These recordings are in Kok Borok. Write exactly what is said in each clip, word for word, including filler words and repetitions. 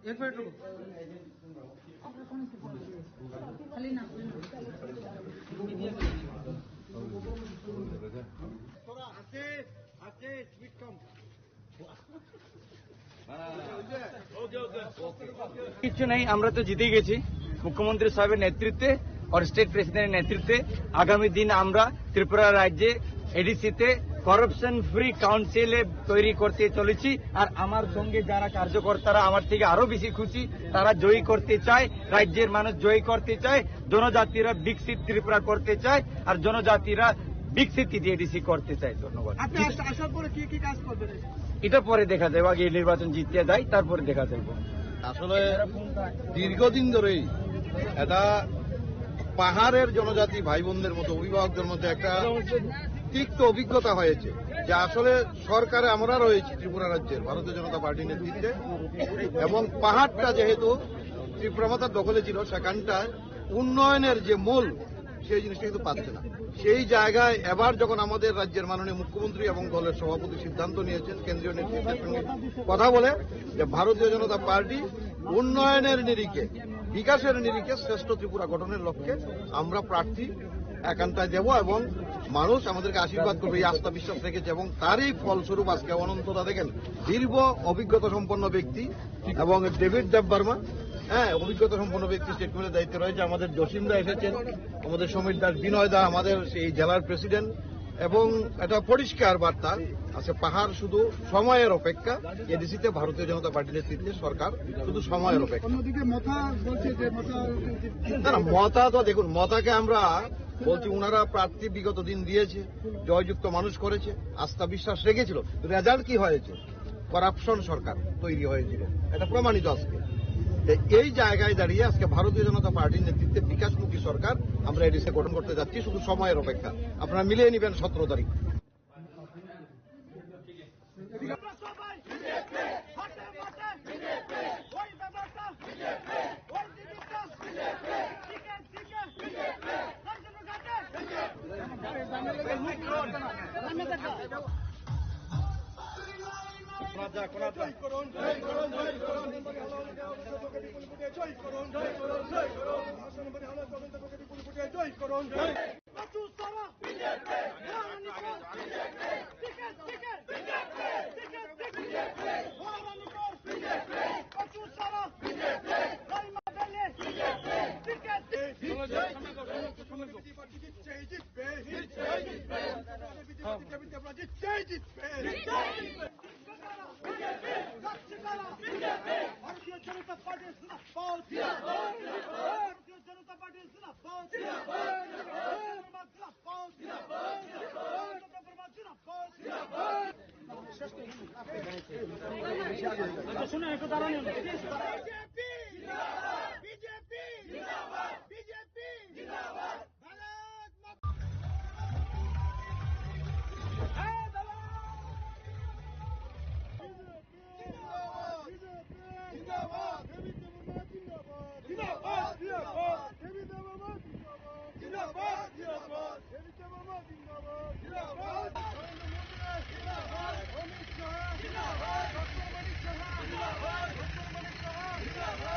एक मिनट रुको। खाली ना। थोड़ा आस्ते, आस्ते, speed कम। কিচ্ছু নেই, আমরা তো জিতেই গেছি। মুখ্যমন্ত্রী সাহেবের নেতৃত্বে আর স্টেট প্রেসিডেন্টের নেতৃত্বে আগামী দিন আমরা ত্রিপুরা রাজ্যে এডিসিতে করাপশন ফ্রি কাউন্সিলে তৈরি করতে চলেছি। আর আমার সঙ্গে যারা কার্যকর্তারা আমার থেকে আরো বেশি খুশি, তারা জয়ী করতে চায়, রাজ্যের মানুষ জয়ী করতে চায়, জনজাতিরা বিকশিত ত্রিপুরা করতে চায়, আর জনজাতিরা বিকশিত এডিসি করতে চায়। ধন্যবাদ। আপনি আস-, আসার পরে কি কি কাজ করবেন? এটা পরে দেখা যাবে, আগে নির্বাচন জিততে যাই, তারপরে দেখা যাবে। আসলে দীর্ঘদিন ধরেই এটা পাহাড়ের জনজাতি ভাই বোনদের মতো, অভিভাবকদের মধ্যে একটা তিক্ত অভিজ্ঞতা হয়েছে যে আসলে সরকারে আমরা রয়েছি ত্রিপুরা রাজ্যের ভারতীয় জনতা পার্টির নেতৃত্বে, এবং পাহাড়টা যেহেতু ত্রিপুরা মাতার দখলে ছিল, সেখানটায় উন্নয়নের যে মূল, সেই জিনিসটা কিন্তু পাচ্ছে না। সেই জায়গায় এবার যখন আমাদের রাজ্যের মাননীয় মুখ্যমন্ত্রী এবং দলের সভাপতি সিদ্ধান্ত নিয়েছেন, কেন্দ্রীয় নেতৃত্বের সঙ্গে কথা বলে, যে ভারতীয় জনতা পার্টি উন্নয়নের নিরিখে, বিকাশের নিরিখে শ্রেষ্ঠ ত্রিপুরা গঠনের লক্ষ্যে আমরা প্রার্থী একান্তায় দেব এবং মানুষ আমাদেরকে আশীর্বাদ করবে, এই আস্থা বিশ্বাস রেখেছে। এবং তারই ফলস্বরূপ আজকে অনন্তদা দেখেন, দীর্ঘ অভিজ্ঞতা সম্পন্ন ব্যক্তি, এবং ডেভিড দেববর্মা, হ্যাঁ, অভিজ্ঞতা সম্পন্ন ব্যক্তি স্টেট কমিটির দায়িত্বে রয়েছে। আমাদের জসিম দা এসেছেন, আমাদের সমীর দাস, বিনয় দা, আমাদের সেই জেলার প্রেসিডেন্ট, এবং এটা পরিষ্কার বার্তা আছে, পাহাড় শুধু সময়ের অপেক্ষা। এডিসিতে ভারতীয় জনতা পার্টির নেতৃত্বে সরকার শুধু সময়ের অপেক্ষা। অন্যদিকে মথা বলছে যে মথা না, না, মথা তো দেখুন, মথাকে আমরা বলছি, ওনারা প্রার্থী বিগত দিন দিয়েছে, জয়যুক্ত মানুষ করেছে, আস্থা বিশ্বাস রেখেছিল, রেজাল্ট কি হয়েছে? করাপশন সরকার তৈরি হয়েছিল, এটা প্রমাণিত আজকে। তো এই জায়গায় দাঁড়িয়ে আজকে ভারতীয় জনতা পার্টির নেতৃত্বে বিকাশমুখী সরকার আমরা এডিসি গঠন করতে যাচ্ছি, শুধু সময়ের অপেক্ষা। আপনারা মিলিয়ে নেবেন সতেরো তারিখ। ভারতীয় জনতা পার্টি জিন্দাবাদ। ভারতীয় জনতা পার্টি জিন্দাবাদ। জিন্দাবাদ। জিন্দাবাদ। বিজেপি জিন্দাবাদ। বিজেপি জিন্দাবাদ। বিজেপি জিন্দাবাদ। ভারত মাতা। এই দালাল! বিজেপি জিন্দাবাদ। বিজেপি জিন্দাবাদ। দেবী দেবতা জিন্দাবাদ। জিন্দাবাদ। জিন্দাবাদ। দেবী দেবতা জিন্দাবাদ। জিন্দাবাদ। জিন্দাবাদ। দেবী দেবতা জিন্দাবাদ। জিন্দাবাদ। নরেন্দ্র মোদী জিন্দাবাদ। অমিত শাহ জিন্দাবাদ। ডক্টর মানিক সাহা জিন্দাবাদ। ডক্টর মানিক সাহা জিন্দাবাদ।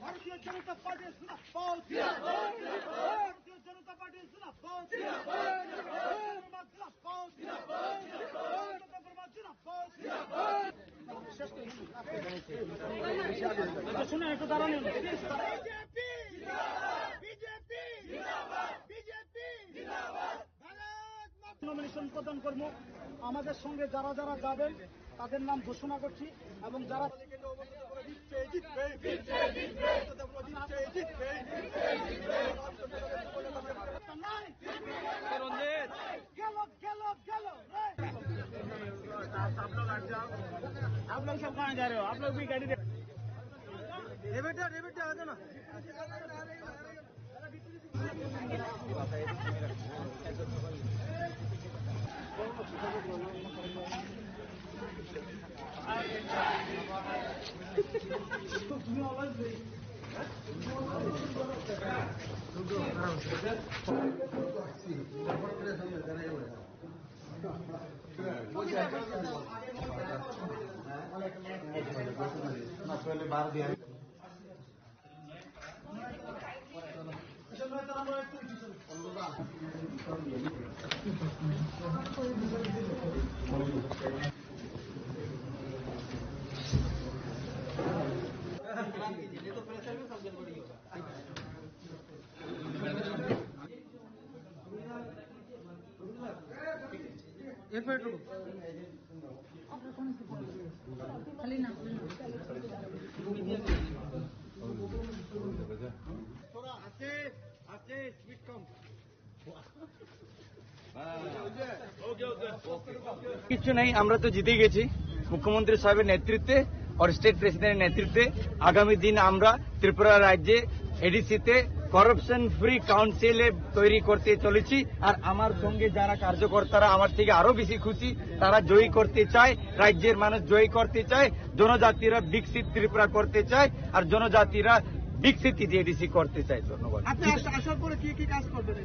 ভারতীয় জনতা পার্টি জিন্দাবাদ। ভারতীয় জনতা পার্টি জিন্দাবাদ। জিন্দাবাদ। জিন্দাবাদ। জিন্দাবাদ। বিজেপি জিন্দাবাদ। বিজেপি জিন্দাবাদ। বিজেপি জিন্দাবাদ। নমিনেশন প্রদান করব। আমাদের সঙ্গে যারা যারা যাবেন, তাদের নাম ঘোষণা করছি এবং যারা রঞ্জিত। গেল, গেল, গেল। आप लोग सब कहाँ जा रहे हो? आप लोग भी गाड़ी दे। ये बेटा, ये बेटा, आ जाना। কিছু নেই, আমরা তো জিতেই গেছি মুখ্যমন্ত্রী সাহেবের নেতৃত্বে আর স্টেট প্রেসিডেন্টের নেতৃত্বে। আগামী দিন আমরা ত্রিপুরা রাজ্যে এডিসিতে করাপশন ফ্রি কাউন্সিলে তৈরি করতে চলেছি। আর আমার সঙ্গে যারা কার্যকর্তারা আমার থেকে আরো বেশি খুশি, তারা জয়ী করতে চায়, রাজ্যের মানুষ জয়ী করতে চায়, জনজাতিরা বিকশিত ত্রিপুরা করতে চায়, আর জনজাতিরা বিকশিত এডিসি করতে চায়। ধন্যবাদ। আপনি আস-, আসার পরে কি কি কাজ করবেন?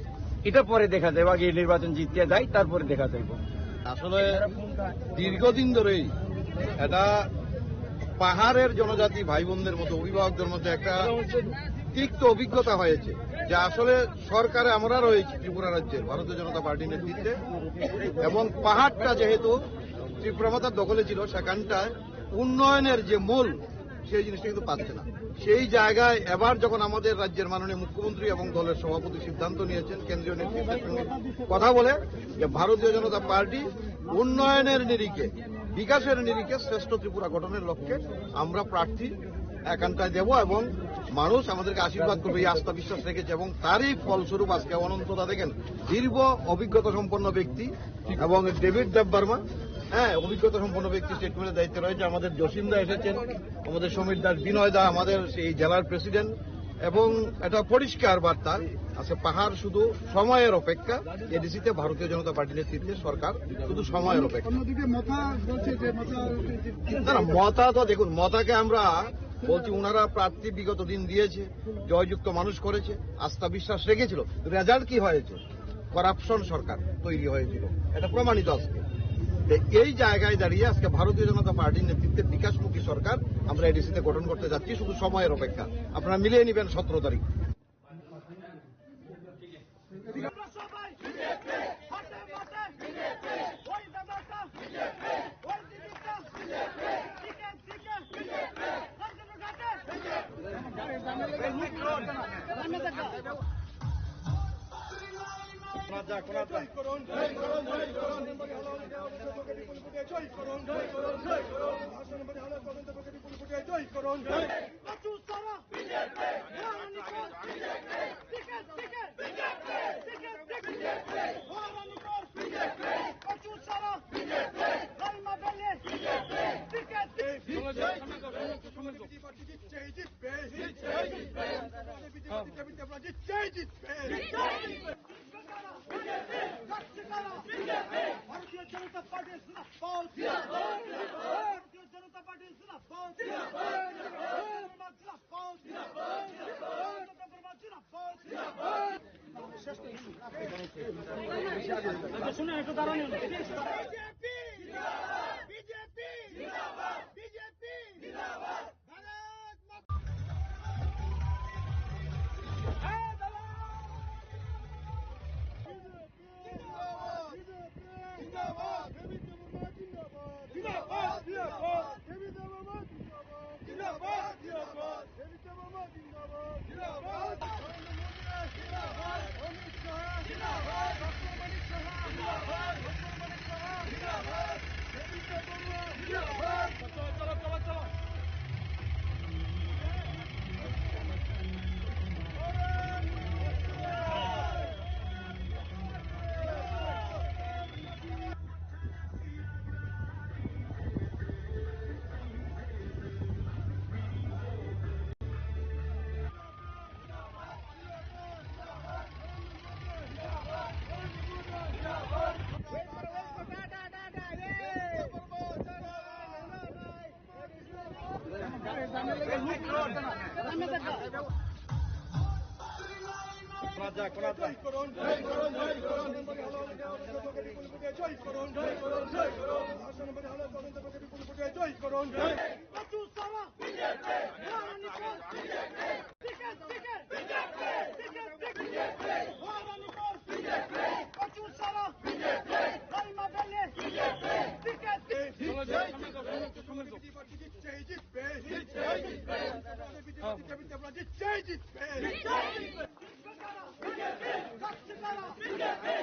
এটা পরে দেখা যাবে, আগে নির্বাচন জিতে যাই, তারপরে দেখা যাইব। আসলে দীর্ঘদিন ধরেই এটা পাহাড়ের জনজাতি ভাই বোনদের মতো, অভিভাবকদের মধ্যে একটা তিক্ত অভিজ্ঞতা হয়েছে যে আসলে সরকারে আমরা রয়েছি ত্রিপুরা রাজ্যের ভারতীয় জনতা পার্টি নেতৃত্বে, এবং পাহাড়টা যেহেতু ত্রিপুরা মাতার দখলে ছিল, সেখানটায় উন্নয়নের যে মূল, সেই জিনিসটা কিন্তু পাচ্ছে না। সেই জায়গায় এবার যখন আমাদের রাজ্যের মাননীয় মুখ্যমন্ত্রী এবং দলের সভাপতি সিদ্ধান্ত নিয়েছেন, কেন্দ্রীয় নেতৃত্বের সঙ্গে কথা বলে, যে ভারতীয় জনতা পার্টি উন্নয়নের নিরিখে, বিকাশের নিরিখে শ্রেষ্ঠ ত্রিপুরা গঠনের লক্ষ্যে আমরা প্রার্থী এখানটায় দেব এবং মানুষ আমাদেরকে আশীর্বাদ করবে, এই আস্থা বিশ্বাস রেখেছে। এবং তারই ফলস্বরূপ আজকে অনন্তদা দেখেন, দীর্ঘ অভিজ্ঞতা সম্পন্ন ব্যক্তি, এবং ডেভিড দেববর্মা, হ্যাঁ, অভিজ্ঞতা সম্পন্ন ব্যক্তি স্টেট কমিটির দায়িত্বে রয়েছে। আমাদের জসিম দা এসেছেন, আমাদের সমীর দাস, বিনয় দা, আমাদের এই জেলার প্রেসিডেন্ট, এবং এটা পরিষ্কার বার্তা আছে, পাহাড় শুধু সময়ের অপেক্ষা। এডিসিতে ভারতীয় জনতা পার্টি নেতৃত্বে সরকার শুধু সময়ের অপেক্ষা। অন্যদিকে মথা বলছে যে মথা না, না, মথা তো দেখুন, মথাকে আমরা বলছি, ওনারা প্রার্থী বিগত দিন দিয়েছে, জয়যুক্ত মানুষ করেছে, আস্থা বিশ্বাস রেখেছিল, রেজাল্ট কি হয়েছে? করাপশন সরকার তৈরি হয়েছিল, এটা প্রমাণিত আজকে। তো এই জায়গায় দাঁড়িয়ে আজকে ভারতীয় জনতা পার্টির নেতৃত্বে বিকাশমুখী সরকার আমরা এডিসিতে গঠন করতে যাচ্ছি, শুধু সময়ের অপেক্ষা। আপনারা মিলিয়ে নেবেন সতেরো তারিখ। শুনুন, একটু দাঁড়ান। বিজেপি জিন্দাবাদ! বিজেপি জিন্দাবাদ! বিজেপি জিন্দাবাদ! ভারত মাতা জিন্দাবাদ! জিন্দাবাদ! জিন্দাবাদ! জিন্দাবাদ! জিন্দাবাদ! জিন্দাবাদ! জিন্দাবাদ! জিন্দাবাদ! জিন্দাবাদ! জিন্দাবাদ! জিন্দাবাদ! অমিত শাহ! জিন্দাবাদ! ডক্টর মানিক সাহা! জিন্দাবাদ! ডক্টর মানিক সাহা! জিন্দাবাদ! দেবেন্দ্র বড়ুয়া! জিন্দাবাদ! চলো, চলো, চলো, চলো।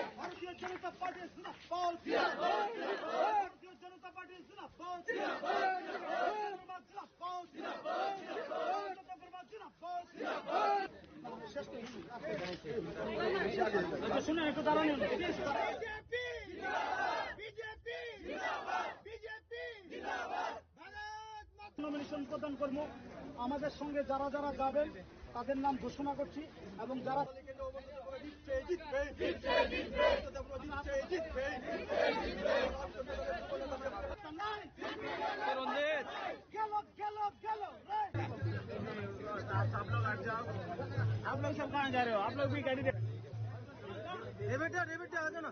ভারতীয় জনতা পার্টি জিন্দাবাদ! ভারতীয় জনতা পার্টি জিন্দাবাদ! জিন্দাবাদ! জিন্দাবাদ! জিন্দাবাদ! আচ্ছা, শুনুন, একটু দাঁড়ান। বিজেপি জিন্দাবাদ! বিজেপি জিন্দাবাদ! বিজেপি জিন্দাবাদ! ভারত মাতা নমিনেশন প্রদান করব। আমাদের সঙ্গে যারা যারা যাবেন, তাদের নাম ঘোষণা করছি এবং যারা রঞ্জিত। গেল, গেল, গেল, রে। आप लोग सब कहाँ जा रहे हो? आप लोग भी गाड़ी दे। ये बेटा, ये बेटा, आ जाओ ना।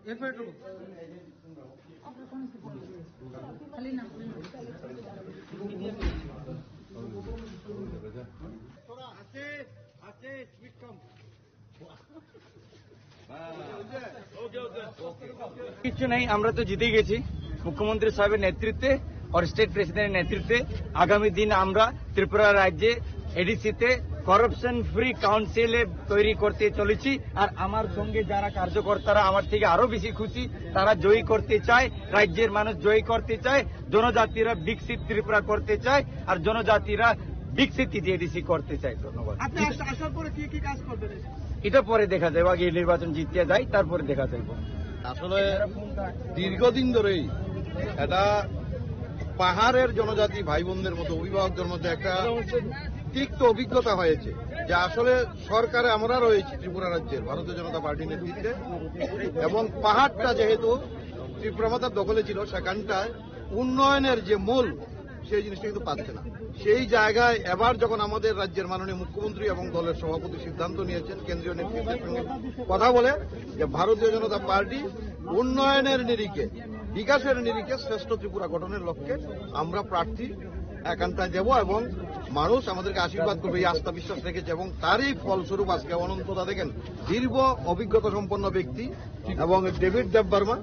एक मिनट रुको। खाली ना। थोड़ा आस्ते, आस्ते, स्पीड कम। কিছু নেই, আমরা তো জিতেই গেছি মুখ্যমন্ত্রী সাহেবের নেতৃত্বে আর স্টেট প্রেসিডেন্টের নেতৃত্বে। আগামী দিন আমরা ত্রিপুরা রাজ্যে এডিসিতে করাপশন ফ্রি কাউন্সিলে তৈরি করতে চলেছি। আর আমার সঙ্গে যারা কার্যকর্তারা আমার থেকে আরো বেশি খুশি, তারা জয়ী করতে চায়, রাজ্যের মানুষ জয়ী করতে চায়, জনজাতিরা বিকশিত ত্রিপুরা করতে চায়, আর জনজাতিরা বিকশিত এডিসি করতে চায়। ধন্যবাদ। আপনি আস-, আসার পরে কি কি কাজ করবেন? এটা পরে দেখা যাবে, আগে নির্বাচন জিতিয়ে যাই, তারপরে দেখা যাবে। আসলে দীর্ঘদিন ধরেই এটা পাহাড়ের জনজাতি ভাই বোনদের মতো, অভিভাবকদের মধ্যে একটা তিক্ত অভিজ্ঞতা হয়েছে যে আসলে সরকারে আমরা রয়েছি ত্রিপুরা রাজ্যের ভারতীয় জনতা পার্টির নেতৃত্বে, এবং পাহাড়টা যেহেতু ত্রিপুরা মাতার দখলে ছিল, সেখানটায় উন্নয়নের যে মূল, সেই জিনিসটা কিন্তু পাচ্ছে না। সেই জায়গায় এবার যখন আমাদের রাজ্যের মাননীয় মুখ্যমন্ত্রী এবং দলের সভাপতি সিদ্ধান্ত নিয়েছেন, কেন্দ্রীয় নেতৃত্বের সঙ্গে কথা বলে, যে ভারতীয় জনতা পার্টি উন্নয়নের নিরিখে, বিকাশের নিরিখে শ্রেষ্ঠ ত্রিপুরা গঠনের লক্ষ্যে আমরা প্রার্থী একান্তায় দেব এবং মানুষ আমাদেরকে আশীর্বাদ করবে, এই আস্থা বিশ্বাস রেখেছে এবং তারই ফলস্বরূপ আজকে অনন্ত দা দেখেন, দীর্ঘ অভিজ্ঞতা সম্পন্ন ব্যক্তি এবং ডেভিড দেববর্মা,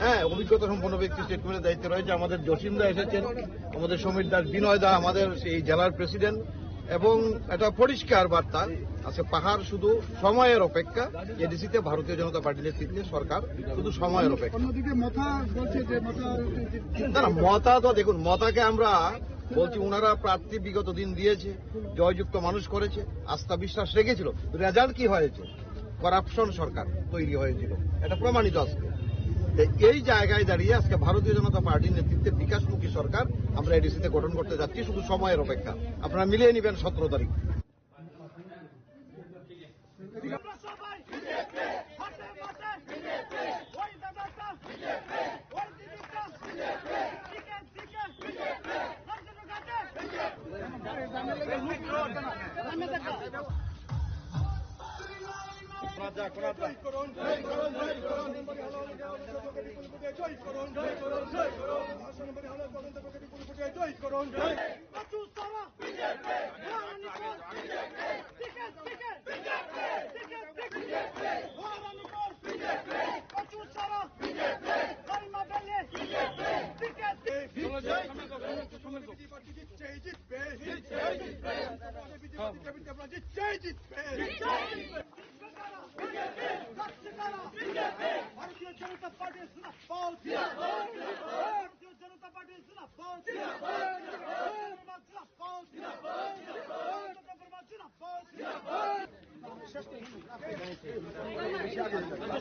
হ্যাঁ, অভিজ্ঞতা সম্পন্ন ব্যক্তি স্টেট কমিটির দায়িত্বে রয়েছে। আমাদের জসিম দা এসেছেন, আমাদের সমীর দাস, বিনয় দা, আমাদের এই জেলার প্রেসিডেন্ট, এবং এটা পরিষ্কার বার্তা, আজকে পাহাড় শুধু সময়ের অপেক্ষা। এডিসিতে ভারতীয় জনতা পার্টি নেতৃত্বে সরকার শুধু সময়ের অপেক্ষা। অন্যদিকে মথা বলছে যে মথা না, না, মথা তো দেখুন, মথাকে আমরা বলছি, ওনারা প্রার্থী বিগত দিন দিয়েছে, জয়যুক্ত মানুষ করেছে, আস্থা বিশ্বাস রেখেছিল, রেজাল্ট কি হয়েছে? করাপশন সরকার তৈরি হয়েছিল, এটা প্রমাণিত আজকে। তো এই জায়গায় দাঁড়িয়ে আজকে ভারতীয় জনতা পার্টির নেতৃত্বে বিকাশমুখী সরকার আমরা এডিসিতে গঠন করতে যাচ্ছি, শুধু সময়ের অপেক্ষা। আপনারা মিলিয়ে নেবেন সতেরো তারিখ। ভারতীয় জনতা পার্টি জিন্দাবাদ। ভারতীয় জনতা পার্টি জিন্দাবাদ। জিন্দাবাদ। জিন্দাবাদ।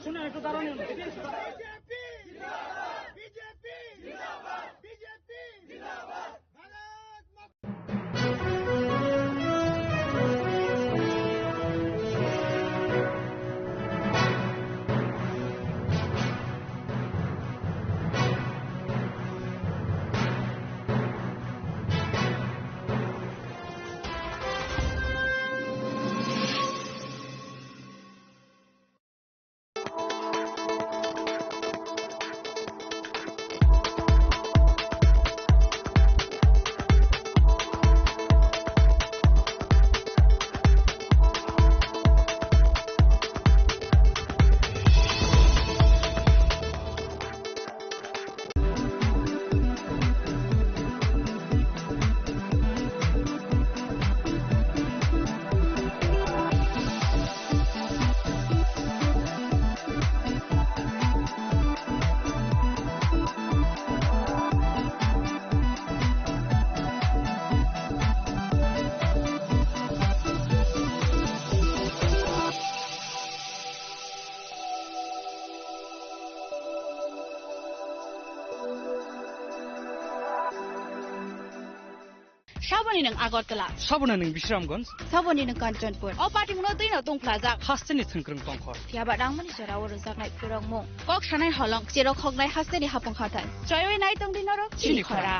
শুনুন, একটু দাঁড়ান। বিজেপি জিন্দাবাদ। বিজেপি জিন্দাবাদ। বিজেপি জিন্দাবাদ। ভারত মাতা Saboni nwng Agartala. Saboni nwng Bisramganj. Saboni nwng Kanchanpur. O party mungno twi no tongphlajak. Hasteni thwngkwrwng tongkhor. Phiya ba rangmani jora o rwjaknai phwrwngmung. Kok sanai holong, cherok hoknai hasteni hapung hathai. Choiwi nai tongdi norok chini khora.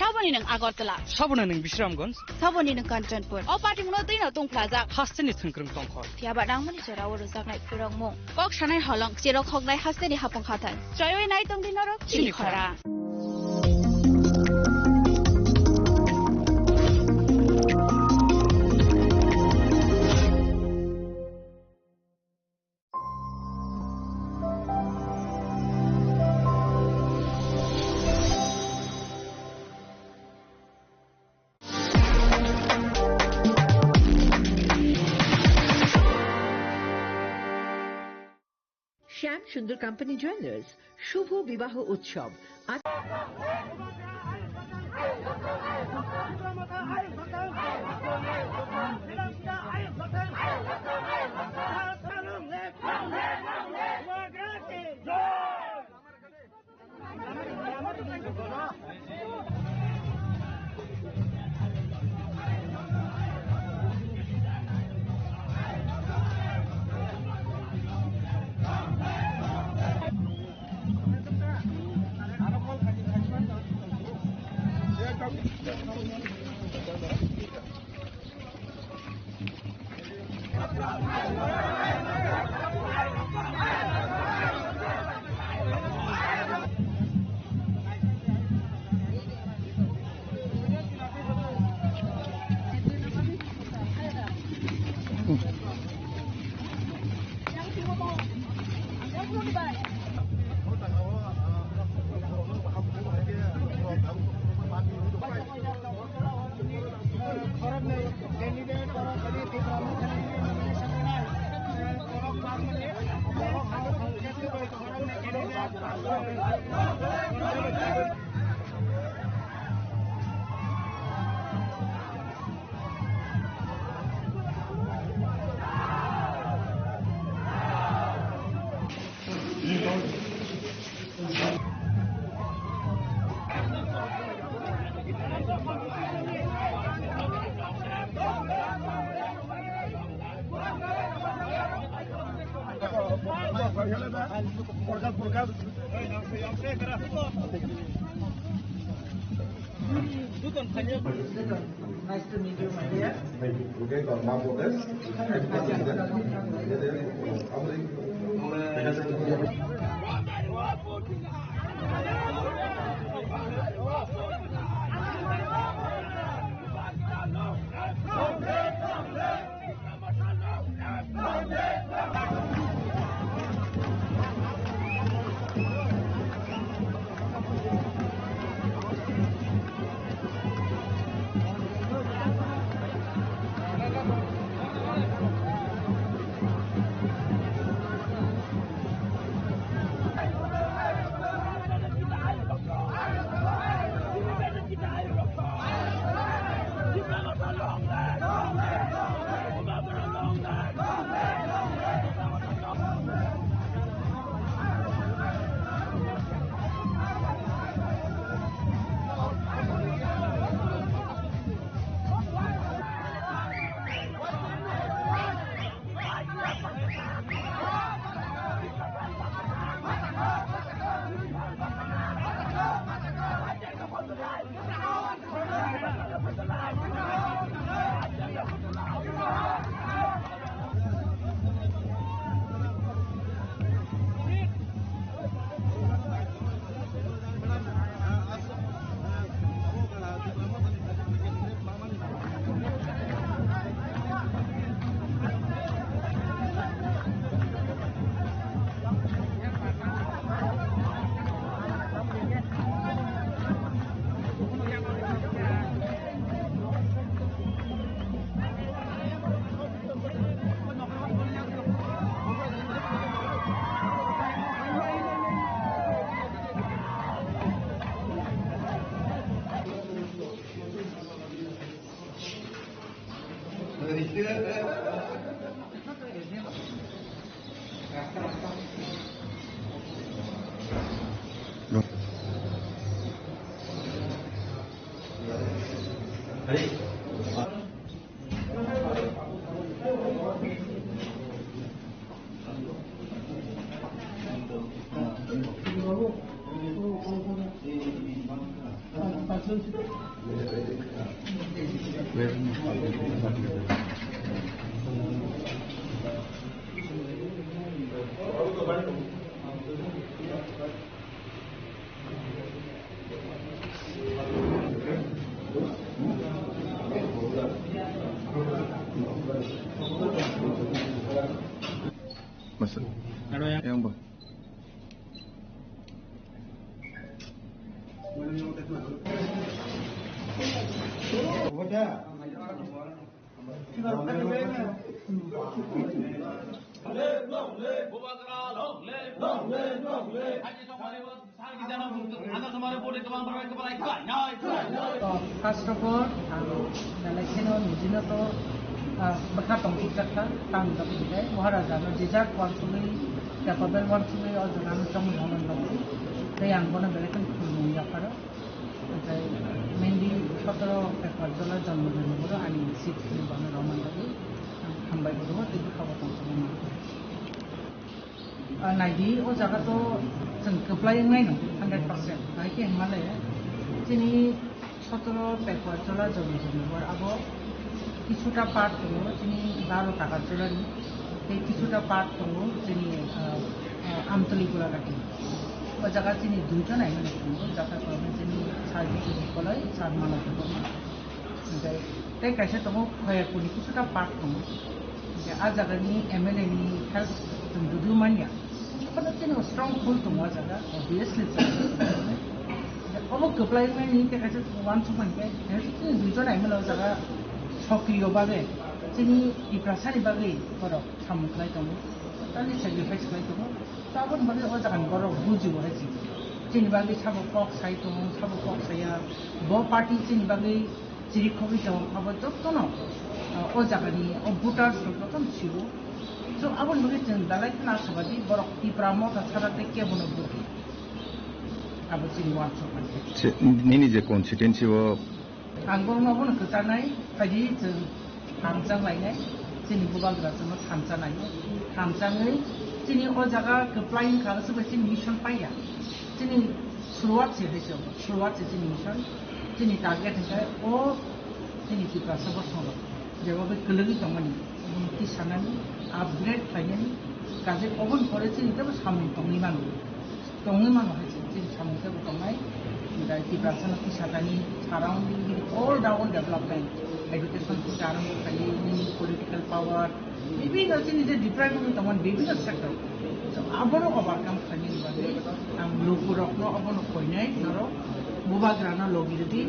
Saboni nwng Agartala. Saboni nwng Bisramganj. Saboni nwng Kanchanpur. O party mungno twi no tongphlajak. Hasteni thwngkwrwng tongkhor. Phiya ba rangmani jora o rwjaknai phwrwngmung. Kok sanai holong, cherok hoknai hasteni hapung hathai. Choiwi nai tongdi norok chini khora. শ্যাম সুন্দর company jewellers, শুভ বিবাহ উৎসব। আজ Nice to meet you, my dear. Masa. Yang ba? Long live Bubagra, long live! First of all, ang belai kheno nijino to, ah, bwkha tongthokjak kha, tamni bagwi hwnkhe Maharaja no desert uansugwi, capable uansugwi o jaga no chongwi rwmani bagwi. Tei ang bono belai kheno khulumung yapharo. Oke, mainly sotoro Pekwa Jola Jonmo Din bo ani seat ni bono rwmani bagwi ang hambai bo rwo, tei bwkha bo tongthokma. Ah, naidi, o jaga to chwng kwplai wngnai no, hundred percent. Hai khe hwnmale, chini sotoro Pekwa Jola Jonmo Din bo abo kisuta part tongo, chini baro taka Jola ni, tei kisuta part tongo, chini, ah, ah, Amtoli Golaghat ni. O jaga chini duijon aimani tongo, jata kwrwngni chini Sir Bijoy Koloi, Sir Manav Debbarma. Hingke tei kaisa tongo, Khoyakuni kisuta part tongo. Hingke ah jagani M L A ni help chwng judu manya. Obono chini strong pull tongo ah jaga, obviously. Obo kwplai mani hingke kaisa uansukma hingke, chini duijon M L A o jaga sokriyo bagwi, chini Tiprasani bagwi borok samung khlai tongo, totally sacrifice khlai tongo. Taboni bagwi o jagani borok bujibo hai se. Chini bagwi sabo kok sai tongo, sabo kok saya. Bo party chini bagwi chirikhogwi tongo, abo jotono, ah, o jagani o voters rok jotono sio. So, aboni bagwi chwng belai kheno ashabadi borok Tipra Motha chara tei kebono vote. Abo chini uansukma se. Se, nini je constituency o Ang borokno abono kwcharnai, phaidi chwng thamchang lainai, chini bubagra chwngno thamchang lainai, thamchangwi chini o jaga kwplai wngkha, aswk bai chini mission paiya, chini suruwat se hai se, suruwat se chini mission, chini target hwnkhe o chini Tiprasa bosongrok jeba bai kwlwgwi tongmani, omono tisanani, upgrade khlainani, kaje oboni pore chini teibo samung tongwi mano. Tongwi mano hai se, chini samung teibo tongnai. Hingkhe Tiprasano kisa thani surrounding bini all round development, education theke arang khainai, nini political power, bibhinno chini je deprive wngwi tongmani bibhinno sector. So, abono overcome khlainani bagwi ang lukurokno abono koinai, norok bubagrano logi rwdi,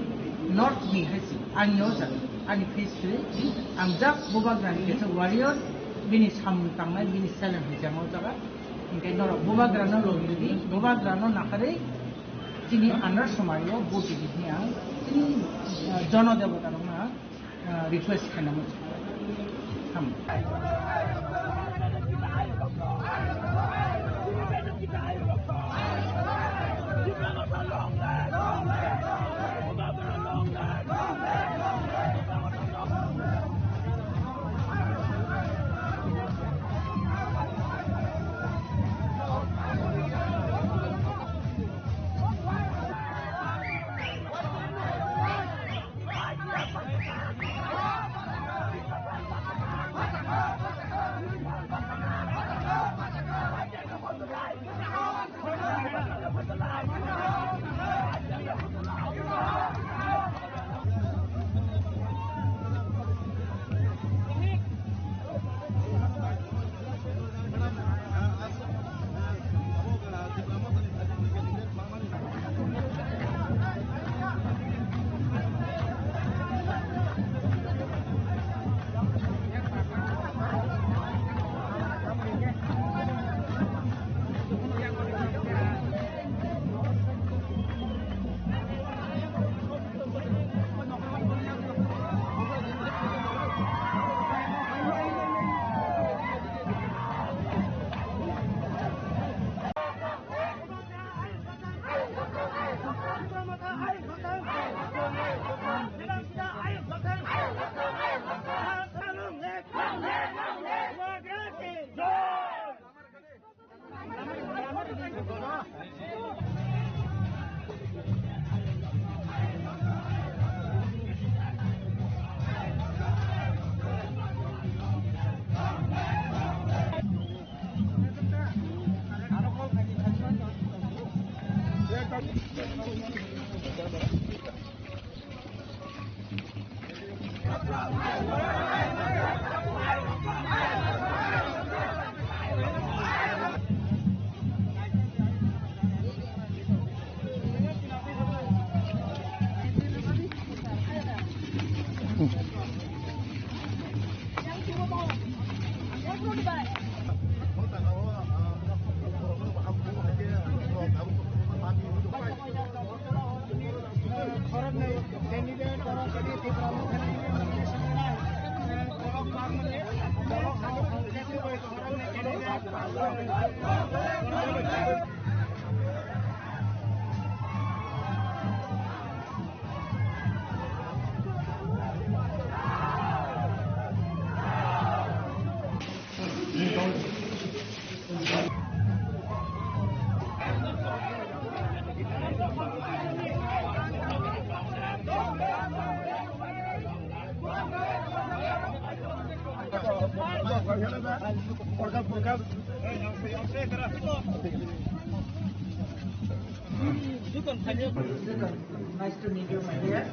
not me hai se, ani o jaga, ani face kwrwi, ang just bubagrani kaisa warrior, bini samung tangnai, bini challenge hai se ang o jaga. Hingke norok bubagrano logi rwdi, bubagrano naharwi chini under somai o vote rwdi hwnwi ang chini, ah, jono debota rokno, ah, request khainai. Ham. Nice to meet you, my dear.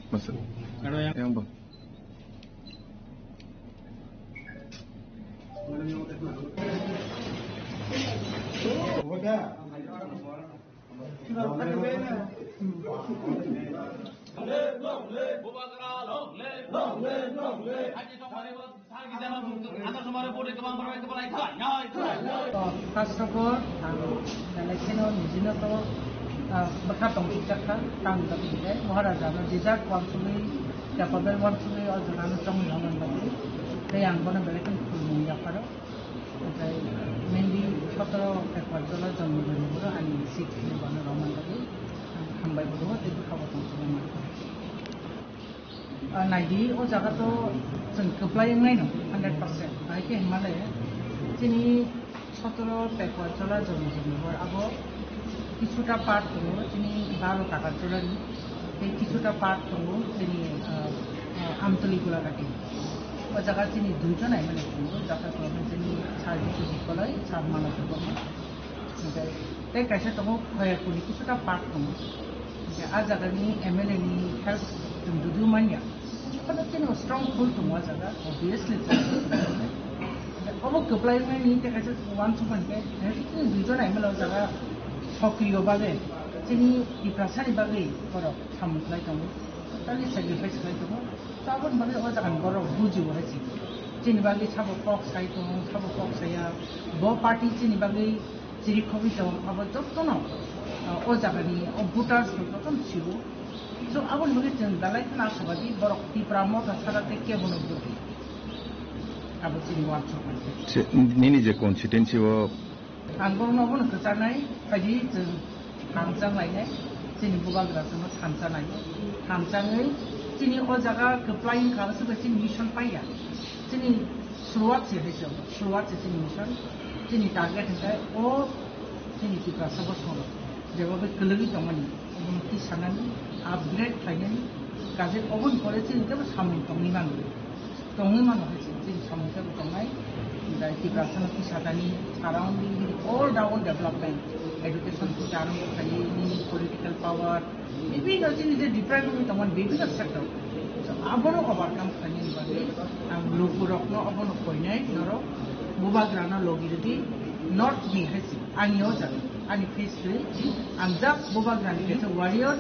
Masa. Yang, Bang. First of all, ang belai kheno nijino to, ah, bwkha tongthokjak kha, tamni bagwi hwnkhe Maharaja no desert uansugwi, capable uansugwi o jaga no chongwi rwna bagwi. Tei ang bono belai kheno khulumung yapharo. Omohai mainly sotoro Pekwarjola Jonmo Jonmo Horo ani seat hinwi bono rwna bagwi ang hambai bo rwo tei bwkha bo tongthokma. Ah, naidi, o jaga to chwng kwplai wngnai no, hundred percent. Bahai khe hinmale, chini sotoro Pekwarjola Jonmo Jonmo Hor, abo kisuta part tongo, chini baro Takarjolani, tei kisuta part tongo, chini, ah, ah, Amtoli Golagati. O jaga chini duijon aimani tongo, jaga tongo chini Sir Biswajit Koloi, Sir Manas Debbarma. Hingke tei kaisa tongo Khoyakuni kisuta part tongo. Hingke ah jagani M L A ni help chwng juju manya. Kono chini strong pull tongo ah jaga, obviously. Obo kwplai mani tei kaisa uansukmani khe, chini duijon M L A o jaga sokriyo bagwi, chini Tiprasani bagwi borok samung khlai tongo, totally sacrifice khlai tongo. Taboni bagwi o jagani borok bujio hai se. Chini bagwi sabo kok sai tongo, sabo kok saya. Bo party chini bagwi chiri khogwi tong, abo jotono, ah, o jagani, o voters no jotono sio. So, aboni bagwi chwng belai kheno ashabadi borok Tipra Motha sara tei kebono vote rwi. Abo chini uansukmani. Se, nini je constituency o? Ang borokno obono kwcharnai, phaidi chwng hamchang lainai, chini bubagra chwngno thansa naio. Hamchangwi Chini o jaga kwplai wngkha, aswk chini mission paiya. Chini suruwat se hai se, suruwat se chini mission. Chini target hwnkhe o chini Tiprasa bosong rok jeba bai kwlwgwi tongmani, obono tisanani, upgrade khlainani, kaje oboni pore chini tebo samung tongwi mano. Tongwi mano hai se chini samung tebo tongnai. Jai Tiprasa no tisatani surrounding all round development, education theke arombo khlaiwi, political power, bibhinno chini je deprive wngwi tongmani bibhinno sector, so abono overcome khlainani bagwi ang lukurokno abono koinai norok bubagrano logi rwdi, not me hai se, ani o jaga, ani face kwrwi, ang just bubagrani kaisa warrior,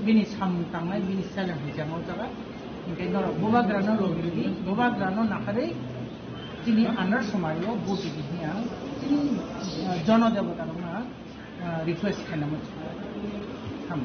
bini samung tangnai, bini seleng hai se ang o jaga, hinkhe norok bubagrano logi rwdi, bubagrano naharwi chini anar somario vote rwdi hwnwi ang chini, ah, jono debota rokno ang ah, request khainani. Ham.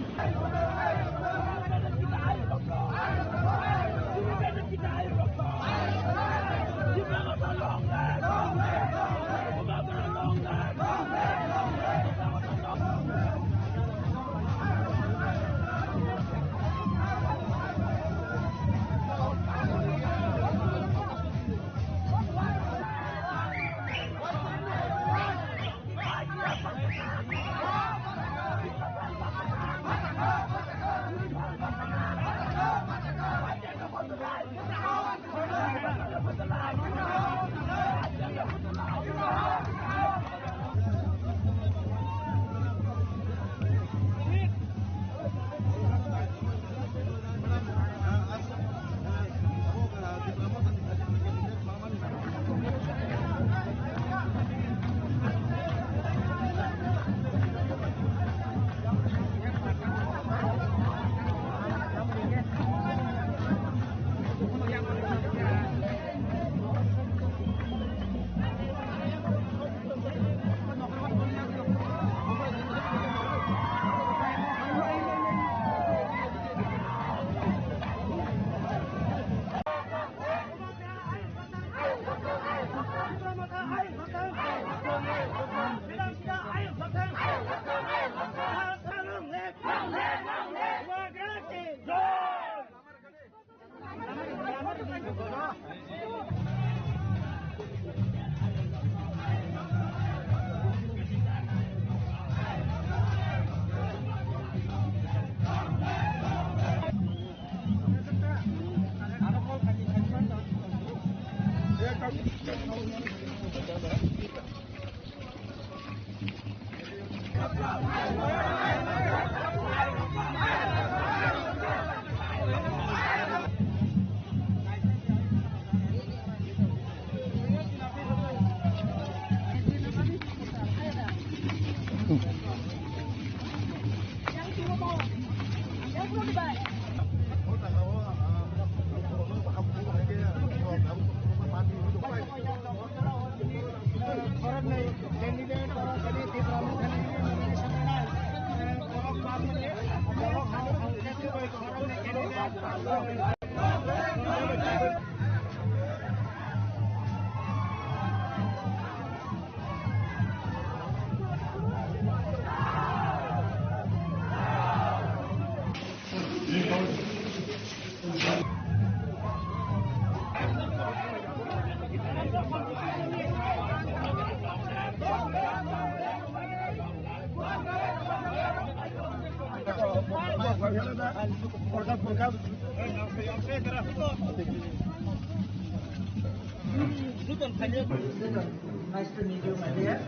Nice to meet you, my dear.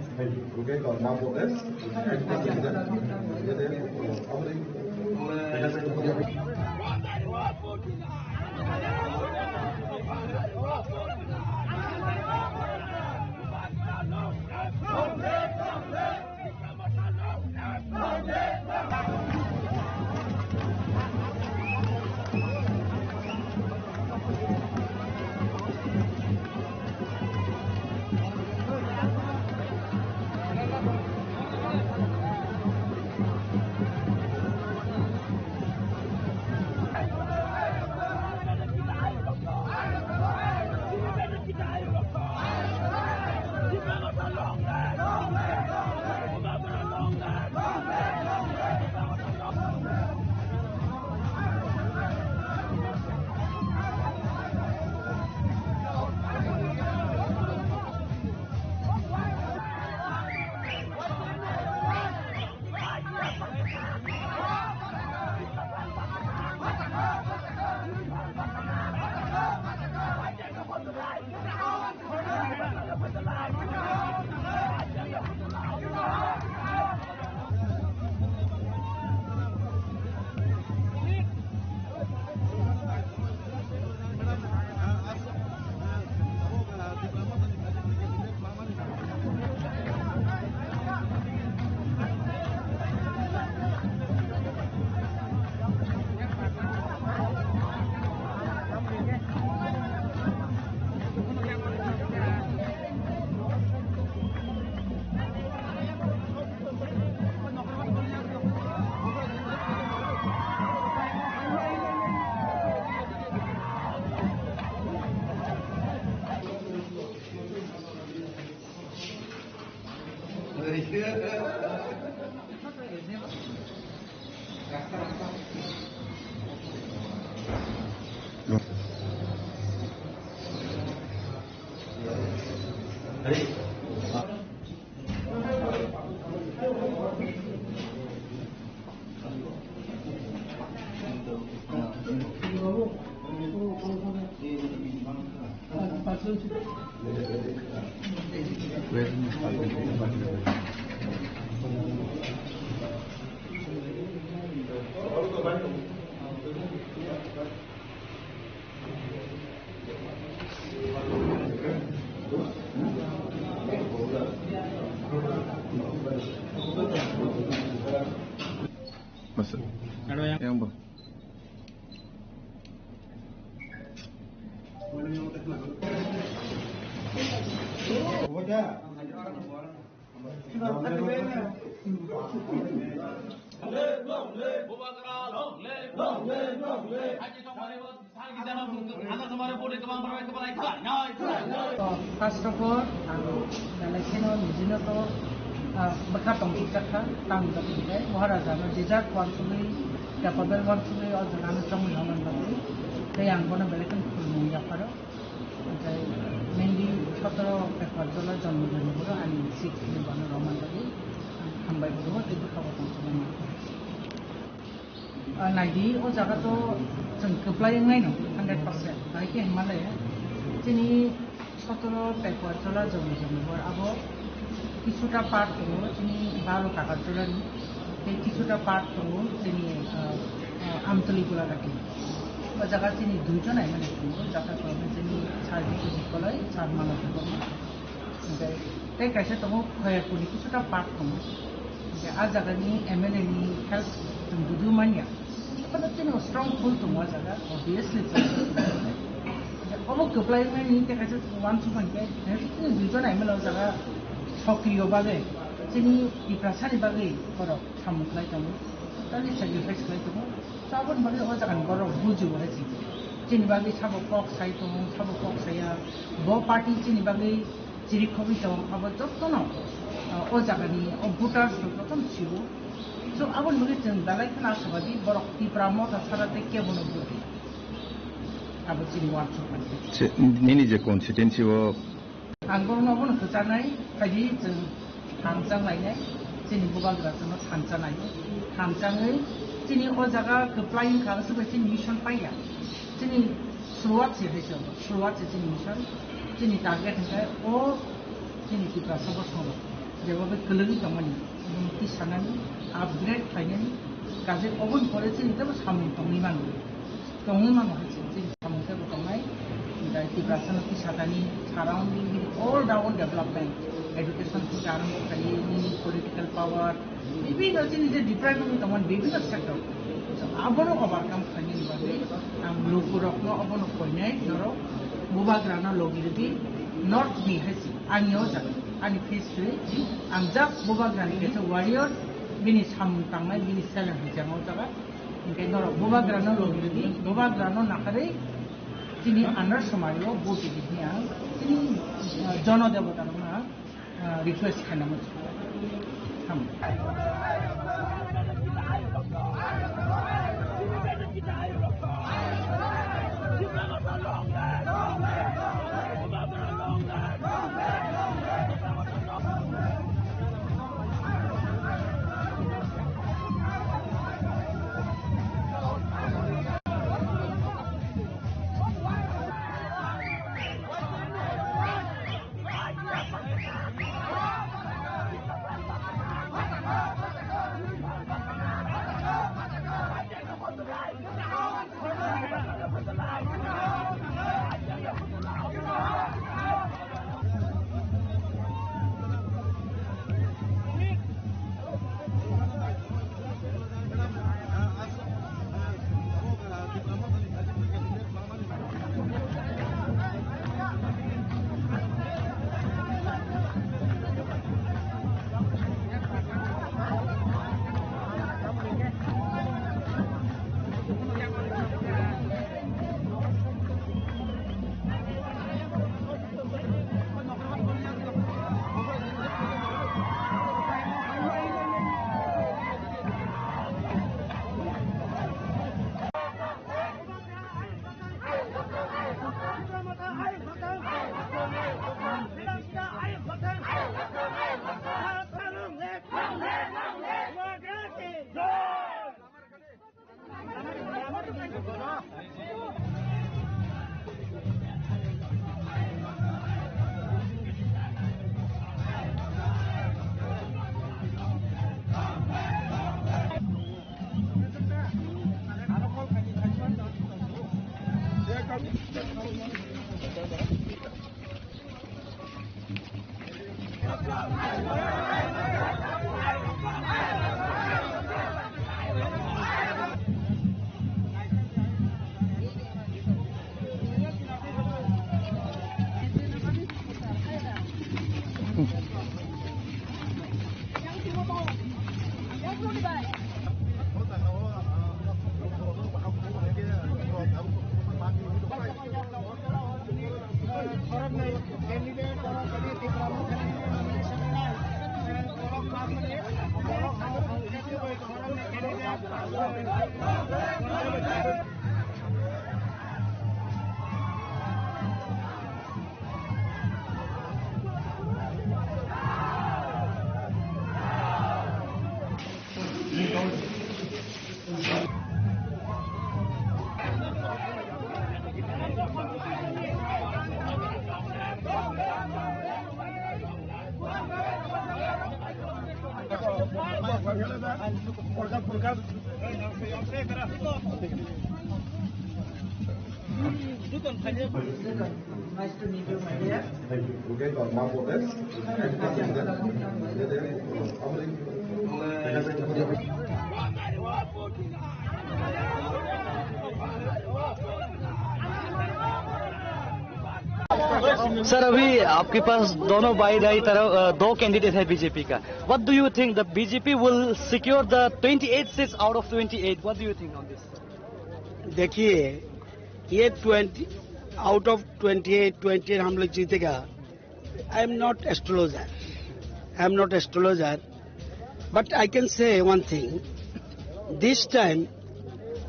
Masa. Yang ba. First of all, ang belai kheno nijino to, ah, bwkha tongthokjak kha, tang jagwi tei Maharaja no jejak uansugwi, capable uansugwi o jaga no chongwi rwmani bagwi. Tei ang bono belai kheno khulumung yapharo. Oke, mainly sotoro Pekar Jola Jonmo Jonmo Boro ani seat ni bono romani bagwi hambai boro tei bwkha bo tongthokma. Ah, naidi, o jaga to chwng kwplai wngnai no, hundred percent. Bahai khe hinmale, chini sotoro Pekar Jola Jonmo Jonmo Boro abo kisuta part tongo, chini baro Kakarjora ni, tei kisuta part tongo, chini, ah, ah, Amtoli Golagati. O jaga chini duijon aimani tongo, jaga tongo chini Sir Biswajit Koloi, Sir Mano Debbarma. Hingke tei kaisa tongo Khoyapurni kisuta part tongo. Hingke a jagani M L A ni help chwng budu manya. Kono chini strong pull tongo a jaga, obviously. Hingke obo kwplai mani hingke kaisa uansukmani khe, chini duijon M L A o jaga sokriyo bagwi, chini Tiprasani bagwi borok samung khlai tongo, totally sacrifice khlai tongo. So, aboni bagwi o jagani borok bujibo hai se. Chini bagwi sabo kok sai tongo, sabo kok saya. Bo party chini bagwi chirikhogwi tongo, abo jotono, ah, o jagani o voters rok jotono siwo. So, aboni bagwi chwng belai kheno ashabadi borok Tipra Motha sara tei kebono buji. Abo chini uansukmani. Se, nini je constituency o Ang borokno obono kwcharnai, phaidi chwng thansa nainai, chini bubagra chwngno thansa naio. Thansangwi chini o jaga kwplai wngkha, aswk bai chini mission paiya. Chini suruwat se hai se, suruwat se chini mission. Chini target hwnkhe o chini Tiprasa bosongrok jeba bai kwlwgwi tongmani, bini tisanani, upgrade khlainani, kaje oboni pore chini teibo samung tongwi mano. Tongwi mano hai se, chini samung teibo tongnai. Hingke Tiprasano tisatani surrounding all round development, education theke arombo khlaiwi nini political power, bibhinno chini je deprive wngwi tongmani bibhinno sector. So, abono overcome khlainani bagwi ang lukurokno obono koinai norok bubagrano logi rwdi, not me hai se, ani o jaga, ani face rwi, ang just bubagrani kaisa warrior, bini samung tangnai, bini seleng hai se ang o jaga. Hingke norok bubagrano logi rwdi, bubagrano nakarwi chini under somari o vote rwdi hwnwi ang chini, ah, jono debota rokno ang, ah, request khainani. Ham. Nice to meet you, my dear. Thank you. Forget about my work. Sir, अभी आपके पास दोनों बाई दाई तरफ, अ, दो कैंडिडेट है बीजेपी का। What do you think, the B J P will secure the twenty eight seats out of twenty eight? What do you think on this? देखिए, ये twenty, out of twenty eight, twenty eight हम लोग जीतेगा। I am not astrologer, I am not astrologer, but I can say one thing, this time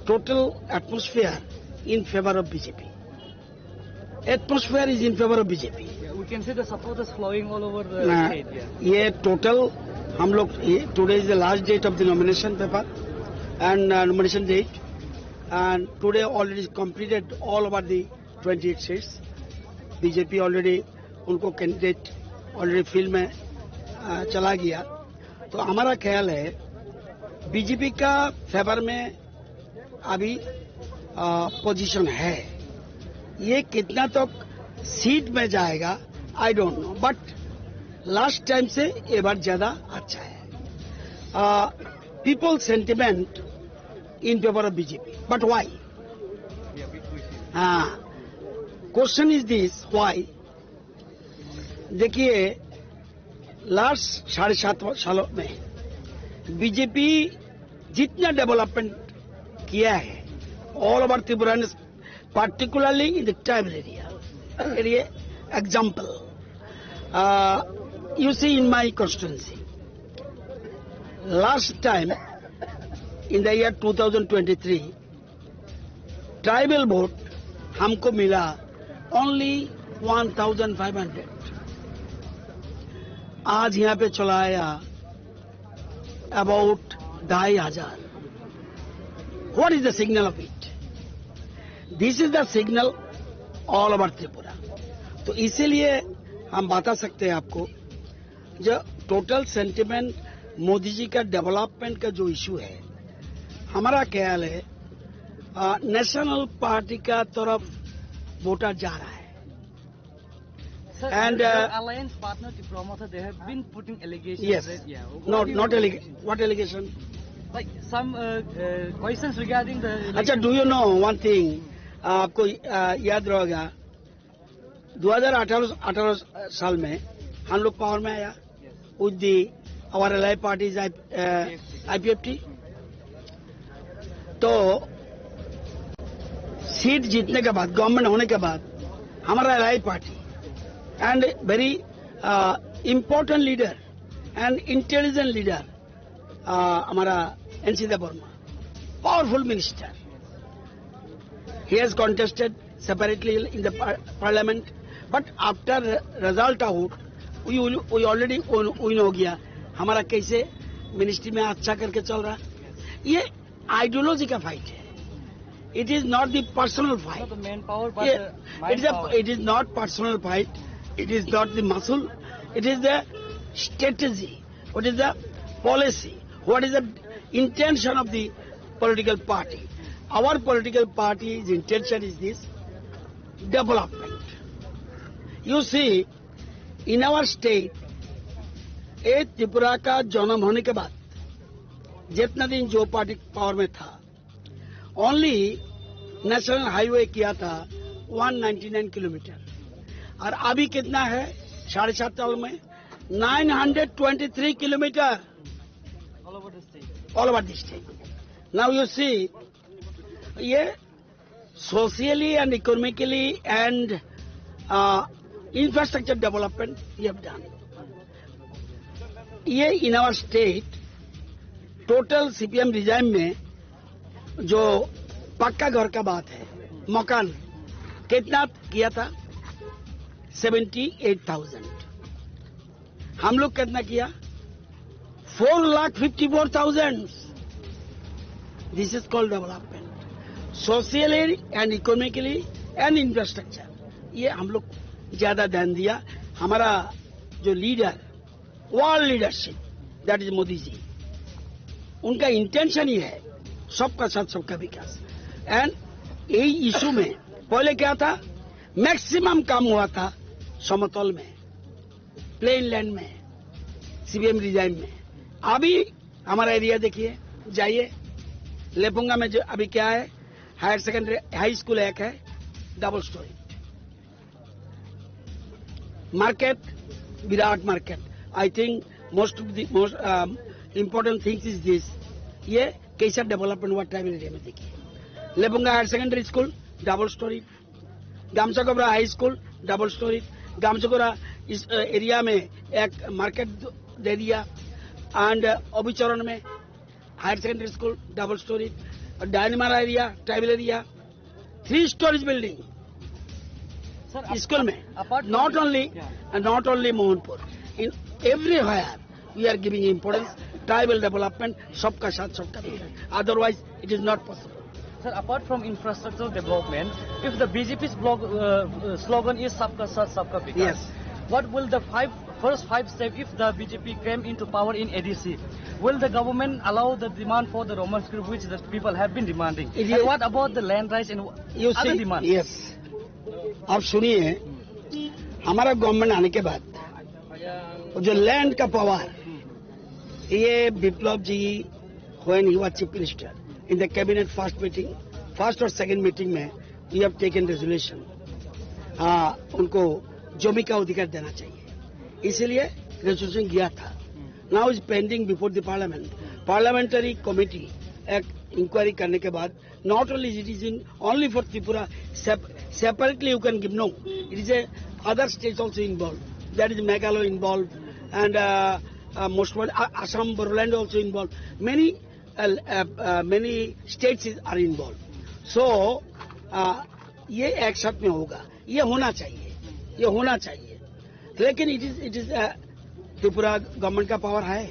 total atmosphere in favor of B J P. Atmosphere is in favor of B J P. Yeah, we can see the supporters flowing all over the ना, state. Yeah. ये टोटल हम लोग, ये, today is the last date of the nomination paper and, uh, nomination date, and today already completed all over the twenty eight seats. B J P already उनको candidate already field में, अ, चला गया। तो हमारा ख्याल है बीजेपी का फेवर में अभी, अ, पोजीशन है। ये कितना तक सीट में जाएगा, I don't know, but last time से ये बार ज्यादा अच्छा है। People sentiment in favour of BJP, but why? हाँ, क्वेश्चन इज दिस, व्हाई? देखिए, लास्ट साढ़े सात सालों में बीजेपी जितना डेवलपमेंट किया है, all over Tripura, particularly in the tribal area, example, you see, in my constituency, last time, in the year two thousand twenty three, tribal vote हमको मिला only one thousand five hundred. आज यहाँ पे चला आया अबाउट ढाई हजार। What is the signal of it? This is the signal all over Tripura. तो इसीलिए हम बता सकते हैं आपको, जो टोटल सेंटिमेंट मोदी जी का डेवलपमेंट का जो इशू है, हमारा ख्याल है, अ, नेशनल पार्टी का तरफ वोटर जा रहा है। Sir, and, your, uh, alliance partner Tipra Motha, they have been putting allegations, yes, that, yeah, no, what do you not think? Alleg-, what allegation? Like some, uh, uh, questions regarding the election. अच्छा, do you know one thing, आपको, अ, याद रहेगा, दो हज़ार अठारह, अठारह साल में हम लोग पावर में आया, with the, our ally parties, I, uh, I P F T। तो सीट जीतने के बाद, गवर्नमेंट होने के बाद, हमारा LI party and very important leader and intelligent leader, हमारा NC Debbarma, powerful minister, he has contested separately in the par-, parliament, but after result out, we will, we already win, win हो गया। हमारा कैसे मिनिस्ट्री में अच्छा करके चल रहा है। ये आइडियोलॉजी का फाइट है, it is not the personal fight। The manpower, but, ये, uh, it is a, manpower। It is not personal fight, it is not the muscle, it is the strategy। What is the policy? What is the intention of the political party? Our political party's intention is this: development. You see, in our state, ये त्रिपुरा का जन्म होने के बाद जितना दिन जो party power में था, ओनली नेशनल हाईवे किया था वन नाइंटी नाइन किलोमीटर, और अभी कितना है? साढ़े सात साल में nine hundred twenty three kilometre all over the state. Now you see, ये socially and economically and infrastructure development ये डन। ये in our state total CPM regime में जो पक्का घर का बात है, मकान कितना किया था? Seventy eight thousand. हम लोग कितना किया? Four lakh fifty four thousand. This is called development, socially and economically and infrastructure. ये हम लोग ज्यादा ध्यान दिया। हमारा जो leader, world leadership, that is Modi ji, उनका इंटेंशन ये है, सबका साथ सबका विकास। एंड यही इशू में पहले क्या था? मैक्सिमम काम हुआ था समतल में, प्लेन लैंड में, सीपीएम रिजाइम में। अभी हमारा एरिया देखिए, जाइए लेपुंगा में, जो अभी क्या है, हायर सेकेंडरी, हाई स्कूल एक है, double storey market, Virat market. I think most of the most important things is this. ये कैसा डेवलपमेंट हुआ ट्राइबल एरिया में, देखिए, लेपुंगा higher secondary school, double storey, Gamsagobra high school, double storey, Gamsagobra इस एरिया में एक मार्केट दे दिया, एंड अभिचरण में higher secondary school, double storey, Dainmara area, tribal area, three storeys building school में। Not only, not only Mohanpur, in everywhere we are giving importance tribal development, सबका साथ सबका विकास। Otherwise it is not possible. Sir, apart from infrastructural development, if the B J P's blog, uh, uh, slogan is Sabka Saath, Sabka Vikas, yes, what will the five, first five step if the B J P came into power in A D C? Will the government allow the demand for the Roman script which the people have been demanding? And what about the land rights and other demands? Yes, आप सुनिए, हमारा गवर्नमेंट आने के बाद जो लैंड का पावर, ये विप्लव जी, when he was chief minister, in the cabinet first meeting, first और सेकंड मीटिंग में we have taken resolution, हाँ, उनको जमीन का अधिकार देना चाहिए, इसीलिए रेजोल्यूशन गया था। Now is pending before the parliament, parliamentary committee एक इंक्वायरी करने के बाद, not only it is in only for Tripura, separately you can give, no, it is a other states also involved, that is Meghalaya involved, and uh, uh, most probably, uh, Assam, Bodoland also involved, many uh, uh, uh, many states is, are involved. So uh, ये एक साथ में होगा, ये होना चाहिए, ये होना चाहिए। लेकिन it is it is Tripura government का पावर है।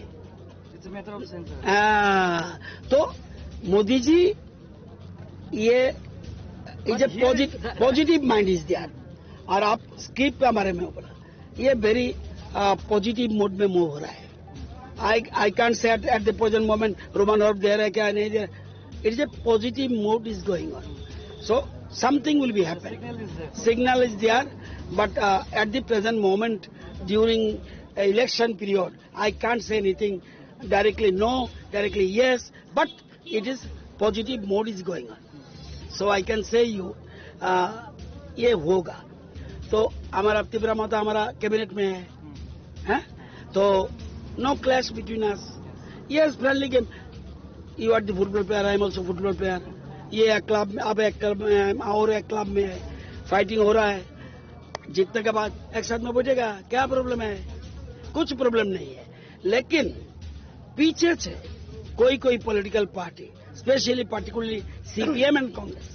It's a matter of centre. आ, तो मोदी जी, ये is a positive mind is there. और आप स्क्रिप्ट के बारे में बोला, ये वेरी पॉजिटिव मूड में मूव हो रहा है। I I can't say at the present moment Roman horse दे रहा है क्या नहीं दे रहा। It is a positive mood is going on, so something will be happening. Signal is there, but uh, at the present moment, during election period, I can't say anything directly no, directly yes, but it is positive mood is going on. So I can say you, uh, ये होगा। तो हमारा तीव्र माता हमारा कैबिनेट में है, हैं? तो no clash between us. Yes, friendly game. You are the football player, I am also football player. ये एक क्लब में, आप एक क्लब में हैं, हम और एक क्लब में हैं, फाइटिंग हो रहा है। जीतने के बाद एक साथ में बैठेगा, क्या प्रॉब्लम है? कुछ प्रॉब्लम नहीं है। लेकिन पीछे से कोई कोई political party, specially particularly CPM and Congress,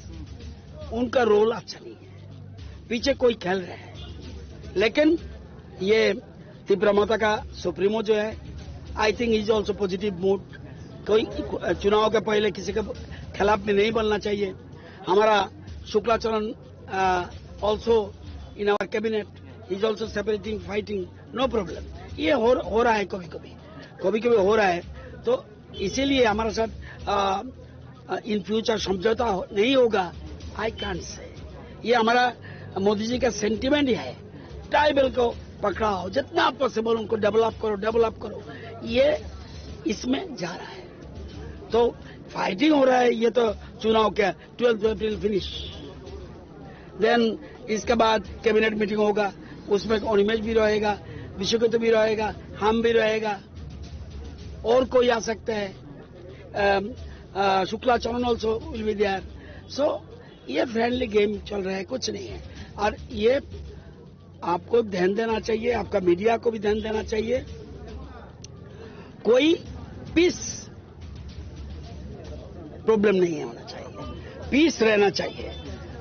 उनका रोल अच्छा नहीं है, पीछे कोई खेल रहे हैं। लेकिन ये तीव्र माता का सुप्रीमो जो है, I think is also positive mood. कोई चुनाव के पहले किसी के खिलाफ में नहीं बोलना चाहिए। हमारा Shuklacharan also in our cabinet, is also separating, fighting, no problem. ये हो, हो रहा है कभी कभी, कभी कभी हो रहा है। तो इसीलिए हमारे साथ इन फ्यूचर समझौता नहीं होगा, आई कांट से। ये हमारा मोदी जी का सेंटिमेंट ही है। ट्राइबल को पकड़ाओ, जितना पॉसिबल उनको डेवलप करो, डेवलप करो, ये इसमें जा रहा है। तो फाइटिंग हो रहा है, ये तो चुनाव क्या, ट्वेल्थ अप्रैल फिनिश। देन इसके बाद कैबिनेट मीटिंग होगा, उसमें अनिमेश भी रहेगा, विश्वजीत भी रहेगा, हम भी रहेगा, और कोई आ सकता है, अम, अ, शुक्ला चरण also will be there। So ये फ्रेंडली गेम चल रहा है, कुछ नहीं है। और ये आपको ध्यान देना चाहिए, आपका मीडिया को भी ध्यान देना चाहिए। कोई पीस प्रॉब्लम नहीं होना चाहिए, पीस रहना चाहिए।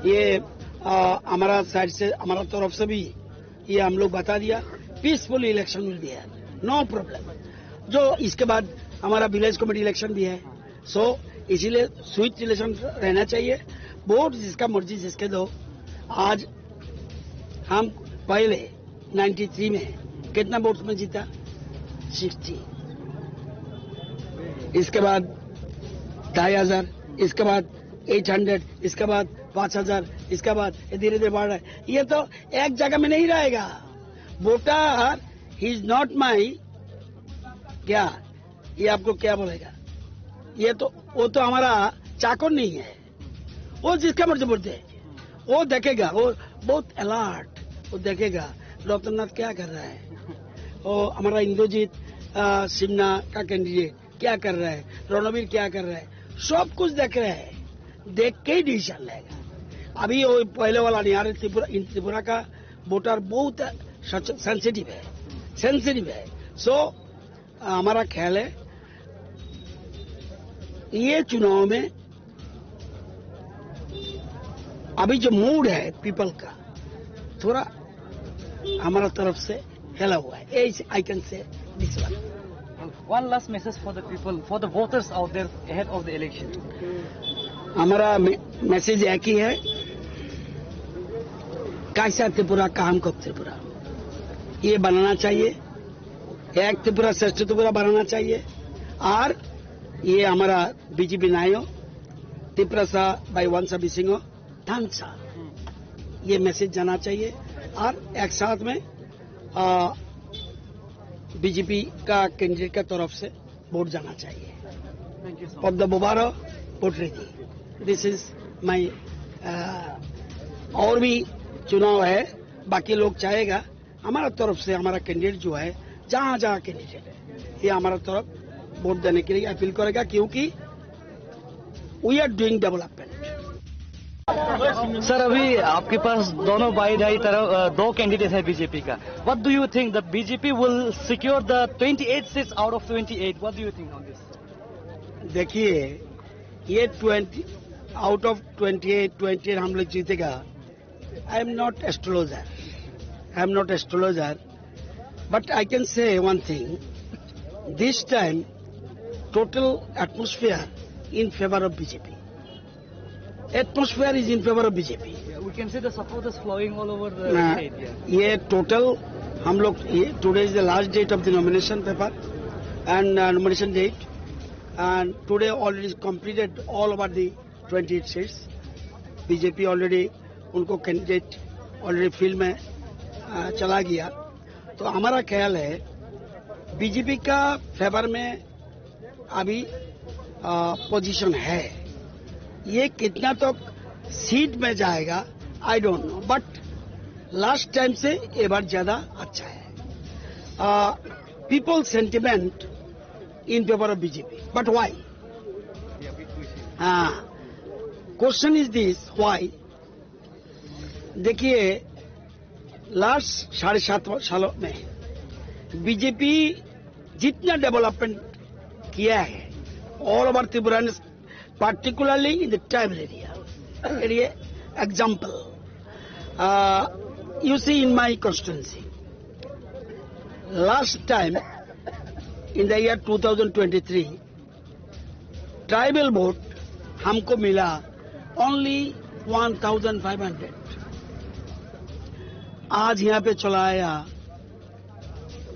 ये, आ, हमारा साइड से, हमारा तरफ से भी ये हम लोग बता दिया, पीसफुल इलेक्शन विल बी है, नो प्रॉब्लम। जो इसके बाद हमारा विलेज कमेटी इलेक्शन भी है, सो इसीलिए स्वीट इलेक्शन रहना चाहिए। वोट जिसका मर्जी जिसके दो। आज हम पहले नाइन्टी थ्री में कितना वोट में जीता? सिक्सटी। इसके बाद ढाई हजार, इसके बाद एट हंड्रेड, इसके बाद पाँच हजार, इसके बाद ये धीरे धीरे बढ़ रहा है। ये तो एक जगह में नहीं रहेगा। Voter, he is not my, क्या, ये आपको क्या बोलेगा? ये तो, वो तो हमारा चाकर नहीं है। वो जिसका मर्जी वोट दे, वो देखेगा, वो बहुत अलर्ट, वो देखेगा रतननाथ क्या कर रहा है, वो हमारा इंद्रजीत, आ, सिन्हा का कैंडिडेट क्या कर रहा है, रणवीर क्या कर रहा है, सब कुछ देख रहे हैं, देख के ही डिसीजन लेगा। अभी वो पहले वाला नहीं आ रहे। त्रिपुरा, इन त्रिपुरा का वोटर बहुत सेंसिटिव है, सेंसिटिव है। सो हमारा ख्याल है, ये चुनाव में अभी जो मूड है पीपल का, थोड़ा हमारा तरफ से हिला हुआ है। ये I can say this one. One last message for the people, for the voters out there ahead of the election. हमारा मैसेज एक ही है, कैसा त्रिपुरा, काम कब त्रिपुरा, ये बनाना चाहिए। एक त्रिपुरा श्रेष्ठ त्रिपुरा बनाना चाहिए। और ये हमारा बीजेपी नायो, तिप्रसा बाई वंशा बिसिंगो, धनसा, ये मैसेज जाना चाहिए। और एक साथ में बीजेपी का कैंडिडेट का तरफ से वोट जाना चाहिए। Thank you so much. Of the Bobaro, vote ready। This is my, और भी चुनाव है, बाकी लोग चाहेगा। हमारा तरफ से हमारा कैंडिडेट जो है, जहाँ जहाँ कैंडिडेट है, ये हमारा तरफ वोट देने के लिए अपील करेगा, क्योंकि we are doing development। Sir, अभी आपके पास दोनों बाई दाई तरफ, अ, दो कैंडिडेट है बीजेपी का। What do you think, the B J P will secure the twenty eight seats out of twenty eight? What do you think on this? देखिए, ये twenty, out of twenty eight, twenty eight हम लोग जीतेगा। I am not astrologer, I am not astrologer, but I can say one thing, this time total atmosphere in favor of B J P। Atmosphere is in favor of B J P। Yeah, we can see the supporters flowing all over the state, yeah। ये टोटल हम लोग, ये, today is the last date of the nomination paper and nomination date, and today already completed all over the twenty eight seats। BJP already उनको candidate already field में, आ, चला गया। तो हमारा ख्याल है बीजेपी का फेवर में अभी, आ, पोजीशन है। ये कितना तक सीट में जाएगा, I don't know, but last time से ये बार ज्यादा अच्छा है। People sentiment in favor of B J P, but why? हाँ, question is this, why? देखिए, लास्ट साढ़े सात सालों में बीजेपी जितना डेवलपमेंट किया है, all over Tripura, particularly in the tribal area, area, example, uh, you see, in my constituency, last time, in the year two thousand twenty-three, tribal vote हमको मिला only one thousand five hundred. आज यहाँ पे चला आया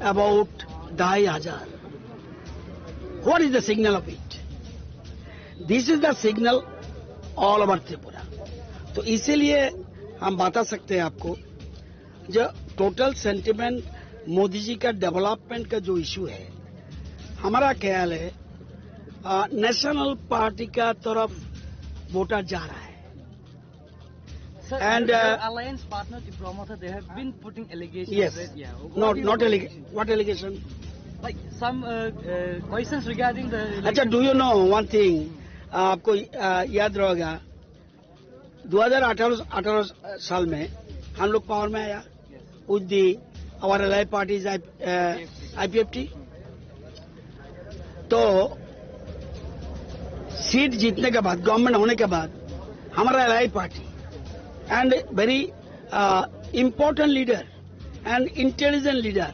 अबाउट ढाई हजार। What is the signal of it? This is the signal all over Tripura। तो इसीलिए हम बता सकते हैं आपको, जो टोटल सेंटिमेंट मोदी जी का डेवलपमेंट का जो इशू है, हमारा ख्याल है, आ, नेशनल पार्टी का तरफ वोटर जा रहा है। Sir, and, uh, alliance partner Tipra Motha, they have been putting allegations, yes, that, yeah, not, not allegation. What allegation? Like some, uh, uh, questions regarding the, अच्छा, do you know one thing? आपको, uh, याद रहेगा, दो हज़ार अठारह, अठारह साल में हम लोग पावर में आया with the our allied parties, I, uh, I P F T. तो सीट जीतने के बाद, गवर्नमेंट होने के बाद, हमारा LI party and very important leader and intelligent leader,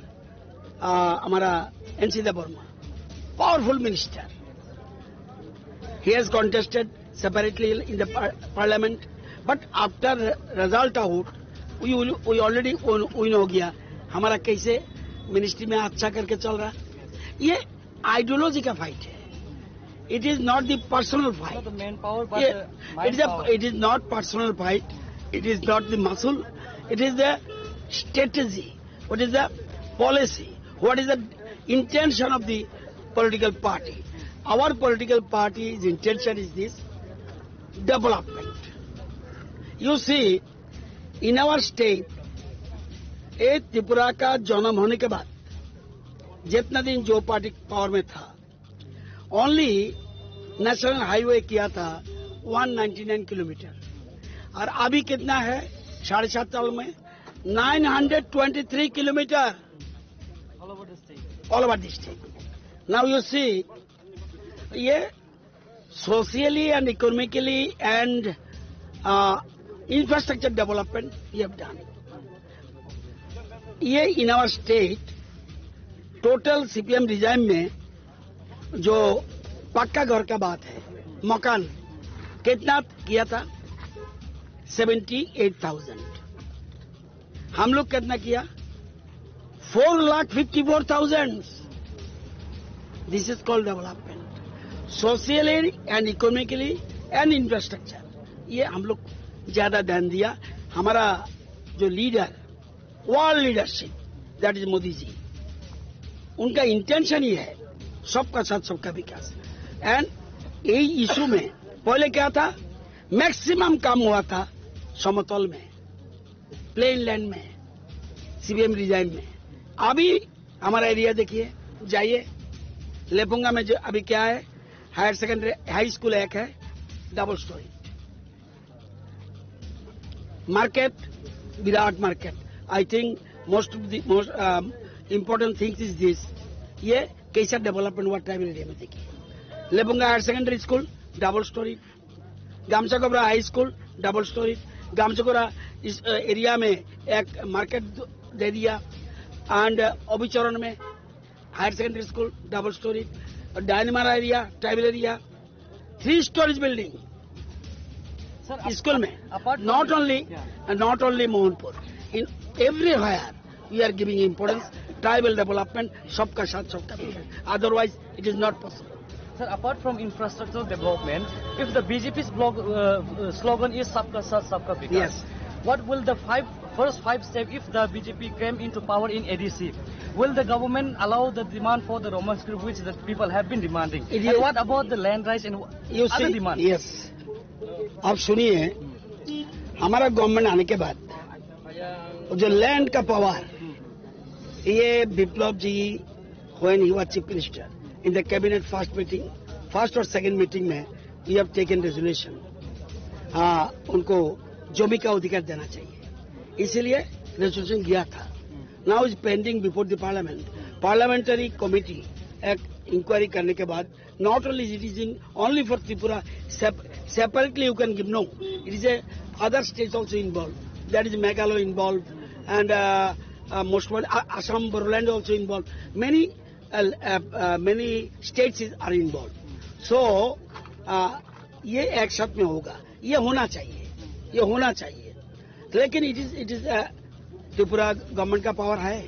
हमारा NC Debbarma, powerful minister, he has contested separately in the par- parliament, but after result out, we will- we already win, win हो गया. हमारा कैसे मिनिस्ट्री में अच्छा करके चल रहा है. ये आइडियोलॉजी का फाइट है. It is not the personal fight. Not the manpower, but ये, the mind it is a, power. It is not personal fight. It is not the muscle. It is the strategy. What is the policy? What is the intention of the political party? Our political party's intention is this: development. You see, in our state, ये त्रिपुरा का जन्म होने के बाद जितना दिन जो party power में था, ओनली नेशनल हाईवे किया था वन नाइंटी नाइन किलोमीटर, और अभी कितना है? साढ़े सात साल में nine hundred twenty three kilometre. All over the state. All over the state. Now you see, ये socially and economically and infrastructure development ये डन. ये in our state total CPM regime में जो पक्का घर का बात है, मकान कितना किया था? Seventy eight thousand. हम लोग कितना किया? Four lakh fifty four thousand. This is called development, socially and economically and infrastructure. ये हम लोग ज्यादा ध्यान दिया. हमारा जो leader, world leadership, that is Modi ji, उनका इंटेंशन ये है, सबका साथ सबका विकास. एंड यही इशू में पहले क्या था? मैक्सिमम काम हुआ था समतल में, प्लेन लैंड में, सीबीएम रिजाइम में. अभी हमारा एरिया देखिए, जाइए लेपुंगा में, जो अभी क्या है, हायर सेकेंडरी, हाई स्कूल एक है, double storey market, Virat market. I think most of the most important things is this. ये कैसा डेवलपमेंट हुआ ट्राइबल एरिया में, देखिए, लेपुंगा higher secondary school, double storey, Gamsagobra high school, double storey, Gamsagobra इस एरिया में एक मार्केट दे दिया, एंड अभिचरण में higher secondary school, double storey, Dainmara area, tribal area, three storeys building school में. Not only, not only Mohanpur, in everywhere we are giving importance tribal development, सबका साथ सबका विकास. Otherwise it is not possible. Sir, apart from infrastructural development, if the B J P's blog, uh, uh, slogan is Sabka Saath, Sabka Vikas, yes, what will the five, first five step if the B J P came into power in A D C? Will the government allow the demand for the Roman script which the people have been demanding? And what about the land rights and other demands? Yes. अब सुनिए, हमारा गवर्नमेंट आने के बाद जो लैंड का पावर, ये विप्लव जी, when he was chief minister, in the cabinet first meeting, first और सेकंड मीटिंग में we have taken resolution, हाँ, उनको जमीन का अधिकार देना चाहिए, इसीलिए रेजोल्यूशन गया था. Now is pending before the parliament. Parliamentary committee एक इंक्वायरी करने के बाद, not only it is in only for Tripura, sep- separately you can give, no, it is a other states also involved, that is Meghalaya involved, and uh, uh, most probably, uh, Assam, Bodoland also involved, many uh, uh, uh, many states is, are involved. So uh, ये एक साथ में होगा, ये होना चाहिए, ये होना चाहिए. लेकिन it is it is Tripura government का पावर है.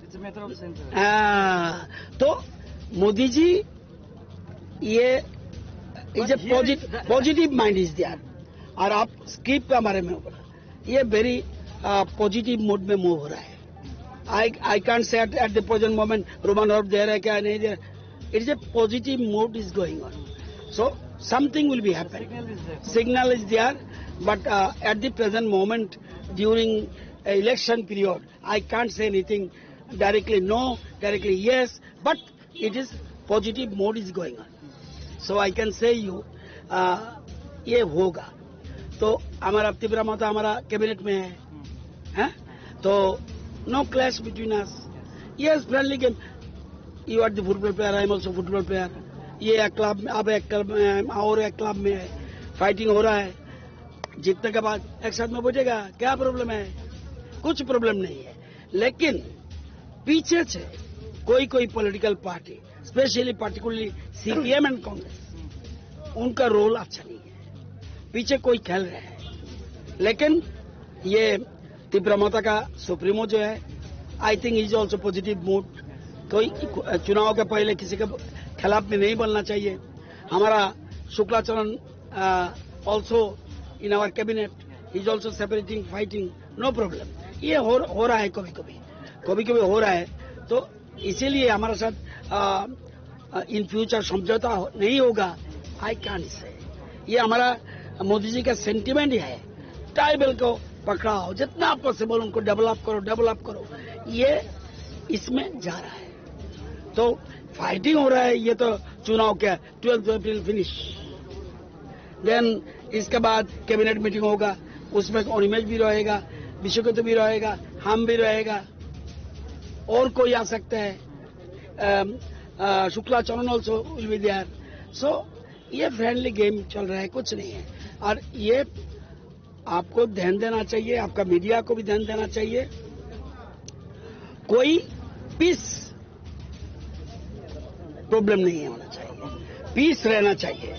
It's a matter of centre. हाँ, तो मोदी जी, ये is a positive mind is there. और आप स्क्रिप्ट के बारे में बोला, ये वेरी पॉजिटिव मोड में मूव हो रहा है. I, I can't say at, at the present moment Roman Horop there hai kya nahi there. It is a positive mood is going on. So something will be happening. Signal is there. Signal is there, but uh, at the present moment, during election period, I can't say anything directly no, directly yes, but it is positive mood is going on. So I can say you, uh, ये होगा। तो हमारा तीव्र मता हमारा कैबिनेट में है, हैं? तो no clash between us. Yes, friendly game. You are the football player, I am also football player. ये एक क्लब में, अब एक क्लब में है, और एक क्लब में है, फाइटिंग हो रहा है। जीतने के बाद एक साथ में बैठेगा, क्या प्रॉब्लम है? कुछ प्रॉब्लम नहीं है। लेकिन पीछे से कोई कोई political party, specially particularly CPM and Congress, उनका रोल अच्छा नहीं है, पीछे कोई खेल रहे हैं। लेकिन ये तीव्र मता का सुप्रीमो जो है, I think is also positive mood. कोई चुनाव के पहले किसी के खिलाफ में नहीं बोलना चाहिए। हमारा Shuklacharan, also in our cabinet, he is also separating, fighting, no problem। ये हो, हो रहा है कभी कभी, कभी कभी हो रहा है। तो इसीलिए हमारे साथ इन फ्यूचर समझौता हो, नहीं होगा, आई कांट से। ये हमारा मोदी जी का सेंटिमेंट ही है, ट्राइबल को पकड़ाओ, जितना पॉसिबल उनको डेवलप करो, डेवलप करो, ये इसमें जा रहा है। तो फाइटिंग हो रहा है, ये तो चुनाव के ट्वेल्थ अप्रैल फिनिश। देन इसके बाद कैबिनेट मीटिंग होगा, उसमें अनिमेश भी रहेगा, विश्वकत भी रहेगा, हम भी रहेगा, और कोई आ सकता है। Shuklacharan also will be there. So ये फ्रेंडली गेम चल रहा है, कुछ नहीं है। और ये आपको ध्यान देना चाहिए, आपका मीडिया को भी ध्यान देना चाहिए। कोई पीस प्रॉब्लम नहीं होना चाहिए, पीस रहना चाहिए।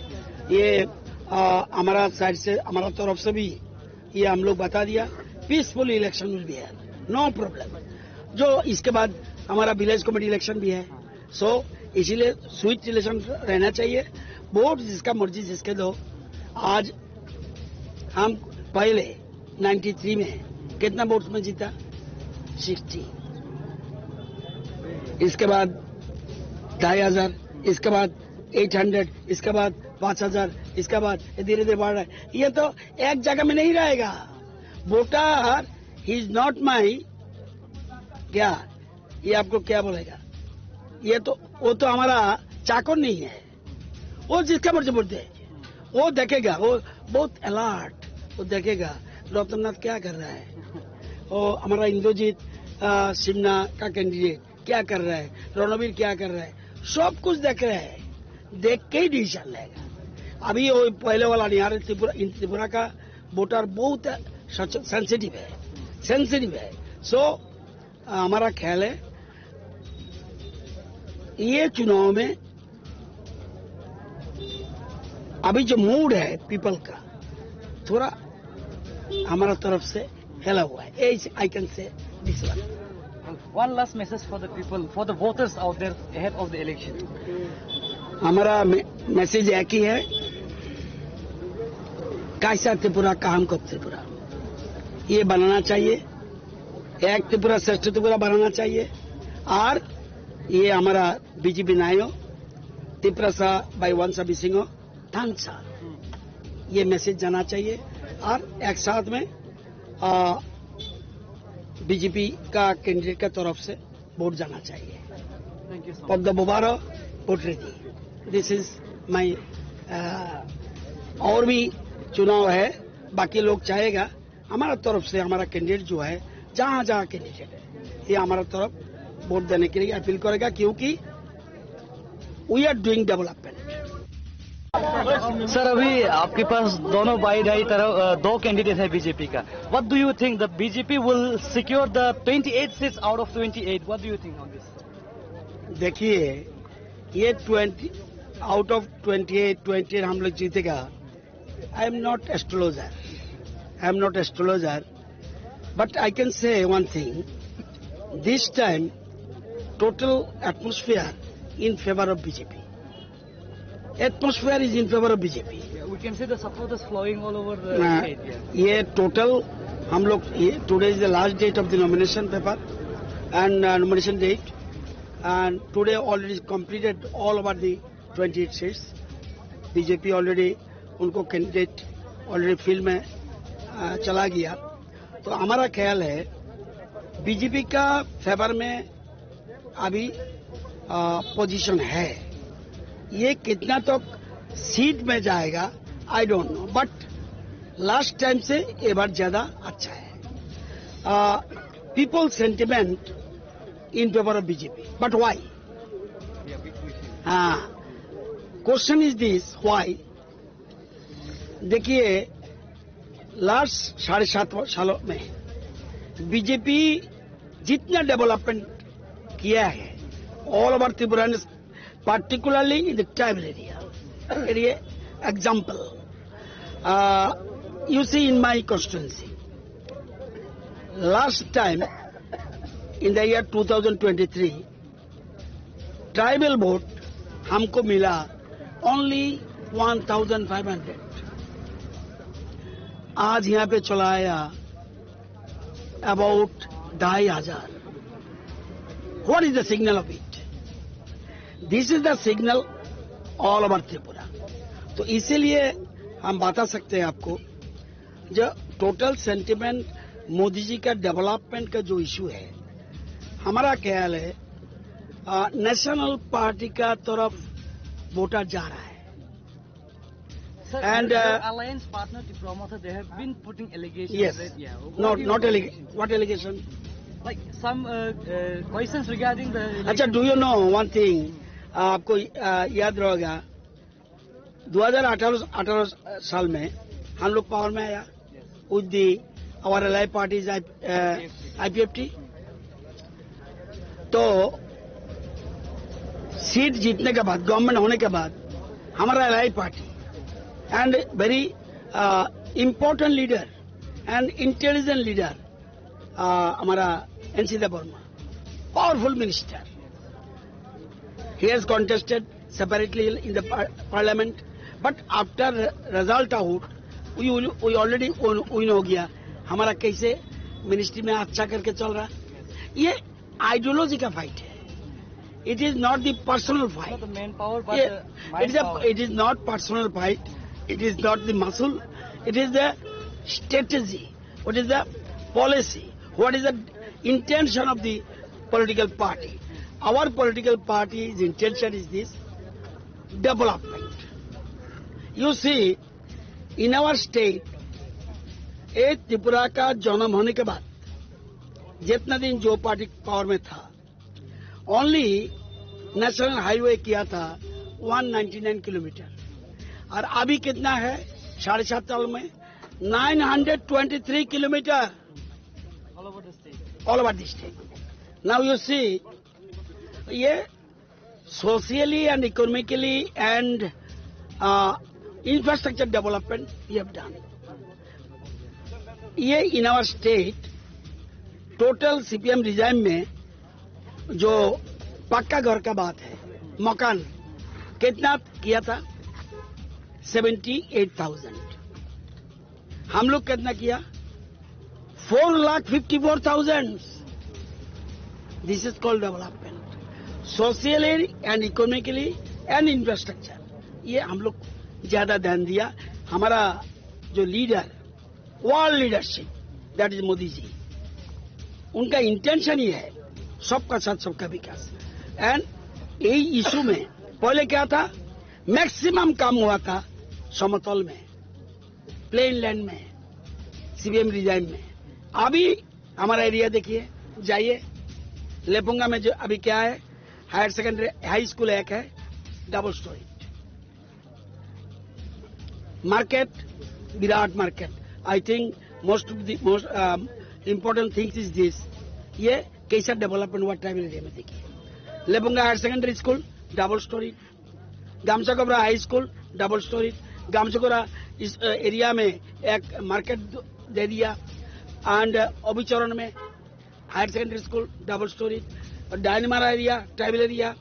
ये आ, हमारा साइड से, हमारा तरफ से भी ये हम लोग बता दिया, पीसफुल इलेक्शन विल बी है, नो प्रॉब्लम। जो इसके बाद हमारा विलेज कमेटी इलेक्शन भी है, सो इसीलिए स्वीट रिलेशन रहना चाहिए। वोट जिसका मर्जी जिसके दो। आज हम पहले नाइंटी थ्री में कितना वोट में जीता? सिक्सटी। इसके बाद ढाई हजार, इसके बाद एट हंड्रेड, इसके बाद पाँच हजार, इसके बाद ये धीरे धीरे बढ़ रहा है। ये तो एक जगह में नहीं रहेगा। Voter, he is not my, क्या, ये आपको क्या बोलेगा? ये तो, वो तो हमारा चाकर नहीं है। वो जिसका मर्जी वोट दे, वो देखेगा, वो बहुत अलर्ट, वो देखेगा रतननाथ क्या कर रहा है, वो हमारा इंद्रजीत सिन्हा का कैंडिडेट क्या कर रहा है, रणवीर क्या कर रहा है, सब कुछ देख रहे हैं, देख के ही डिसीजन लेगा। अभी वो पहले वाला नहीं आ रहा। त्रिपुरा, इन त्रिपुरा का वोटर बहुत सेंसिटिव है, सेंसिटिव है। सो हमारा ख्याल है ये चुनाव में अभी जो मूड है पीपल का, थोड़ा हमारा तरफ से हिला हुआ है। ये I can say this one. One last message for the people, for the voters out there ahead of the election. हमारा मैसेज एक ही है, कैसा त्रिपुरा, काम को त्रिपुरा, ये बनाना चाहिए। एक त्रिपुरा श्रेष्ठ त्रिपुरा बनाना चाहिए। और ये हमारा बीजेपी नायो, तिप्रसा बाई वंशा बिसिंगो थांसा, ये मैसेज जाना चाहिए। और एक साथ में बीजेपी का कैंडिडेट का तरफ से वोट जाना चाहिए। पद्म बुबारो vote ready. This is my. और भी चुनाव है, बाकी लोग चाहेगा। हमारा तरफ से हमारा कैंडिडेट जो है, जहाँ जहाँ कैंडिडेट है, ये हमारा तरफ वोट देने के लिए अपील करेगा, क्योंकि we are doing development. Sir, अभी आपके पास दोनों बाई दाई तरफ, अ, दो कैंडिडेट है बीजेपी का। What do you think, the B J P will secure the twenty eight seats out of twenty eight? What do you think on this? देखिए, ये twenty out of twenty eight, twenty eight हम लोग जीतेगा। I am not astrologer, I am not astrologer, but I can say one thing, this time total atmosphere in favor of B J P. Atmosphere is in favor of B J P. Yeah, we can see the supporters flowing all over the state, yeah. ये टोटल हम लोग, ये, today is the last date of the nomination paper। and uh, nomination date, and today already completed all over the twenty-eight seats. BJP already उनको candidate already field में अ, चला गया। तो हमारा ख्याल है बीजेपी का फेवर में अभी पोजीशन है। ये कितना तक सीट में जाएगा, I don't know, but last time से ये बार ज्यादा अच्छा है। People sentiment in favour of BJP, but why? हाँ, क्वेश्चन इज दिस, व्हाई? देखिए, लास्ट साढ़े सात सालों में बीजेपी जितना डेवलपमेंट किया है all over Tripura, particularly in the tribal area. Example, uh, you see, in my constituency, last time, in the year two thousand twenty-three, tribal vote हमको मिला only one thousand five hundred. आज यहाँ पे चला आया अबाउट ढाई हजार। What is the signal of it? This is the signal all over Tripura. तो इसीलिए हम बता सकते हैं आपको जो टोटल सेंटिमेंट मोदी जी का डेवलपमेंट का जो इशू है, हमारा ख्याल है नेशनल पार्टी का तरफ वोटर जा रहा है। Sir, and, your uh, alliance partner Tipra Motha, they have been putting allegations. Yes. That, yeah, what not do you not allegation? Allegation, what allegation? Like some uh, uh, questions regarding the अच्छा, do you know one thing? आपको अ, याद रहेगा, दो हज़ार अठारह अठारह साल में हम लोग पावर में आया with the our allied parties, IPFT. तो सीट जीतने के बाद, गवर्नमेंट होने के बाद, हमारा allied party and very important leader and intelligent leader, हमारा NC Debbarma, powerful minister, he has contested separately in the par- parliament, but after result out, we we already win हो गया। हमारा कैसे मिनिस्ट्री में अच्छा करके चल रहा है। ये आइडियोलॉजी का फाइट है। It is not the personal fight. Not the manpower, but ये the mind it is a power. It is not personal fight. It is not the muscle. It is the strategy. What is the policy? What is the intention of the political party? Our political party's intention is this: development. You see, in our state, एक त्रिपुरा का जन्म होने के बाद जितना दिन जो party power में था, ओनली नेशनल हाईवे किया था वन नाइंटी नाइन किलोमीटर, और अभी कितना है? साढ़े सात साल में nine hundred twenty three kilometre all over the state. Now you see, ये socially and economically and infrastructure development you have done. ये in our state total CPM regime में जो पक्का घर का बात है, मकान कितना किया था? Seventy eight thousand. हम लोग कितना किया? Four lakh fifty four thousand. This is called development, socially and economically and infrastructure। ये हम लोग ज्यादा ध्यान दिया। हमारा जो leader, world leadership, that is Modi ji, उनका इंटेंशन ये है, सबका साथ सबका विकास। एंड यही इशू में पहले क्या था, मैक्सिमम काम हुआ था समतल में, प्लेन लैंड में, सीबीएम रिजाइम में। अभी हमारा एरिया देखिए, जाइए लेपुंगा में, जो अभी क्या है, हायर सेकेंडरी हाई स्कूल एक है, double storey market, Virat market. I think most of the most important things is this. ये कैसा डेवलपमेंट हुआ ट्राइबल एरिया में, देखिए, लेपुंगा higher secondary school, double storey, Gamsakobra high school, double storey, Gamsakobra इस एरिया में एक मार्केट दे दिया, एंड अभिचरण में higher secondary school, double storey, Dainmara area, tribal area,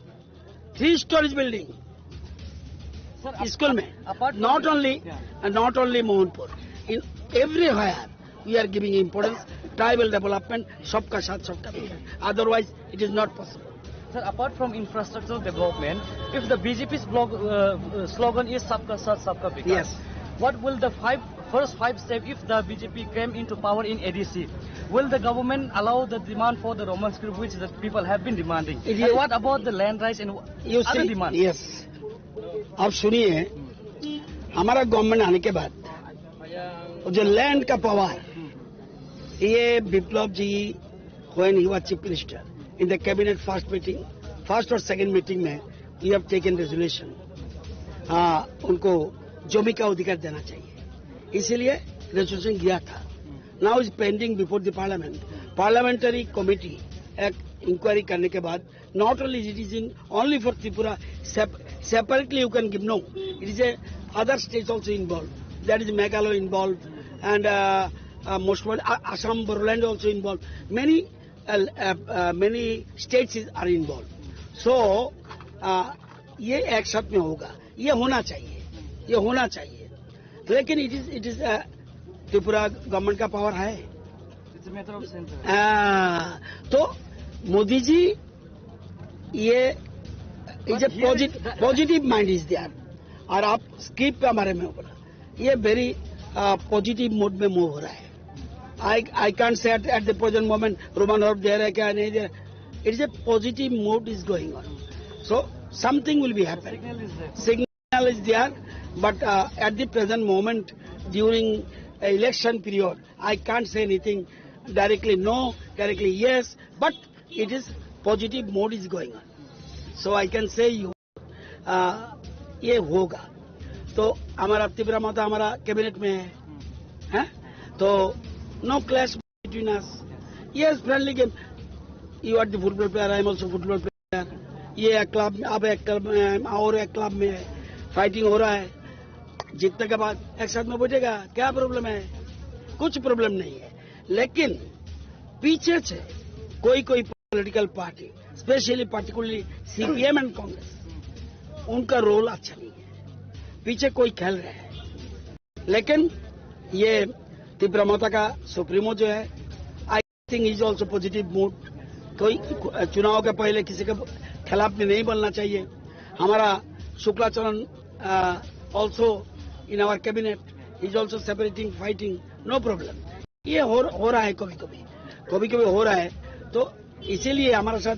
three storeys building school में। Not only, not only Mohanpur, in everywhere We are giving importance tribal development, सबका साथ सबका विकास. Otherwise, it is not possible. Sir, apart from infrastructural development, if the B J P's blog, uh, uh, slogan is "Sabka Saath, Sabka Vikas," yes, what will the five first five step if the B J P came into power in A D C? Will the government allow the demand for the Roman script which the people have been demanding? It And is what about the land rights and you other see, demand? Yes. अब सुनिए, हमारा गवर्नमेंट आने के बाद वो जो लैंड का पावर, ये विप्लव जी, when he was chief minister, in the cabinet first meeting, first और सेकंड मीटिंग में, we have taken resolution, हाँ, उनको जमीन का अधिकार देना चाहिए, इसीलिए रेजोल्यूशन गया था. Now is pending before the parliament. Parliamentary committee एक इंक्वायरी करने के बाद, not only it is in only for Tripura, sep- separately you can give, no, it is a other states also involved. That is Meghalaya involved, and uh, uh, most probably A- Assam, Bodoland also involved. Many uh, uh, uh, many states is, are involved. So uh, ये एक साथ में होगा, ये होना चाहिए, ये होना चाहिए. लेकिन it is it is Tripura government का पावर है. It's a matter of centre. हाँ, तो मोदी जी ये is a positive mind is there. और आप स्क्रिप्ट के बारे में बोला, ये वेरी पॉजिटिव मोड में मूव हो रहा है. I I can't say at the present moment Roman horse दे रहा है क्या नहीं दे रहा. It is a positive mood is going on. So something will be happen. Signal is there, but uh, at the present moment, during election period, I can't say anything directly no, directly yes, but it is positive mode is going on. So I can say you, uh, ये होगा. तो हमारा तीव्र माता हमारा कैबिनेट में है, हैं? तो no clash between us. Yes, friendly game. You are the football player, I am also football plaller. ये एक क्लब में, अब एक क्लब में, हम और एक क्लब में फाइटिंग हो रहा है. जीतने के बाद एक साथ में बैठेगा, क्या प्रॉब्लम है? कुछ प्रॉब्लम नहीं है. लेकिन पीछे से कोई कोई political party, specially particularly CPM and Congress, उनका रोल अच्छा नहीं है. पीछे कोई खेल रहा है. लेकिन ये तीव्र माता का सुप्रीमो जो है, I think is also positive mood. कोई चुनाव के पहले किसी के खिलाफ में नहीं बोलना चाहिए. हमारा Shuklacharan also in our cabinet, he is also separating, fighting, no problem. ये हो, हो रहा है कभी कभी, कभी कभी हो रहा है. तो इसीलिए हमारे साथ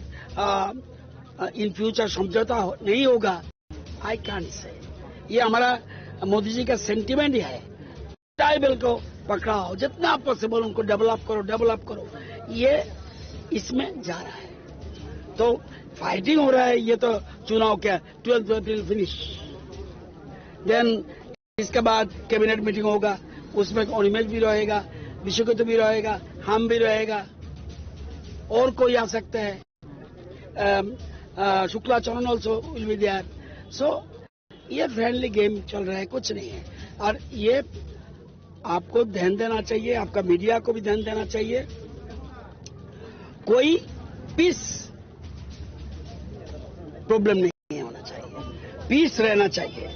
इन फ्यूचर समझौता नहीं होगा. आई कांट से, ये हमारा मोदी जी का सेंटिमेंट ही है. ट्राइबल को पकड़ाओ, जितना पॉसिबल उनको डेवलप करो, डेवलप करो. ये इसमें जा रहा है. तो फाइटिंग हो रहा है, ये तो चुनाव क्या, ट्वेल्थ अप्रैल फिनिश. देन इसके बाद कैबिनेट मीटिंग होगा, उसमें अनिमेश भी रहेगा, विश्वकर्मा भी रहेगा, हम भी रहेगा, और कोई आ सकते हैं. Shuklacharan also will be there. So ये फ्रेंडली गेम चल रहा है, कुछ नहीं है. और ये आपको ध्यान देना चाहिए, आपका मीडिया को भी ध्यान देना चाहिए. कोई पीस प्रॉब्लम नहीं होना चाहिए, पीस रहना चाहिए.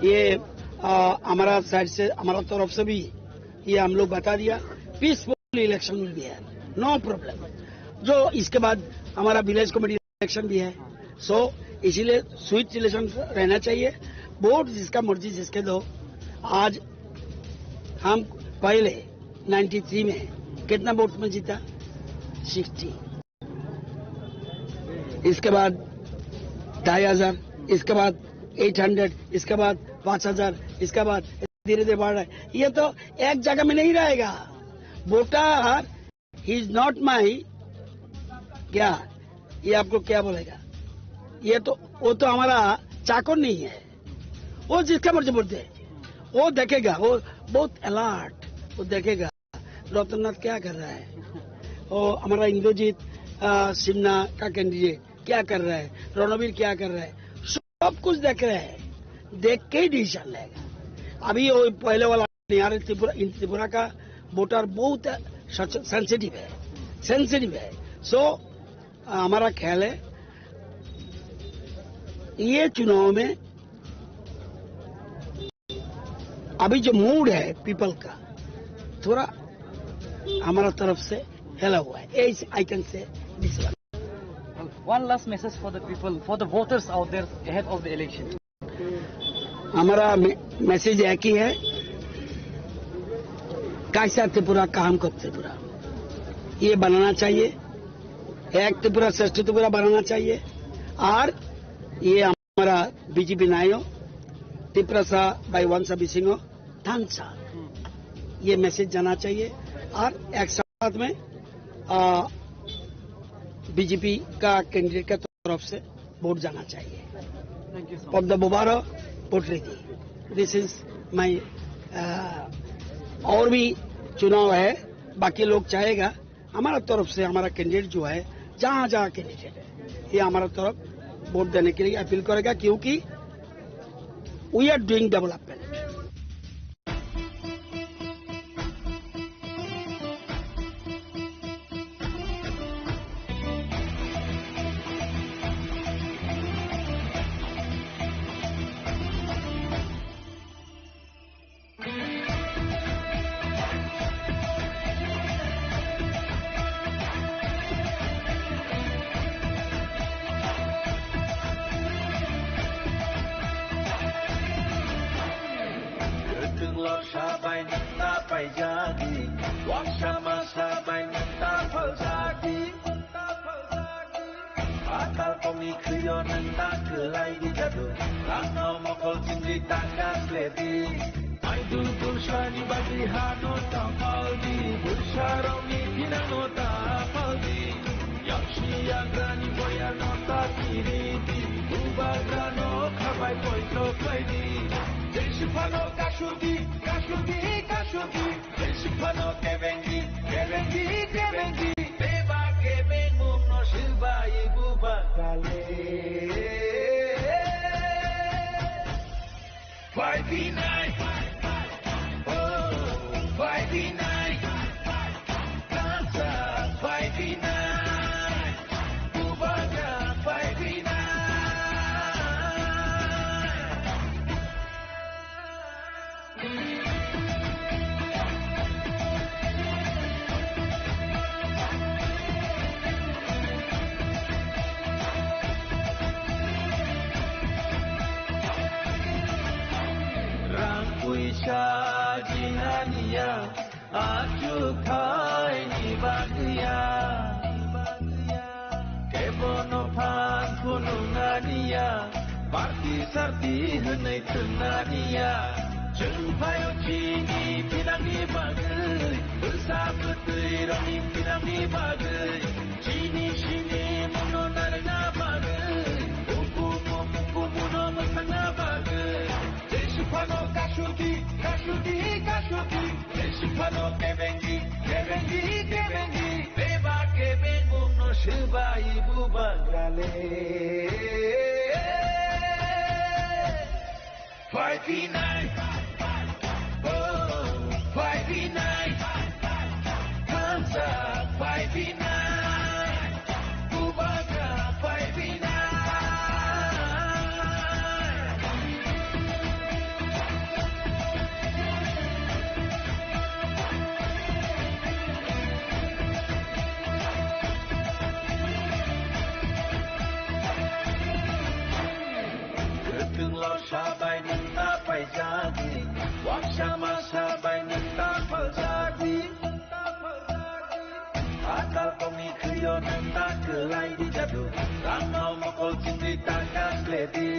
ये हमारा साइड से, हमारा तरफ से भी ये हम लोग बता दिया, पीसफुल इलेक्शन विल बी है, नो प्रॉब्लम. जो इसके बाद हमारा विलेज कमेटी इलेक्शन भी है. सो इसीलिए स्वीट रिलेशन रहना चाहिए. वोट जिसका मर्जी जिसके दो. आज हम पहले नाइन्टी थ्री में कितना वोट में जीता? सिक्सटी. इसके बाद ढाई हजार, इसके बाद एट हंड्रेड, इसके बाद पाँच हजार, इसके बाद धीरे धीरे बढ़ रहा है. ये तो एक जगह में नहीं रहेगा. Voter he is not my क्या, ये आपको क्या बोलेगा? ये तो, वो तो हमारा चाकर नहीं है. वो जिसका मर्जी बोलते हैं, वो देखेगा, वो बहुत अलर्ट, वो देखेगा. रतननाथ क्या कर रहा है, वो हमारा इंद्रजीत सिन्हा का कैंडिडेट क्या कर रहा है, रणवीर क्या कर रहा है, सब कुछ देख रहे हैं, देख के ही डिसीजन लेगा. अभी वो पहले वाला नहीं आ रहे. त्रिपुरा, इन त्रिपुरा का वोटर बहुत सेंसिटिव है, सेंसिटिव है. सो हमारा ख्याल है ये चुनाव में अभी जो मूड है पीपल का, थोड़ा हमारा तरफ से फैला हुआ है। ये I can say this one. One last message for the people, for the voters out there ahead of the election. हमारा मैसेज एक ही है, कैसा त्रिपुरा, काम कर त्रिपुरा, ये बनाना चाहिए। एक त्रिपुरा, श्रेष्ठ त्रिपुरा बनाना चाहिए। और ये हमारा बीजेपी नायो, त्रिपुरा सा भाई वंश अभी सिंह, थानसा, ये मैसेज जाना चाहिए। और एक साथ में बीजेपी का कैंडिडेट का तरफ से वोट जाना चाहिए। Thank you so much. Of the Bobaro, vote ready. This is my, और भी चुनाव है, बाकी लोग चाहेगा। हमारा तरफ से हमारा कैंडिडेट जो है, जहाँ जहाँ कैंडिडेट है, ये हमारा तरफ वोट देने के लिए अपील करेगा, क्योंकि we are doing development. Kwthwng lorsa bai nwng ta paijadi, waksa masa bai nwng ta phaljadi. Atal kongni khwio nwng ta kwlai di jadu, rangno mokol chingri ta kasledi. Aidul pursani bagwi hano ta paldi, pursarokni thinano ta paldi. Yaksi yagrani boyarno ta kiridi, bubagrano khabai poito khlaidi. Jesiphano kasudi, kasudi, kasudi. Jesiphano kebengi, kebengi, kebengi. Beba kebengmungno swbai bubagrale. Phaiphinai, oh, phaiphinai, kansa phaiphinai, bubagra phaiphinai. Rang puisa jinaniya, achukhaini bagwiya. Kebono phan phunuknaniya, party sarti hwnwi thwngnaniya. Chwng phaio chini thinangni bagwi, bwsa bwtwi rokni thinangni bagwi. Chini sini muno narwkna bagwi, ukumu mukumu no mwsakna bagwi. Jesiphano kasudi, kasudi, kasudi. Jesiphano kebengi, kebengi, kebengi. Beba kebengmungno swbai bubagrale. Phaiphinai, oh, phaiphinai, kansa phaiphinai, bubagra phaiphinai. Kwthwng lorsa bai nwng ta paijadi, waksa masa bai nwng ta phaljadi. Atal kongni khwio nwng ta kwlai di jadu, rangno mokol chingri ta kasledi.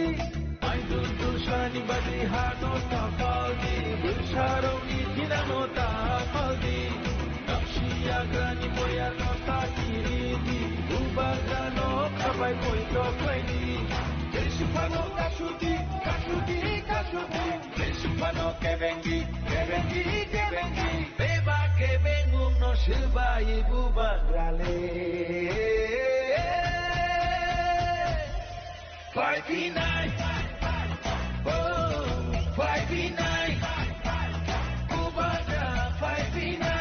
Aidul pursani bagwi hano ta paldi, bwsarokni thinano ta paldi. Yaksi yagrani boyarno ta kiridi, bubagrano khabai poito khlaidi. Jesiphano kasudi, kasudi, kasudi. Jesiphano kebengi, kebengi, kebengi. Beba kebengmungno swbai bubagrale. Phaiphinai, oh, phaiphinai, bubagra phaiphinai.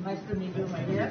Nice to meet you, my dear.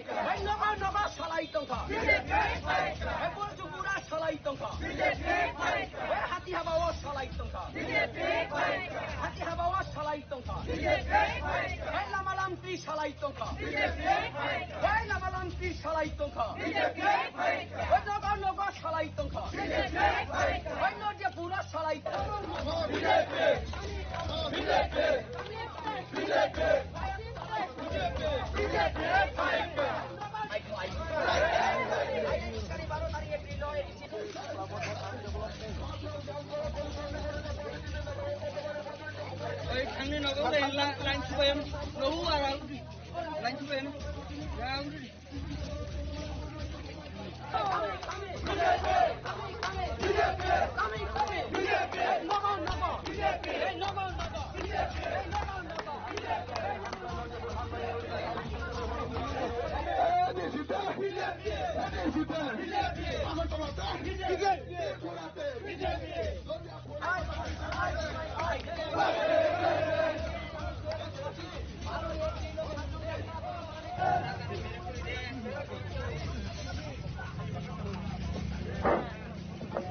Hai nogo nogo salai tongkha. Hai Borjubura salai tongkha. Hai hati habao salai tongkha. Hati habao salai tongkha. Hai lama lampi salai tongkha. Hai lama lampi salai tongkha. Hai nogo nogo salai tongkha. Hai nodia pura salai tongkha. Oi, thangni nogo bai la-, line subayam, nogo ara udi, line subayam, ya udi.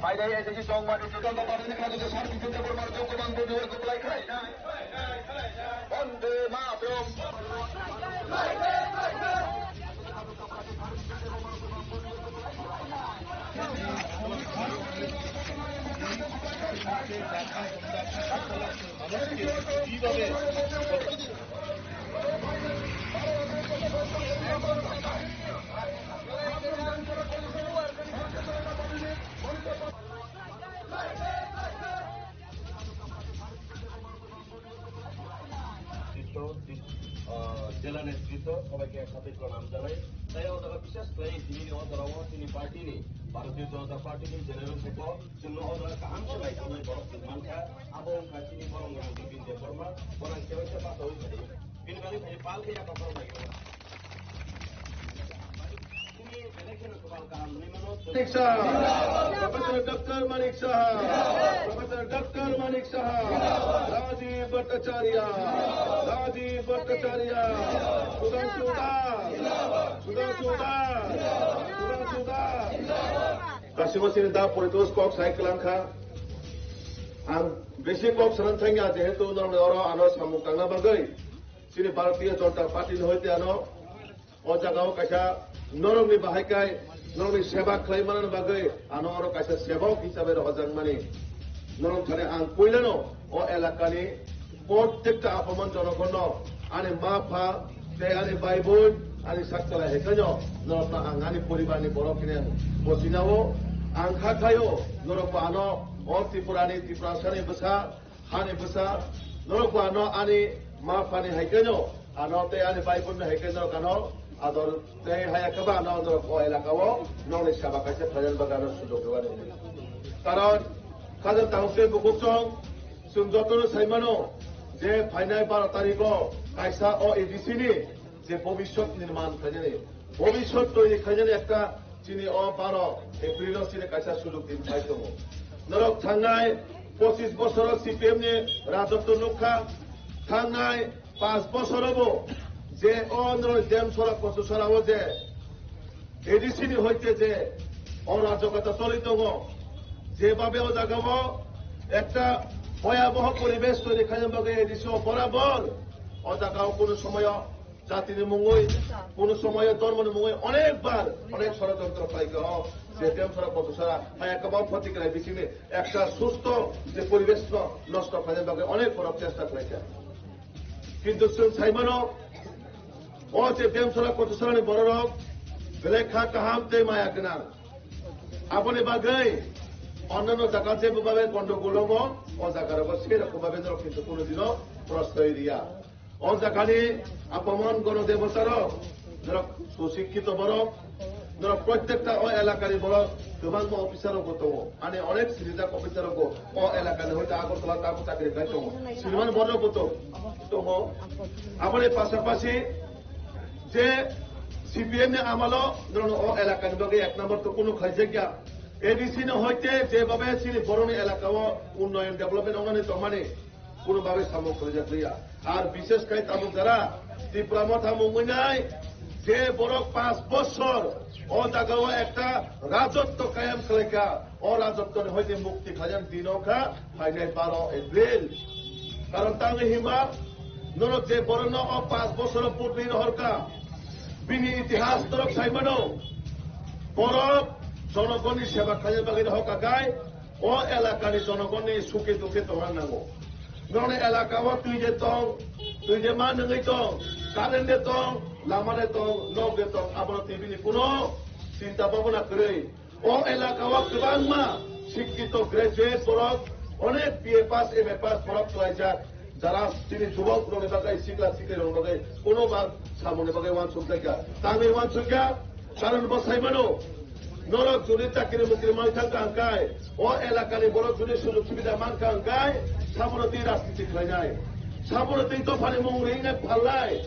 Phainai S S C chongmani Chwngno Party ni Khajo Sar Bichar Debbarma Jogoban Boni Hor Kublai Khlai. Bande Mataram. নেতৃত্ব, আহ, জেলা নেতৃত্ব সবাইকে একসাথে প্রণাম জানাই। তাই ও তারা বিশেষ করে এই দিনে ও তারা ও তিনি পার্টি নেই, ভারতীয় জনতা পার্টি নেই, জেনারেল সেক্রেটারি, জন্য ও তারা কাহাম সবাই সবাই বড় মানকা, আবো কাশিনি বরং গরম বিপিন দেববর্মা, বরং কেউ সে পাতা হইতে পারে। বিন বালি ভাই পাল খেয়ে আপনার বড় ভাই। Manik Saha, Professor Doctor Manik Saha, Professor Doctor Manik Saha, Rajiv Bhattacharya, Rajiv Bhattacharya, Sudhanshu Das, Sudhanshu Das, Sudhanshu Das. Kasima sini da politos kok sai kelang kha. Ang besi kok saran thangya jehetu nang oro ano samung tangna bagwi. Chini Bharatiya Janata Party ni hoite ano o jaga o kaisa norokni bahai kai norokni seba khlai manani bagwi ano oro kaisa sebok hisabe rohorjakmani. Norok thani ang puilano o elakani prottekta apaman jonogonno ani ma pha tei ani bai boi ani sakchalai hai khaino norokno ang ani poribarni borok hwnwi ang bochinao. Ang kha khaio norokbo ano o Tripurani Tiprasani bwsa Hani bwsa, norok bo ano ani ma phani hai khe no, ano tei ani bai bwrwini hai khe norok ano ador tei haya khe ba ano norok o elaka o nokni seba kaisa phainani bagwi ano sujok rwani. Karon, Khajak Tahuk tei Bukhuk chwng, chwng jotono sai mano je phainai baro tarikh o kaisa o A D C ni je bhobishyot nirman khainani, bhobishyot toiri khainani ekta chini o baro April o chini kaisa sujok din phai tongo. Norok thangnai pochis bosoro C P M ni rajotw nukha, thangnai panch bosoro bo je o norok Demsora Kochusora o je A D C ni hoite je o rajokata choli tongo, je babe o jaga o ekta bhoyaboho poribesh toiri khaina bagwi A D C o borabor o jaga o kunu somoyo jatini mungwi, kunu somoyo dhormoni mungwi onekbar onek sorojontro khlaikha o je Demsora Kochusora hai ekta bo photiklai bisingni ekta susto je poribesh no nosto khlaina bagwi onek borok chesta khlaikha. Kintu chwng sai mano, o je Demsora Kochusora ni bororok belai kha kaham tei maya gwnang. Aboni bagwi onnano jaga jebo babe gondogol tongo, o jaga rogo sei rokom babe norok kintu kunu dino proshroy riya. O jagani apamon gono debota rok, norok susikkito borok, norok prottekta o elakani borok, kwbangma officer rok bo tongo. Ani onek sinijak officer rok bo o elakani hoite Agartala tabuk chakri khai tongo. Sinimani borok bo to-, tongo. Aboni pasapasi je C P M ni amalo norok o elakani bagwi ek number to kunu khaijak ya. A D C ni hoite je babe chini borokni elaka o unnoyon development wngnani tongmani kunu bagwi samung khlaijak liya. Ar bishesh khai tabuk jara Tipra Motha mungwi nai je borok panch bosor o jaga o ekta rajotto kayam khlaikha, o rajotto ni hoite mukti khlaijak dino kha phainai baro April. Karon tangwi himba norok je borokno o panch bosoro putwi rohorkha, bini itihas norok sai mano, borok jonogonni seba khlaina bagwi rohorkha khai, o elakani jonogonni suke dukhe tongna nango. Norokni elaka o twi de tong, twi de ma nungwi tong, current de tong, lama de tong, nok de tong, abono twi bini kuno chinta bhabana kwrwi. O elaka o kwbangma sikkito graduate borok, onek B A pass, M A pass borok khlaijak. Jara chini jubok rokni bagwi, sikla sikli rokni bagwi, kuno ba samungni bagwi uansuk jakya, tangwi uansukya, karon bo sai mano, norok jodi chakri mukri man thangkha hwnkhe, o elakani borok jodi sujok subida mankha hwnkhe, sabono twi rajniti khlainai, sabono twi dophani mung ringnai phalnai,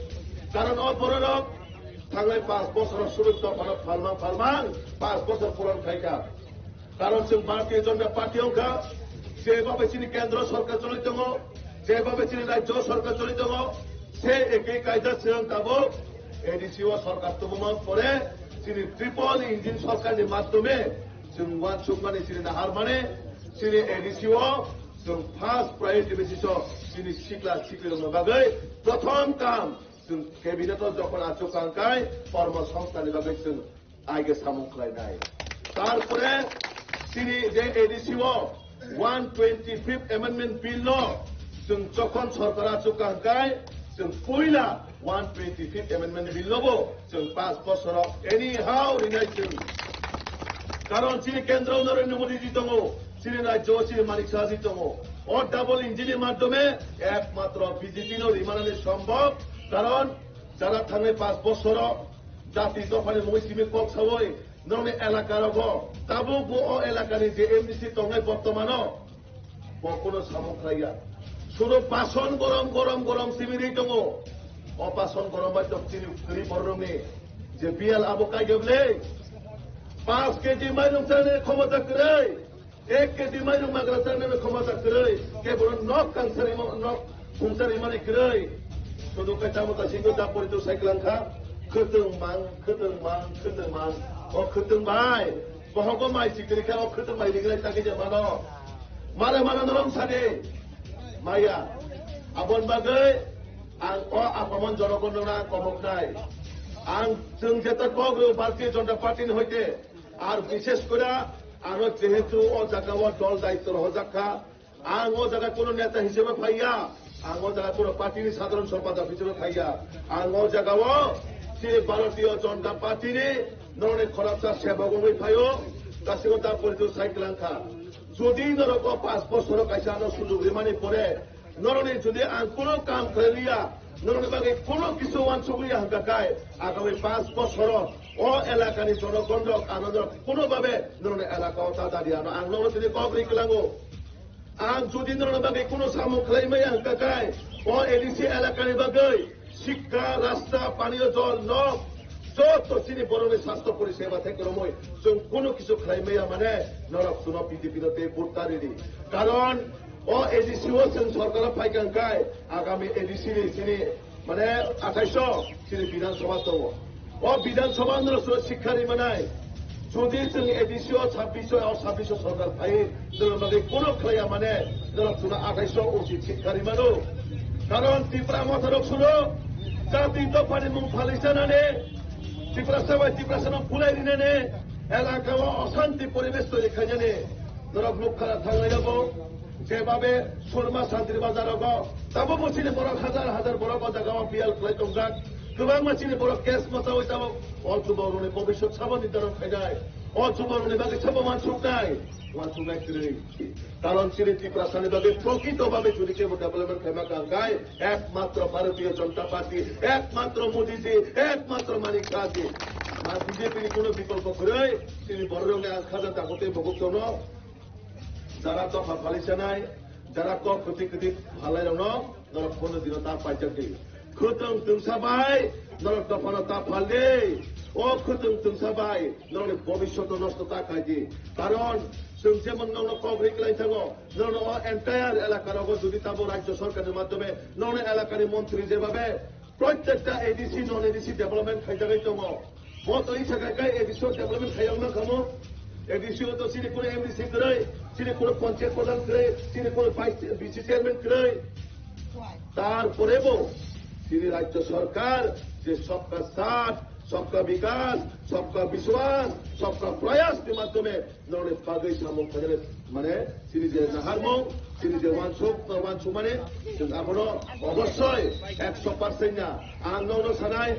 karon o bororok thangnai panch bosoro sujok dophano phalmang phalmang panch bosor puron khaikha. Karon chwng Bharatiya Janata Party wngkha, jebhabe chini kendro sorkar choli tongo, jebhabe chini rajyo sorkar choli tongo, se ekei kaida chwng tabuk A D C o sorkar tubuma pore chini triple engine sorkarni madhyome chwng uansukmani, chini naharmani, chini A D C o chwng first priority basis o chini sikla siklirokni bagwi prothom kam chwng cabinet o jokhon achuk kha hwnkhe kormo songsthanni bagwi chwng aige samung khlainai. Tarpore chini je A D C o one twenty-fifth Amendment Bill no chwng jokhon sorkar achuk kha hwnkhe chwng puila one twenty-fifth Amendment Bill no bo chwng panch bosoro anyhow rinai chwng. Karon chini kendro Narendra Modi ji tongo, chini rajyo chini Manik Saha ji tongo. O double engine ni madhyome ekmatro B J P no rimanani sombhob. Karon jara thangnai panch bosoro jati dophani mungwi simi kok sawi nokni elaka rogo tabuk bo o elakani je M D C tongnai bortomano bo kuno samung khlaiya. Sudo pason gorom gorom gorom simi ri tongo. O pason gorom bai tok chini kwrwi bororokni je biyal abo kaigebwle panch K G mairung chani khomota kwrwi. Ek K G mairung magra chana khomota kwrwi, kebo nok kansari ma-, nok khumsari mani kwrwi. Sudu kai tamo ta singo da pori to cycle kha, khwtwng mang, khwtwng mang, khwtwng mang. O khwtwng bai, bohogo mai sikri kha, o khwtwng bai rigrai ta khe mano. Mare mano norong sade. Maya. Abon bagwi ang o apamon jorogon nona komok nai. Ang chwng jeta kok rw Bharatiya Janata Party ni hoite Ar bishesh kore aro jehetu o jaga o dol daityo rohorjak kha, ang o jaga kuno neta hisabe phaiya, ang o jaga kuno party ni sadharon sompadak hisabe phaiya, ang o jaga o chini Bharatiya Janata Party ni norokni khoroksa sebok wngwi phaio, dasingo ta porito sai kwlang kha. Jodi norok o panch bosoro kaisa ano sujok rimani pore, Norokni jodi ang kuno kam khlai liya, norokni bagwi kuno kisu uansuk liya hwnkha khe, agami panch bosoro o elakani jonogon rok ano norok kuno babe norokni elaka o ta dadi ano ang norokno tini kok ri kwlango. Ang jodi norokni bagwi kuno samung khlai maya hwnkha khe, o A D C elakani bagwi Sikha, rasta, paniyo jol, nok, joto chini borokni sastho poriseba theke romwi chwng kuno kisu khlai maya mane norok chuno B J P no tei vote ta ridi. Karon o A D C o chwng sorkar o phaikha hwnkhe agami A D C ni chini mane athaiso chini Bidhan Sabha tongo. O Bidhan Sabha no chwng sikha ri manai. Jodi chwng A D C o sabbish o, o sabbish o sorkar phai, norok bagwi kuno khlaiya mane, norok chwngno athaish o usit sikha ri mano. Karon Tipra Motha rok suno jati dophani mung phalwi chanani, Tiprasa bai Tiprasa no bulai rinani, elaka o oshanti poribesh toiri khainani, norok nukha thanglai yago. Jebabe Surma Santri Bazar rogo tabukbo chini borok hajar hajar borok o jaga o biyal khlai tongjak. Kwbangma chini borok case mochawi tabuk o chubagrokni bobiswt sabo nirdaron khainai. O chubagrokni bagwi sabo uansuknai, uansuknai kwrwi. Karon chini Tiprasani bagwi prokrito babe jodi kebo development khaima kangkai, ekmatro Bharatiya Janata Party, ekmatro Modi ji, ekmatro Manik Saha ji. Ma B J P ni kuno bikolpo kwrwi, chini bororokni ang khaja dakotwi bogok tono. Jara dopha phalwi sanai, jara kok kwtwi kwtwi phalnai rokno norok bono dino ta paijak di. Khwtwng twngsa bai norok dophano ta phal di. O khwtwng twngsa bai norokni bobiswt no nosto ta khai di. Karon chwng jemon nokno kok ri kwlai thango, norokno o entire elaka rogo jodi tamo rajyo sorkar ni madhyome norokni elakani montri jebabe Protekta A D C, non A D C development khaijagwi tongo. Bo to isa kai kai A D C o development khaiyang na kamo. A D C o to chini kuro M D C kwrwi, chini kuro panchayat pradhan kwrwi, chini kuro vice, V C chairman kwrwi. Tarpore bo chini rajyo sarkar je sabka saath, sabka vikas, sabka vishwas, sabka prayas ni madhyome Norokni bagwi samung khainani, mane, chini je naharmung, chini je uansuk, uansukmani, chwng abono obossoi ekso percent ya. Ang nokno sanai,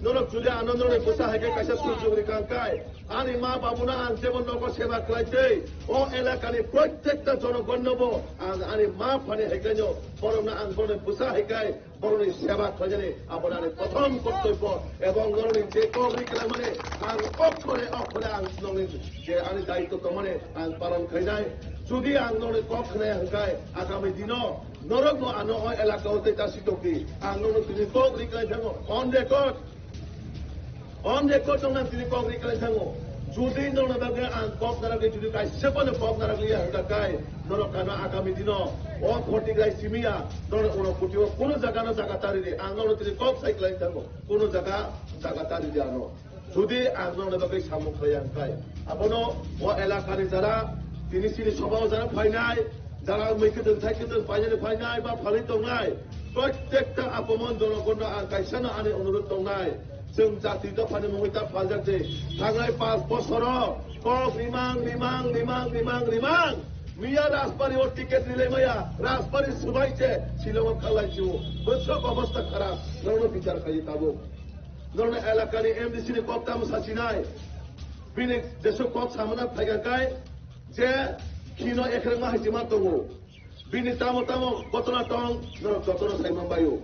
norok jodi ano norokni bwsa hai khe kaisa sujok rikang kai, ani ma babuno ang jemon nogo seba khlai tei, o elakani protekta jonogonno bo ang ani ma phani hai khe no, borokno ang borokni bwsa hai khe, Borokni seba khlainani abo ani prothom kortobyo ebong norokni je kok ri khlaimani ang okhore okhore ang norokni je ani daityo tongmani ang palon khlainai. Jodi ang norokni kok khnaya hwnkhe agami dino norokno ano o elaka o tei ta sitokdi ang norokno tini kok ri khlai thango on record. On record tongna tini kok ri khlai thango. Jodi norokni bagwi ang kok narwgwi, jodi kaisa phano kok narwgwi ya hwnkha khe, norok kano agami dino o photigrai simi ya, norok uno kutio kuno jaga no jaga tari di, ang norok tini kok sai khlai thango, kuno jaga jaga tari di ano. Jodi ang norokni bagwi samung khlai ang khai, abono o elakani jara tini sini sobao jara phainai, jara mui kwtwng thai kwtwng painani phainai ba phalwi tongnai, protekta apamon jonogonno ang kaisano ani onurot tongnai. Chwng jati dophani mungwi ta phaljak di. Thangnai panch bosoro kok rimang, rimang, rimang, rimang, rimang. Miya Rajbari o ticket rilai maya, Rajbari subai se Shillong o khalai chu. Bwswk obostha kharap, norokno bichar khai tabuk. Norokni elakani M D C ni kok tamo sachinai. Bini jeswk kok samana phaiga kai, je khino ekrengma hai chima tongo. Bini tamo tamo gotona tong, norok jotono sai manbaio.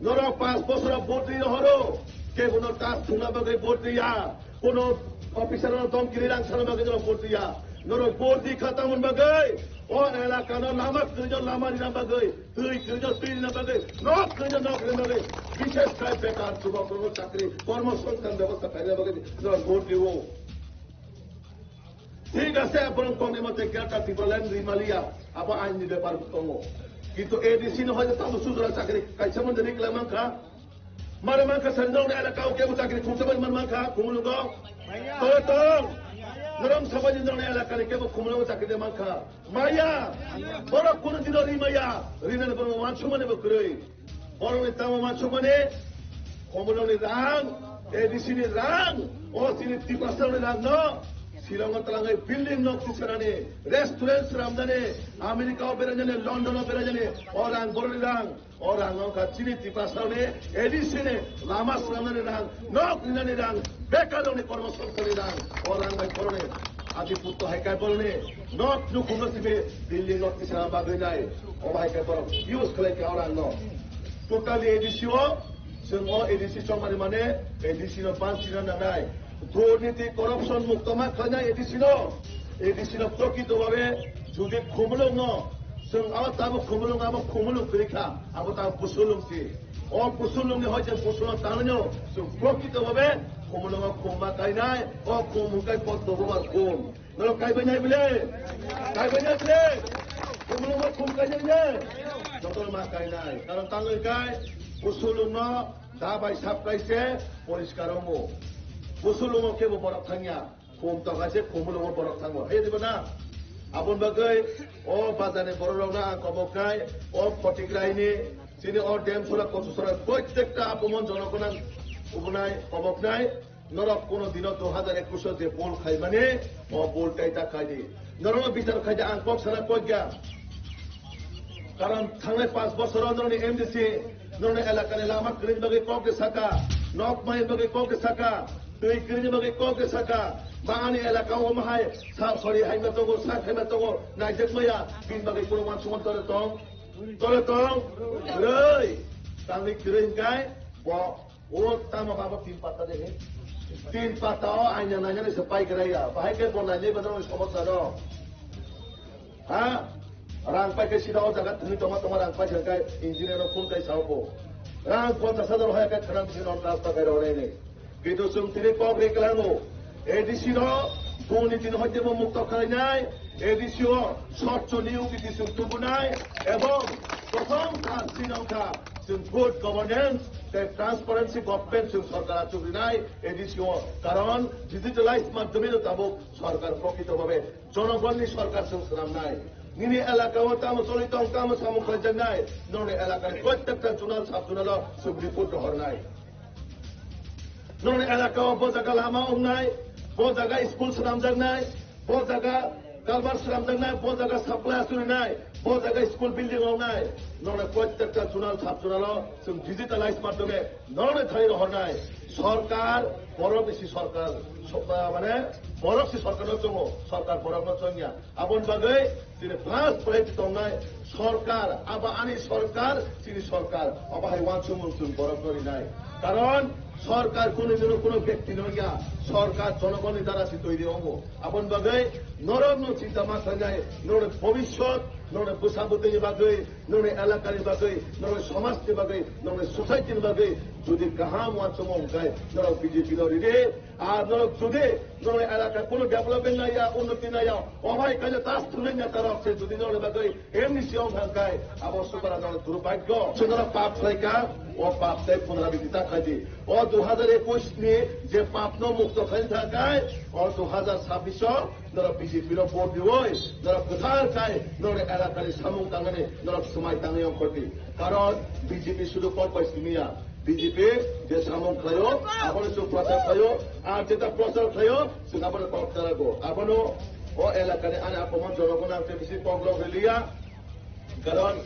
Norok panch bosoro vote ri rohoro, kebono tas thungna bagwi vote riya, kono officer no dom kiri rang sana bagwi norok vote riya. Norok vote ri kha tamon bagwi, o elaka no lama kwrwino lama rina bagwi, twi kwrwino twi rina bagwi, nok kwrwino nok rina bagwi, bishesh khai bekar jubok rok chakri, kormo songsthan bebosta khaina bagwi norok vote rio. Thik ase, borok tongni mote Greater Tipraland rimaliya, abo ain ni bepar tongo. Kintu A D C no hoyto tamo sujra chakri kaisa mande ri khlai mankha. Mare mankha sari nong elaka o kebo chakri khumsa bai man mankha, khumulungo. Tore tong. Norom sabai ni nong elaka ni kebo khumulungo chakri de mankha. Maya. Borok kuno dino ri maya. Rinani borok wansumani bo kwrwi. Borokni tamo mansukmani, Komoloni rang, A D C ni rang, o chini Tiprasarokni rang no, Shillong o twlangwi building nok tisanani, restaurant swnamnani, America o berainani, London o berainani, o rang borokni rang, o rang wngkha chini Tiprasarokni A D C ni lama swnamnani rang, nok rinani rang, bekarrokni kormo songsthanni rang, o rang bai borokni adi putto hai kai borokni nok nukhungno simi building nok tisana bagwi nai. Obo hai khe borok use khlai kha o rang no. Totally A D C o, chwng o A D C chongmani mane A D C no ban china nangnai. Durniti corruption mukto ma khlainai A D C no. A D C no prokrito bhabe jodi khumulwng no, chwng abo tabuk khumulwng abo khumulwng kwrwi kha, abo tabuk busulwng si. O busulwng ni hoi je busulwng tangnai no, chwng prokrito bhabe khumulwng o khum ma kainai, o khum hwnkhe poddo bubar khum. Norok kaibai nai bile? Kaibai nai bile? Khumulwng o khum kainai bile? Jotono ma kainai. Karon tangwi kai, busulwng no da bai sap kai se poriskar wngo. Busulwng o kebo borok thangya. Khum tokha se khumulwng o borok thango. Hai diba na? Aboni bagwi o bazar ni borok rok no ang kobok nai, o photik rai ni, chini o dem sora kochu sora, protekta apomon jono gwnang ubunai kobok nai. Norok kuno dino dui hajar ekush o je bol khaimani, o bol tai ta khai di. Norokno bichar khai di, ang kok sana kok ya. Karon thangnai panch bosoro norokni M D C, norokni elakani lama kwrwini bagwi kok de saka, nok mai bagwi kok de saka, twi kwrwini bagwi kok de saka. Ba ani elaka o mahai sa sori haima tongo, sa haima tongo, naijak maya, bini bagwi kuno wansukmani tore tong, tore tong, kwrwi. Tangwi kwrwi hwnkhe bo O tamo babo tin patta de he. Tin patta o aina nainani se pai krai ya. Bahai ke bo nainai ba no somosya no. Ha? Rang pai ke sida o jaga thani toma toma rang pai khe engineer no phone kai sao bo. Rang ponchas hajar hoya ke khana bisi non transfer kai ro ne. Kintu chwng tini kok ri klango. A D C no buni tin hoite bo mukto khlainai. A D C o sotcho niyom niti chwng tubunai ebong prothom kha sinong kha chwng good governance tei transparency government chwng sorkar achuk rinai A D C o, karon digitalized madhyome no tabuk sorkar prokrito bhabe jonogonni sorkar chwng swnamnai. Nini elaka o tamo choli tong, tamo samung khlaijaknai, noni elaka ni protekta zonal sub zonal o chwng report rohornai. Noni elaka o bo jaga lama wngnai, bo jaga school swnamjaknai, bo jaga kalbar swnamjaknai, bo jaga supply asurinai, bo jaga school building wngnai. Noni protekta zonal sub zonal o chwng digitalize madhyome noni thani rohornai. Sorkar, borok bisi sorkar, sokta mane borok si sorkar no chongo, sorkar borok no chongya. Aboni bagwi chini first priority tongnai sorkar, abo ani sorkar, chini sorkar, abo hai wansukmung chwng borokno rinai. Karon sorkar kunu dino kunu byakti no ya, sorkar jonogonni dara se toiri wngo. Aboni bagwi norokno chinta ma khlainai, norokni bhobishyot, norokni bwsa bwtwini bagwi, norokni elakani bagwi, norokni somajni bagwi, norokni society ni bagwi jodi kaham wansukmung Norok B J P no ridi, ar norok jodi norok elaka kuno development naiya, unnoti naiya, obai kaisa tas thunai neta rok se jodi norok bagwi M D C wng thang khai, abo subara norok durbhagyo. Sudara pap khlaika, o pap tei punarabiti ta khlaidi. O dui hajar ekwis ni je pap no mukto khlai thang khai, o dui hajar sabbish o norok B J P no vote diwi, norok kwthar khai, norok elaka ni samung tangmani norok swmai tangwi ongkhordi. Karon B J P sudu kok bai simiya. B J P je samung khlaio, abono chwng prochar khlaio, ar jeta prochar khlaio, chwng abono kok chalago. Abono o elakani ani apamon jonogono ang tei bisi kok rok riliya. Karon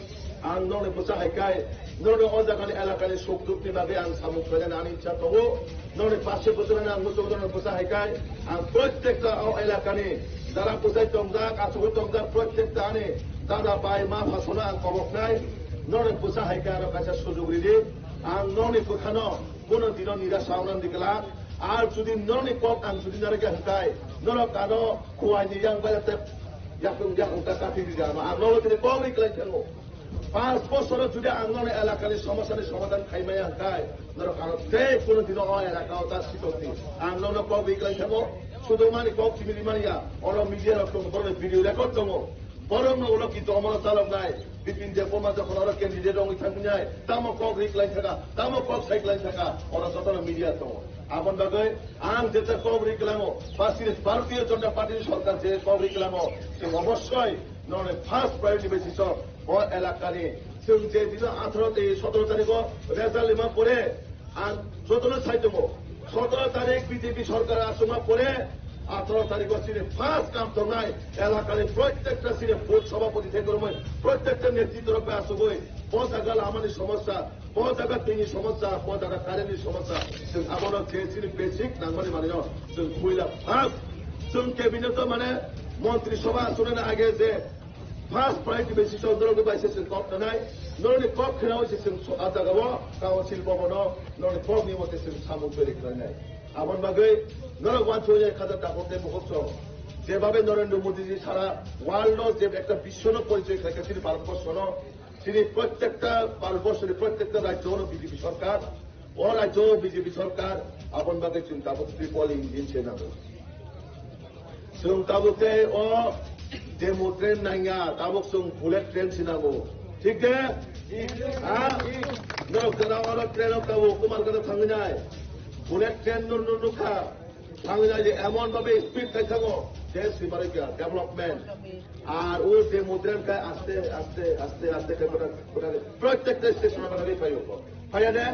ang nokni bwsa hai kai, nokni o jagani elakani suk dukni bagwi ang samung khlainani ani icha tongo. Nokni passe bwswrani ang muchungno bwsa hai kai, ang protekta o elakani jara bwsai tongjak, asugwi tongjak, protekta ani dada bai ma phasono ang koboknai. Nokni bwsa hai kai aro kaisa sujug ridi. Ang nokni bwkhano bono dino nira saunani dikla. Ar jodi nokni kok ang jodi narikya hwnkhe, norok ano khuaini yang bai tep yakung yakung ta kathi di jano. Ang nokni tini kok ri klai thango. Panch bosoro jodi ang nokni elakani somasani somadhan khai maya hwnkhe, norok ano tei bono dino o elakao ta sitokni. Ang nokno kok ri klai thango. Sudumani kok chimiri mania. Oro media rok tongo, borok video record tongo. Borokno ulo ki domono chaloknai, Bipin Debbarma jokhon oro candidate wngwi thangmani, tamo kok ri klai thaka, tamo kok sai klai thaka, oro jotono media tongo. Aboni bagwi ang jeta kok ri klango, ba chini Bharatiya Janata Party ni sorkar je kok ri klango, chwng obossoi nokni first priority basis o bo elakani chwng je dino atharo tei sotoro tarikh o result lima pore, ang jotono sai tongo, sotoro tarik B J P sorkar achukma pore, atharo tarikh o chini first kam tongnai elakani protekta chini booth sabhapati thai kwrwngwi protekta netritw rok bai achugwi bo jaga lamani somosya, bo jaga twini somosya, bo jaga current ni somosya, chwng abono je chini basic nangmani manwino chwng puila first chwng cabinet o mane montri sabha achuknani age je first priority basis o norok bai se chwng kok khanai, norokni kok khnaui se chwng so-, a jaga o council bhavan o norokni kok ni mote chwng samung twi khlainai. Aboni bagwi norok uansukya khaja dakhuk tei bukhuk song. Jebabe Narendra Modi ji sara world o je ekta biswno porichoy khlaikha chini Bharat borsono, chini prottekta Bharat borsoni prottekta rajyo no B J P sorkar, o rajyo B J P sorkar, aboni bagwi chwng tabuk triple engine se nango. Chwng tabuk tei o demo train nangya, tabuk chwng bullet train se nango. Thik de? Ha? Norok jora oro train o tabuk, Kumarghat o thangwi nai. Bullet train no, no, nukha. Thangwi nai je emon babe speed khai thango, je simarikya development. Ar o demo train khai aste, aste, aste, aste khai kota, kota, prottekta station o bagwi phaio. Phaya de?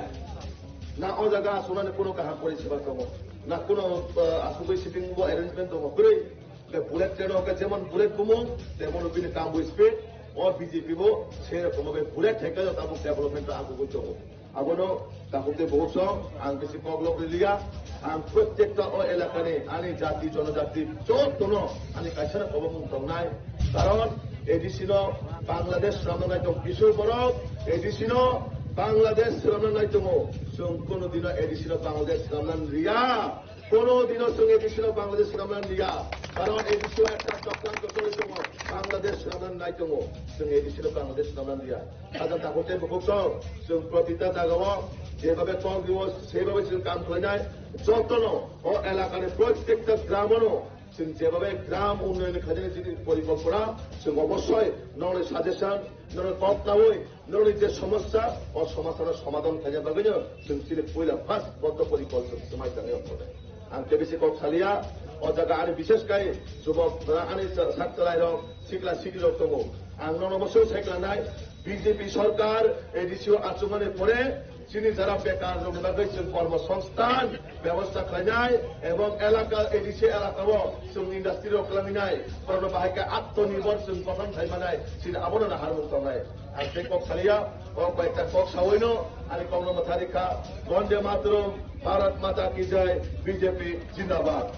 Na o jaga aswknani kuno kaham poriseba tongo? Na kuno, uh, aswkwi sitting bo arrangement tongo? Kwrwi. Be bullet train o khe jemon bullet bumung, temon bini kambo speed, o B J P bo sei rokom be bullet thai khe tabuk development ta agugwi tongo. Abono tabuk tei bohuk song, ang bisi kok lok riliya, ang prottekta o elakani, ani jati, jonojati, jotono ani kaisa na kobomung tongnai. Karon A D C no Bangladesh swnamna nai tong kisu borok, A D C no Bangladesh swnamna nai tongo. Chwng kuno dino A D C no Bangladesh swnamna riya. Kono dino chwng A D C no Bangladesh swnamna riya. Karon A D C o ekta chokranto choli tongo, Bangladesh swnamna nai tongo. Chwng A D C no Bangladesh swnamna riya. Hajan tabuk tei bukhuk song, chwng protita jagao jebabe kok rio, sebabe chwng kam khlainai. Jotono o elakani prottekta gramono chwng jebabe gram unnoyon khlainani chini porikolpona, chwng obossoi nokni suggestion, nokni kok naui, nokni je somosya, o somosya no somadhan khlaina bagwino chwng chini puila first boddo porikol chwng swmai tangwi ongkhornai. Ang kebisi kok saliya, o jaga ani bishesh kai jubok, ani sa-, sak chwlairok, sikla siklirok tongo. Ang nono bwswk sai klanai, B J P sorkar A D C o achukmani pore chini jara bekar rokni bagwi chwng kormo songsthan bebosta khlainai ebong elaka A D C elaka o chwng industry rok kwlangwi nai, borokno bahai khe atmonirbhor chwng kothon khai manai, chini abono naharmung tongnai. Ang tei kok saliya, kok bai ta kok sawi no, ani kok no mwthari kha, Bonde Mataram, Bharat Mata Ki Jai, B J P Jindabad.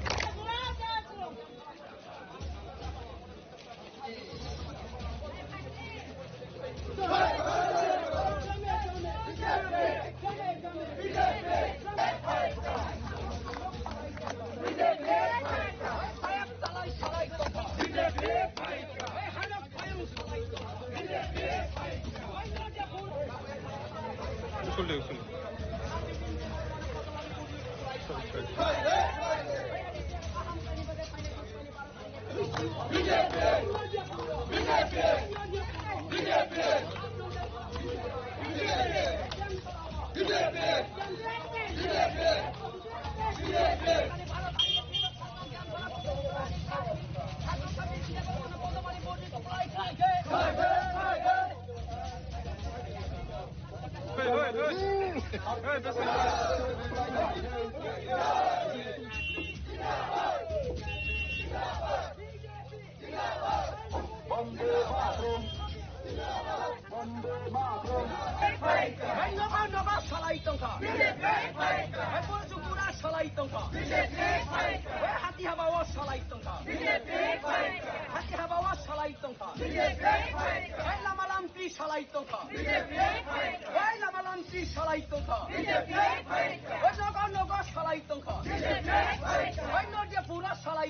Usul de, usul. Hai nogo nogo salai tongkha. Hai Borjugura salai tongkha. Hai Hati Habao salai tongkha. Hati Habao salai tongkha. Hai lama lamtwi salai tongkha. Hai lama lamtwi salai tongkha. Hai nogo nogo salai tongkha. Hai Nodia pura salai.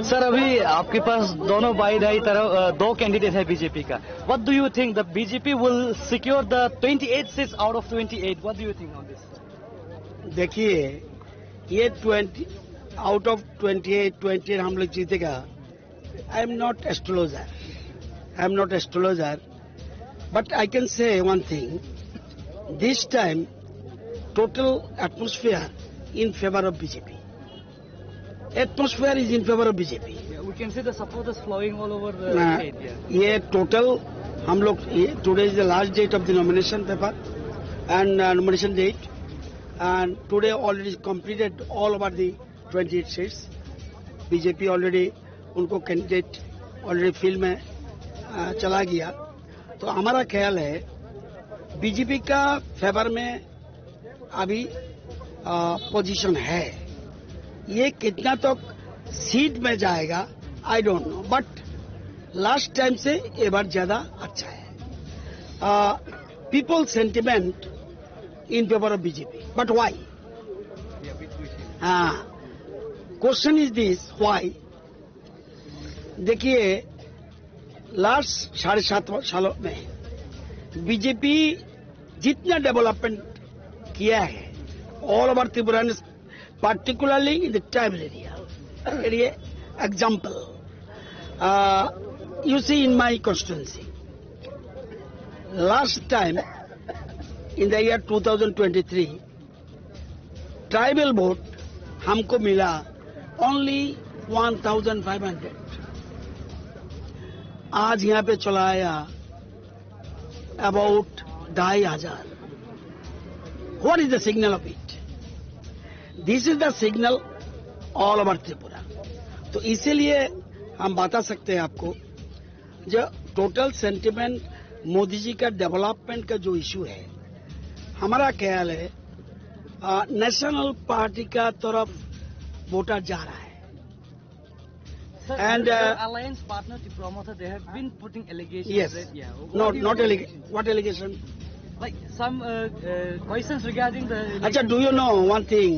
Sir, अभी आपके पास दोनों भाई भाई तरफ, अ, दो कैंडिडेट है बीजेपी का। What do you think, the B J P will secure the twenty eight seats out of twenty eight? What do you think on this? देखिए, ये twenty, out of twenty eight, twenty eight हम लोग जीतेगा। I am not astrologer, I am not astrologer, but I can say one thing, this time total atmosphere in favor of B J P. Atmosphere is in favor of B J P. Yeah, we can see the supporters flowing all over the ना, state, yeah. ये टोटल हम लोग, ये, today is the last date of the nomination paper and, uh, nomination date, and today already completed all over the twenty eight seats. B J P already उनको candidate already field में, अ, चला गया। तो हमारा ख्याल है बीजेपी का फेवर में अभी, अ, पोजीशन है। ये कितना तक सीट में जाएगा, I don't know, but last time से ये बार ज्यादा अच्छा है। People sentiment in favor of B J P, but why? हाँ, question is this, why? देखिए, लास्ट साढ़े सात सालों में बीजेपी जितना डेवलपमेंट किया है, all over Tripura, particularly in the tribal area, ये example, uh, you see in my constituency, last time in the year two thousand twenty-three, tribal vote हमको मिला only one thousand five hundred. आज यहाँ पे चला आया अबाउट ढाई हजार। What is the signal of it? This is the signal all over Tripura. तो इसीलिए हम बता सकते हैं आपको जो टोटल सेंटिमेंट मोदी जी का डेवलपमेंट का जो इशू है, हमारा ख्याल है, अ, नेशनल पार्टी का तरफ वोटर जा रहा है। Sir, And, your uh, alliance partner Tipra Motha, they have been putting allegations Yes. that, yeah, what No, do you not think? alleg-, what allegation? Like some, uh, uh, questions regarding the अच्छा, do you know one thing,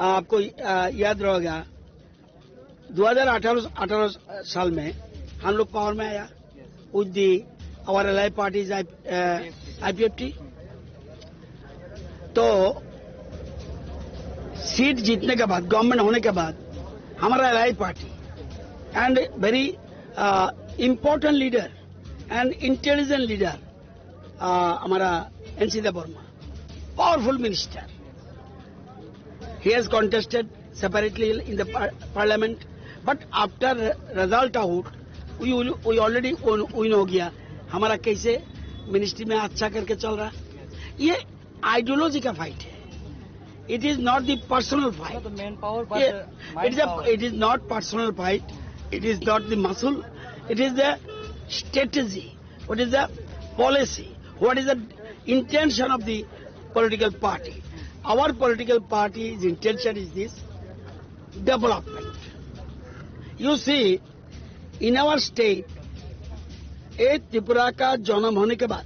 आपको, अ, याद रहेगा, दो हज़ार अठारह, अठारह साल में हम लोग पावर में आया with the our allied parties, IPFT. तो सीट जीतने के बाद, गवर्नमेंट होने के बाद, हमारा allied party and very important leader and intelligent leader, हमारा NC Debbarma, powerful minister. He has contested separately in the par-, parliament, but after result out, we, we already win, win हो गया। हमारा कैसे मिनिस्ट्री में अच्छा करके चल रहा है। ये आइडियोलॉजी का फाइट है। It is not the personal fight. Not the manpower, but ये, the mind it is a, power. It is not personal fight. It is not the muscle. It is the strategy. What is the policy? What is the intention of the political party? Our political party's intention is this: development. You see, in our state, ये त्रिपुरा का जन्म होने के बाद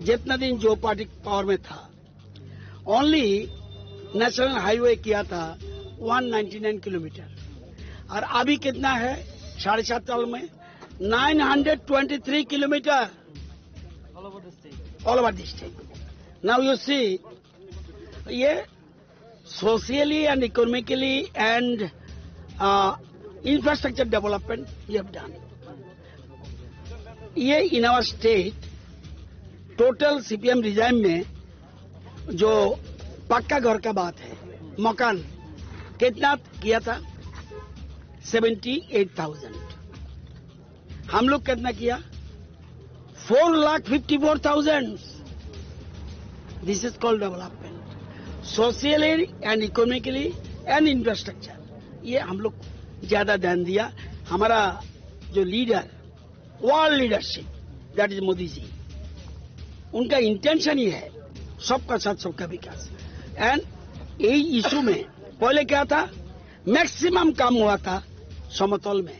जितना दिन जो party power में था, ओनली नेशनल हाईवे किया था वन नाइंटी नाइन किलोमीटर, और अभी कितना है साढ़े सात साल में? Nine hundred twenty three kilometre. All over the state. All over the state. Now you see, ये socially and economically and infrastructure development ये डन। ये in our state total CPM regime में जो पक्का घर का बात है, मकान कितना किया था? Seventy eight thousand. हम लोग कितना किया? Four lakh fifty four thousand. This is called development, socially and economically and infrastructure। ये हम लोग ज्यादा ध्यान दिया। हमारा जो leader, world leadership, that is Modi ji, उनका इंटेंशन ये है, सबका साथ सबका विकास। एंड यही इशू में पहले क्या था, मैक्सिमम काम हुआ था समतल में,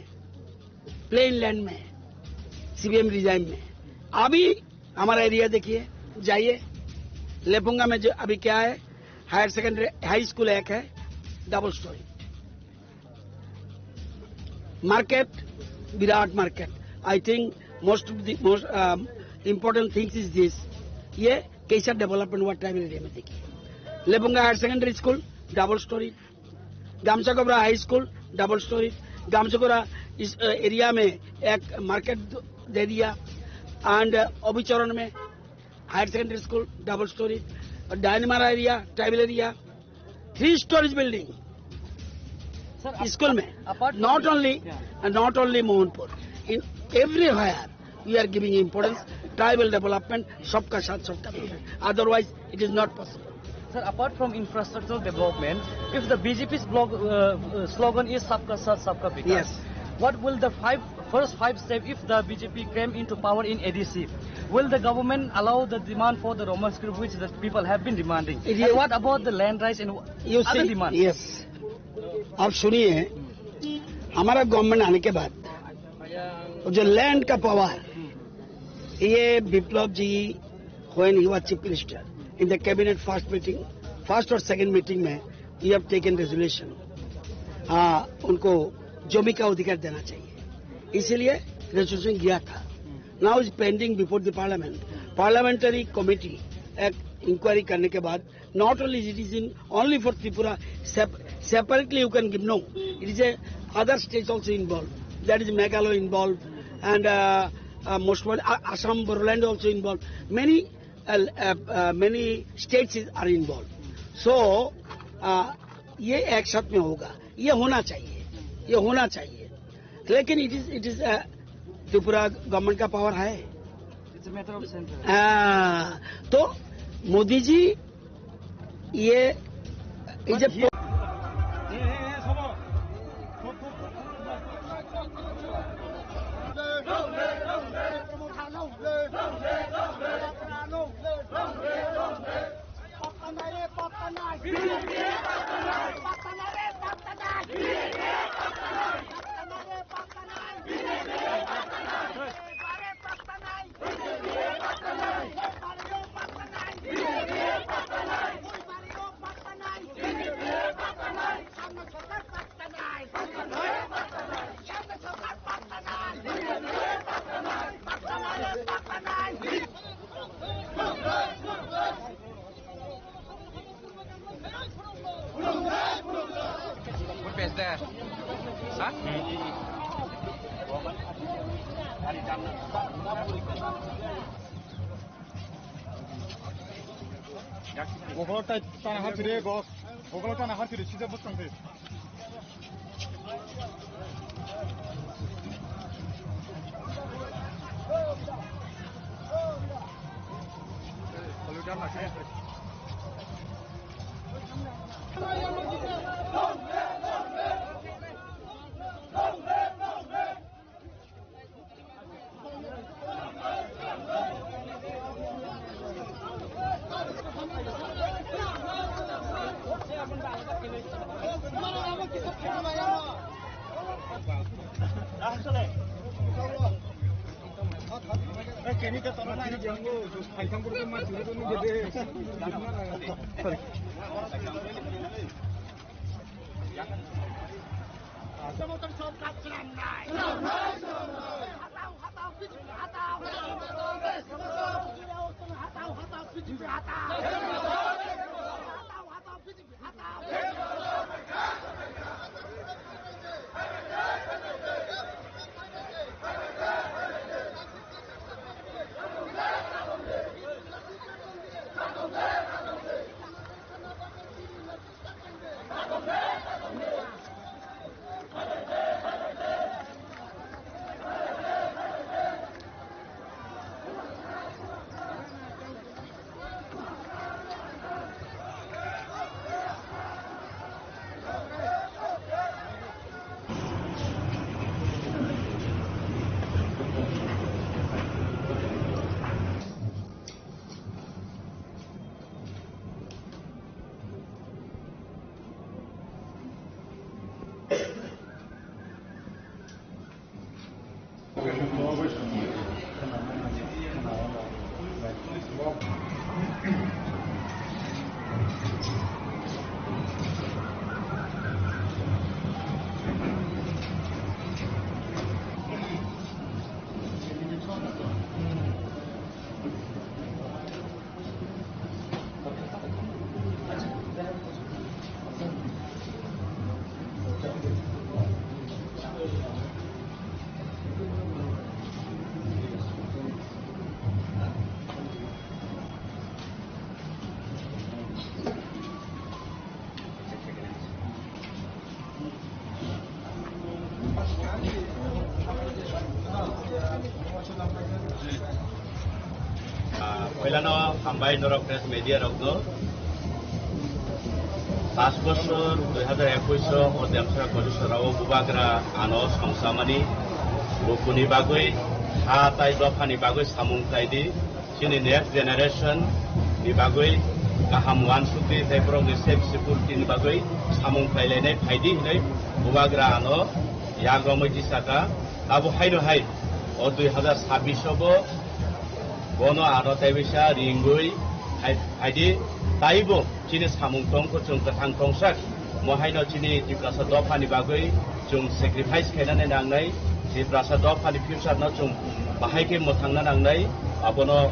प्लेन लैंड में, सीबीएम रिजाइम में। अभी हमारा एरिया देखिए, जाइए, लेपुंगा में जो अभी क्या है, हायर सेकेंडरी, हाई स्कूल एक है, double storey, market, Virat market. I think most of the most important things is this। ये कैसा डेवलपमेंट हुआ ट्राइबल एरिया में, देखिए, लेपुंगा higher secondary school, double storey, Gamsagobra high school, double storey, Gamsagobra इस एरिया में एक मार्केट दे दिया। एंड अभिचरण में higher secondary school, double storey, Dainmara area, tribal area, three storeys building. School में, not only, not only Mohanpur, in everywhere we are giving importance, tribal development, सबका साथ सबका विकास। Otherwise it is not possible। Sir, apart from infrastructural development, if the B J P's blog, uh, uh, slogan is Sabka Saath, Sabka Vikas, yes, what will the five, first five step if the B J P came into power in A D C? Will the government allow the demand for the Roman script which the people have been demanding? And what about the land rights and other demands? Yes, आप सुनिए, हमारा गवर्नमेंट आने के बाद वो जो लैंड का पावर, ये विप्लव जी, when he was chief minister, in the cabinet first meeting, first और सेकंड मीटिंग में, you have taken resolution। हाँ, उनको जमीन का अधिकार देना चाहिए, इसीलिए रेजोल्यूशन गया था। Now is pending before the parliament। Parliamentary committee एक इंक्वायरी करने के बाद, not only it is in only for Tripura, sep- separately you can give, no, it is a other states also involved, that is Meghalaya involved, and uh, uh, most probably A- Assam, Bodoland also involved, many uh, uh, uh, many states is, are involved। So uh, ये एक साथ में होगा, ये होना चाहिए, ये होना चाहिए। लेकिन it is, it is, uh, Tripura government का पावर है। It's a matter of central। हाँ, तो मोदी जी ये, ये जब Bokolo tai tana hartire gok. Bokolo tana hartire sida bwskang se. Poilano hambai norok press media rokno. Paanch bosor dui hazar ekush o Demsora Kochusora o bubagra ano songsamani bukuni bagwi ha tai dophani bagwi samung khlai di. Chini next generation ni bagwi kaham uansukdi tei borokni safe security ni bagwi samung khlai lainai phaidi hinwi bubagra ano yak romwi tisaka. Abo haino hai o dui hazar sabbish o bo bono ano tei bisa ringwi hai, haidi taibo chini samung tongkho chwng kwthang tongsak. Mo haino chini Tiprasa dophani bagwi chwng sacrifice khainani nangnai, Tiprasa dophani future no chwng bahai khe mwthangna nangnai, abono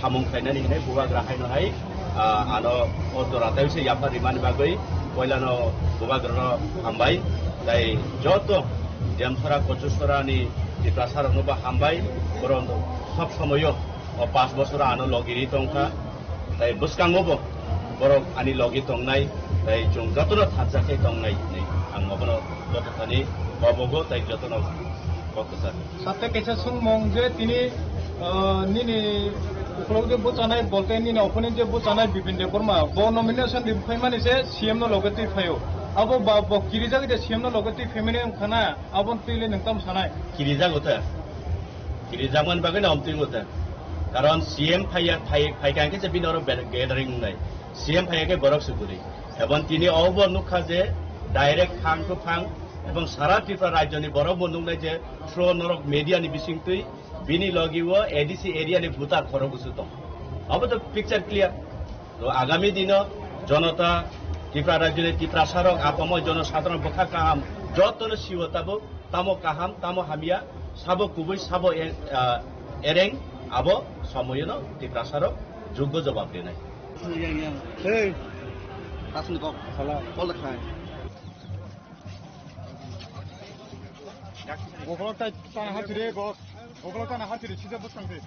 samung khainani hinwi bubagra haino hai, ah, ano o jora tei se yapha rimani bagwi poilano bubagrano hambai. Tei joto Demsora Kochusora ni Tiprasa rokno bo hambai, borok sob somoyo o paanch bosor ano logi ri tongkha. Tai bwskango bo borok ani logi tongnai, tai chwng jotono thansa khe tongnai hinwi ang obono joto thani kobogo tai jotono kok kwchar. Sate kaisa swngmung je tini, ah, nini ukulok je bwchanai bolte nini opponent je bwchanai Bipin Debbarma bo nomination ri phaimani se C M no loge twi phaio. Abo ba bo kirijak je C M no loge twi phaimani wngkha na, abo twi le nwng tamo sanai? Kirijago ta. Kirijakmani bagwi no omtwi wngkha. Karon C M phaiya, phai, phaikha hwnkhe se bini oro be-, gathering wngnai. C M phaiya khe borok se kwrwi. Ebong tini o bo nukha je direct phang to phang ebong sara Tripura rajyoni borok bo nuknai je through norok media ni bisingtwi bini logi o A D C area ni voter khorok bwswk tong. Obo to picture clear. To agami dino jonota, Tripura rajyoni Tiprasa rok, apamo jonosadharon bwkha kaham jotono siwo tabuk. Tamo kaham, tamo hamya, sabo kubui, sabo e-, ah, ereng, abo somoyono Tiprasarok juggo jobab rinai. Hey. Kasni kok. Sala. Kol khai. Gokolok tai tana hati re, gok. Gokolok tana hati re, sida bwskang se.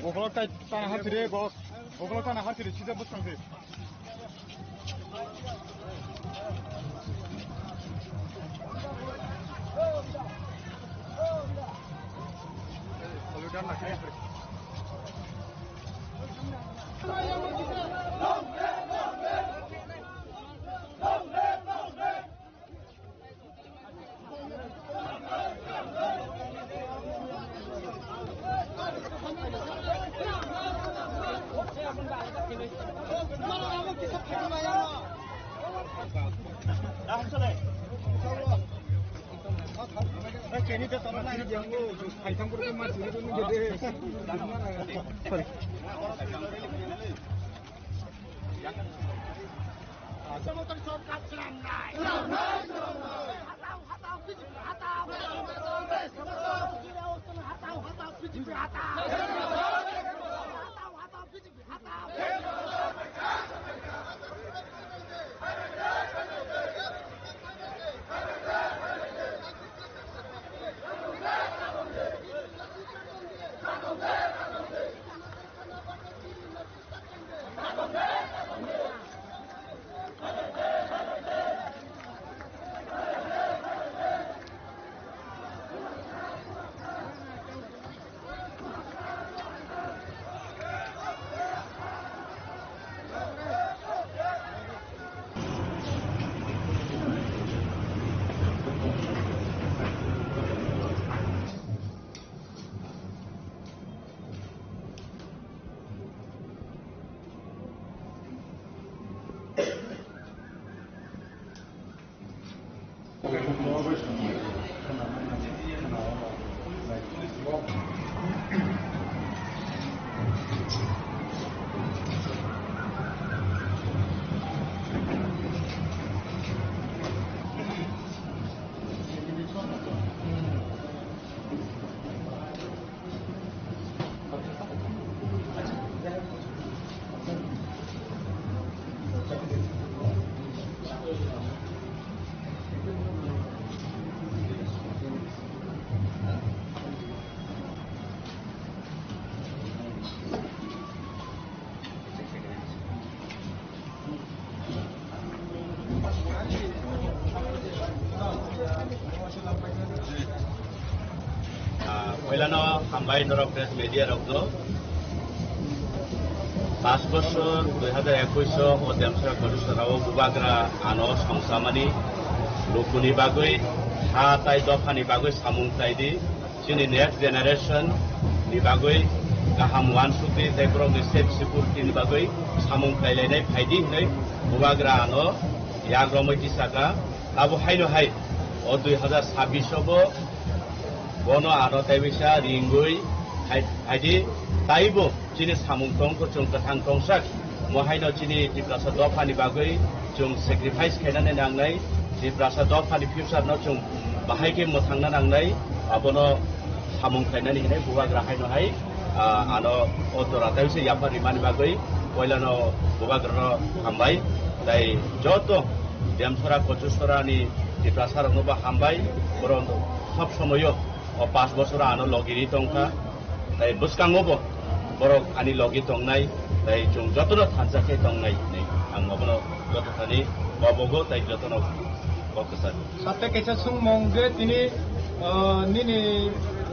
Gokolok tai tana hartire, gok. Gokolok tana hartire, sida bwskang se. Ah, poilano hambai norok press media rokno. Paanch bosor dui hazar ekush o o Demsora Kochusora o bubagra ano songchamani lukuni bagwi ha tai dophani bagwi samung khlai di. Chini next generation ni bagwi kaham uansukdi tei borokni safe security ni bagwi samung khlailainai phaidi hinwi bubagra ano yak romwi tisaka. Abo haino hai o dui hazar sabbish o bo bono ano tei bisa ringwi hai, haidi taibo chini samung tongkho chwng kwthang tongsak. Mo haino chini Tiprasa dophani bagwi chwng sacrifice khainani nangnai, Tiprasa dophani future no chwng bahai khe mwthangna nangnai, abono samung khlainani hinwi bubagra haino hai, ah, ano o jora tei se yapha rimani bagwi poilano bubagrano hambai, tei joto Demsora Kochusora ni Tiprasa rokno bo hambai, borok sob somoyo o paanch bosor ano logi ri tongkha. Tai bwskango bo borok ani logi tongnai, tai chwng jotono thansa khe tongnai hinwi ang obono joto thani bobogo tai jotono kok kwcharo. Sate kaisa swngmung je tini, ah, nini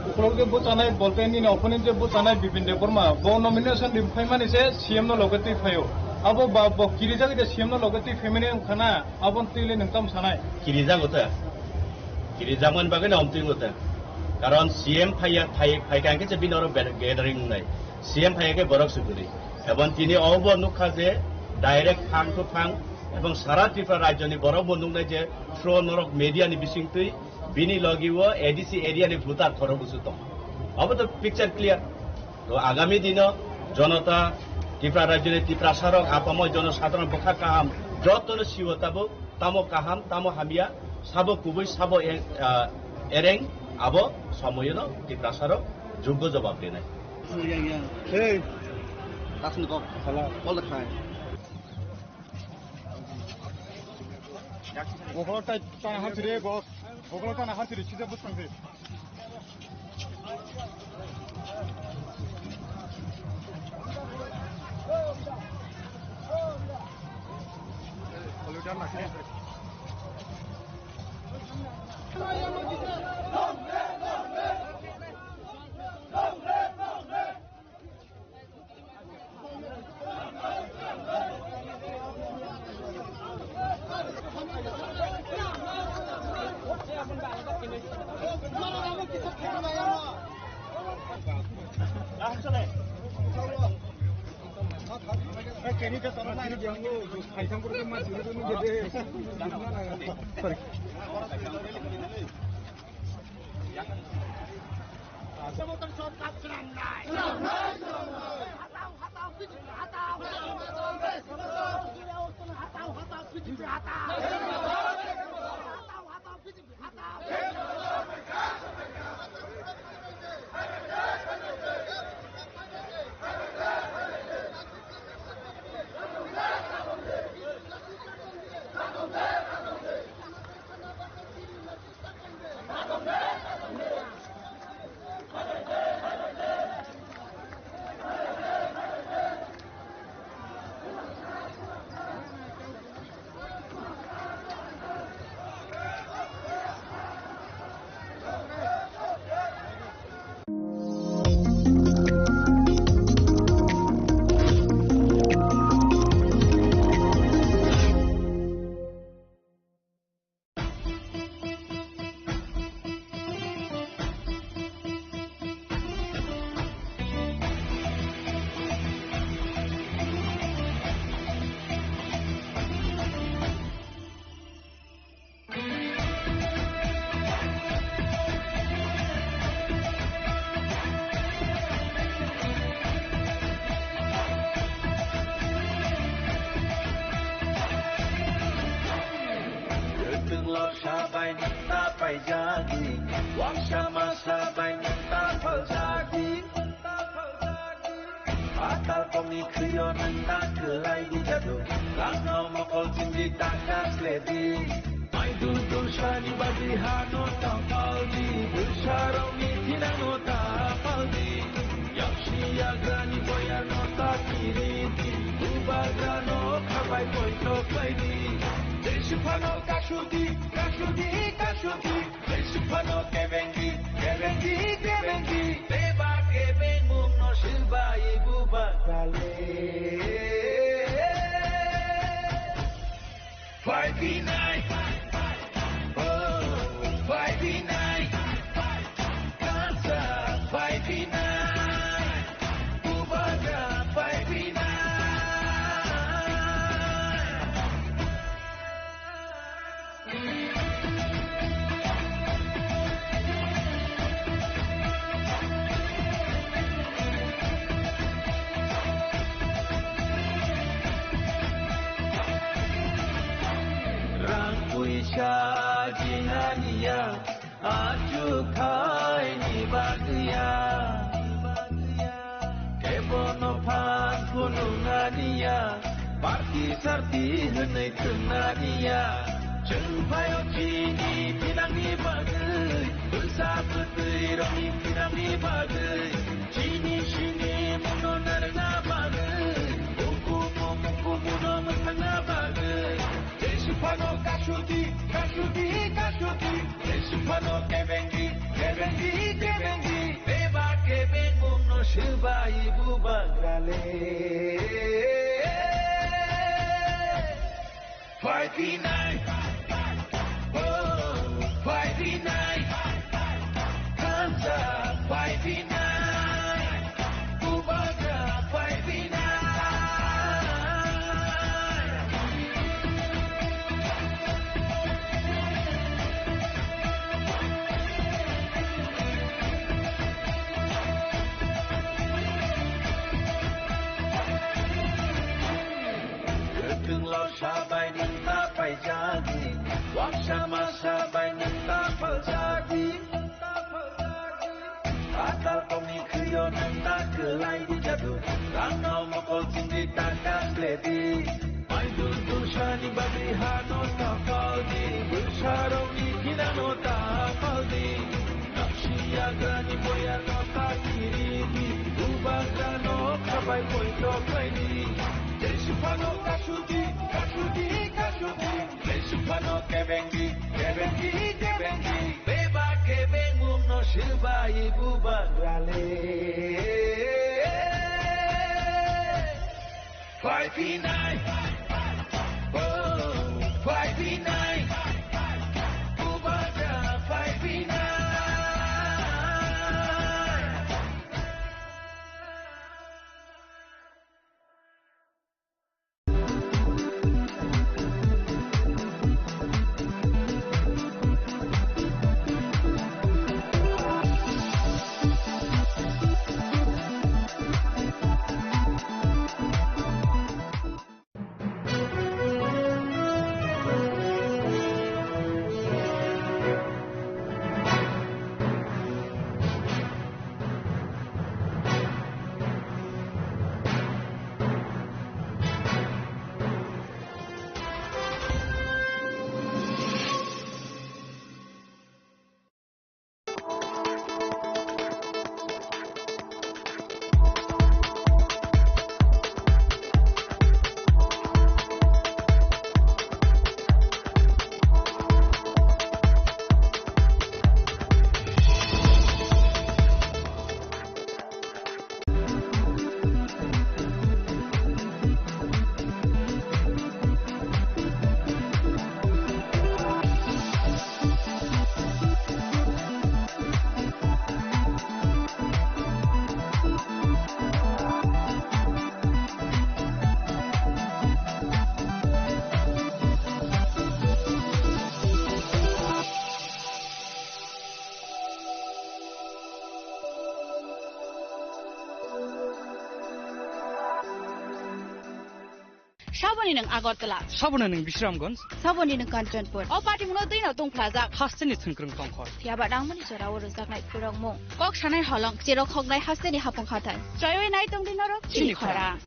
ukulok je bwchanai bolte nini opponent je bwchanai Bipin Debbarma bo nomination ri phaimani se C M no loge twi phaio. Abo ba bo kirijak je C M no loge twi phaimani wngkha na, aboni twi le nwng tamo sanai? Kirijago ta. Kirijakmani bagwi no omtwi wngkha ta. Karon C M phaiya, phai, phaikha hwnkhe se bini oro ber-, gathering wngnai. C M phaiya khe borok se kwrwi. Ebong tini obo nukha je direct phang to phang ebong sara Tripura rajyoni borok bo nuknai je through norok media ni bisingtwi bini logi o A D C area ni voter khorok busu tong. Obo to picture clear. To agami dino jonota Tripura rajyoni Tiprasa rok apamo jonosadharon bwkha kaham jotono siwo tabuk. Tamo kaham, tamo hamya, sabo kubui, sabo e-, ah, ereng, abo somoyono Tiprasarok juggo jobab rinai. Hey. Tasni kok. Sala. Kol khai. Bokolo tai tana hachire, bok. Bokolo tana hachire, chija butang de. Kini ke toro nai yang lo, hai sang pura ma sini tu ni gede. Sorry. Samantha Sharma selamat. Hatau, hatau, B J P hatau. Hatau, hatau, B J P hatau. Hatau, hatau, B J P hatau. Kwthwng lorsa bai nwng ta paijadi, uansama sa bai nwng ta phaljadi. Patal kokni khwio nwng ta kwlai bujadu, langno mokol chindi ta kasledi. Maidul tulsani bagwi hano ta paldi, bwsarokni thinangno ta paldi. Yaksi yagrani boyarno ta kiridi, bubagrano khabai poito khlaidi. Jeswk phano kasudi, kasudi, kasudi. Jeswk phano kebengi, kebengi, kebengi. Beba kebengmungno swbai bubagrale. Phaiphinai, oh, phaiphinai, kansa phaiphinai, bubagra phaiphinai. Rang puisa jinganiya, achukhaini bagwiya. Kebono phan phunuknaniya, party sarti hwnwi thwngnaniya. Chwng phaio chini thinangni bagwi, bwsa bwtwi rokni thinangni bagwi, chini sini muno narwkna bagwi, ukumu mukumuno mwthangna bagwi. Jeswk phano kasudi, kasudi, kasudi. Jeswk phano kebengi, kebengi, kebengi. Beba kebengmungno swbai bubagrale. Phaiphinai, oh, phaiphinai. Kansa phaiphinai. Bubagra phaiphinai. Kwthwng lorsa bai nwng ta paijadi, uansama sa bai nwng ta phaljadi. Patal kokni khwio nwng ta kwlai bujadu, langno mokol chindi ta kasledi. Maidul tulsani bagwi hano ta paldi, bwsarokni thinangno ta paldi. Yaksi yagrani boyarno ta kiridi, bubagrano khabai poito khlaidi. Jeswk phano kasudi, kasudi, kasudi. Jeswk phano kebengi, kebengi, kebengi. Beba kebengmungno swbai bubagrale. Phaiphinai, oh, phaiphinai. Bubagra phaiphinai. Saboni nwng Agartala. Saboni nwng Bisramganj. Saboni nwng Kanchanpur. O patimungno twino tungphlajak. Hasteni thwngkwrwng tongkhor. Phiya ba nangmani jorao rwjaknai khurokmung. Kok sanai holong, cherok hoknai hasteni hapung hathai. Choiwi nai tongdi norok chini khorang.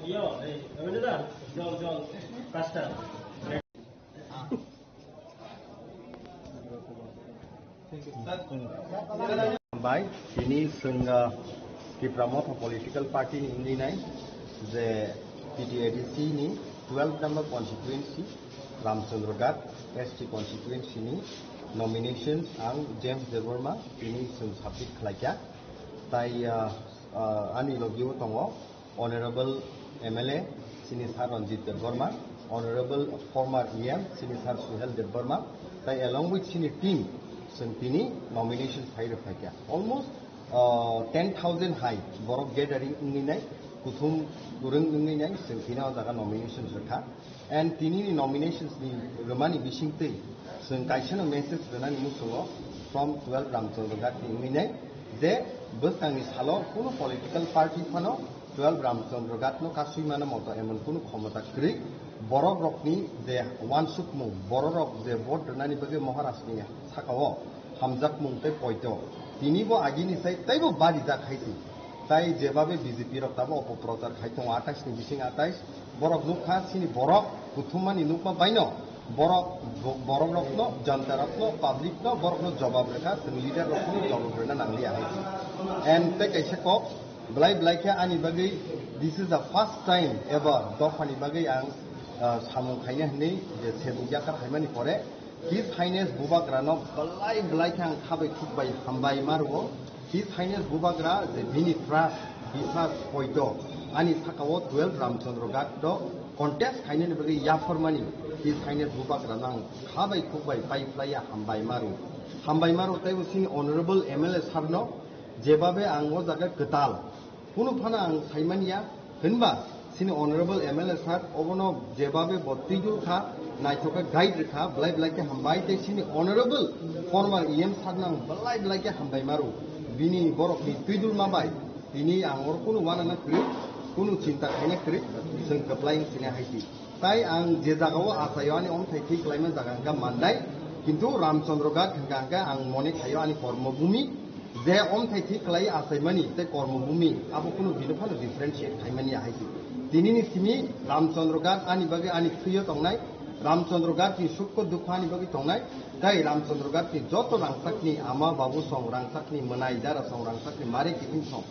Yo, eh, Ravinder da, jol, jol, plaster. Bai, tini chwng, ah, Tipra Motha Political Party ni wngwi nai je T T A D C ni twelve number constituency, Ramchandra Ghat S T constituency ni nominations ang James Debbarma tini chwng submit khlaikha. Tai, ah, ah, ani logio tongo Honorable M L A, sini Sir Ranjit Debbarma, Honorable former E M, sini Sir Suhel Debbarma, tai along with sini team, chwng tini nomination phai rwphaikha. Almost, uh, ten thousand hai borok gathering wngwi nai, kuthum kwrwng wngwi nai, chwng tini o jaga nomination rwkha. And tini ni nominations ni rwmani bisingtwi chwng kaisano message rwnani muchungo from twelve Ramchandra Ghat ni wngwi nai je bwskangni salo kunu political party phano twelve Ramchandra Ghat no kasui mano moto emon kunu khomota kwrwi borok rokni je wansukmung borok rok je vote rwnani bagwi Maharaj ni sakao hamjakmung tei poito tini bo agini sai teibo barijak hai se. Tai jebabe B J P rok tamo opoprochar khai tongo atais ni bising atais, borok nukha chini borok kuthumani nukma baino borok, bo-, borok rokno, janta rokno, public no borokno jobab rwkha, chwng leader rokno jobab rwna nangliya hai se. And tei kaisa kok, belai belai khe ani bagwi this is the first time ever dophani bagwi ang, ah, samung khaina hinwi je sebuk yakar phaimani pore, His Highness Bubagrano belai belai khe ang khabai khukbai hambai ma rwo. His Highness Bubagra je bini trust, bisas, poito, Ani saka o twelve Ramchandra Ghat do contest khainani bagwi yapharmani, tei khaina bubagra nang kha bai khuk bai pai phlai ya, hambai maru. Hambai maru tei bo chini honorable M L A sir no jebabe ang o jaga kwtal. Kunu phano ang saimanya, hinba chini honorable M L A sir obono jebabe bo twijul kha, naithok khe guide rwkha, belai belai khe hambai, tei chini honorable former E M sir nang belai belai khe hambai maru. Bini borokni twijulma bai tini ang oro kunu wanana kwrwi, kunu chinta khaina kwrwi, chwng kwplai wng sinai hai si. Tai ang je jagao achaio ani omthai thwi kwlaima jaga hwnkha Mandai, kintu Ramchandra Ghat hwnkha hwnkhe ang mone khaio ani kormo bumi, je omthai thwi kwlai achaimani tei kormo bumi abo kunu bini phano differentiate khaimani ya hai si. Tinini simi Ramchandra Ghat ani bagwi ani thwio tongnai, Ramchandra Ghat ni sukho dukho ani bagwi tongnai, tei Ramchandra Ghat ni joto rangchakni ama babu song, rangchakni mwnai dara song, rangchakni mare kiting song,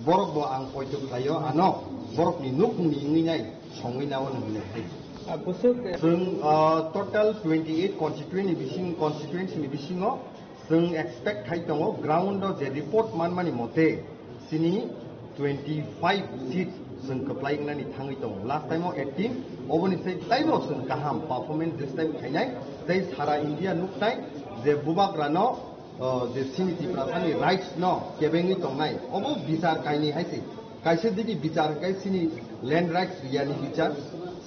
borok bo ang poito khlaio, ano borokni nukhungni wngwi nai songwi nao nang hinwi hai. Ah, bwswk, eh, Chwng, ah, total twenty eight constituency ni bising, constituency ni bisingo chwng expect khai tongo, ground o je report manmani mote chini twenty five seat chwng kwplai wngnani thangwi tongo. Last time o eighteen, oboni sai taibo chwng kaham performance this time khainai, tei sara India nuknai je bubagrano o, je chini Tiprasani rights no kebengwi tongnai, obo bichar kainwi hai se. Kaisa digi bichar hwnkhe chini land rights riyani bichar,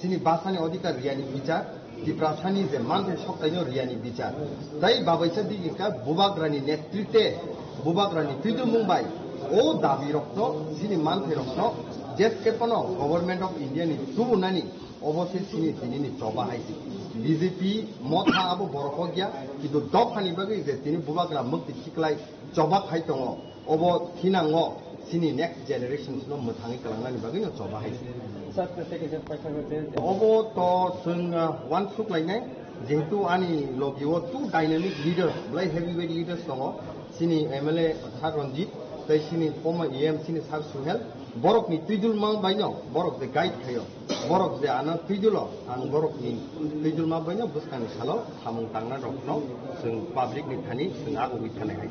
chini basani odhikar riyani bichar, Tiprasani je manthai soktaino riyani bichar. Tai babaisa digi hwnkhe bubagrani netritwe, bubagrani twijlmung bai o dabi rokno, chini manthai rokno jeske phano Government of India ni tubunani Obo se chini tinini choba hai se. B J P motha abo borok kok ya, kintu dophani bagwi je tini bubagra mukti khiklai choba khai tongo, obo thinango chini next generations no mwthangwi kwlangnani bagwi no choba hai se. Sir, tei kaisa paisa hwnkhe Obo to chwng, uh, uansuk lainai, jehetu ani logi o two dynamic leaders, belai heavyweight leaders tongo, chini M L A Sir Ranjit, tei chini former E M chini Sir Suhel, borokni twijlma baino borok je guide khaio. Borok je ano twijulo, ang borokni twijulma baino bwskangni salo samung tangnai rokno chwng public ni thani chwng agugwi thanai hai.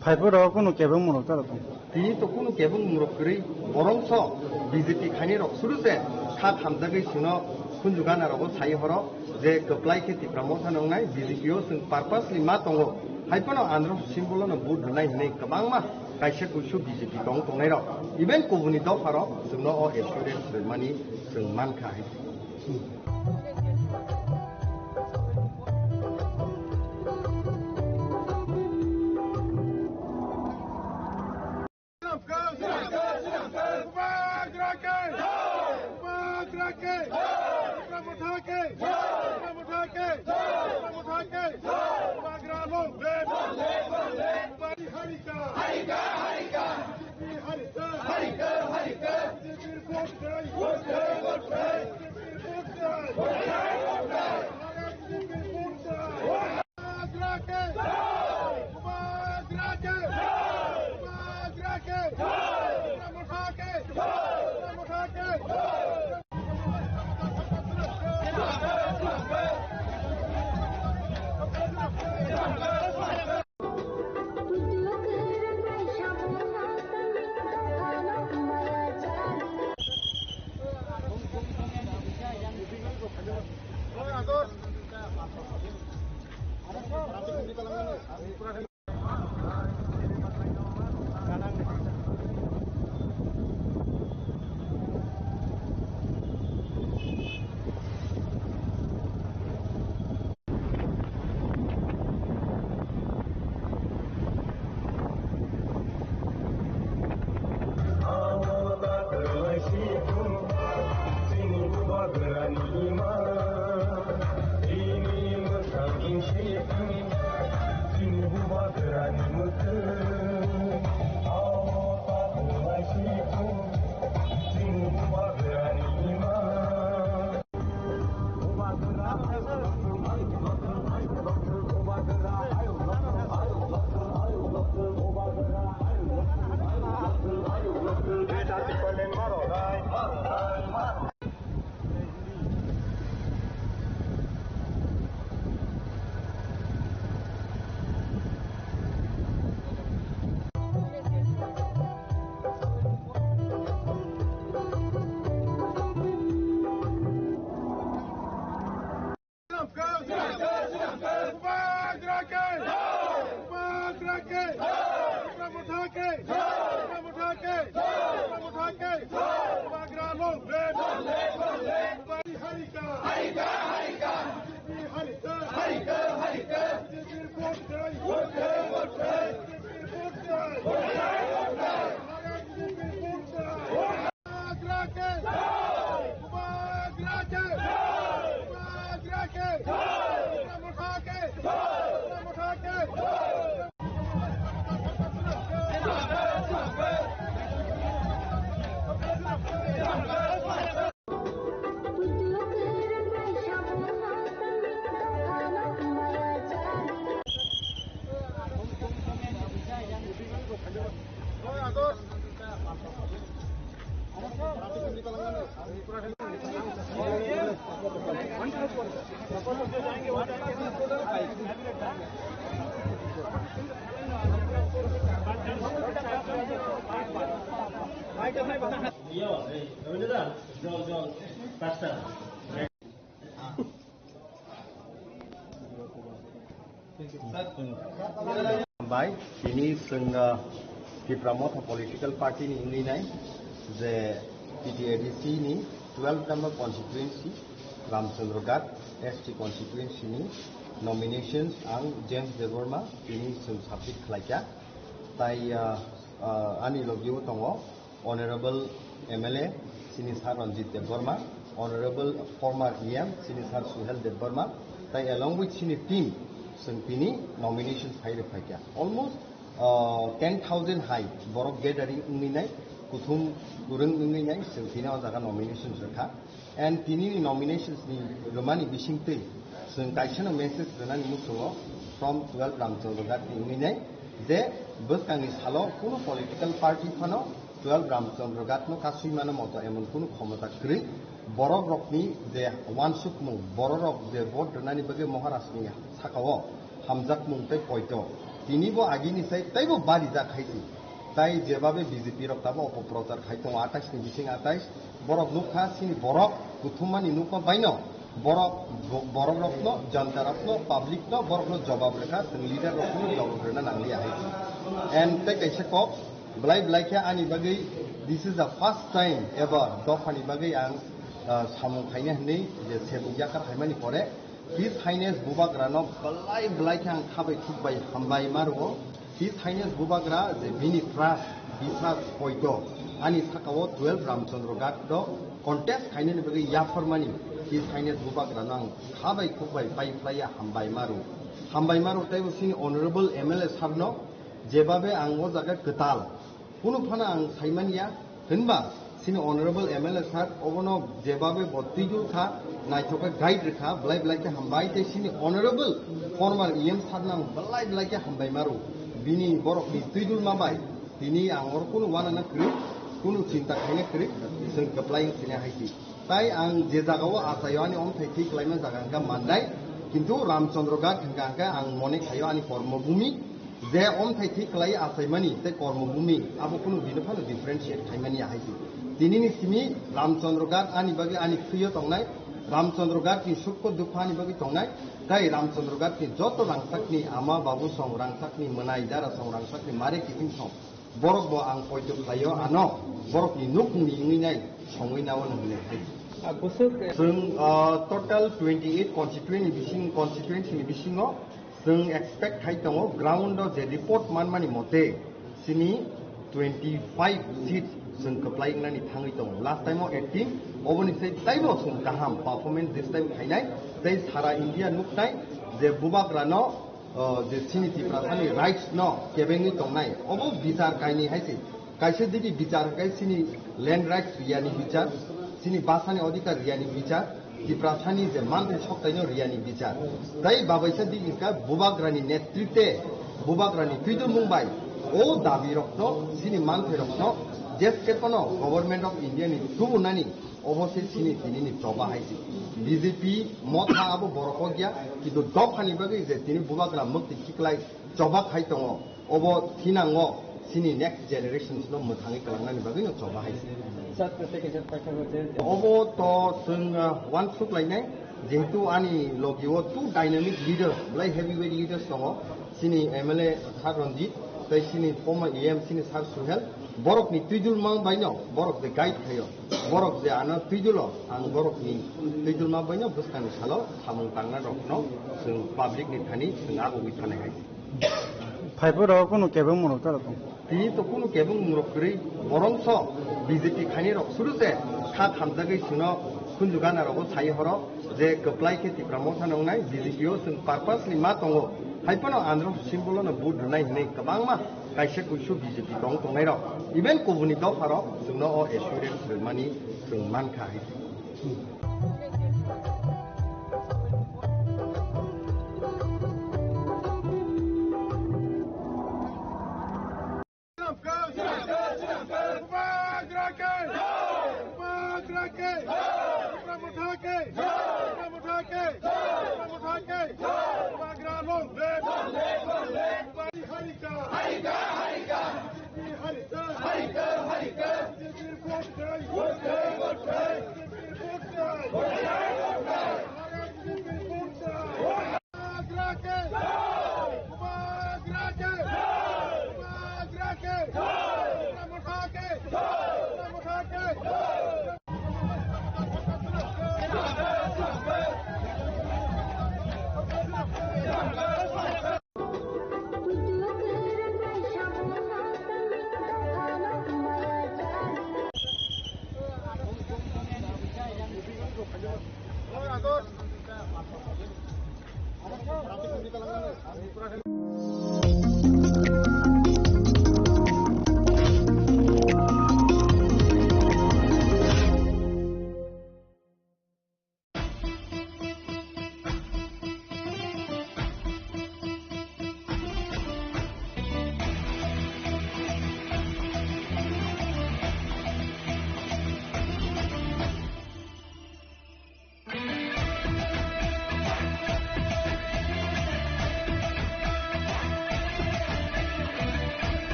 Phaiphuru kunu kebeng mwnok taro tong? Tini to kunu kebeng mwnok kwrwi, borongso B J P khainai rok suru se kha thamjagwi chwngno khunju gana rogo sai horo je kwplai khe Tipra Motha no wngnai, B J P o chwng purposely ma tongo. Hai phano andro symbol no vote rwnai hinwi kwbangma kaisa kuisu B J P tong tongnai rok, even kubuni dopha rok chwngno o assurance rwmani chwng mankha hai. Bubagra long live! Harika! Harika! Harika! B J P harika! Harika! Harika! B J P vote dai! Vote dai! B J P vote dai! Vote dai! Vote dai! Bubagra ke! Bubagra ke! Bubagra ke! Bubagra ke! Yo, eh, Rabindra da, jol, jol, pasta. Bai, tini chwng, ah, Tipra Motha political party ni wngwi nai je T T A D C ni twelve number constituency Ramchandra Ghat S T constituency ni nominations ang James Debbarma tini chwng submit khlaikha. Tai, ah, ah, ani logio tongo Honorable M L A, sini Sir Ranjit Debbarma, Honorable former E M, sini Sir Suhel Debbarma, tai along with sini team, chwng tini nomination file rwphaikha. Almost, uh, ten thousand hai borok gathering wngwi nai, kuthum kwrwng wngwi nai, chwng tini o jaga nomination rwkha. And tini ni nominations ni rwmani bisingtwi chwng kaisa no message rwnani muchungo from twelve Ramchandra Ghat ni wngwi nai je bwskangni salo kunu political party phano twelve Ramchandra Ghat no kasui mano moto emon kunu khomota kwrwi borok rokni je wansukmung borok rok je vote rwnani bagwi Maharaj ni saka o hamjakmung tei poito tini bo agini sai teibo barijak hai si. Tai jebabe B J P rok tabo opoprochar khai tongo atais ni bising atais, borok nukha sini borok kuthumani nukma baino, borok, bo-, borok rokno, janta rokno, public no, borokno jobab rwkha, chwng leader rokno jobab rwna nangliya hai. And tei kaisa kok, belai belai khe ani bagwi, this is the first time ever dophani bagwi ang, ah, samung khaina hwnwi je sebuk yakar khaimani pore, His Highness Bubagrano belai belai khe ang kha bai khuk bai hambai ma rwo. His Highness Bubagra je bini trust, biswas, poito ani saka o twelve Ramchandra Ghat do contest khainani bagwi yapharmani His Highness Bubagrano ang kha bai khuk bai pai phlaiya hambai ma rwo. Hambai ma rwo teibo chini Honorable M L A sir no jebabe ang o jaga kwtal Kunu phano ang saimanya, hinba sini Honorable M L A sir, obono jebabe bo twijul kha, naithok khe guide rwkha, belai belai khe hambai, tei sini Honorable former E M sir no ang belai belai khe hambai ma rwo. Bini borokni twijulma bai tini ang oro kunu uanana kwrwi, kunu chinta khaina kwrwi, chwng kwplai wng thangna hai si. Tai ang je jagao achaio ani omthai thwi kwlaima jaga hwnkha Mandai, kintu Ramchandra Ghat hwnkha hwnkhe ang mone khaio ani kormo bhumi, je omthai thwi kwlai achaimani tei kormo bhumi abo kunu bini phano differentiate khaimani ya hai se. Tinini simi Ramchandra Ghat ani bagwi ani thwio tongnai, Ramchandra Ghat ni sukho dukho ani bagwi tongnai, tai Ramchandra Ghat ni joto rangchakni ama babu song rangchakni mwnai dara song rangchakni mare kiting song. Borok bo ang poito khlaio ano, borok ni nuk ni wngwi nai songwi nao nang le hai. Ah, busuk, eh, Chwng, ah, total twenty eight constituency ni bising, constituency ni bisingo chwng expect khai tongo ground o je report manmani mote chini twenty five seat chwng kwplai wngnani thangwi tongo. Last time o eighteen, oboni sai taibo chwng kaham performance this time khainai, tei sara India nuknai je Bubagrano o, je chini Tiprasani rights no kebengwi tongnai, obo bichar kainwi hai se. Kaisa digi bichar hwnkhe chini land rights riyani bichar, chini basani odhikar riyani bichar, Tiprasani je manthai soktaino riyani bichar. Tai babaisa digi hwnkhe Bubagrani netritwe, Bubagrani twidulmung bai o dabi rokno, chini manthai rokno, jeske phano Government of India ni tubunani Obo se chini tini ni choba hai se. B J P motha abo borok o ya, kintu dophani bagwi je tini Bubagra mukti khiklai choba khai tongo, obo thinango chini next generations no mwthangwi kwlangnani bagwi no choba hai se. Sir, tei kaisa paithago je Obo to chwng, uh, uansuk lainai, jehetu ani logi o two dynamic leaders, belai heavyweight leaders tongo, chini M L A Sir Ranjit, tei chini former E M chini Sir Suhel, Borokni twijulma baino borok je guide khaio, borok je ano twijulo, ang borokni twijulma baino bwskangni salo samung tangnarokno chwng publicni thani chwng agugwi thanai hai. Phaiphuru kunu kebengmungrok tei rok tong. Tini to kunu kebengmungrok kwrwi, borongso B J P khainirok suru se kha thamjagwi chwngno khunju ganarogo sai horo je kwplai khe Tipra Motha nongnai, B J P o chwng purposely ma tongo. Haiphano Andhra Simbolno vote rwnai hwnwi kwbangma kaisa kuisu B J P tong tongnairok, even kubuni dopharok chwngno o assurance rwmani chwng mankha hai.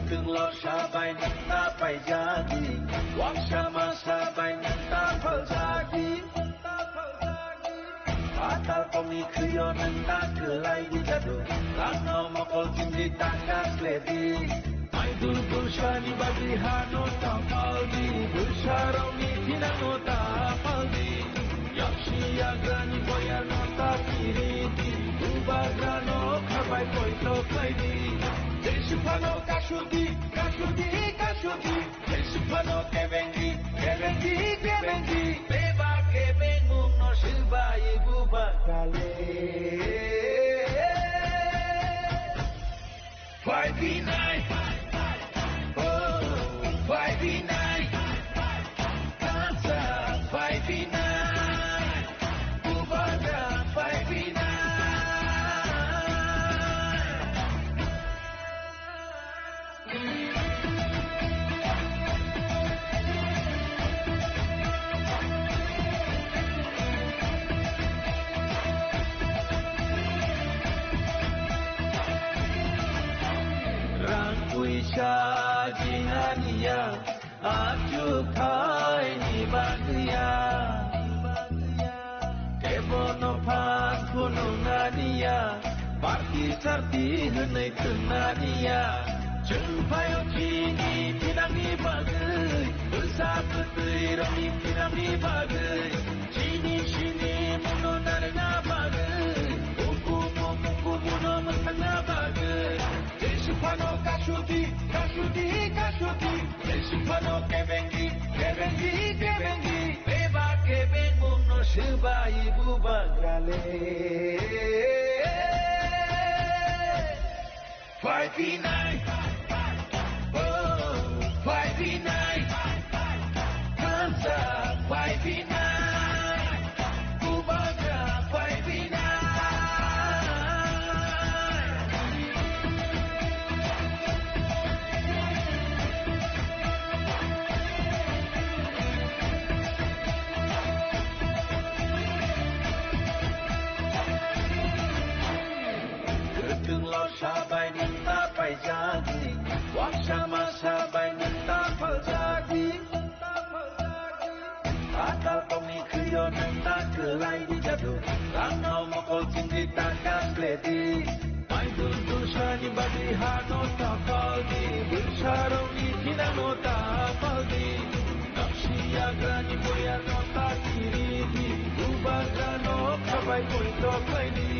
Kwthwng lorsa bai nwng ta paijadi, waksa masa bai nwng ta phaljadi. Patal kokni khwio nwng ta kwlai di jadu, rangno mokol chumdi ta kha khledi. Maidul bwsani bagwi hano ta paldi, bwsarokni thinangno ta paldi. Yaksi yagrani boyarno ta kiridi, bubagrano khabai poito khlaidi. Jesu phano kasudi, kasudi, kasudi. Jesu phano kebengi, kebengi, kebengi. Beba kebengmungno swbai bubagrale. Phaiphinai, oh, phaiphinai, kansa phaiphinai, bubagra phaiphinai. Rang puisa jinganiya, achuk thaini bagwiya. Kebono phan phunuknaniya, party sarti hwnwi thwngnaniya. Chwng phaio chini thinangni bagwi, bwsa kwtwi rokni thinangni bagwi. Chini sini muno narwkna bagwi, ukumu mukumuno mwthangna bagwi. Jesu phano kasudi, kasudi, kasudi. Jesu phano kebengi, kebengi, kebengi. Beba kebengmungno swbai bubagrale. Phaiphinai, oh, phaiphinai, kansa phaiphinai, bubagra phaiphinai. Kwthwng lorsa bai nwng ta paijadi, waksa masa bai nwng ta phaljadi. Patal kokni khwio nwng ta kwlai di jadu, rangno mokol Taka sledi, maidul dusani bagwi hano tapaldi, bwsarokni thinano tapaldi, napsi yagrani boyarno takiridi, bubagrano khabai poito khlaidi,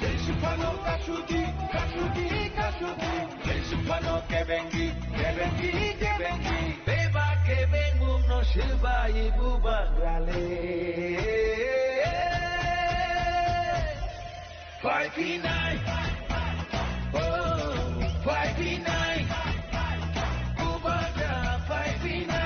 jesiphano kasudi, kasudi, kasudi. Phano kebengi, kebengi, kebengi. Beba kebengmungno swbai bubagrale. Phaiphinai. Oh, phaiphinai. Bubagra phaiphinai.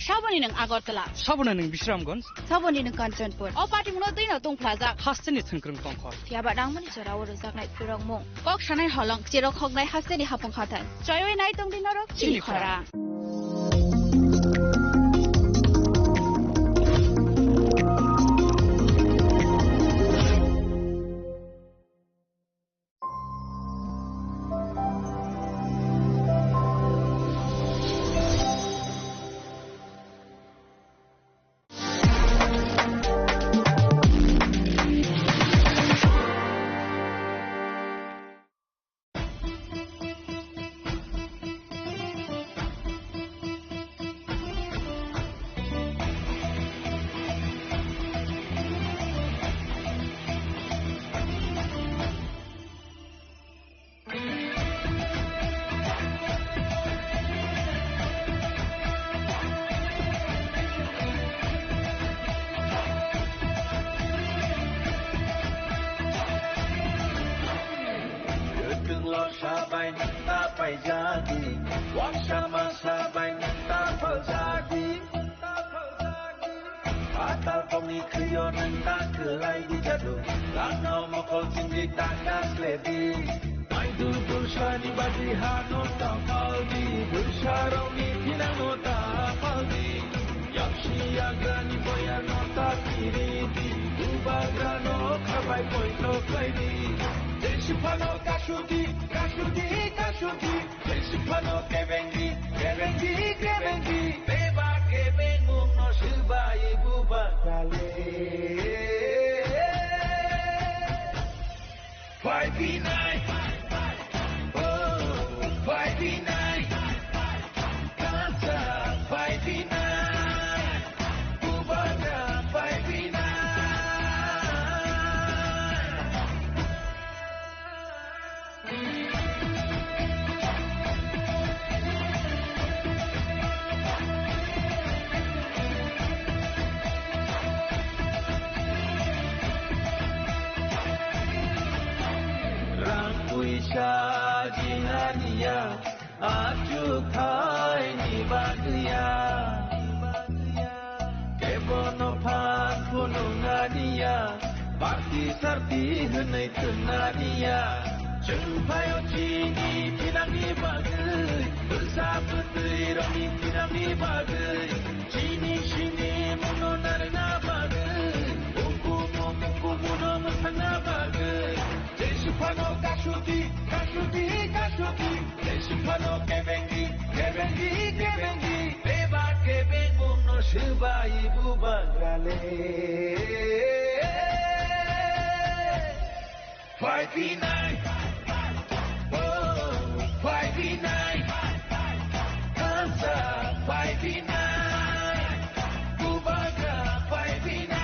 Saboni nwng Agartala. Saboni nwng Bisramganj. Saboni nwng Kanchanpur. O patimungno twino tungphlajak. Hasteni thwngkwrwng tongkha. Phiya ba nangmani jorao rwjaknai phirokmung. Kok sanai holong, cherok hoknai hasteni hapung khathang. Choiwi nai tongdi norok chini chini khorang. Khorang. Kwthwng lorsa bai nwng ta paijadi, waksa masa bai nwng ta phaljadi. Patal kokni khwio nwng ta kwlai di jadu, langno mokol chingdi ta kasledi. Maidul dulsani bagwi hano ta paldi, dulsarokni thinangno ta paldi. Yaksi yagrani boyarno ta kiridi, bubagrano khabai poito khlaidi. Jesiphano kasudi, kasudi, kasudi. Jesiphano kebengi, kebengi, kebengi. Beba kebengmungno swbai bubagrale. Phaiphinai, oh, phaiphinai, kacha phaiphinai, bubagra phaiphinai. Rang puisa jinganiya, achuk thaini bagwiya. Kebono phan phunuknaniya, party sarti hwnwi thwngna niya. Chwng phaio chini thinangni bagwi, bwsa bwtwi rokni thinangni bagwi, chini sini muno narwkna bagwi, ukumu mukumu no mwsakna bagwi. Jeswk phano kasudi, kasudi, kasudi, jeswk phano kebengi, kebengi, kebengi, beba kebengmung no swbai bubagrale. Five B nine. Oh, five B nine. Hansa five B nine. Bubagra five B nine.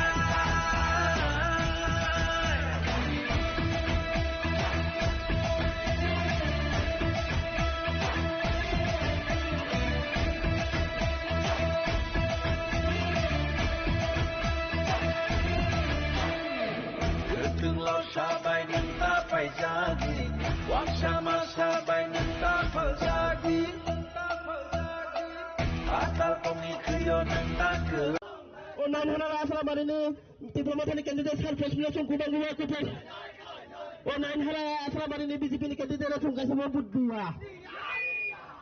Kwthwnglo sabai nwng ta paijadi, waksa ma sabai nwng ta paljadi. Atal tongni khwio nwng ta kwlai. O nine hundred asra barini Tipra Mothani candidate sir Prasmila Song kubang kubang kuphai. O nine hundred asra barini B J P ni candidate no chwng kaisa bo vote diya.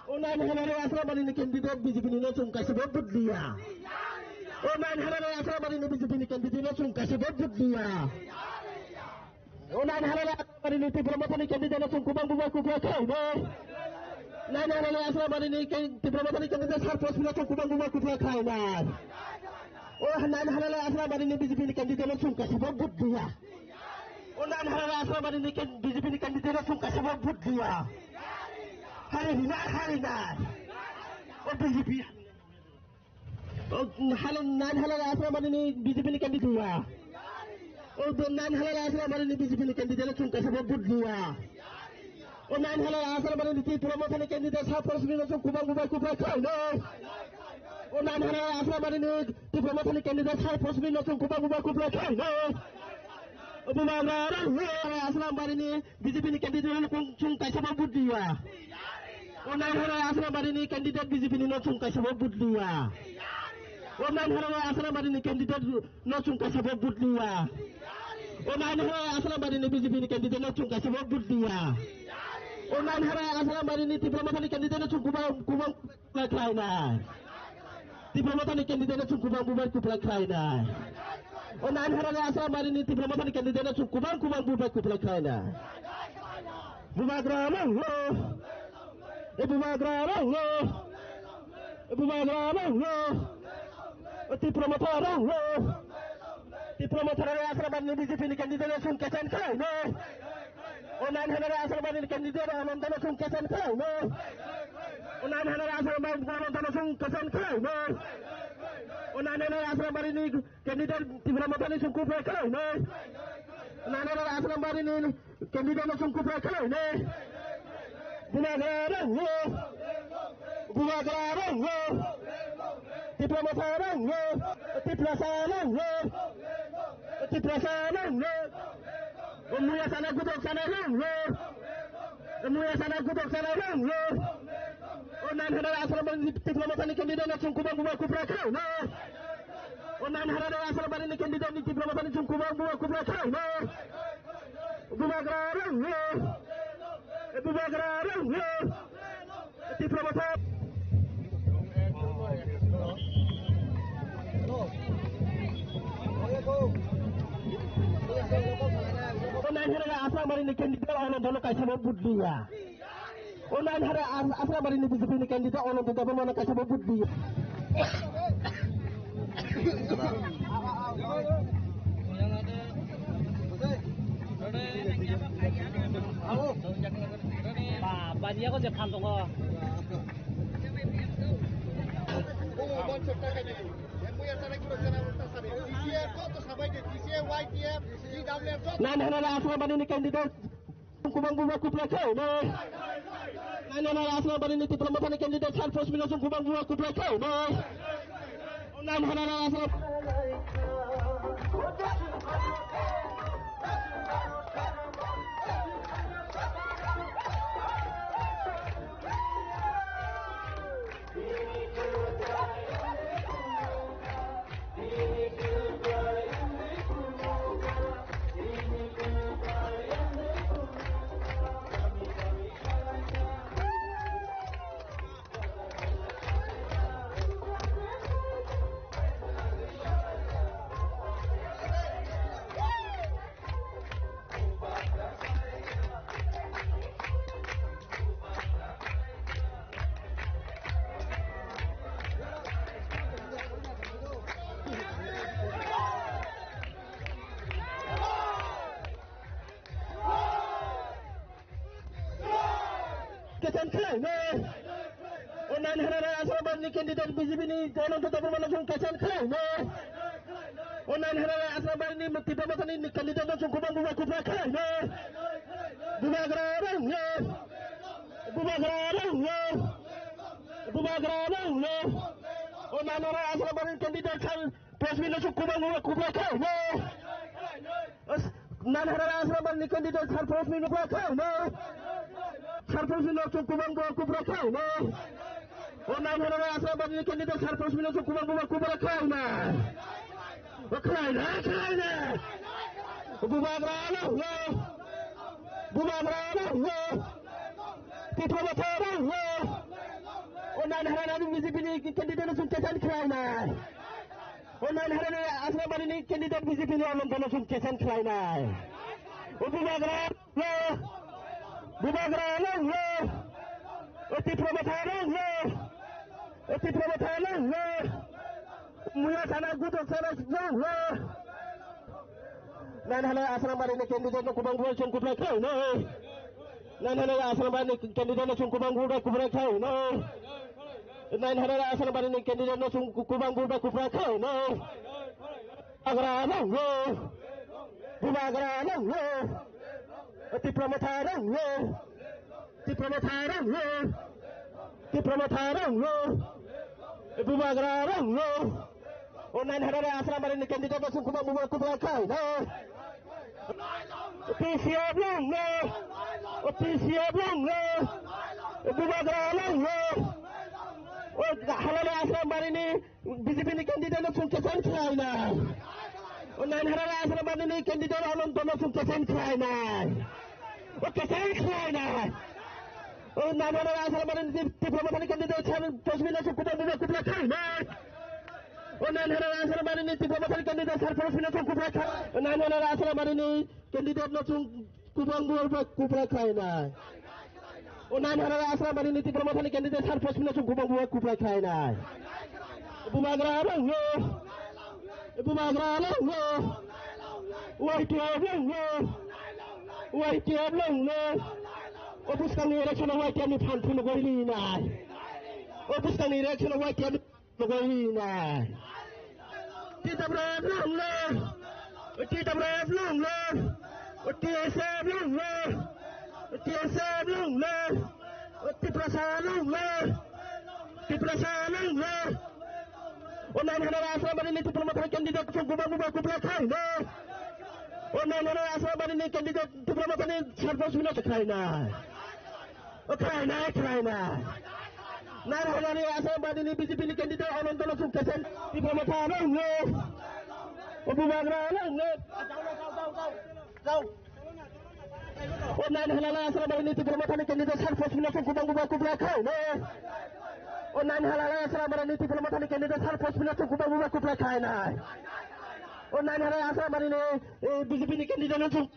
O nine hundred asra barini candidate B J P ni no chwng kaisa bo vote diya. O nine hundred asra barini B J P ni candidate no chwng kaisa bo vote diya. O nine hundred asra barini Tipra Mothani candidate no chwng kubang kubang kuphai khlainai. Nine hundred asra barini can-, Tipra Mothani candidate sir Prasmila Song kubang kubang kuphai khlainai. O nine hundred asra barini B J P ni candidate no chwng kaisa bo vote diya. O nine hundred asra barini can-, B J P ni candidate no chwng kaisa bo vote diya. Hari rina, hari na. O B J P. O hal-, nine hundred asra barini B J P ni candidate diya. O nine hundred asra barini B J P ni candidate no chwng kaisa bo vote diya. O nine hundred asra barini Tipra Mothani candidate sir Prasmila Song kubang kubang kuphai khlainai. O nine hundred asra barini Tipra Mothani candidate sir Prasmila Song kubang kubang kuphai khlainai. O bubagra rang asra barini B J P ni candidate no chwng kaisa bo vote diya. O nine hundred asra barini candidate B J P ni no chwng kaisa bo vote diya. O nine hundred asra barini candidate no chwng kaisa bo vote diya. O nine hundred asra barini B J P ni candidate no chwng kaisa bo vote diya. O nine hundred asra barini Tipra Mothani candidate no chwng kubang kubang kuphai khlainai. Tipra Mothani candidate no chwng kubang bubai kuphai khlainai. O nine hundred asra barini Tipra Mothani candidate no chwng kubang kubang bubai kuphai khlainai. Bubagra rang lo. E bubagra rang lo. E bubagra rang lo. E Tipra Motha rang lo. Tipra Motha rang asra barini B J P ni candidate no chwng kaisa khlainai. O nine hundred asra barini candidate Ananta no chwng kaisa khlainai. O nine hundred asra barini Ananta no chwng kaisa khlainai. O nine hundred asra barini candidate Tipra Mothani chwng kuphai khlainai. Nine hundred asra barini candidate no chwng kuphai khlainai. Bubagra rang lo. Bubagra rang lo. Tipra Motha rang lo. Tiprasa rang lo. Tiprasa rang lo. O muya sana gudok sana rang lo. O muya sana gudok sana rang lo. O nine hundred asra barini Tipra Mothani candidate no chwng kubang kubang kuphai khlainai. O nine hundred asra barini candidate ni Tipra Mothani chwng kubang kubang kuphai khlainai. Bubagra rang lo. Bubagra rang lo. Tipra Motha. O nine hundred asra barini candidate Ananta no kaisa bo vote diya. O nine hundred asra barini B J P ni candidate Ananta Debbarma no kaisa bo vote diya. Ba, ba, niya ko je phan tongo. Nine hundred asra barini candidate kubang kubang kuphai khlainai. Nine hundred asra barini Tipra Mothani candidate sir Prasmila Song kubang kubang kuphai khlainai. Nine hundred asra. Khlainai. O nine hundred Asrambari ni candidate B J P ni Jayanta Debbarma no chwng cancel khlainai. O nine hundred Asrambari ni Tipra Motha ni candidate no chwng kubang bubai kubra khlainai. Bubagra rang no. Bubagra rang no. Bubagra rang no. O nine hundred Asrambari ni candidate khan Press meet no chwng kubang bubai kubra khlainai. Nine hundred Asrambari ni candidate Sir Press meet no kubra khlainai. Sir Press meet no chwng kubang bubai kubra khlainai. O nine hundred Asrambari ni candidate Sir Press meet no chwng kubang bubai kubra khlainai. O khlainai, khlainai. Bubagra rang no. Bubagra rang no. Tipra Motha rang no. O nine hundred B J P ni candidate no chwng cancel khlainai. O nine hundred Asrambari ni candidate B J P ni Ananta no chwng cancel khlainai. O Bubagra no, Bubagra no, o Tipra Motha no, o Tipra Motha no, Muya sana Gutok sana no. Nine hundred Asrambari ni candidate no kubang bubai chwng kubra khlainai. Nine hundred Asrambari ni candidate no chwng kubang bubai kubra khlainai. Nine hundred Asrambari ni candidate no chwng kubang bubai kubra khlainai. Bubagra rang no. Bubagra rang no. Tipra Motha rang no. Tipra Motha rang no. Tipra Motha rang no. Bubagra rang no. O nine hundred Asrambari ni candidate no chwng kubang bubai kubra khlainai. P C F rang no. O P C F rang no. Bubagra rang no. O halale Asrambari ni B J P ni candidate no chwng cancel khlainai. O nine hundred Asrambari ni candidate Ananta no chwng cancel khlainai. O cancel khlainai. O nine hundred Asrambari ni Tipra Motha ni candidate Sir Press meet no chwng kubang bubai kubra khlainai. O nine hundred Asrambari ni Tipra Motha ni candidate Sir Press meet no chwng kubra khlainai. O nine hundred Asrambari ni candidate no chwng kubang bubai kubra khlainai. O nine hundred Asrambari ni Tipra Motha ni candidate Sir Press meet no chwng kubang bubai kubra khlainai. Bubagra rang no. Bubagra rang no. Y T F rang no. Y T F rang no. O bwskangni election o Y T F ni phan phunugwi rinai. O bwskangni election o Y T F ni Logoina. T W F long live. T W F long live. T S F long live. T S F long live. Tiprasa long live. Tiprasa long live. O nine hundred Asrambari ni Tipra Motha candidate chwng kubang kubang kubla khaina. O nine hundred Asrambari ni candidate Tipra Motha ni sarpos bino khaina. O khlaina, khlaina. Narhagani Asrambari ni B J P ni candidate Ananto no sukcesen. Tipra Motha no hwngo. O Bubagra no hwngo. O nine halala Asrambari ni Tipra Motha ni candidate sar pochpino song kubang kubang kubla khaino. O nine halala Asrambari ni Tipra Motha ni candidate sar pochpino song kubang kubang kubla khainai. O nine halala Asrambari ni, eh, B J P ni candidate no song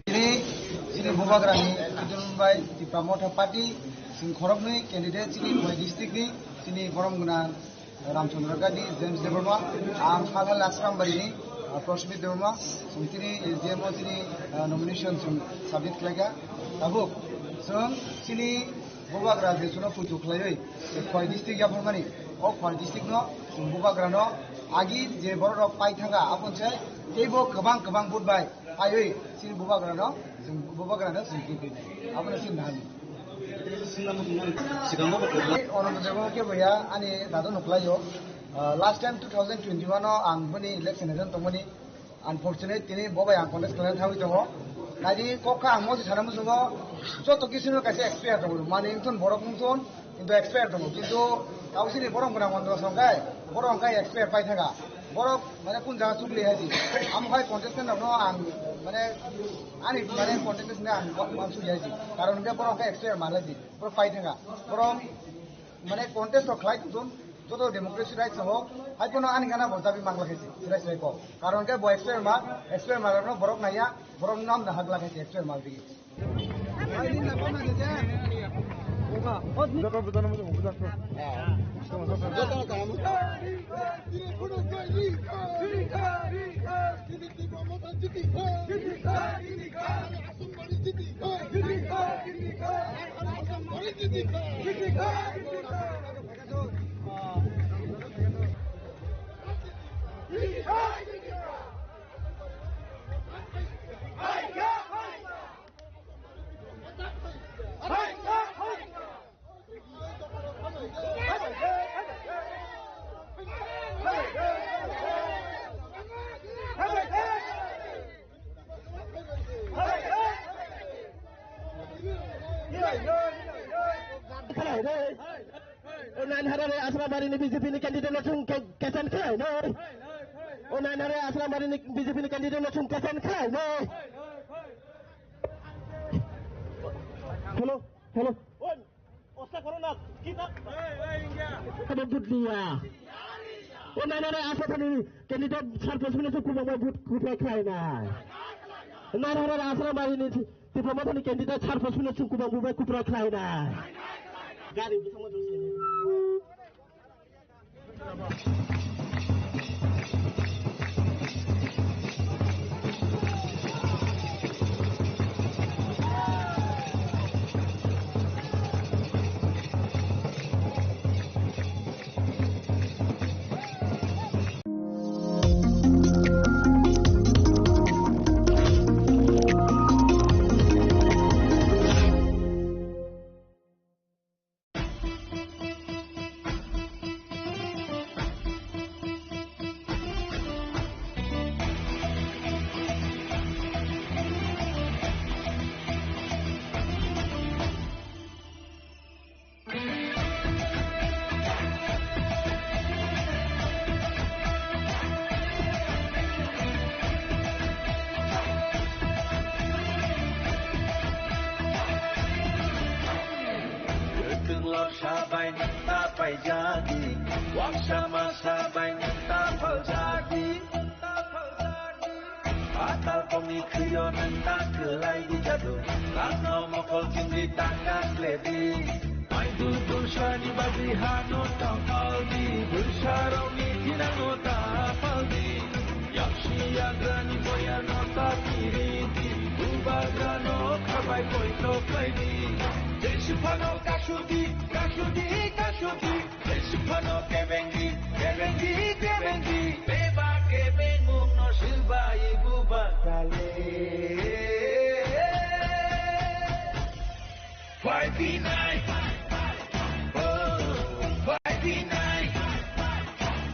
Chini, chini Bubagrani, Tipra Motha Party, chini khoroknwi candidate chini Khowai district ni, chini borom gwnang Ramchandra Gandhi, James Debbarma, ang Halhal Asrambari ni, ah, Prashmit Debbarma, chini G M O chini, ah, nomination chwng submit khlaikha. Tabuk, chwng chini Bubagra je chuno puitu khlaiwi, je Khowai district yapharmani, o Khowai district no, chwng Bubagra no agi je borok rok pai thangkha, aboni se teibo kwbang kwbang vote bai phaiwi chini Bubagra no, chwng Bubagra no chwng kiphilnai. Abono chini nani. Sikango Ananto Debbarma khe boya ani dadu nuklaio. Ah, last time two thousand twenty-one o ang boni election agent tongmani. Unfortunate, tini bo bai ang contest khlaina thangwi tongo. Naidi kok kha ang mosi sana muchungo, joto kisino kaisa expert tongo. Mane wngthon borok wngthon, kintu expert tongo. Kintu tausini borok gwnang wngthon songkhe, borok wngkha expert pai thaka. Borok mane kun jaga chukli haidi. Amo hai contestant rokno ang Mane, ani mane contestation ang uansuk ya ji. Karon ke borok ke extra male ji. Borok fight hwnga. Borok mane contest rok khlai tong joto democracy rights ho. Hai pono ani gana bo dabi mangla khe ji. Sirai sirai ko. Karon ke bo extra ma, extra ma no borok naya, borok nam na hagla khe ji extra ma digi. O nine hundred Asrambari ni B J P ni candidate no chwng ke-, kesen khlai no. O nine hundred Asrambari ni B J P ni candidate no chwng kesen khlai no. Hello, hello. Oi, osta corona, kita. Kada dudliya. O nine hundred Asrambari ni candidate sarpos mino chwng kubang bai vote kuplai khlai nai. Nine hundred Asrambari ni Tipra Mothani candidate sarpos mino chwng kubang bai kuplai khlai nai. Gari bwskango dose. Kwthwng lorsa bai nwng ta paijadi, waksa masa bai nwng ta phaljadi. Patal kokni khwio nwng ta kwlai di jadu, kakno mokol chingdi ta kakledi. Maidu tulsani bagwi hano ta paldi, bwsarokni thinangno ta paldi. Yaksi yagrani boyano ta kiridi, bubagrano khabai poito khlaidi. Jesiphano kasudi, kasudi, kasudi. Jesiphano kebengi, kebengi, kebengi. Beba kebengmungno swbai bubagrale. Five B nine. Oh, five B nine.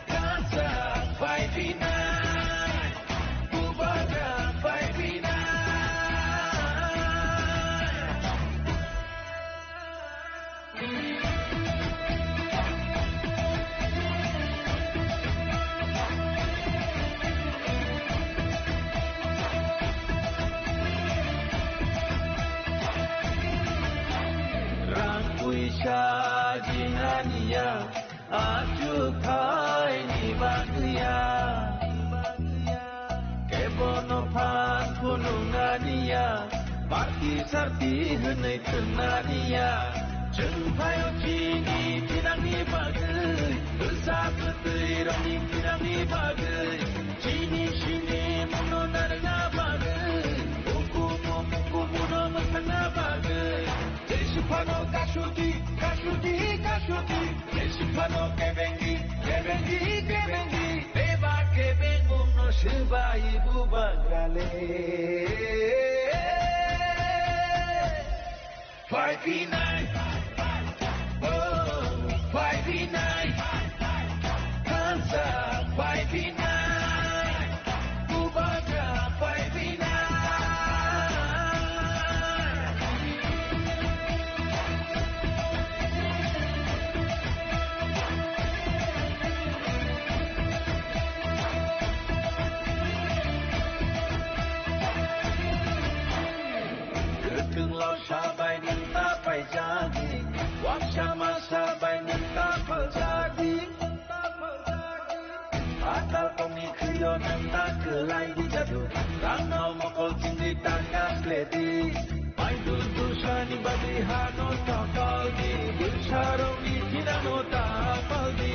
Kansa five B nine. Bubagra five B nine. Rang puisa jinganiya, achukhaini bagwiya. Kebono phan phunuknaniya, party sarti hwnwi thwngna niya. Chwng phaio chini thinangni bagwi, bwsa kwtwirokni thinangni bagwi, chini sini mungno narwkna bagwi, ukumu mukumuno mwsakna bagwi. Jesiphano kasudi, kasudi, kasudi. Jesiphano kebengi, kebengi, kebengi. Beba kebengmungno swbai bubagrale. Five B nine. Oh, five B nine. Kansa five B nine. Bubagra five B nine. Sama sabai nang ta phaljak di. Atal kongni khwio nang ta kwlai di jadu. Rangno mokol chingri ta kasle di. Mai dul dul sani bagwi hano ta pal di. Dul sarokni thinano ta pal di.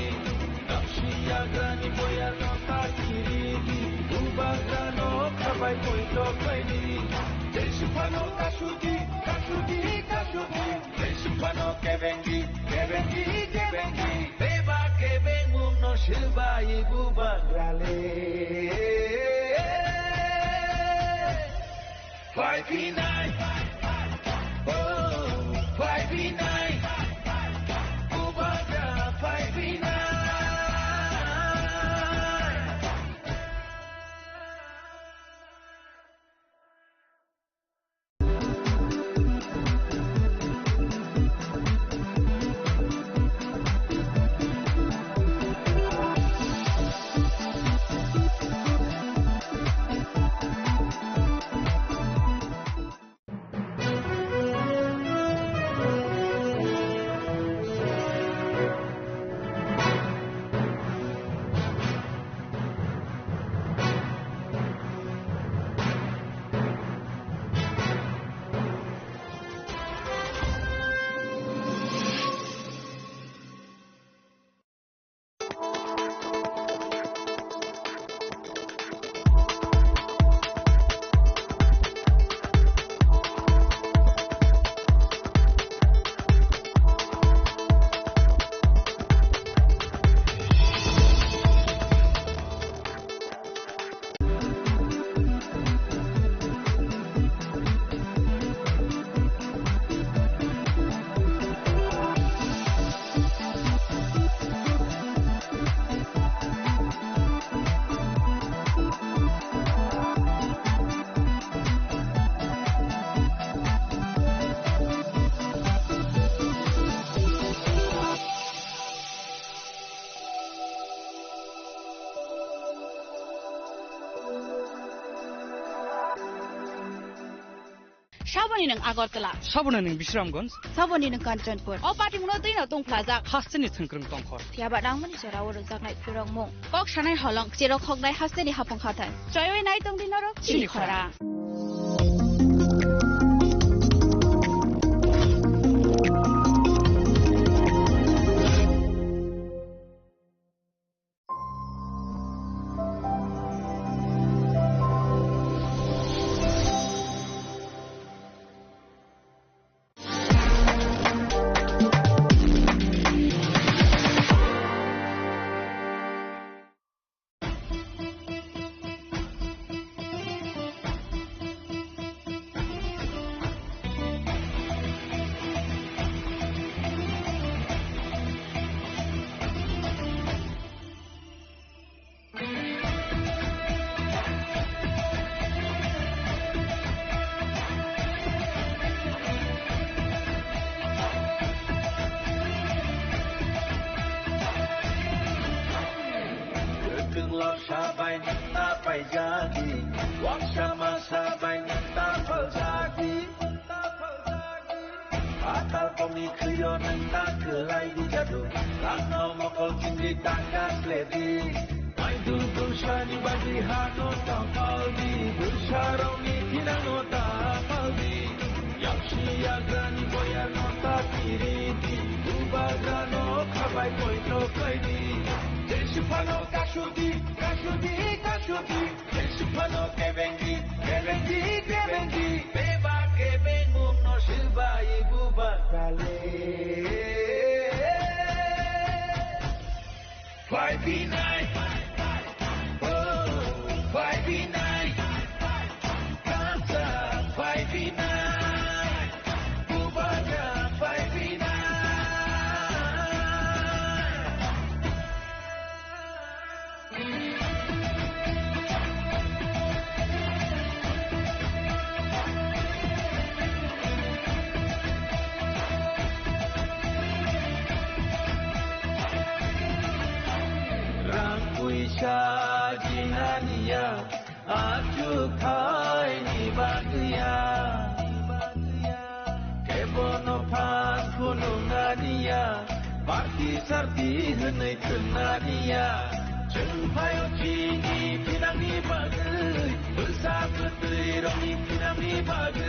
Kapsi yagrani boyarno ta kiri di. Bubagrano khabai poito khlai di. Jai Sipano kasuti, kasuti, kasuti. Jai Sipano kebengi, kebengi, kebengi. Beba kebengmungno silbai bubagrale. Five nine. Oh, five nine. Bubagra five nine. Saboni nwng Agartala. Saboni nwng Bisramganj. Saboni nwng Kanchanpur. O patimungno twino tongphlajak. Hasteni thwngkwrwng tongkhor. Phiya ba nangmani jorao rwjaknai phirokmung. Kok sanai holong, cherok hoknai hasteni hapung khathai. Choiwi nai tongdi norok chini chini khorang. Kwthwng lorsa bai nwng ta paijadi, waksa masa bai nwng ta phaljadi. Atal kongni khwio nwng ta kwlai di jadu, rangno mokol chingri ta kasle di. Mai dul dul sani bagwi hano ta pal di, dul sarokni thinano ta pal di. Yaksi yagrani boyarno ta kiri di, bubagrano khabai poito khlai di. Jai Sipano kasuti, kasuti, kasuti. Jai Sipano kebengi, kebengi, kebengi. Beba kebengmungno silbai bubagrale. Five nine. Oh, five nine. Kasa five nine. Bubagra five nine. Rang puisa jinaniya, achuk thaini bagwiya. Kebono phan Nunganiya, party sarti hwnwi khwnaniya. Chwng phaio chini phinangni bagwi, bwsa kwtwi rokni phinangni bagwi.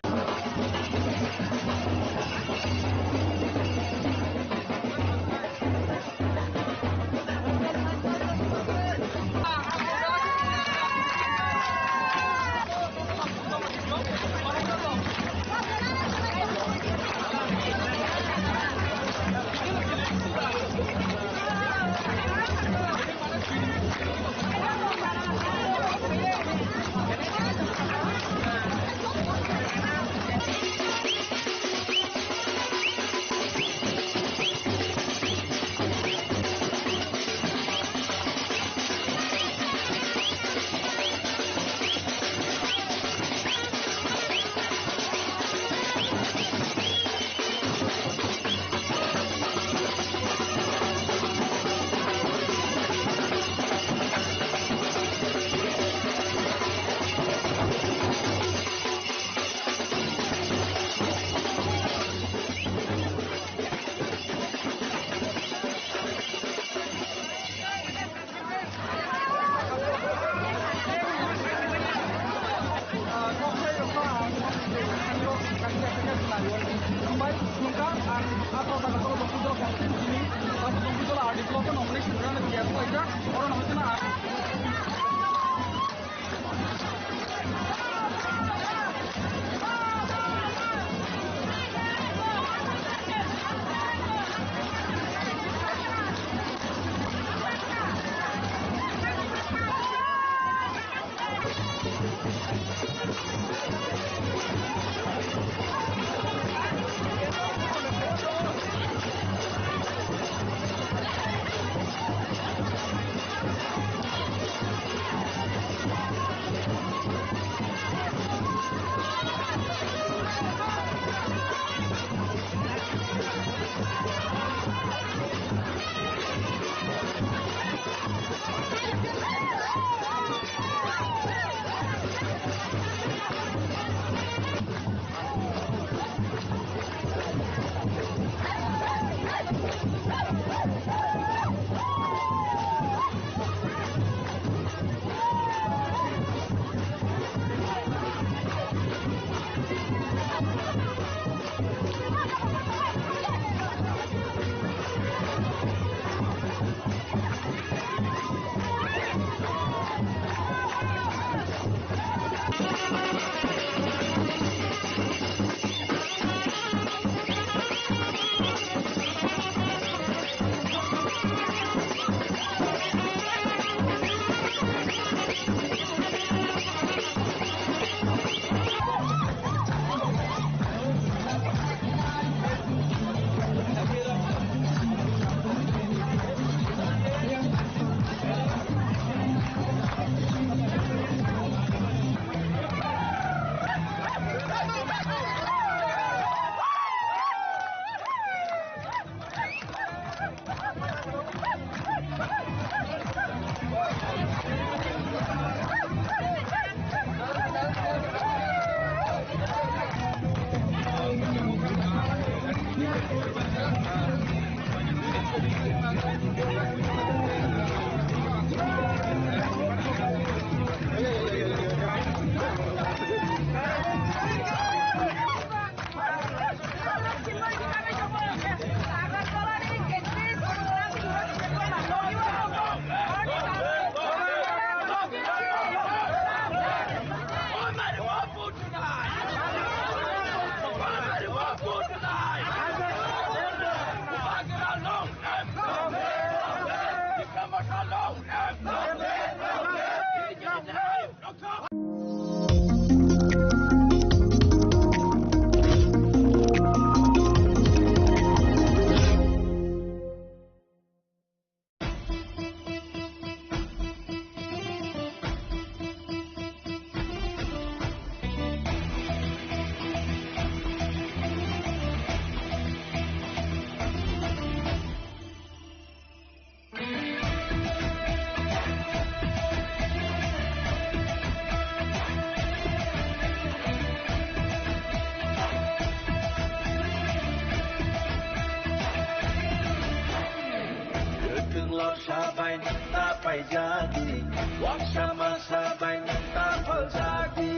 Sabai nwng ta paijadi, waksa masa bai nwng ta phaljadi.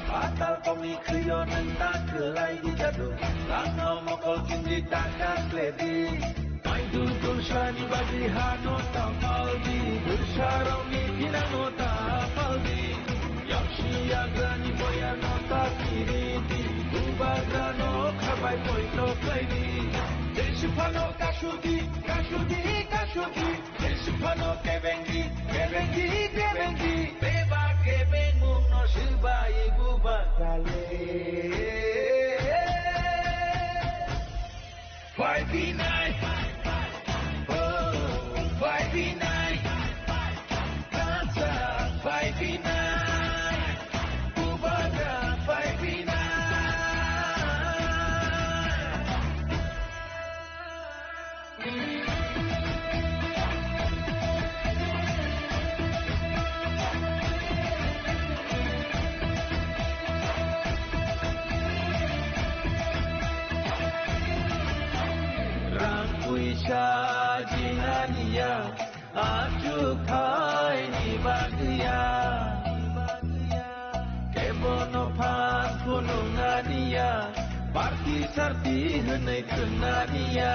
Patal kongni khwio nwng ta kwlai di jadu, langno mokol chindi ta kasledi. Mai dul dul sani bagwi hano ta paldi, bwsarokni thinangno ta paldi. Yaksi yagrani boyarno ta kiridi, bubagrano khabai poito khlaidi. Jesiphano kasudi, kasudi, kasudi. Jesiphano kebengi, kebengi, kebengi. Beba kebengmungno swbai bubagrale. Phai phinai, oh, phai phinai, kasa phai phinai, bubagra phai phinai. Rang puisa jinaniya, achuk thaini bagwiya. Kebono phan phunuknaniya, party sarti hwnwi thwngna niya.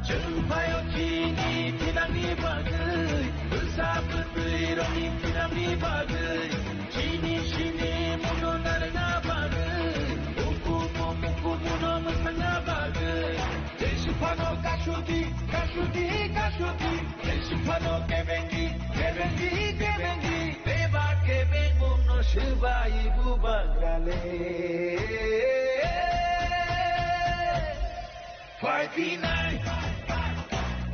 Chwng phaio chini thinangni bagwi, bwsa bwtwi rokni thinangni bagwi, chini sini muno narwkna bagwi, ukumu mukumuno mwsakna bagwi. Jesiphano kasudi, kasudi, kasudi. Jesiphano kebengi, kebengi, kebengi. Beba kebengmungno swbai bubagrale. Phai phinai,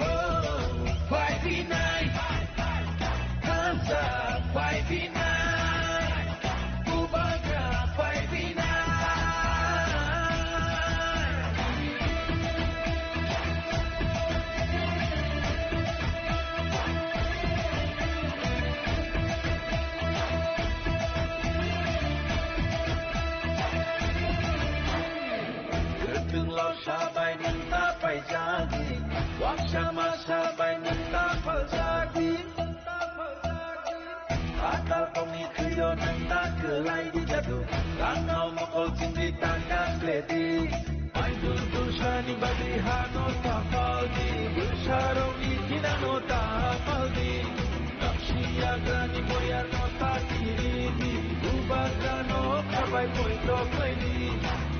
oh, phai phinai, kasa phai phinai, bubagra phai phinai. Kwthwng losa bai nwng ta paijadi, waksa masa bai nwng ta phaljadi. Patal kongni khwio nwng ta kwlai di jadu, langno mokol chindi ta kasledi. Mai dul dul sani bagwi hano ta paldi, bwsarokni thinangno ta paldi. Yaksi yagrani boyarno ta kiridi, bubagrano khabai poito khlaidi.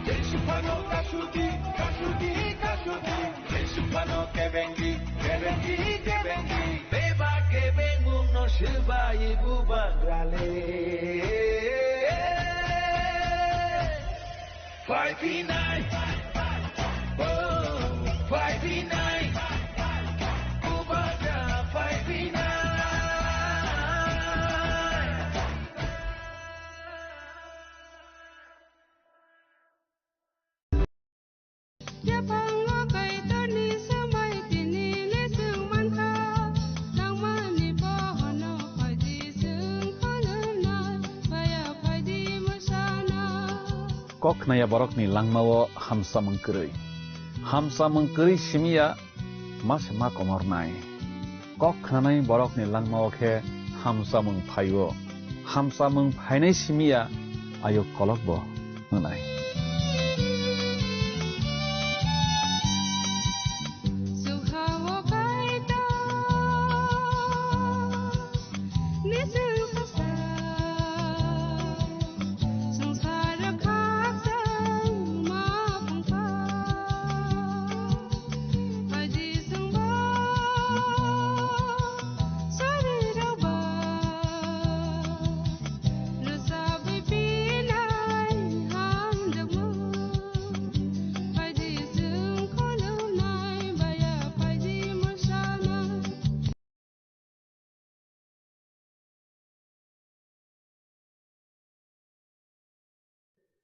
Jesiphano kasudi, kasudi, kasudi. Jesiphano kebengi, kebengi, kebengi. Beba kebengmungno swbai bubagrale. Phai phinai, oh, phai phinai, bubagra phai phinai. Yaphango Kaitorni swmai tini le chwng mankha, nangmani bohono phaidi chwng kholwnai, phaya phaidi mwsana. Kok khnaya borokni langmao hamsamung kwrwi. Hamsamung kwrwi simiya ma se ma komornai. Kok khnanai borokni langmao khe hamsamung phaio. Hamsamung phainai simiya ayuk kolokbo hwnai.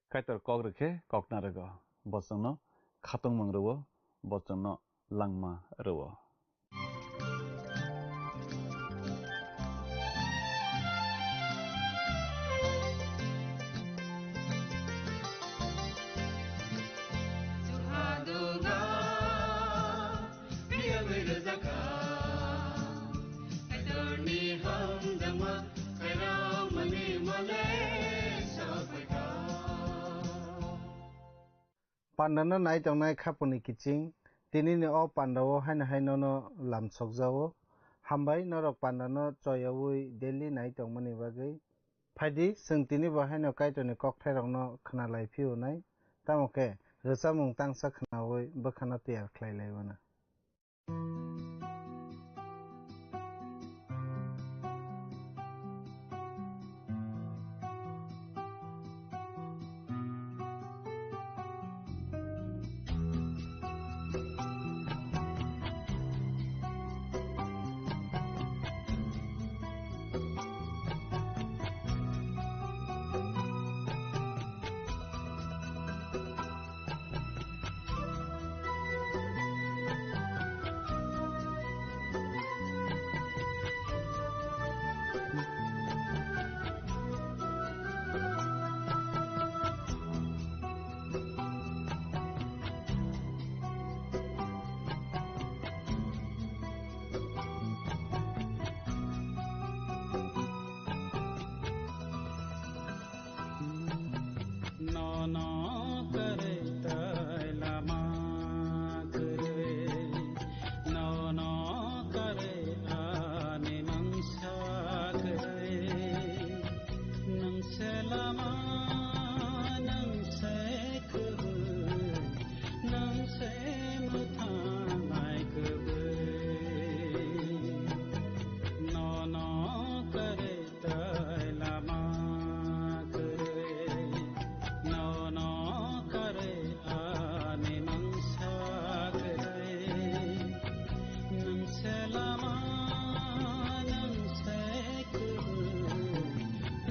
Kaitor kok rwkhe kok narwgo, bo chwngno khatungmung rwo, bo chwngno langma rwo. Pandano nai tongnai khapuni kiching, tinini o pandao haino hai nono lamsokjao. Hambai norok pandano choyaui daily nai tongmani bagwi. Phaidi, chwng tini bo haino Kaitorni kokthairokno khna lai phiyonai, tamo khe rwchapmung tangsa khnaui bwkhano tiyar khlai lai mano. Nono kwrwi tei lama kwrwi, nono kwrwi ani mungsa kwrwi, nwng se lama, nwng se kwrwi, nwng se mwthang nai kwrwi, nono kwrwi tei lama kwrwi, nono kwrwi ani mungsa kwrwi, nwng se lama, nwng se kwrwi,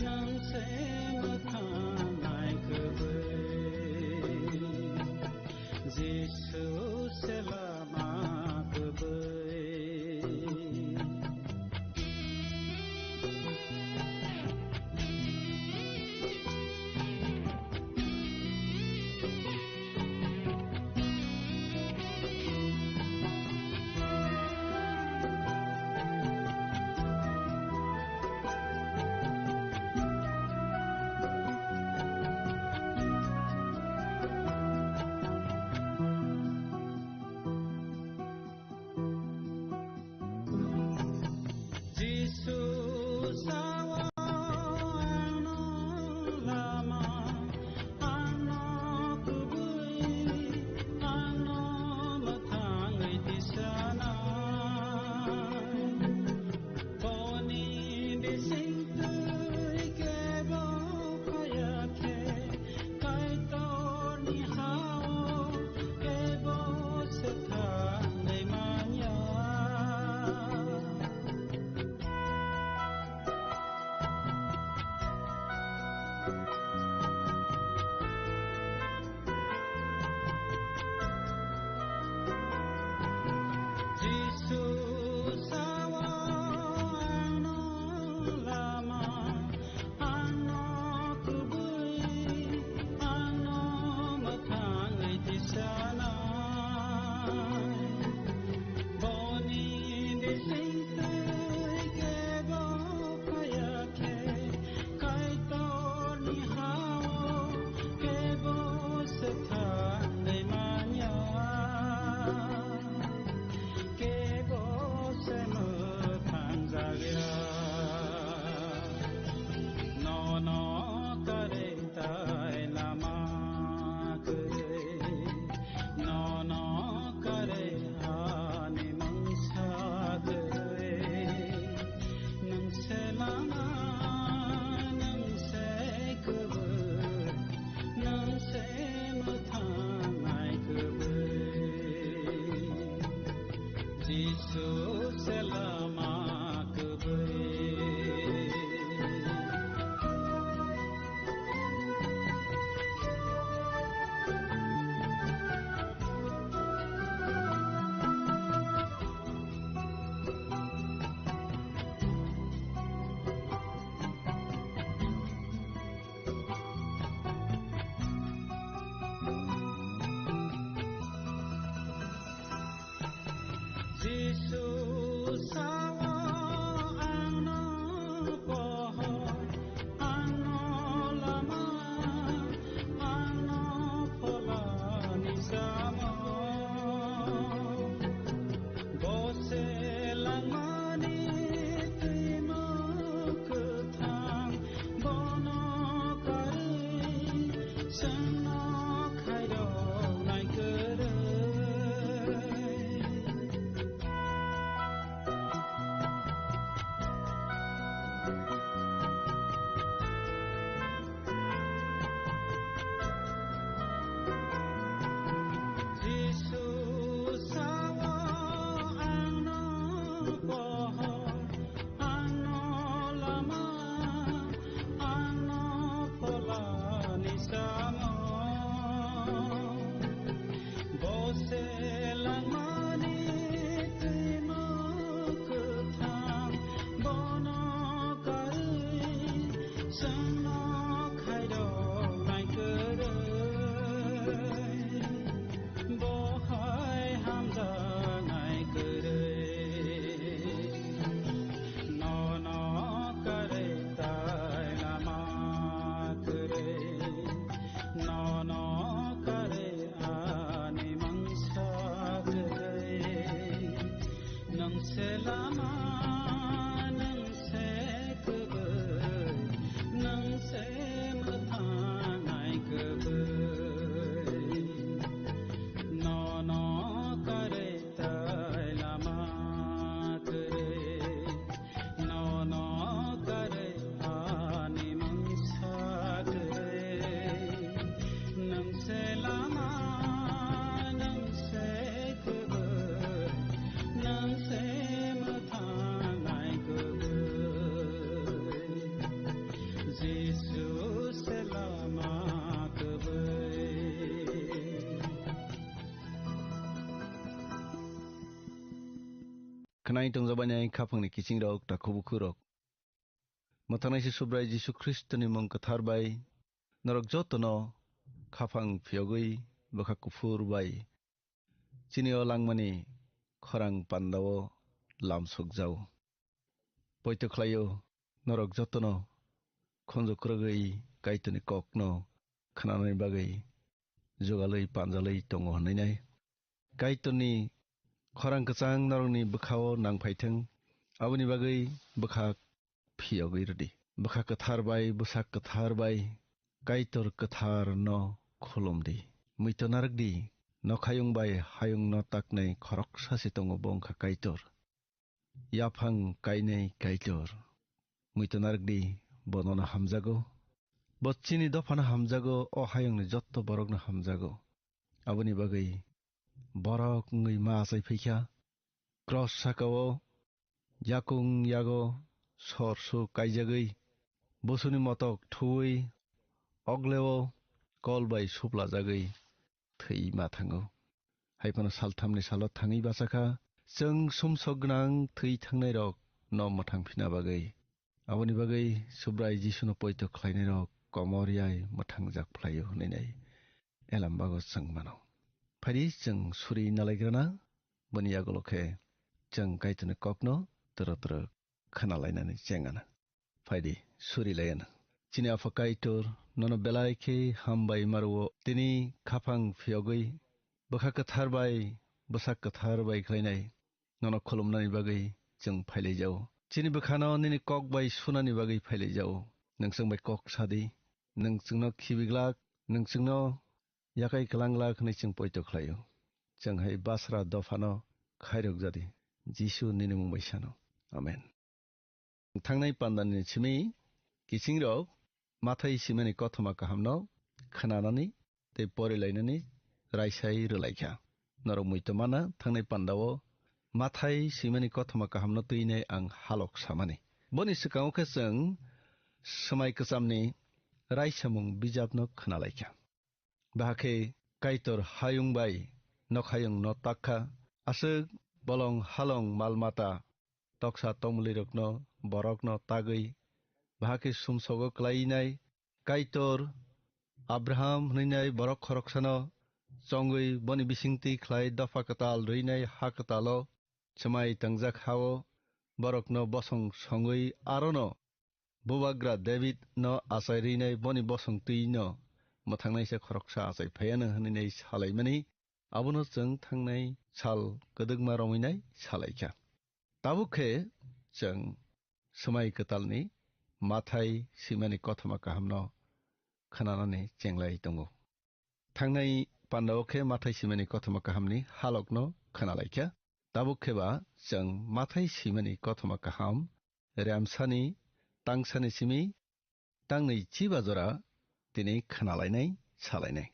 nwng se mwthang nai kwrwi. Jisu se lama kwrwi. Jisu sao ano lama, ano kubui, ano mwthangwi tisanai. Boni bisingtwi kebo phaya khe, Kaitorni ha-o kebo se thangwi manya. Jisu sao ano lama, ano kubui, ano mwthangwi tisanai. Boni bisingtwi kebo phaya khe, Kaitorni ha-o kebo se thangwi manya. Kebo se mwthang jakya. Nono kwrwi tei lama kwrwi, nono kwrwi ani mungsa kwrwi, nwng se lama, nwng se kubui, nwng se mwthang nai kubui. Jisu se lama kubui. Jisu sao ano pohor, ano lama, ano phola Khwnai tongjabainai khaphangni kichingrok, takhubukhurok. Mwthangnaisi Subrai Jisu Khristoni mung kwthar bai norok jotono khaphang phiyogwi bwkha kuphur bai chini o langmani khorang pandao lamsokjao. Poito khlaio norok jotono khonjo kwrwgwi Kaitorni kokno khnanani bagwi jugalwi panjalwi tongo hwnwi nai. Kaitorni khorang kwchang norokni bwkhao nangphaithwng, aboni bagwi bwkha phiyogwi rwdi. Bwkha kwthar bai, bwsak kwthar bai Kaitor kwtharno khulumdi. Muitu narwkdi, nokhayung bai hayungno taknai khoroksa se tongo, bo wngkha Kaitor. Yaphang kainai Kaitor. Muitu narwkdi, bo nono hamjago. Bo chini dophano hamjago, o hayungni jotto borokno hamjago. Aboni bagwi borok wngwi ma achai phaikha. Cross sakao yakung yago sor su kaijagwi, bosuni motok thuwi, ogleo kol bai suplajagwi thwi ma thango. Hai phano salthamni salo thangwi bachakha, chwng sumsok gwnang thwi thangnairok no mwthang phina bagwi. Aboni bagwi Subrai Jisuno poito khlainairok komor yai mwthangjak phlaio hwnwi nai Elambago chwng mano. Phaidi chwng suri nalaigrana, boni yagulo khe chwng Kaitorni kokno twrwk twrwk khwnalainani chengana. Phaidi suri layana. Chini Apha Kaitor, nono belai khe hambai maruo, tini khaphang phiyogwi bwkha kwthar bai bwsak kwthar bai khlainai nono khulumnani bagwi chwng phailaijao. Chini bwkhano nini kok bai sunani bagwi phailaijao. Nwng chwng bai kok sadi, nwng chwngno khibiglak, nwng chwngno yakai kwlanglak hwnwi chwng poito khlaio. Chwng hai basra dophano khairokjadi, Jisu nini mung bai sano. Amen. Thangnai pandani simi kiching rok Mathai simani kothoma kahamno khnanani tei porilainani raisai rwlaikha. Norok muitu mana thangnai pandao Mathai simani kothoma kahamno twinai ang halok samani. Boni swkango khe chwng Swmai Kwchamni raisamung bijapno khnalaikha. Bahakhe Kaitor hayung bai nokhayung no takha, aswk bolong halong malmata toksa tomlirokno borokno tagwi bahakhe sumsogo klainai. Kaitor Abraham hwnwi nai borok khoroksano chongwi boni bisingtwi khlai dopha kwtal rwinai ha kwtalo swmai tangjak hao borokno bosong songwi arono Bubagra David no achai rinai boni bosong twi no mwthangnaisa khoroksa achai phaiano hwnwi nai salaimani, abono chwng thangnai sal kwdwkma romwi nai salaikha. Tabuk khe chwng Swmai Kwtalni Mathai simani kothoma kahamno khnanani chenglai tongo. Thangnai pandao khe Mathai simani kothoma kahamni halokno khnalaikha. Tabuk khe ba chwng Mathai simani kothoma kaham remsani tangsani simi tangnwi chiba jora tini khnalainai, salainai.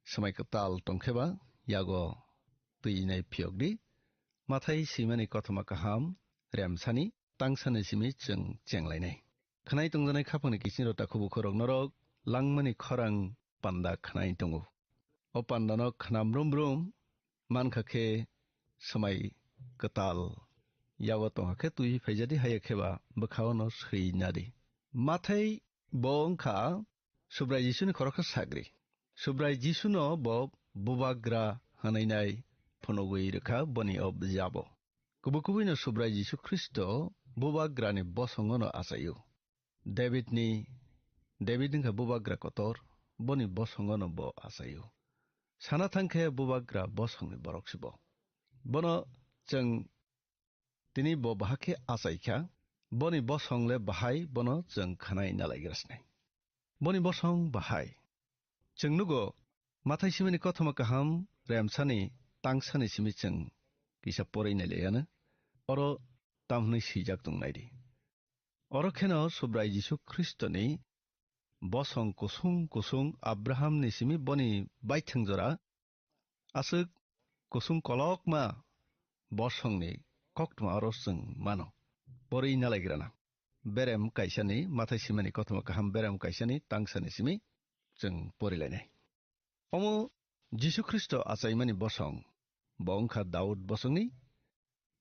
Swmai kwtal tongkhe ba yago twinai phiyokdi. Mathai simani kothoma kaham remsani tangsani simi chwng chenglainai. Khnai tongjanai khapangni kiching rota khubu khorok norok langmani khorang panda khnai tongo. O pandano khnam rum rum mankha khe swmai kwtal yago tongkha khe twi phaijadi, haiya khe ba bwkhao no swi nadi. Mathai bo wngkha Subrai Jisuni khoroksa sagri. Subrai Jisuno bo Bubagra hwnwi nai phunugwi rwkha boni o bijabo. Kubui kubuino Subrai Jisu Khristo Bubagrani bosongono achaio. Davidni, David wngkha Bubagra kotor, boni bosongono bo achaio. Sana thangkhe Bubagra bosongni borok si bo. Bono chwng tini bo bahai khe achaikha, boni bosong le bahai, bono chwng khanai nalaigra sinai. Boni bosong bahai. Chwng nugo, Mathai simani kothoma kaham remsani tangsani simi chwng kisa porwi nai laiano. Oro tam hwnwi swijak tong naidi. Oro kheno Subrai Jisu Khristoni bosong kusung kusung Abrahamni simi boni baithang jora aswk kusung kolokma bosongni koktma oro chwng mano. Porwi nalaigrana. Berem kaisani, Mathai simani kothoma kaham berem kaisani tangsani simi chwng porilainai. Omo Jisu Khristo achaimani bosong, bo wngkha Daud bosongni,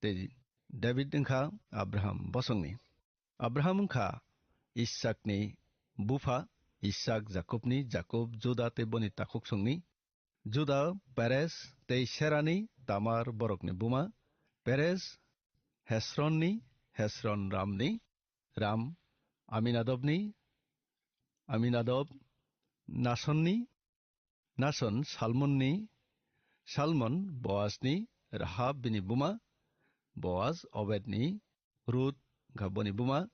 tei David wngkha Abraham bosongni. Abraham wngkha Isakni bupha, Isak Jakobni, Jakob Juda tei boni takhuksongni. Juda Perez tei Serani, Tamar borokni buma. Perez Hesronni, Hesron Ramni, Ram Aminadobni, Aminadab Nasonni, Nason Salmonni, Salmon Boasni, Rahab bini buma, Boas Obedni, Rut wngkha boni buma,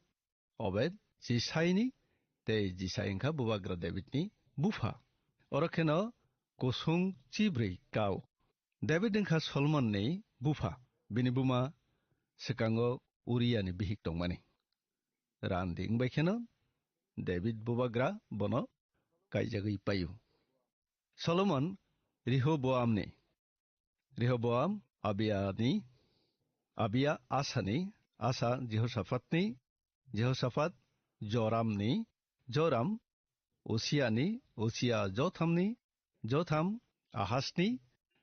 Obed Jisaini, tei Jisai wngkha bubagra Davidni bupha. Oro kheno kusung chibrwi kau. David wngkha Solomonni bupha, bini buma swkango Uriani bihik tongmani. Randi wngbai kheno David bubagra bono kaijagwi paio. Solomon Rehoboamni, Rehoboam Abiani, Abia Asani, Asa Jehosaphatni, Jehosaphat Joramni, Joram Usiani, Usia Jothamni, Jotham Ahasni,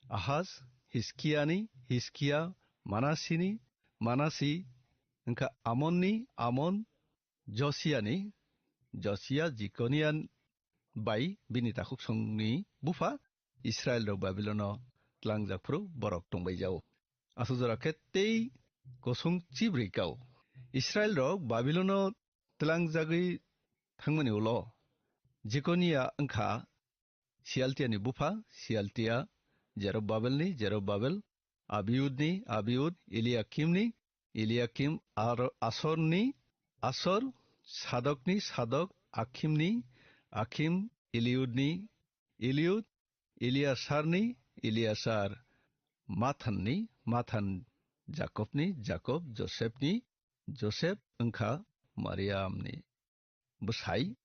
Ahas Hiskiani, Hiskia Manasini, Manasi wngkha Amonni, Amon Josiani, Josia Jikonian bai bini takhuksongni bupha Israilrok Babilono tlangjak phuru borok tongbai jao. Aswk jora khe tei kusung chibrwi kau. Israilrok Babilono tlangjagwi thangmani ulo Jekonia wngkha Sialtiani bupha, Sialtia Jerobbabelni, Jerobbabel Abiudni, Abiud Eliakimni, Eliakim Ar-, Asorni, Asor Sadokni, Sadok Akhimni, Akhim Eliudni, Eliud Eliasarni, Eliasar Mathanni, Mathan Jakobni, Jakob Josepni, Josep wngkha Mariamni bwsai,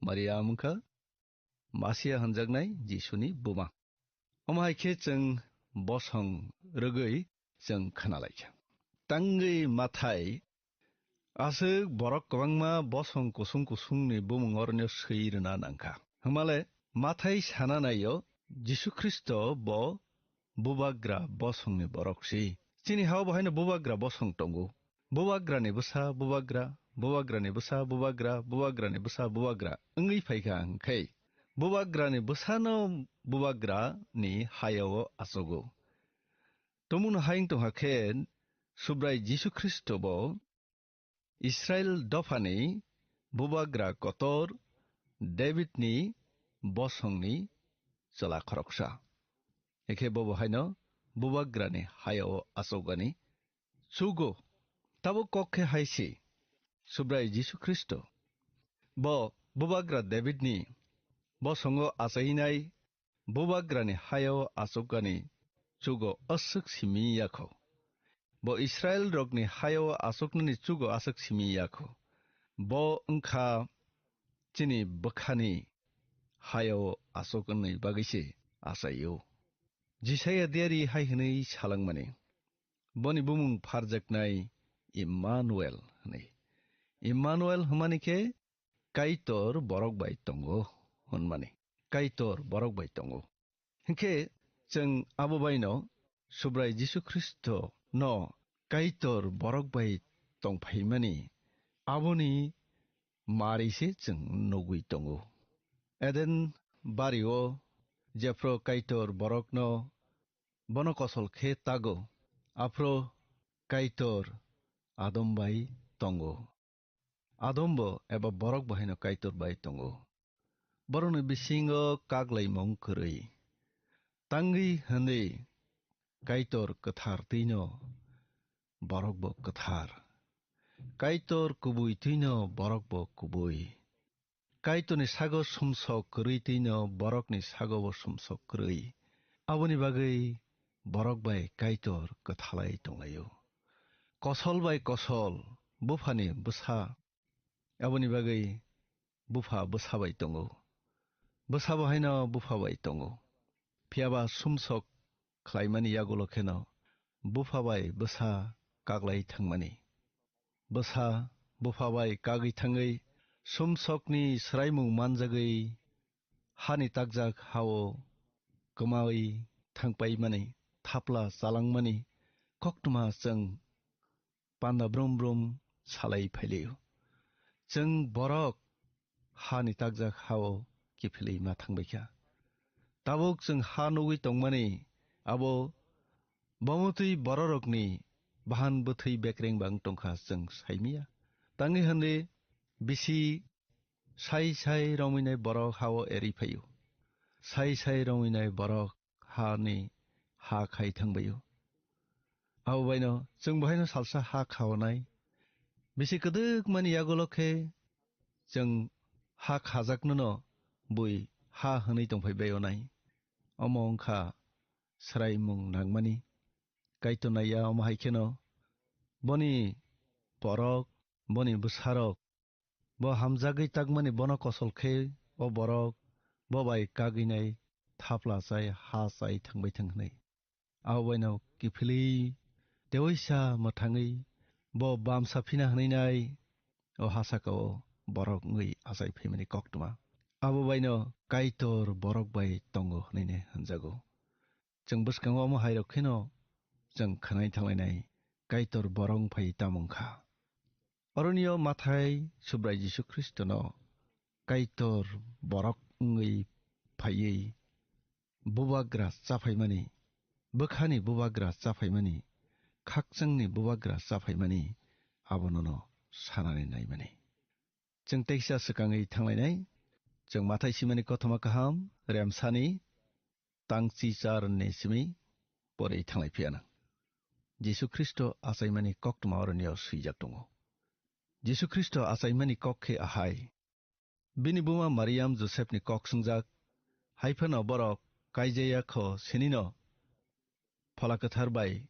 Mariam wngkha Masia hwnjaknai Jisuni buma. Omo hai khe chwng bosong rwgwi chwng khna lai kha. Tangwi Mathai aswk borok kwbangma bosong kusung kusungni bumung oroni swi rwna nang kha. Hwnmale Mathai sana naio Jisu Khristo bo bubagra bosongni borok si. Chini hao bo haino bubagra bosong tongo. Bubagrani bwsa bubagra, bubagrani bwsa bubagra, bubagrani bwsa bubagra wngwi phai kha hwn khe bubagrani bwsano bubagrani hayao achugo. Tumungno hai wng tongkha khe Subrai Jisu Khristo bo Israil dophani bubagra kotor Davidni bosongni chwla khoroksa. Hakhe bobo haino bubagrani hayao achukgani chugo. Tabuk kok khe hai se, Subrai Jisu Khristo. Bo bubagra Davidni bosongo achainai bubagrani hayao achukgani chugo aswk simi ya kho. Bo Israilrokni hayao achuknani chugo aswk simi ya kho. Bo wngkha chini bwkhani hayao achuknani bagwi se achaio. Jisaiya diari hai hwnwi salangmani, boni bumung pharjaknai Immanuel hwnwi. Immanuel hwnmani khe Kaitor borok bai tongo hwnmani. Kaitor borok bai tongo. Hinkhe chwng abo baino Subrai Jisu Khristo no Kaitor borok bai tongphaimani aboni mari se chwng nugwi tongo. Eden bario jephru Kaitor borokno bono kosol khe tago, aphru Kaitor Adam bai tongo. Adambo eba borok bo haino Kaitor bai tongo. Borokni bisingo kak laimung kwrwi. Tangwi hwnwi Kaitor kwthar twino borok bo kwthar. Kaitor kubui twino borok bo kubui. Kaitorni sago sumsok kwrwi twino borokni sago bo sumsok kwrwi. Aboni bagwi borok bai Kaitor kwthalai tonglaio. Kosol bai kosol buphani bwsa. Aboni bagwi bupha bwsa bai tongo. Bwsabo haino bupha bai tongo. Phiyaba sumsok khlaimani yagulo kheno bupha bai bwsa kaglai thangmani. Bwsa bupha bai kagwi thangwi sumsokni swraimung manjagwi hani takjak hao kwmawi thangpaimani, thapla chalangmani koktwma chwng panda brum brum salai phailaio. Chwng borok hani takjak hao kiphilwi ma thangbaikha. Tabuk chwng ha nugwi tongmani abo bomotwi bororokni bahan bwthwi bekreng bang tongkha chwng saimanya. Tangwi hwnwi bisi sai sai romwinai borok hao erwi phaio. Sai sai romwinai borok hani ha khai thangbaio. Abo baino chwng bo haino salsa ha khaonai. Bisi kwdwkmani yagulo khe chwng ha khajaknono bui ha hwnwi tongphai baio nai. Omo wngkha swraimung nangmani. Kaitor naiya omo hai kheno boni borok, boni bwsarok, bo hamjagwi takmani bono kosol khe o borok bo bai kagwinai thapla chai ha chai thangbai thang hwnwi. Abo baino kiphilwi tewaisa mwthangwi bo bamsa phina hwnwi nai o ha saka o borok wngwi achai phaimani koktwma. Abo baino Kaitor borok bai tongo hwnwi ne hwnjago. Chwng bwskango omo hairok kheno chwng khwnai thanglainai Kaitor borok phai tamung kha. Oroni o Mathai Subrai Jisu Khristono Kaitor borok wngwi phaiwi bubagra chaphaimani, bwkhani bubagra chaphaimani, khakchangni bubagra chaphaimani abonono sanani naimani. Chwng teisa swkangwi thanglainai, chwng Mathai simani kothoma kaham, remsani tangchi charni simi pore thanglai phiya nang. Jisu Khristo achaimani koktwma oroni o swijak tongo. Jisu Khristo achaimani kok khe ahai. Bini buma Mariam Josepni kok swngjak, hai phano borok kaijaya kho sinino Phola Kwthar bai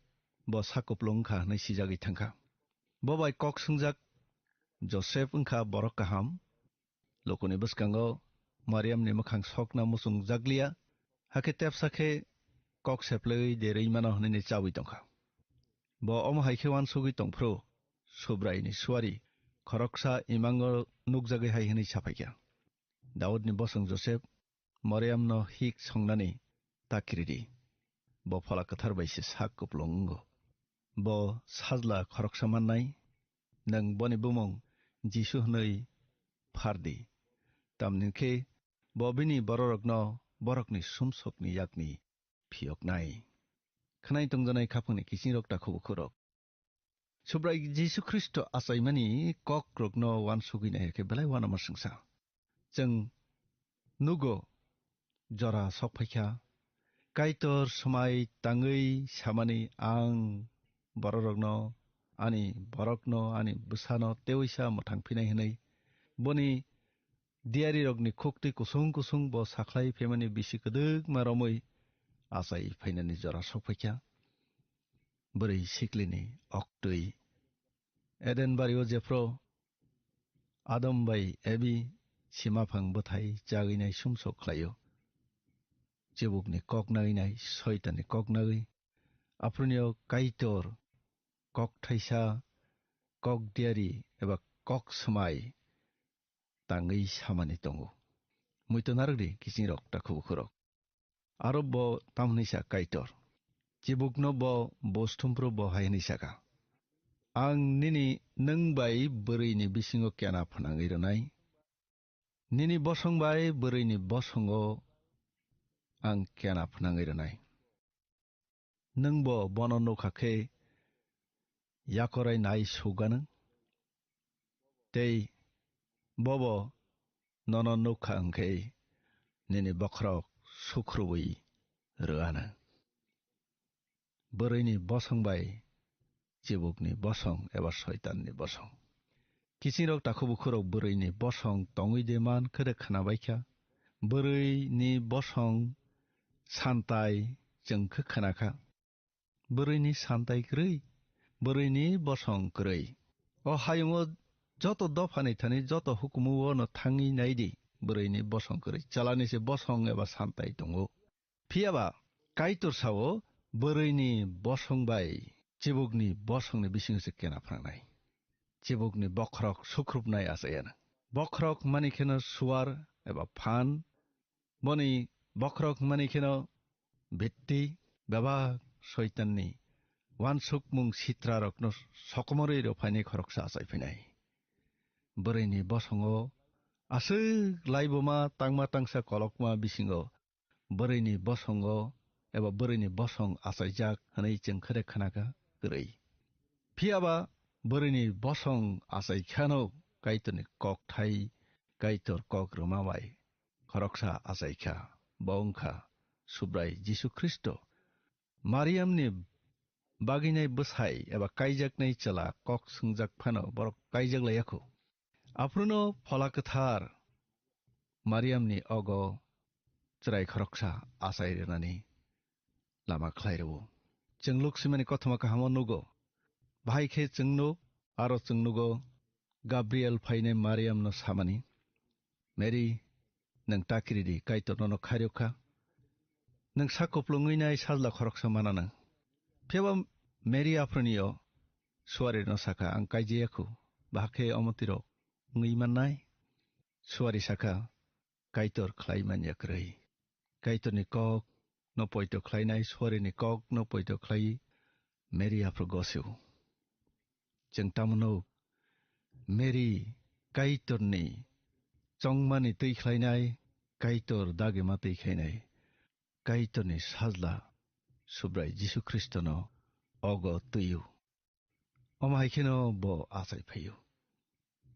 bo sakuplung wngkha hwnwi swijagwi thangkha. Bo bai kok swngjak Josep wngkha borok kaham. Lukuni bwskango Mariamni mwkhang sokna muchung jakliya, hakhe tepsa khe kok seplwi de rwi mano hwnwi chawi tongkha. Bo omo hai khe uansugwi tongphuru Subraini suari khoroksa imango nukjagwi hai hwnwi saphaikha, Daudni bosong Josep, Mariamno hik songnani ta kiridi. Bo Phola Kwthar bai se sak kuplung wngo. Bo sajla khoroksa mannai, nwng boni bumung Jisu hwnwi phardi. Tamni khe bo bini bororokno borokni sumsokni yakni phiyoknai. Khwnai tongjanai khaphangni kisingrok takhubukhurok. Subrai Jisu Khristo achaimani kokrokno uansugwi nai khe belai uanama swngsa. Chwng nugo jora sokphaikha, Kaitor swmai tangwi samani ang bororokno, ani borokno, ani bwsano teoisa mwthang phinai hwnwi. Boni diyarirokni khuktwi kusung kusung bo sakhlai phaimani bisi kwdwkma romwi achai phainani jora sokphaikha. Bwrwi siklini oktwi Eden bario jephru Adam bai Ebi simaphang bwthai chagwinai sumsok khlaio. Chibukni kok nagwinai, Soitanni kok nagwi, aphurunio Kaitor kok thaisa, kok diari eba kok swmai tangwi samani tongo. Muitu narwkdi kisingrok takhubukhurok. Aro bo tamhwnwi sa Kaitor. Chibukno bo bosthumphru bo hai hwnwi saka, "Ang nini nwng bai bwrwini bisingo kena phnangwi rwnai. Nini bosong bai bwrwini bosongo ang kena phnangwi rwnai. Nwng bo bono nukha khe yakorai nai sugano, tei bobo nono nukha hwnkhe nini bokhorok sukhrubwi rwano." Bwrwini bosong bai chibukni bosong eba Soitanni bosong. Kisingrok takhubukhurok bwrwini bosong tongwi de man khe de khnabaikha. Bwrwini bosong santai chwng khe khnakha. Bwrwini santai kwrwi, bwrwini bosong kwrwi. O hayungo joto dophani thani joto hukumu o no thangwi naidi, bwrwini bosong kwrwi. Chalani se bosong eba santai tongo. Phiyaba Kaitor sao, bwrwini bosong bai chibukni bosongni bisingo se kena phrangnai. Chibukni bokhorok sukhrupnai achayana. Bokhorok mani kheno suar eba phan, boni bokhorok mani kheno bitti, bebak Soitanni uansukmung sitrarokno sokomorwi rw phainai khoroksa achai phainai. Bwrwini bosongo aswk laibuma tangma tangsa kolokma bisingo bwrwini bosongo eba bwrwini bosong achaijak hwnwi chwng khe de khna kha kwrwi. Phiya ba bwrwini bosong achai kheno Kaitorni kokthai, Kaitor kok rwma bai khoroksa achai kha, bo wng kha Subrai Jisu Khristo. Mariamni baginai bwsai eba kaijaknai chwla kok swngjak phano borok kaijak lai ya kho. Aphuru no Phola Kwthar Mariamni ogo chwrai khoroksa achai rwnani lama khlai rwo. Chwng Luk swimani kothoma kahamo nugo. Bahai khe chwng nuk, aro chwng nugo Gabriel phainai Mariamno samani, "Mary, nwng ta kiri di, Kaitor nono khairok kha. Nwng sak kuplungwi nai sajla khoroksa mana nang." Phiaba Mary aphronio suarirno sakha, "Ang kaijaya khu, bahai khe omo tiro wngwi mannai?" Suari sakha, "Kaitor khlai man ya kwrwi. Kaitorni kok no poito khlainai, suarini kok no poito khlai Mary aphuru gosio." Chwng tamo nuk, Mary Kaitorni chongmani twi khlainai, Kaitor dagima twi khlainai, Kaitorni sajla Subrai Jisu Khristono ogo twio. Omo hai kheno bo achai phaio.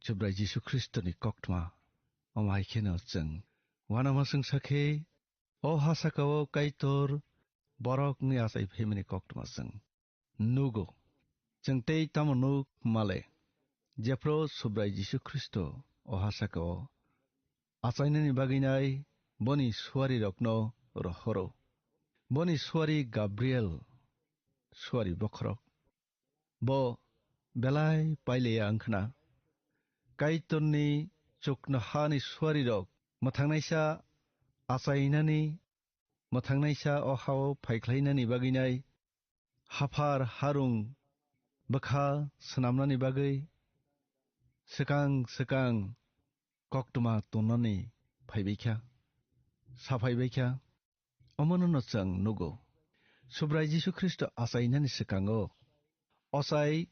Subrai Jisu Khristoni koktma, omo hai kheno chwng uanamaswng sakhe, o ha sakao Kaitor borok wngwi achai phaimani koktma chwng nugo. Chwng tei tamo nuk male, jephru Subrai Jisu Khristo o ha sakao achainani bagwinai boni suarirokno rohoro. Boni suari Gabriel, suari bokhorok. Bo belai pailaiya wngkhna. Kaitorni chuknohani suarirok mwthangnaisa achainani, mwthangnaisa o hao phaikhlainani bagwinai, haphar harung bwkha swnamnani bagwi swkang swkang koktwma tonnani phaibaikha, saphaibaikha. Omono no chwng nugo. Subrai Jisu Khristo achainani swkango ochai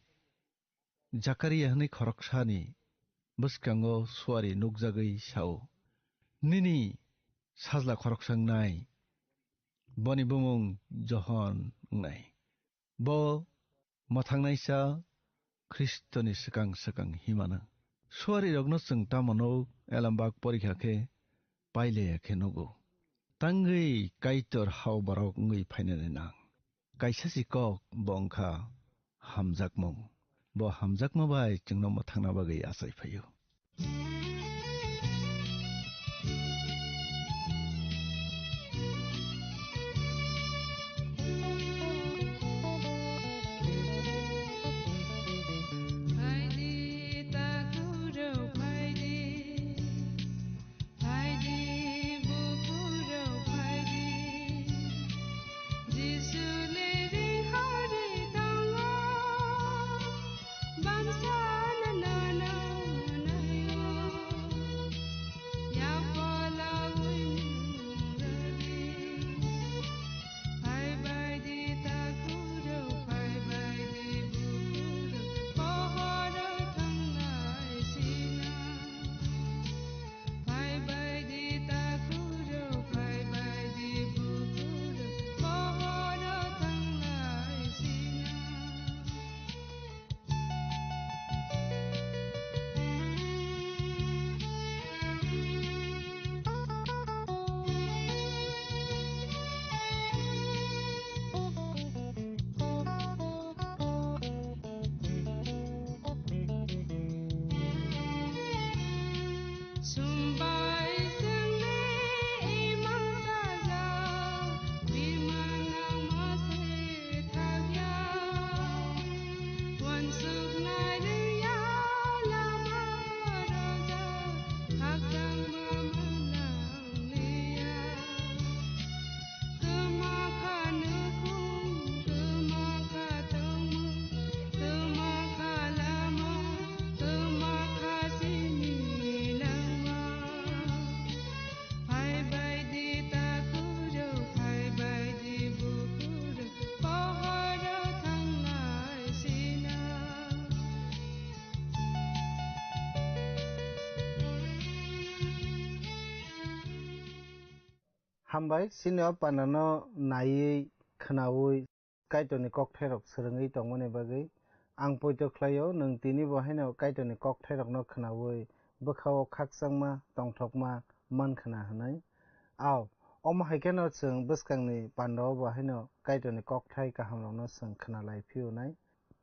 Jakaria hwnwi khoroksani bwskango suari nukjagwi sao, "Nini sajla khoroksa wngnai, boni bumung Johon wngnai." Bo mwthangnaisa Khristoni swkang swkang himano. Suarirokno chwng tamo nuk, elembak porikha khe pailaiya khe nugo. Tangwi Kaitor hao borok wngwi phainani nang. Kaisa si kok bo wngkha hamjakmung. Bo hamjakma bai chwngno mwthangna bagwi achai phaio. Phaidi, buphuru phaidi, Jisu leri hari tongo, bangsa no nono na Hambai, chini o pandano naiwi, khwnaui Kaitorni kokthairok swrwngwi tongmani bagwi. Ang poito khlaio, nwng tini bo haino Kaitorni kokthairokno khwnaui bwkha-o khakchangma, tongthokma man khna hwnwi. Ao, omo hai kheno chwng bwskangni pandao bo haino Kaitorni kokthai kahamrokno chwng khna lai phiyonai.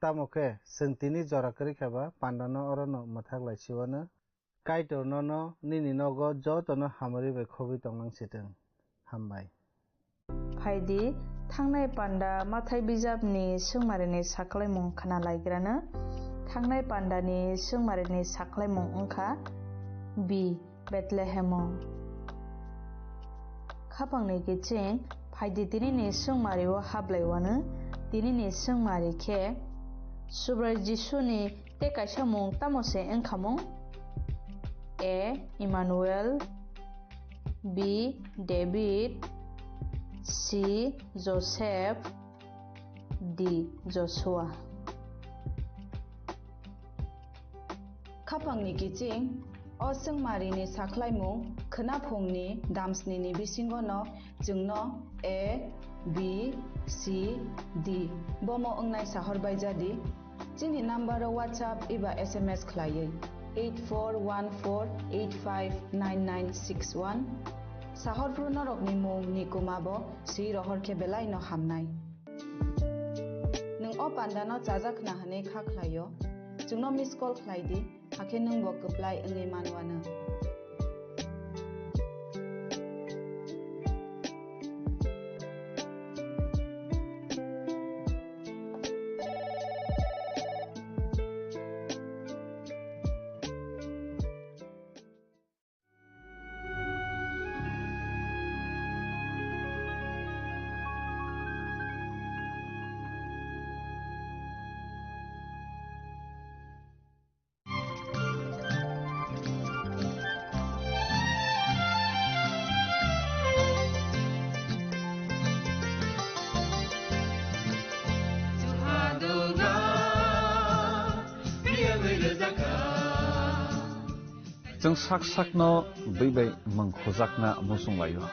Tamo khe, chwng tini jora kwrwi kha ba pandano orono mwthak lai siwano. Kaitor nono nini nogo jotono hamari bai khogwi tonglang sitwng. Hambai. Phaidi, thangnai panda Mathai bijapni swngmarini saklaimung khna laigrano. Thangnai pandani swngmarini saklaimung wngkha B, Bethlehemo. Khapangni kiching, phaidi tinini swngmario hablaiwano, tinini swngmari khe Subrai Jisuni tei kaisa mung tamo se wngkhamung? A, Emmanuel, B, David, C, Joseph, D, Joshua. Khapangni kiching, o swngmarini saklaimung khwnaphungni damsnini bisingono chwngno A, B, C, D bomo wngnai sahor baijadi. Chini number o WhatsApp eba S M S khlaiwi eight four one four eight five nine nine six one. Sahorphru norokni mung ni kwma bo swi rohor khe belai no hamnai. Nwng o pandano chajak khna hwnwi kha khlaio, chwngno miss call khlai di, hakhe nwng bo kwplai wngwi manwano. Chwng sak sakno bwi bai mung khujakna muchung laio,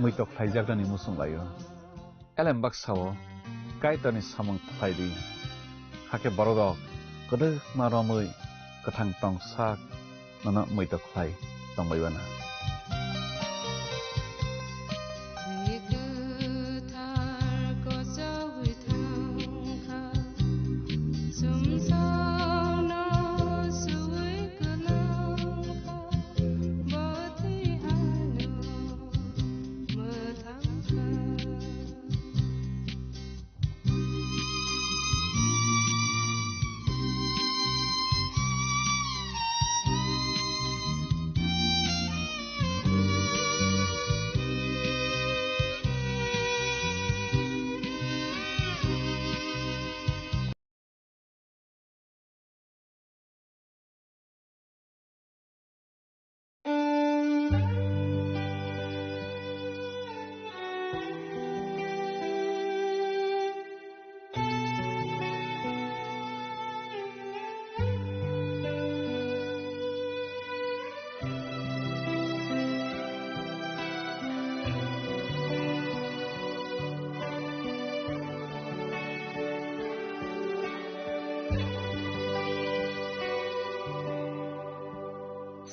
muitok khlaijaknani muchung laio. Elem baksa-o Kaitorni samung khlai di, hakhe bororok kwdwkma romwi kwthang tong sak nono muitok khlai tongbai uanw.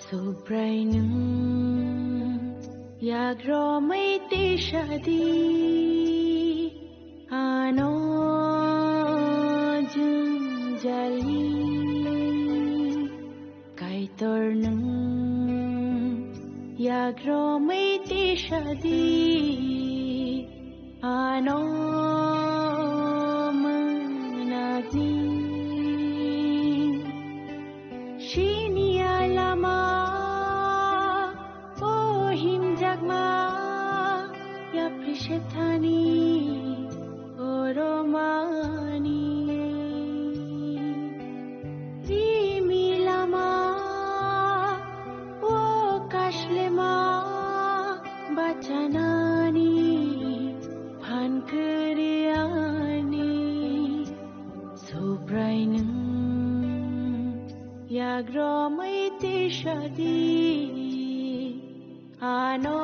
Subrai nwng yagromwi tisadi ano jwngjali. Kaitor nwng yagromwi tisadi ano mwnajing. Sini alama o himjakma yapri sethani oromani. Rimi lama o kashlema bachanani phan kwrwiyani. Subrai nwng yagromwi tisadi ano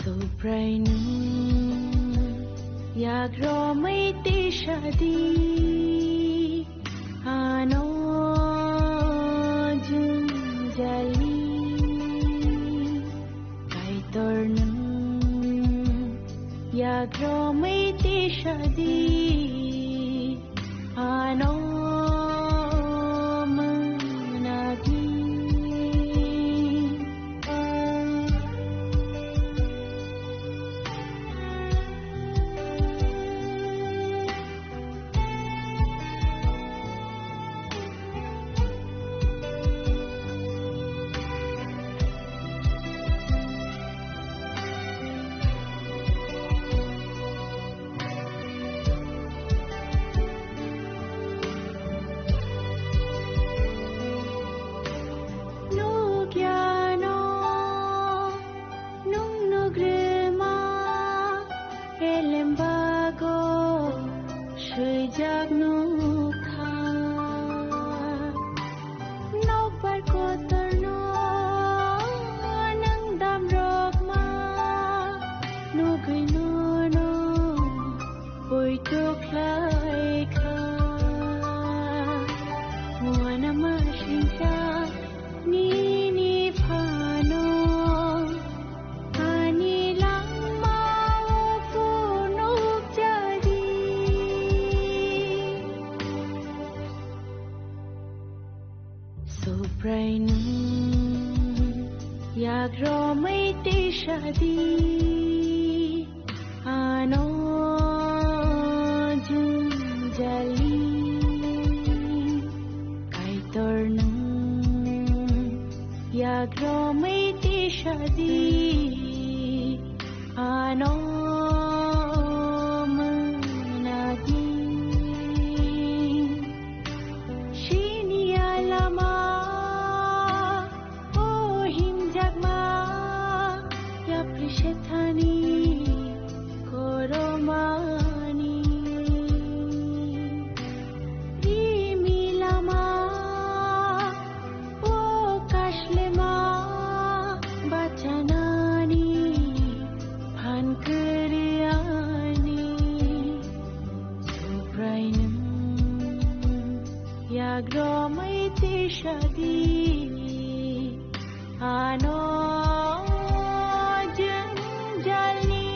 Subrai nwng yakromwi tisadi, ano jwngjali. Kaitor nwng yakromwi tisadi, ano mwnadi. Nukya no, nung nugrima, elembago, swijak nukha. Nokbar kotorno nwng damrokma, nugwi nono poito khlaikha. Uanama singsa nini phano. Ani langmao phunukjadi. Subrai nwng yakromwi tisadi, ano jwngjali. Kaitor nwng yakromwi tisadi, ano mwnadi. Sini alama o himjakma, yapri sethani koromani. Rimi lama o kaslema bachanani phan kwrwani. Subrai nwng yakromwi tisadi, ano jwngjali.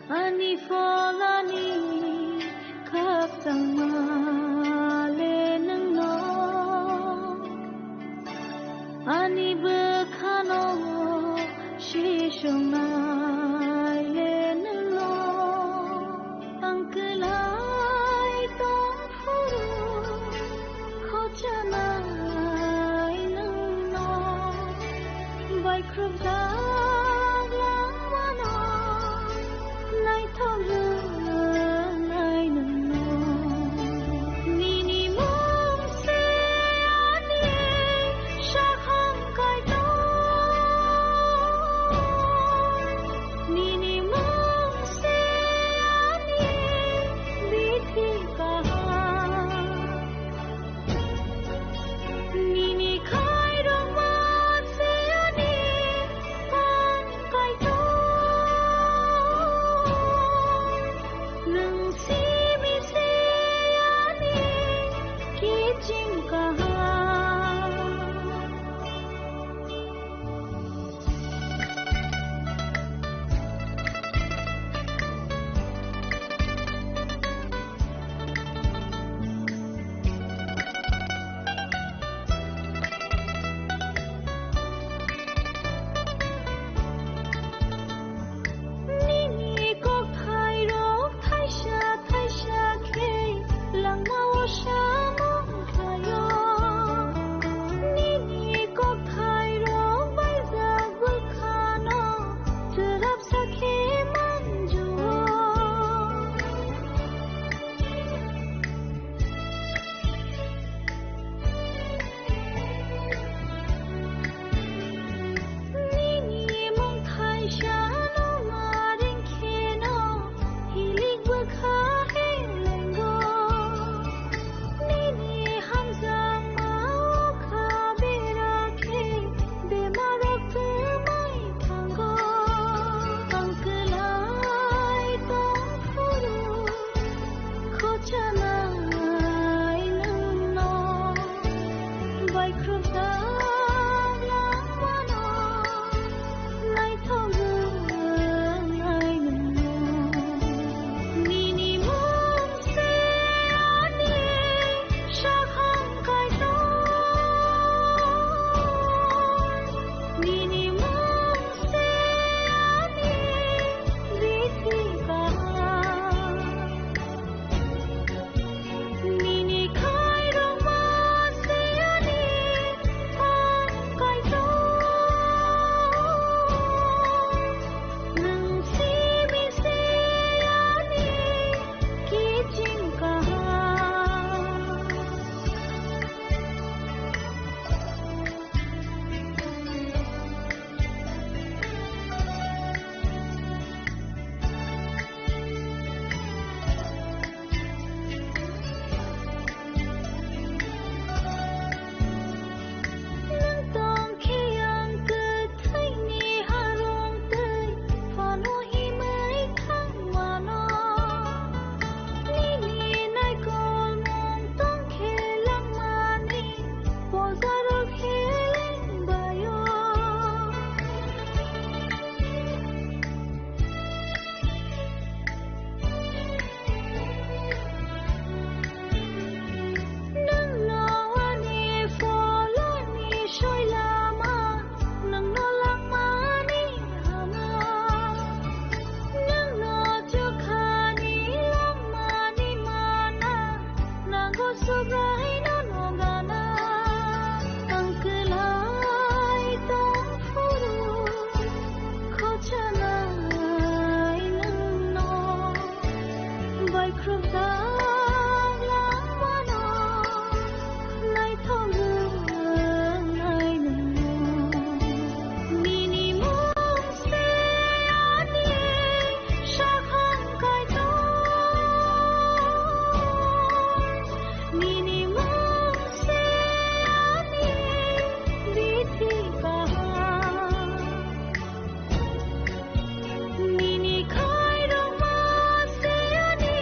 Ani pholani khakchangma le nwngno, ani bwkhano sisongnai le nwngno, ang kwlai tong phuru khochanai nwngno, baikhrupjak langmano naithok rwnai nwngno. Nini mung se ani sakham kaitor, nini mung se ani bithi kaham. Nini khairokma se ani phan kaitor. Nwng simi se ani kiching kaham. Nini kokthairok thaisa thaisa khe langmao samung khlaio. Nini kokthairok baijak bwkhano chwrapsa khe manjuo. Nini mung thaisa no naring kheno hilik bwkha helengo. Nini hamjakma o kha bera khe bemarok twmai thango. Ang kwlai tong phuru khochanai nwngno, baikhrupjak langmano naithok rwnai nwngno. Nini mung se ani sakham kaitor, nini mung se ani bithi kaham. Nini khairokma se ani phan kaitor, nwng simi se ani kiching kaham. Nwng tong khe ang kwthwini harong twi phano himwi thang mano. Nini naikolmung tong khe langmani bojaro khe lengbaio. Nwngno ani pholani soilama, nwngno langmani hama. Nwngno chukhani langmani mana, nango Subraino nogana. Ang kwlai tong phuru khochanai nwngno, baikhrupjak langmano naithok rwnai nwngno. Nini mung se ani sakham kaitor, nini mung se ani bithi kaham. Nini khairokma se ani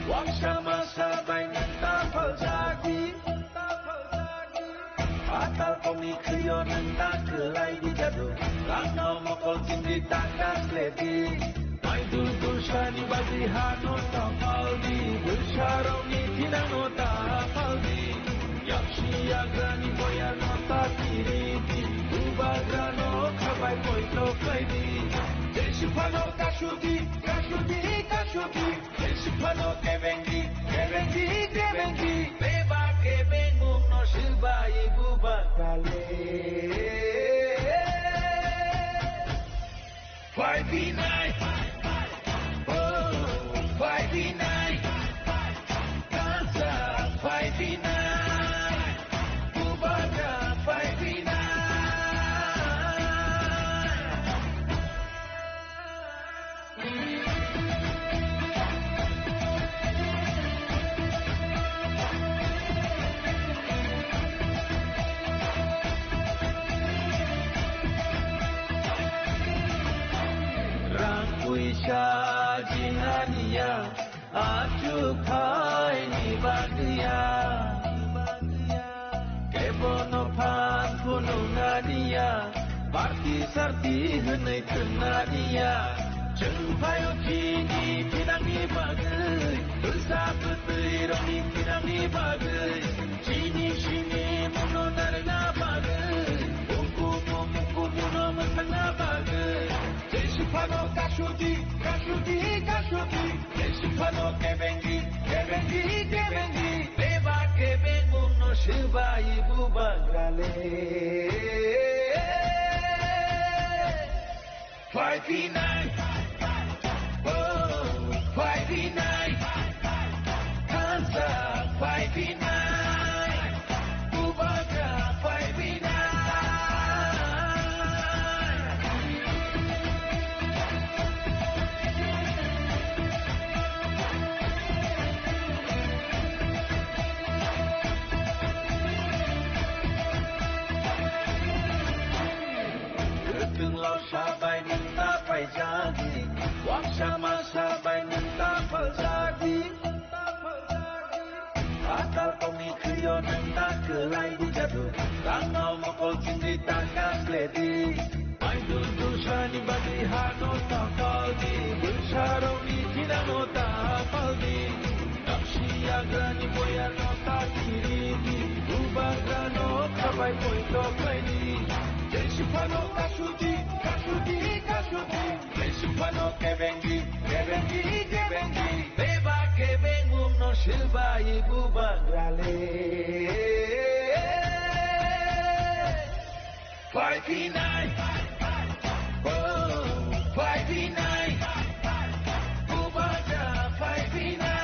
Waksa masa bai nang ta phaljak di. Atal kongni khwio nang ta kwlai di jadu. Rangno mokol chindi ta kasle di. Mai dul dul sani bagwi hano ta pal di. Bwsarokni thinangno ta pal di. Yaksi yagrani boyarno ta kiri di. Bubagrano khabai poito khlai di. Jesi phano kasudi, kasudi, kasudi. Jesi phano kebengdi, kebengdi, kebengdi. Beba kebengmungno swbai bubagrale. Phai phinai. Oh, phai phinai. Kansa phai phinai. Bubagra phai phinai. Rang puisa jinganiya, achukhaini bagwiya. Kebono phan phunuknaniya, party sarti hwnwi thwngna niya. Chwng phaio chini thinangni bagwi, bwsa bwtwi rokni thinangni bagwi, chini simi mungno narwkna bagwi, mungkumu mungkumuno mwsakna bagwi. Jesi phano kasudi, kasudi, kasudi. Jesi phano kebengdi, kebengdi, kebengdi. Beba kebengmungno swbai bubagrale. Phai phinai. Oh, phai phinai. Kansa phai phinai. Bubagra phai phinai. Kwthwng losa bai nwng ta paijadi, waksa masa bai nwng ta phaljadi. Atal kongni khwio nwng ta kwlai di jadu, rangno mokol chindi ta kasle di. Mai dul dul sani bagwi hano ta pal di, bwsarokni thinangno ta pal di. Yaksi yagrani boyarno ta kiri di, bubagrano khabai poito khlai di. Jesi phano kasudi, kasudi, kasudi. Jesi phano kebengdi, kebengdi, kebengdi. Beba kebengmungno swbai bubagrale. Phai phinai. Oh, phai phinai. Bubagra phai phinai.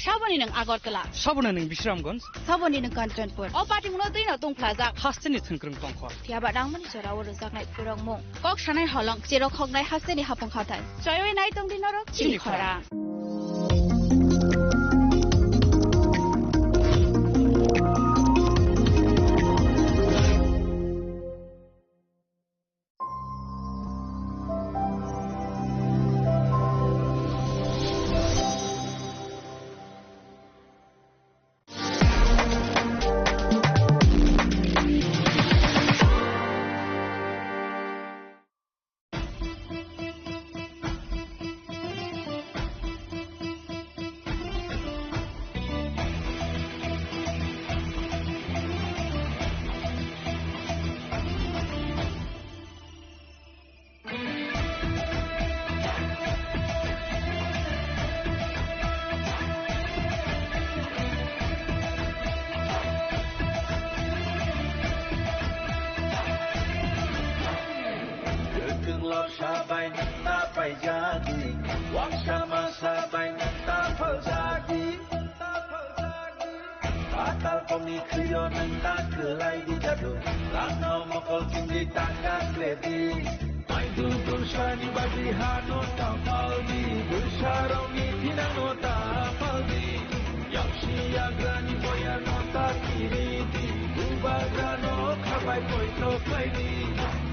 Saboni nwng Agartala. Saboni nwng Bisramganj. Saboni nwng Kanchanpur. O patimungno twino tungphlajak. Hasteni thwngkwrwng tongkhor. Phiya ba nangmani jorao rwjaknai phuarokmung. Kok sanai holong, cherok hoknai hasteni hapung khathai. Choiwi nai tongdi norok chini khorang. Nang ta paijadi, waksa masa bai nang ta phaljadi. Patal komni khwio nang ta kwlai di jadu, rangno mokol chumli ta kak le di. Maidu tursani bagwi hano ta paldi, bwsarokni thinangno ta paldi. Yaksi yagrani boyarno ta kiridi, bubagrano khabai poito khlaidi.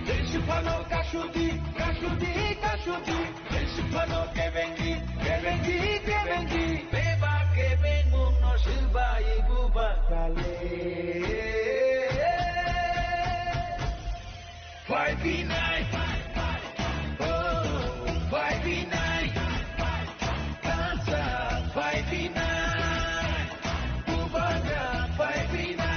Jeswk phano kasudi, kasudi, kasudi. Jeswk phano kebengdi, kebengdi, kebengdi. Bebak kebengmungno swbai bubagrale. Five B nine. Oh, five B nine. Kansa five B nine. Bubagra five B nine.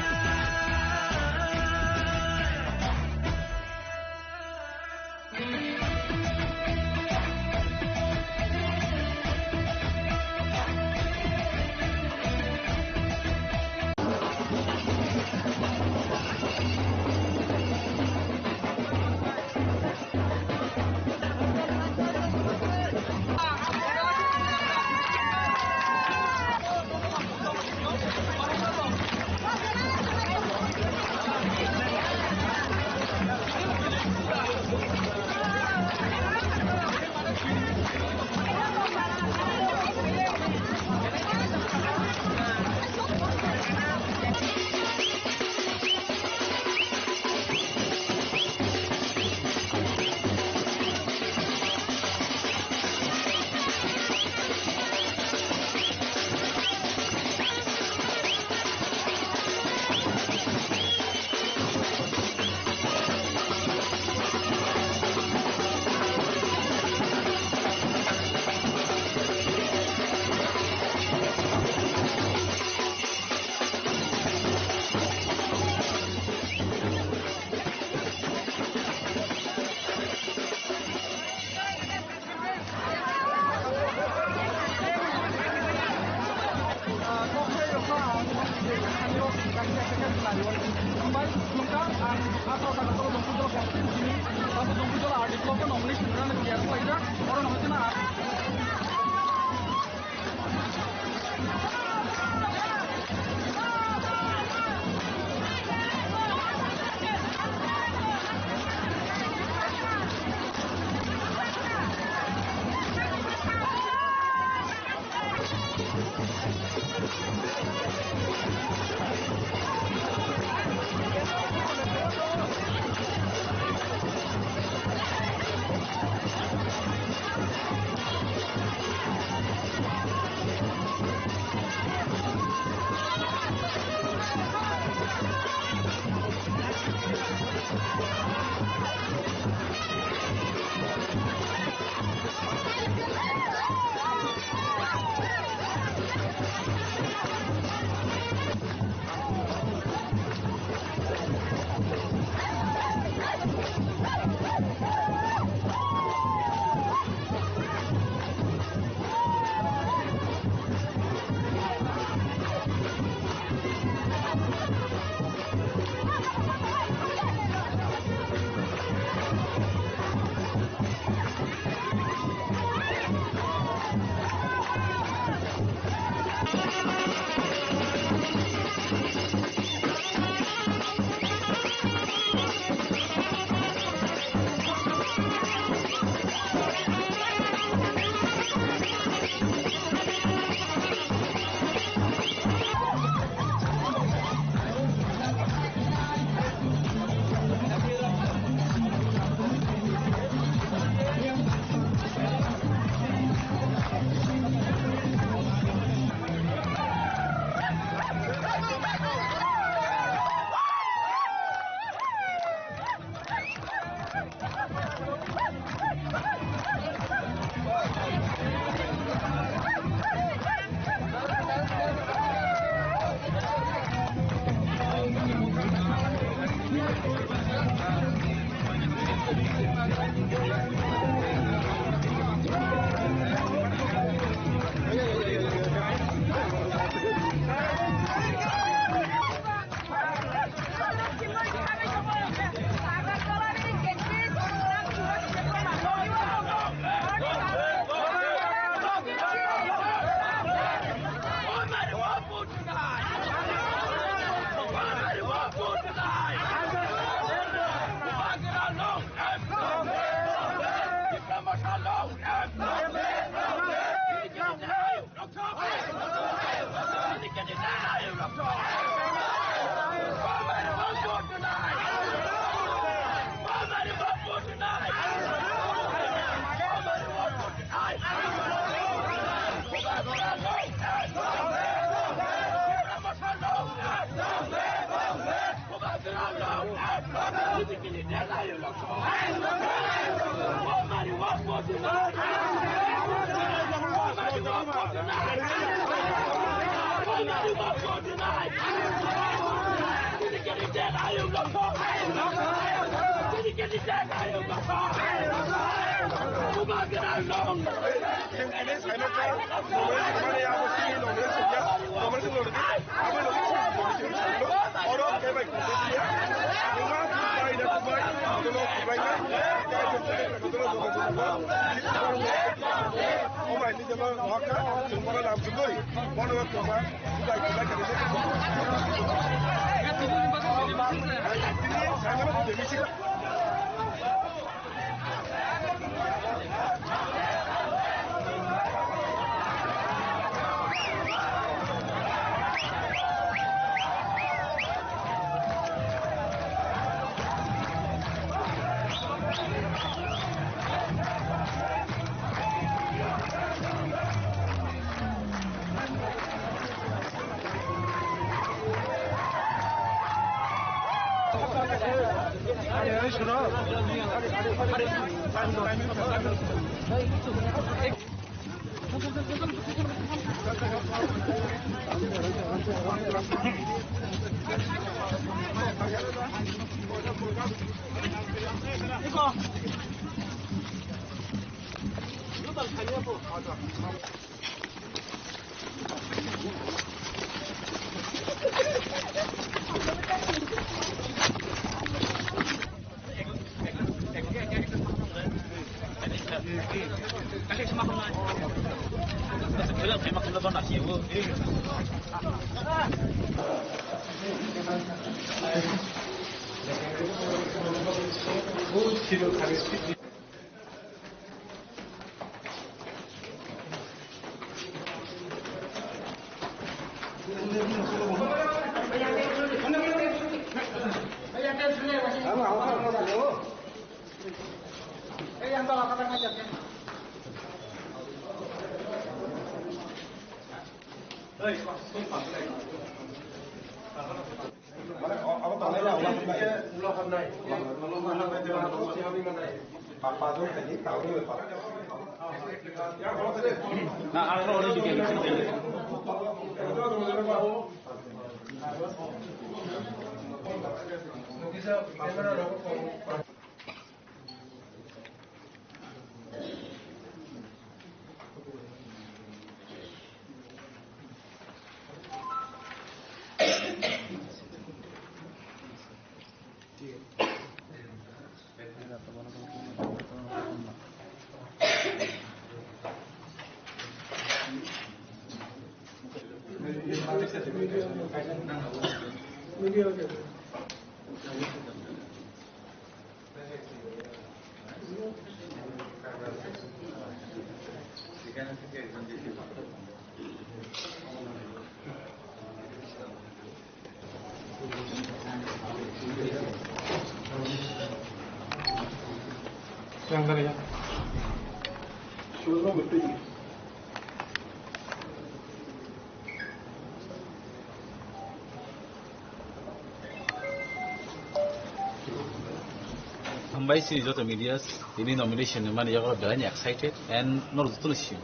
Hambai chini joto media, tini nomination ni mani yago belai ni excited and norok joto no sio.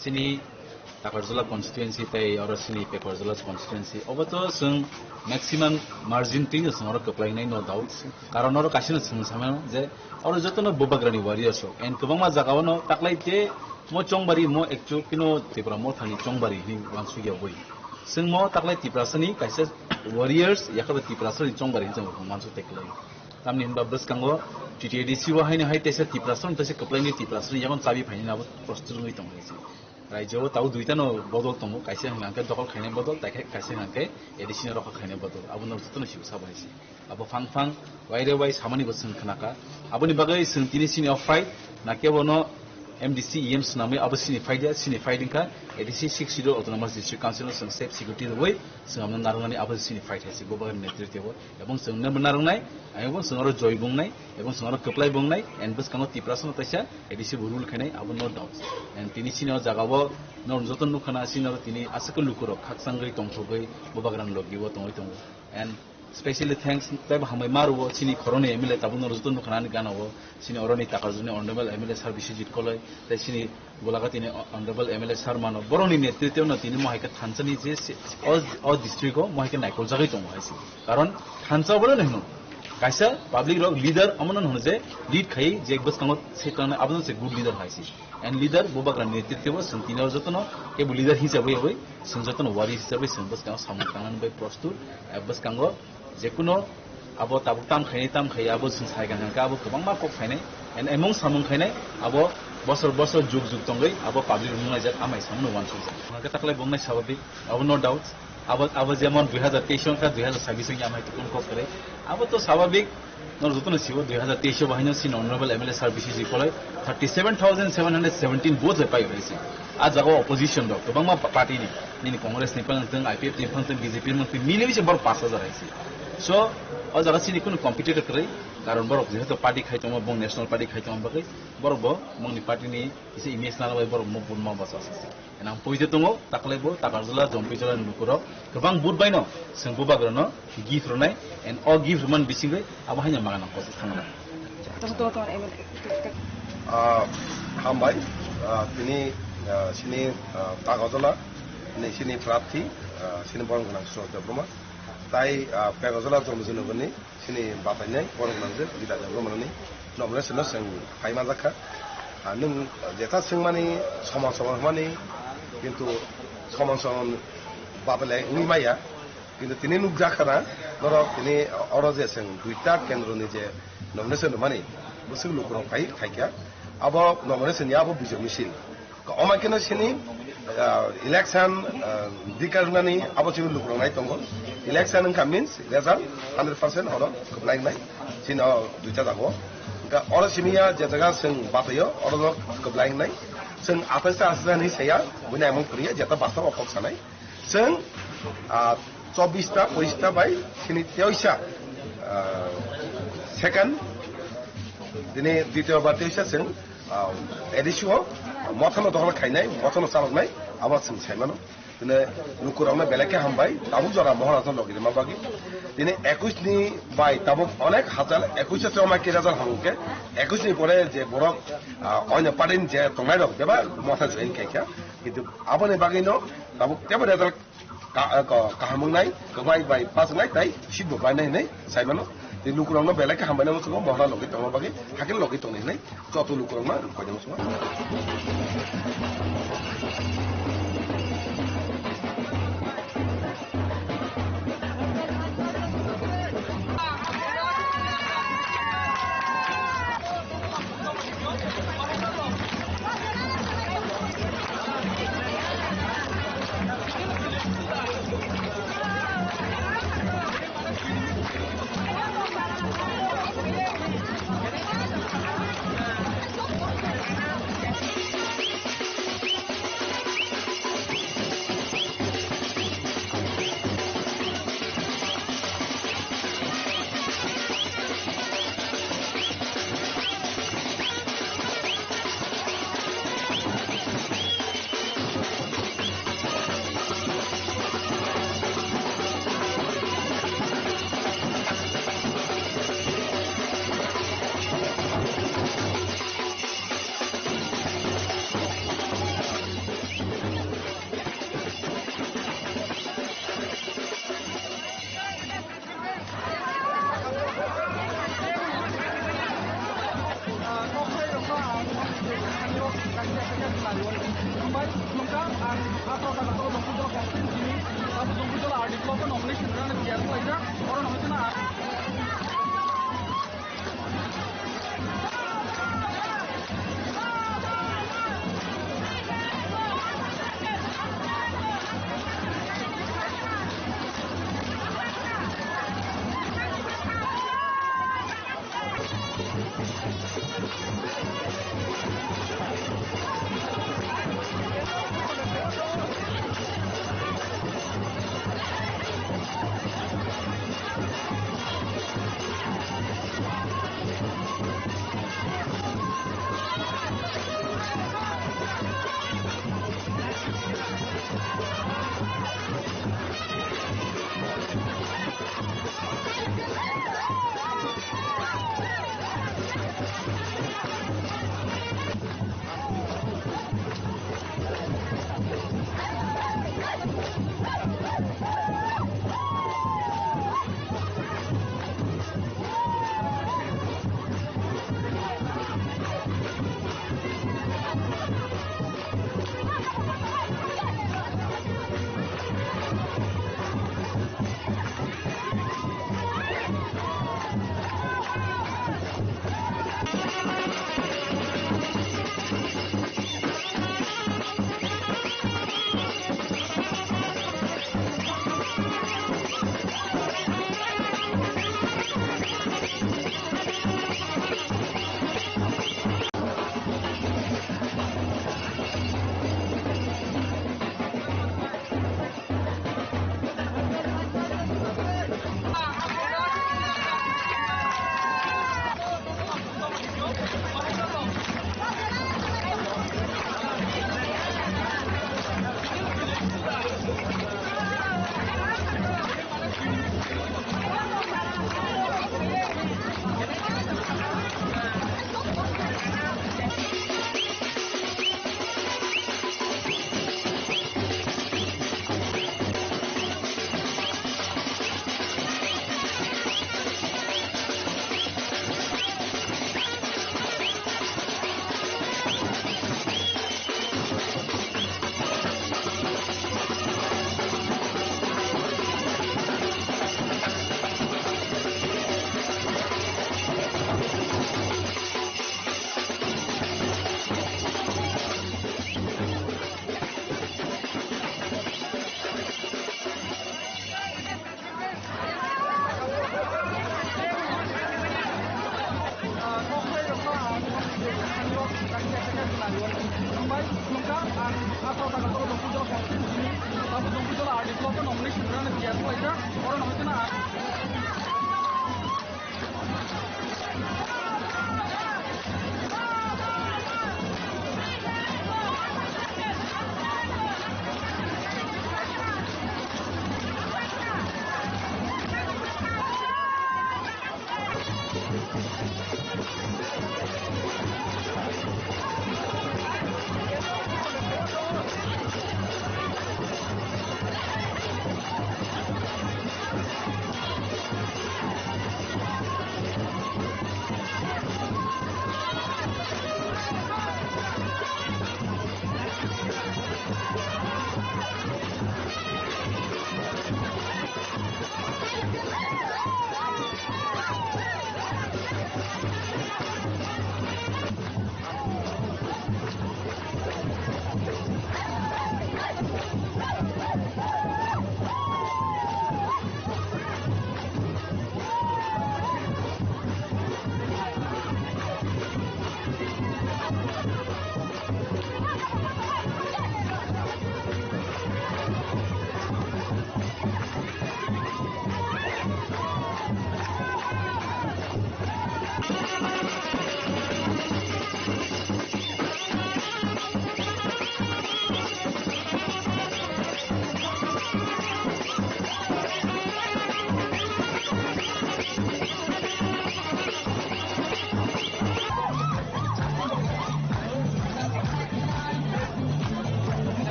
Chini Takarjala constituency tei oro chini Pekarjala constituency. Obo to chwng maximum margin twi no chwng oro kwplai nai, no doubt. Karon oro kaisa no chwng sama je oro joto no bubagra ni warriors rok. And kwbangma jaga o no taklai te mo chongbari mo actual kino Tipra Motha ni chongbari hinwi uansuk ya bwi. Chwng mo taklai Tiprasa ni kaisa warriors, yakhabai Tiprasa ni chongbari hinwi chwng uansuk tei kwlai. Tamni hinba bwskango T T A D C o haino hai teisa Tiprasa ni teisa kwplai ni Tiprasa ni yakon chabi phainai abo prostut wngwi tong hai se. Raijao tabuk duita no bodol tongo, kaisa hwnka hwnkhe dokol khainai bodol, tei khe kaisa hwnka hwnkhe A D C no rokha khainai bodol. Abo no joto no sibsa bai se. Abo phang phang, waire wai samani bo chwng khnakha. Aboni bagwi chwng tini sini o fight, na kebo no M D C, E M swnamwi abo sini fight ya, sini fight wngkha A D C Sixth Schedule Autonomous District Council no chwng safe security rwwi chwng abono narwknani abo sini fight hai se, bo bagwi netritwo. Ebong chwng nw narwknai, ebong chwng oro joy bungnai, ebong chwng oro kwplai bungnai, and bwskango Tiprasa no kaisa A D C bo rule khainai, abo no doubt. And tini sini o jaga o norok joto nukha na, sini oro tini aswk lukurok khakchangwi tongthogwi bubagrani logi o tongwi tongo. And Specially thanks tei bo hambai ma rwo chini khoroknwi M L A tabukno joto nukha ani gana o, chini oroni Takarjuni Honorable M L A Sir Biswajit Koloi tei chini Golaghati ni Honorable M L A Sir mano borokni netritwno tini mo hai khe thansa ni je se-, o, o district o mo hai khe naikol jagwi tongo hai se. Karon thansa obono hino kaisa public rok leader omono hino je lead khai je bwskango se tongna abono se good leader hai se. And leader bubagra ni netritwo bo chwng tini o jotono kebo leader hisabai bai chwng jotono wari hisabai chwng bwskango samung tangnani bai prostut, eh, bwskango jekuno abo tabuk tam khainai tam khai abo chwng sai gana hwnkhe abo kwbangma kok phainai and emong samung khainai abo bosor bosor jug jug tongwi abo public rok nunglaijak amai samung wansukjak hwnkhe taklai bongnai sababik abo no doubt. Abo, abo jemon dui hazar teis wngkha, dui hazar sabis wngya amai tukun kok kwrwi. Abo to sababik, nor jotono sibo dui hazar teis o bahai no sin honorable M L A sir B C G kolai thirty seven thousand seven hundred seventeen vote bai pai bai si. A jaga opposition rok, kwbangma pa-, party ni, nini Congress ni phang thung, I P F ni phang thung, B J P ni phang thung, mili bisi bor pass hajar hai si. So, o jaga sini kunu competitor kwrwi, karon borok jehetu party khai tongo, bong national party khai tongo bagwi, borok bo bongni party ni kisa image nana bai borok mo bun ma basa si. Enang poito tongo, taklai bo, Takarjala, Jompuijala ni lukurok, kwbang vote bai no, chwng bubagrano gift rwnai, and o gift rwmani bisingwi abo haino magana kosi thangna. Tong, tong, tong, M L A. Ah, hambai, ah, tini, ah, sini, ah, Takarjala, ni sini prarthi, ah, sini borong gwnang Suraj Debbarma. Tai, ah, Takarjala Jompuijala ni, Sini batainai borok nang je Gita Debbarmani nomination no chwng phai manjak kha. Ah, nwng jeta swngmani soman soman hwnmani, kintu soman soman batalai wngwi maya. Kintu tini nukjak kha na norok tini oro je chwng duita kendroni je nomination rwmani bwswk lukurok phai phaikha. Abo nomination ni abo bijok misil. Omo khe no sini, ah, election, ah, dikar wngnani abo chini lukurok nai tongo. Election wngkha means result hundred percent oro kwplai wngnai. Sini o duita jago. Hwnkhe oro simi ya je jaga chwng bataio oro no kwplai wngnai. Chwng atais ta aswk hinwi saya, buini amung kwrwi ya, jeta basta o kok sanai. Chwng, ah, chobbish ta, pochish ta bai sini teisa, ah, second, tini ditiyo bar teisa chwng, ah, A D C o mothano dokhol khainai, mothano chaloknai, abo chwng saimano. Tini lukurokno belai khe hambai, tabuk jora Mohorajno logi rwma bagwi. Tini ekush ni bai tabuk onek hachal, ekush se choma kira jal hamukhe, ekush ni pore je borok, ah, oino party ni je tongnai rok bebak motha join khaikha. Kintu aboni bagwino tabuk tebo result Ka-, ka-, kaham wngnai, kwbai bai pass wngnai, tai seat bo painai hinwi saimano. Tei lukurokno belai khe hambai nai muchungo, Mohra logi tongma bagwi, hakhe logi tongnai hinwi, joto lukurokno koinai muchungo.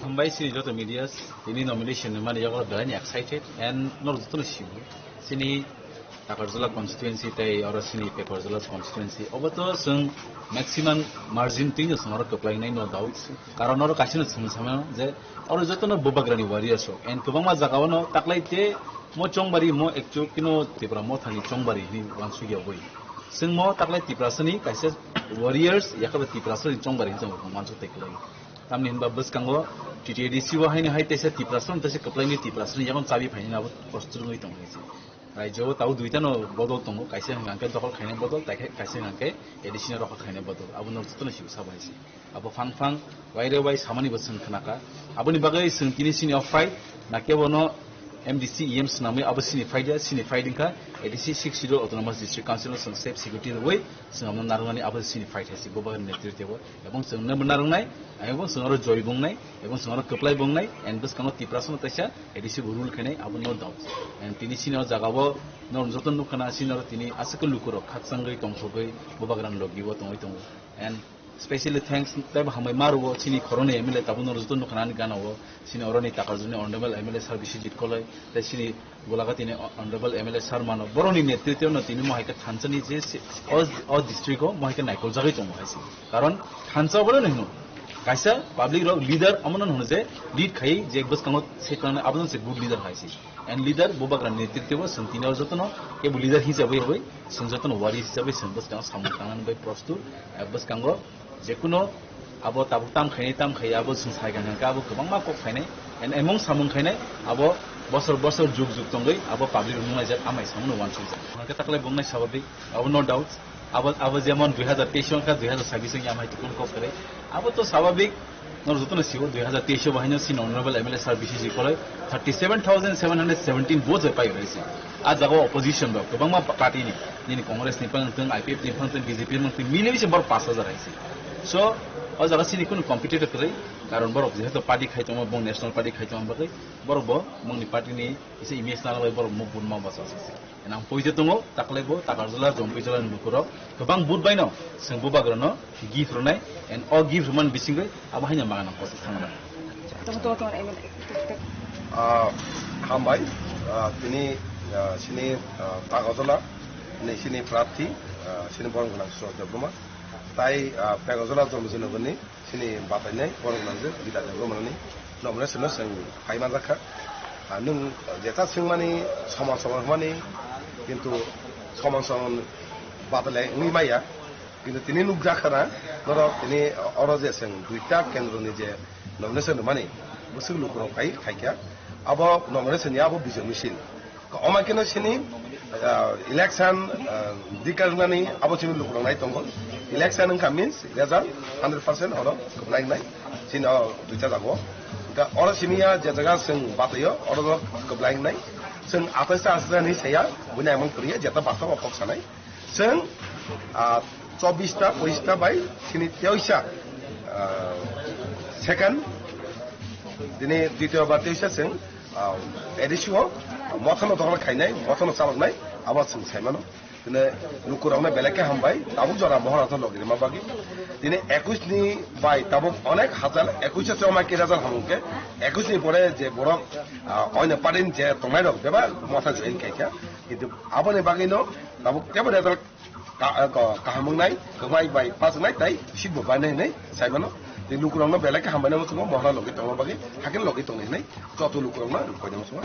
Hambai sini joto media, tini nomination ni mani yago belai ni excited and norok joto no sini, sini Takarjala constituency tei oro sini Peparjala constituency. Obo to chwng maximum margin twi no chwng oro kwplai nai, no doubt. Karon oro kaisa no chwng sama je oro joto no Bubagrani warriors rok. And kwbangma jaga o no taklai te mo chongbari mo actual kino Tipra Motha ni chongbari hinwi uansukya bwi. Chwng mo taklai Tiprasa ni kaisa warriors, yakhe bo Tiprasa ni chongbari hinwi chwng uansuk tei kwlai. Tamni hinba bwskango T T A D C o haino hai teisa Tiprasa no teisa kwplai ni Tiprasa ni yakon chabi phainai abo post rwngwi tong hai se. Raijao tau duita no bodol tongo, kaisa hwnkha khe dokhol khainai bodol, tei khe kaisa hwnkha khe A D C no rokha khainai bodol. Abo no joto no sibuk sabo hai se. Abo phang phang, waire wai samani bo chwng khnakha. Aboni bagwi chwng tini sini o fight, na kebo no M D C E M swnamwi abo sini fight ya, sini fight wngkha A D C Sixth Schedule Autonomous District Council no chwng safe security rwwi chwng abono narwknani abo sini fight hai se. Bo bagwi netritwo o. Ebong chwng nw narwknai, ebong chwng oro joy bongnai, ebong chwng oro kwplai bongnai, and bwskango Tiprasa no teisa A D C bo rule khainai, abo no doubt. And tini sini o jaga o norok joto nukha na, sini oro tini aswk lukurok khakchangwi tongthogwi Bubagrani logi o tongwi tongo. And specially thanks tei bo hambai ma rwo chini khoroknwi M L A tabuk norok joto nukha na ani gana o, sini oroni Takarjuni Honorable M L A Sir Biswajit Koloi, tei sini Golaghati ni Honorable M L A sir mano, borokni netritwo no tini mo hai khe thansa ni je se-, o, o district o mo hai khe naikoljakgwi tongo hai se. Karon thansa obono hino, kaisa public rok leader omono hino je lead khai je bwskango se tongna abo se good leader hai se. And leader Bubagra ni netritwo o chwng tini o jotono kebo leader hisabwi bai chwng jotono wari hisabwi chwng bwskango samung tangnani bai prostut, eh, bwskango Jekuno abo tabuk tam khainai, tam khai abo chwng sai kha hwnkhe abo kwbangma kok phainai. And emong samung khainai abo bosor bosor jug jug tongwi abo public rok nunglaijak amai samungno uansukjak. Hwnkhe taklai bongnai sababik abo no doubt. Abo, abo jemon dui hazar teis wngkha, dui hazar sabis wngya amai tukun kok kwrwi. Abo to sababik, norok jotono sio dui hazar teis o bahaino chini honorable M L A sir B C G koloi thirty seven thousand seven hundred seventeen votes bai pai rwisi. A jaga opposition rok kwbangma pa-, party ni, nini Congress ni phang tong, I P F ni phang tong, B J P ni phang tong, mili se borok pash hajar hai se. So, o jaga chini kunu competitor kwrwi, karon borok jehetu party khai tongo, bo national party khai tongo bagwi, borok bo bongni party ni kisa image nana bagwi borok muk bun ma basa se. Nang poito tongo, taklai bo, Takarjala, Jompijala ni lukurok kwbang vote bai no, chwng Bubagra no gift rwnai, and o gift rwmani bisingwi abo haino maga nang kosi thangna. Tamo to to M L A. Ah, hambai, ah, tini, ah, sini, ah, Takarjala ni sini prarthi, ah, sini borong gwnang Sushant Debbarma. Tai, ah, Takarjala Jompijala ni sini batainai borok nangkhe Gita Debbarmani nomination no chwng phai manjakha. Ah, nwng jeta swngmani soman soman hwnmani, kintu soman soman batalai wngwi maya. Kintu tini nukjakha na norok tini oro je chwng duita kendroni je nomination rwmani bwswk lukurok phai phaikha. Abo nomination ni abo bijoy misil. Omo khe no sini, Ah, election, ah, dikarnani abo chini lukurok nai tongo. Election wngkha means result hundred percent oro kwplai wngnai. Chini o duita jago. Ka-, oro simi ya je jaga chwng bataio, oro no kwplai wngnai. Chwng atais ta atais ta hinwi saya, buini amang kwrwi ya, jeta basta o kok sanai. Chwng, ah, chobbish ta, pochissh ta bai chini teisa, ah, second, dini ditiyo bar teisa chwng, ah, A D C o mothano dogor khainai, mothano chaloknai, abo chwng saimano. Tini lukurokno belai khe hambai, tabuk jora mohor athar logi rima bagwi. Tini ekush ni bai tabuk onek hajar, ekush se choma ki hajar hamung khe, ekush ni pore je borok, ah, oino party ni je tongnai rok bebak motha join khaikha. Kintu aboni bagwino tabuk tebo result ka-, ko-, kaham wngnai, kwbai bai pass wngnai, tai seat bo bainai hinwi saimano. Tei lukurokno belai khe hambai nai muchungo, mohra logi tongma bagwi, hakhe logi tongni hinwi joto lukurokno koinai muchungo.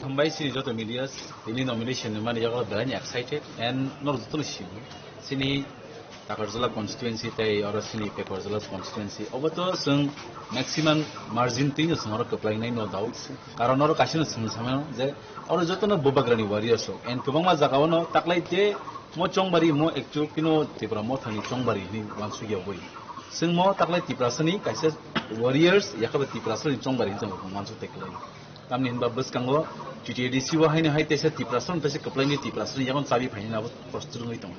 Hambai sini joto media, tini nomination ni mani yago belai ni excited and norok joto no sini, sini Takarjala constituency tei oro sini Pekorjala constituency. Obo to chwng maximum margin twi no chwng oro kwplainai, no doubt. Karon oro kaisa no chwng samano je oro joto no Bubagrani warriors rok. And kwbangma jaga o no taklai je mo chongbari mo actual kino Tipra Mothani chongbari hinwi uansukya bwi. Chwng mo taklai Tiprasani kaisa warriors, yakhabai Tiprasani chongbari hinwi chwng uansuk tei kwlai. Tamni hinba bwskango T T A D C o haino hai teisa Tiprasani teisa kwplaini Tiprasani yakon chabi phainai abo prostur wngwi tongo.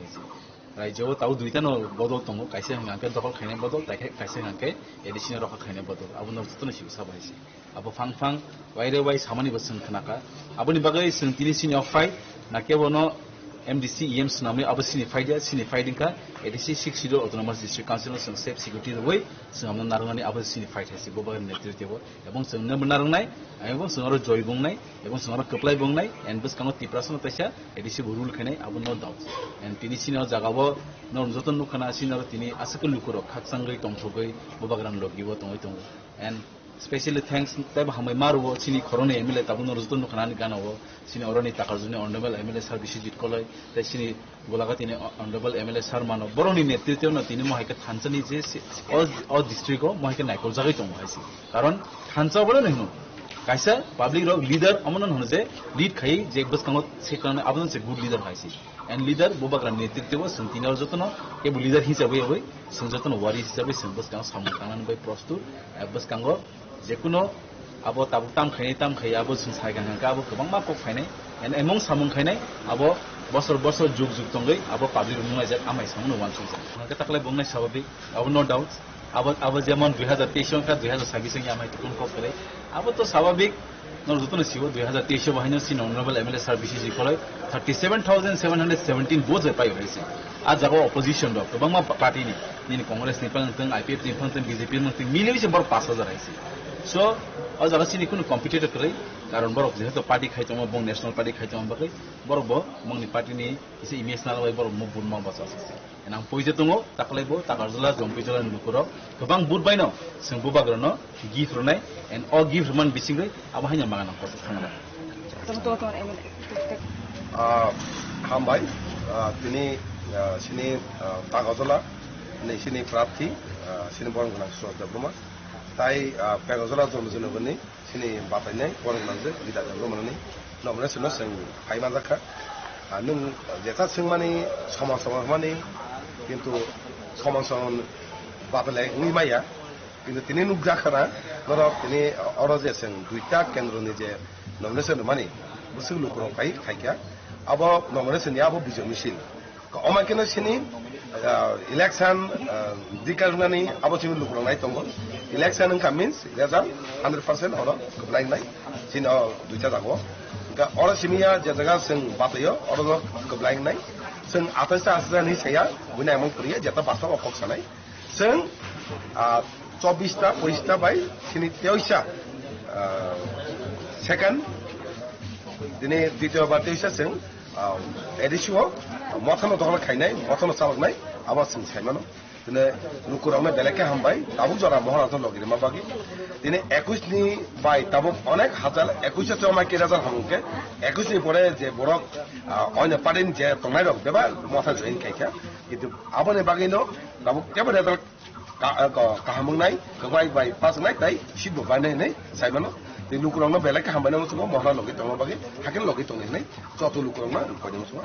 Raijao tabuk duita no bodol tongo, kaisa hwnkha khe dokhol khainai bodol, tei khe kaisa hwnkha khe A D C no rokha khainai bodol. Abo no jotono sibisa bai se. Abo phang phang waire wai samani bo chwng khnakha. Aboni bagwi chwng tini sini o fight, na kebo no M D C, E M swnamwi abo sini fight ya, sini fight wngkha A D C Sixth Schedule Autonomous District Council no chwng safe security rwwi chwng abono narwknani abo sini fight hai se, bo bagwi netritwo. Ebong chwng nw narwknai, ebong chwng oro joy bo wngnai, ebong chwng oro kwplai bo wngnai, and bwskango Tiprasa no teisa A D C bo rule khainai, abo no doubt. And tini sini o jaga o norok joto nukha na, sini oro tini aswk lukurok khakchangwi tongthogwi Bubagrani logi o tongwi tongo. And specially thanks teibo hambai ma rwo chini khoroknwi M L A tabuk norok joto nukha na ani gana o. Sini oroni Takarjuni Honorable M L A Sir Biswajit Koloi, tei sini Golaghatini Honorable M L A Sir mano, borokni netritwno tini mo hai khe thansa ni je si-, o, o district o mo hai khe naikoljakgwi tongo hai se. Karon thansa obono hino, kaisa public rok leader omono hino je lead khai je bwskango se kanai abono se good leader hai se. And leader Bubagra ni netritwo chwng tini o jotono kebo leader hisabai oi chwng jotono wari hisabai chwng bwskango samung tangnani bai prostur, eh, bwskango Jekuno abo tabuk tam khainai, tam khai abo chwng sai kha hwnkhe abo kwbangma kok phainai, and emong samung khainai abo bosor bosor jug jug tongwi abo public rok nunglaijak amai samung no uansukjak. Hwnkhe taklai bo wngnai sababik, abo no doubt. Abo, abo jemon dui hazar teis wngkha, dui hazar sabis wngya amai tukun kok kwrwi. Abo to sababik, no jotono sibo dui hazar teis bo haino sini honorable M L A sir B C G Koloi thirty seven thousand seven hundred seventeen vote bai paio hai se. A jaga opposition rok kwbangma pa-, party ni, nini Congress ni phang tong, I P F ni phang tong, B J P ni phang tong, miliwi se borok pash hajar hai se. So, o jaga chini kunu competitor kwrwi, karon borok jehetu party khai tongo, bong national party khai tongo bagwi, borok bo bongni party ni kisa image nana bai borok mo vote ma bacha se. Enang poisa tongo, taklai bo, Takarjala, Jompuijala ni lukurok kwbang vote bai no, chwng Bubagra no, gift rwnai, and o gift rwmani bisingwi abo haino manganang kotor thangna. Tamo to, to, M L A. Ah, hambai, ah, tini, ah, sini, ah, Takarjala ni sini prarthi, ah, sini borom gwnang Surak Debbarma. Tai, ah, Pekarjala Jompuijala ni sini batainai borom gwnang je Gita Debbarma ni nomination no chwng phai manjakha. Ah, nwng jeta swngmani soman soman hwnmani, kintu soman soman batalai wngwi maya. Kintu tini nukjakha na, norok tini oro je chwng duita kendro ni je nomination rwmani, bwswk lukurok phai khaikha. Abo nomination ni abo bijoy misil. Omo keno sini, ah, election, ah, dikar wngnani abo sini lukurok nai tongo. Election wngkha means result hundred percent oro kwplai wngnai. Sini o duita jago. Wngkha oro simi ya je jaga chwng bataio oro no kwplai wngnai. Chwng atais ta aswk ni saya buini amang poriya jeta basta o kok sanai. Chwng, ah, chobbish ta, poichis ta bai sini teisa, ah, second, dini ditiyo bar teisa chwng, ah, A D C o mothano dogla khainai, mothano chaloknai, abo chwng saimano. Tini lukurokno belai khe hambai, tabuk jora Mohorajno logi rima bagwi. Tini ekush ni bai tabuk onek hajar, ekush se choma kiri hajar hamung khe, ekush ni pore je borok, ah, oino party ni je tongnai rok bebak motha join khaikha. Kintu aboni bagwino tabuk kebo result ka-, ka-, kaham wngnai, kwbai bai pass wngnai, tai seat bo bainai hinwi saimano. Tei lukurokno belai khe hambai nangma chwngno Mohra logi tongma bagwi, hakhe logi tongdi hinwi joto lukurokno ang koinai muchungo.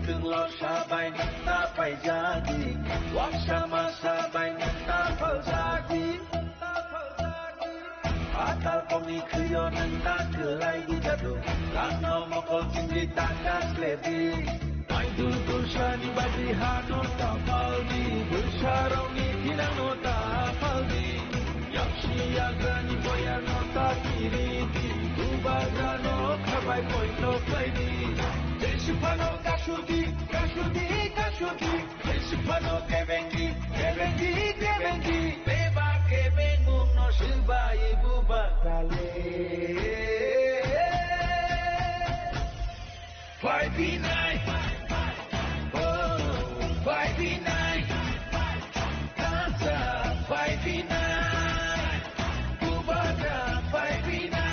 Kwthwng lorsa bai nwng ta paijadi, waksa masa bai nwng ta phaljadi. Patal kokni khwio nwng ta kwlai bujadu, kakno mokol chingri ta kasledi. Maidul tursani bagwi hadur ta paldi, bwsarokni thinangno ta pal Poito khlaidi, Jesiphano kasudi, kasudi, kasudi, Jesiphano kebengi, kebengi, kebengi, beba kebengmungno swbai bubagrale. Phaiphinai, oh, phaiphinai, kansa phaiphinai, bubagra phaiphinai.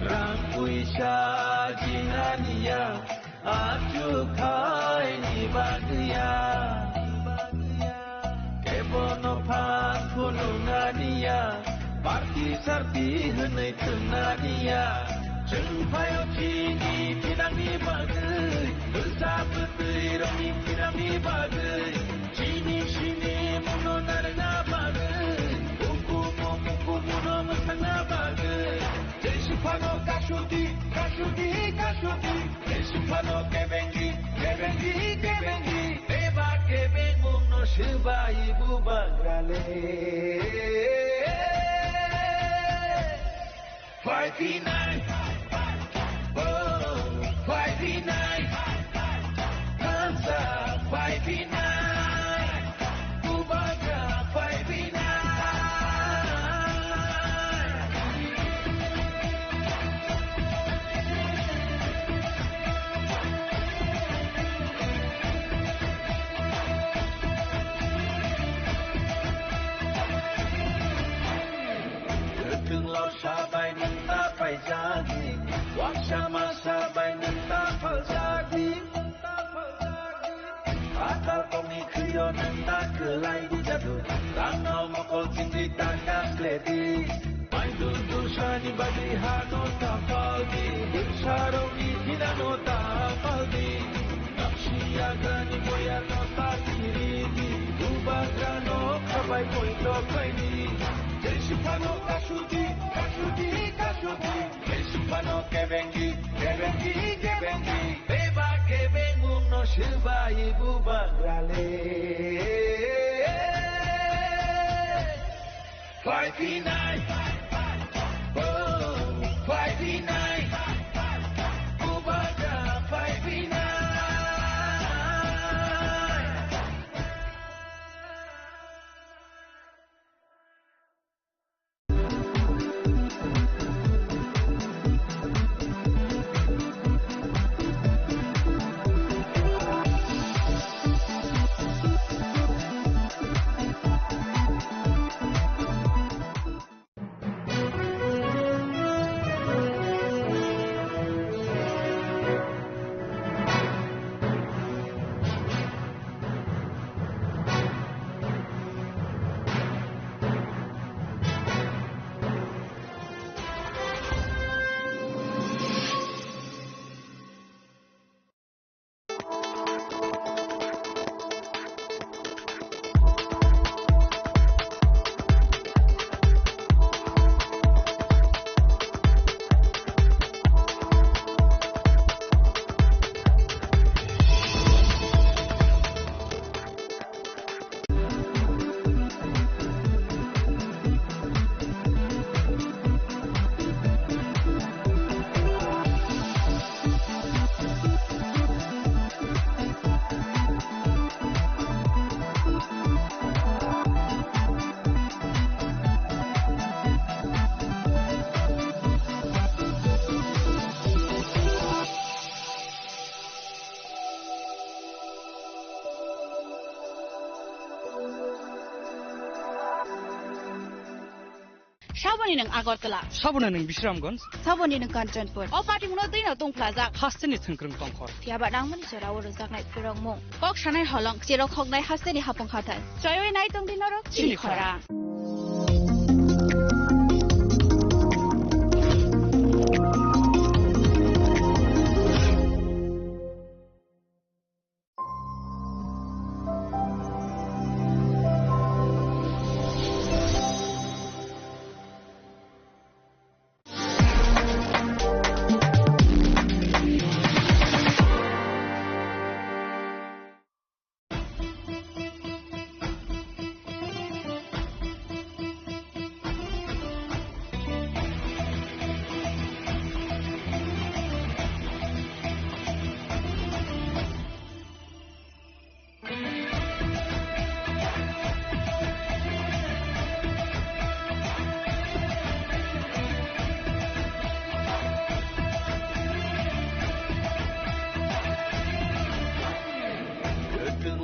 Rang puisa jinaniya, achukhaini bagwiya. Kebono phan phunuknaniya, party sarti hwnwi thwngnaniya. Chwng phaio chini thinangni bagwi, bwsa bwtwi rokni thinangni bagwi, chini sini mungno narwkna bagwi, ukumu mukumuno mwsakna bagwi. Jesiphano kasudi, kasudi, kasudi. Jesiphano kebengi, kebengi, kebengi. Beba kebengmungno swbai bubagrale. Phaiphinai, oh, phaiphinai. Kansa phaiphinai, bubagra phaiphinai. Kwthwnglo sabai nwng ta phaijagwi, waksa masa bai nwng ta phaljagwi. Atal tongni khwio nwng ta kwlai bujadu, rangno mokol chingwi ta kasledi. Paidul dusani bagwi hano ta paldi, bwsarokni thinano ta paldi. Napsi yagrani boyarno ta kiridi, bubagrano khabai poito khlaidi. Jesiphano kasudi, kasudi, kasudi. Jesiphano kebengi, kebengi, kebengi. Beba kebengmungno swbai bubagrale. Phaiphinai, oh, phaiphinai. Bubagra phaiphinai. Saboni nwng Agartala. Saboni nwng Bisramganj. Saboni nwng Kanchanpur. O patimungno twino tungphlajak. Hasteni thwngkwrwng tongkhor. Phiyaba nangmani jorao rwjaknai phwrwngmung. Kok sanai holong, cherok hoknai hasteni hapung hathai. Choiwi nai tongdi norok chini chini khorang. Khorang.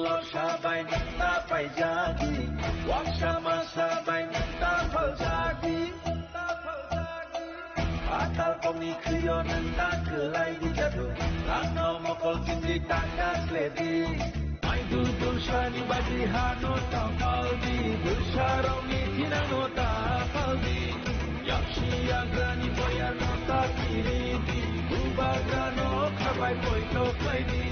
Lorsa bai nwng ta paijadi, waksa masa bai nwng ta phaljadi. Atal kokni khwio nwng ta kwlai di jadu, rangno mokol chindi ta kasledi. Maidu dulsani bagwi hano ta paldi, dulsarokni thinangno ta paldi. Yaksi yagrani boyarno ta kiridi, bubagrano khabai poito khlaidi.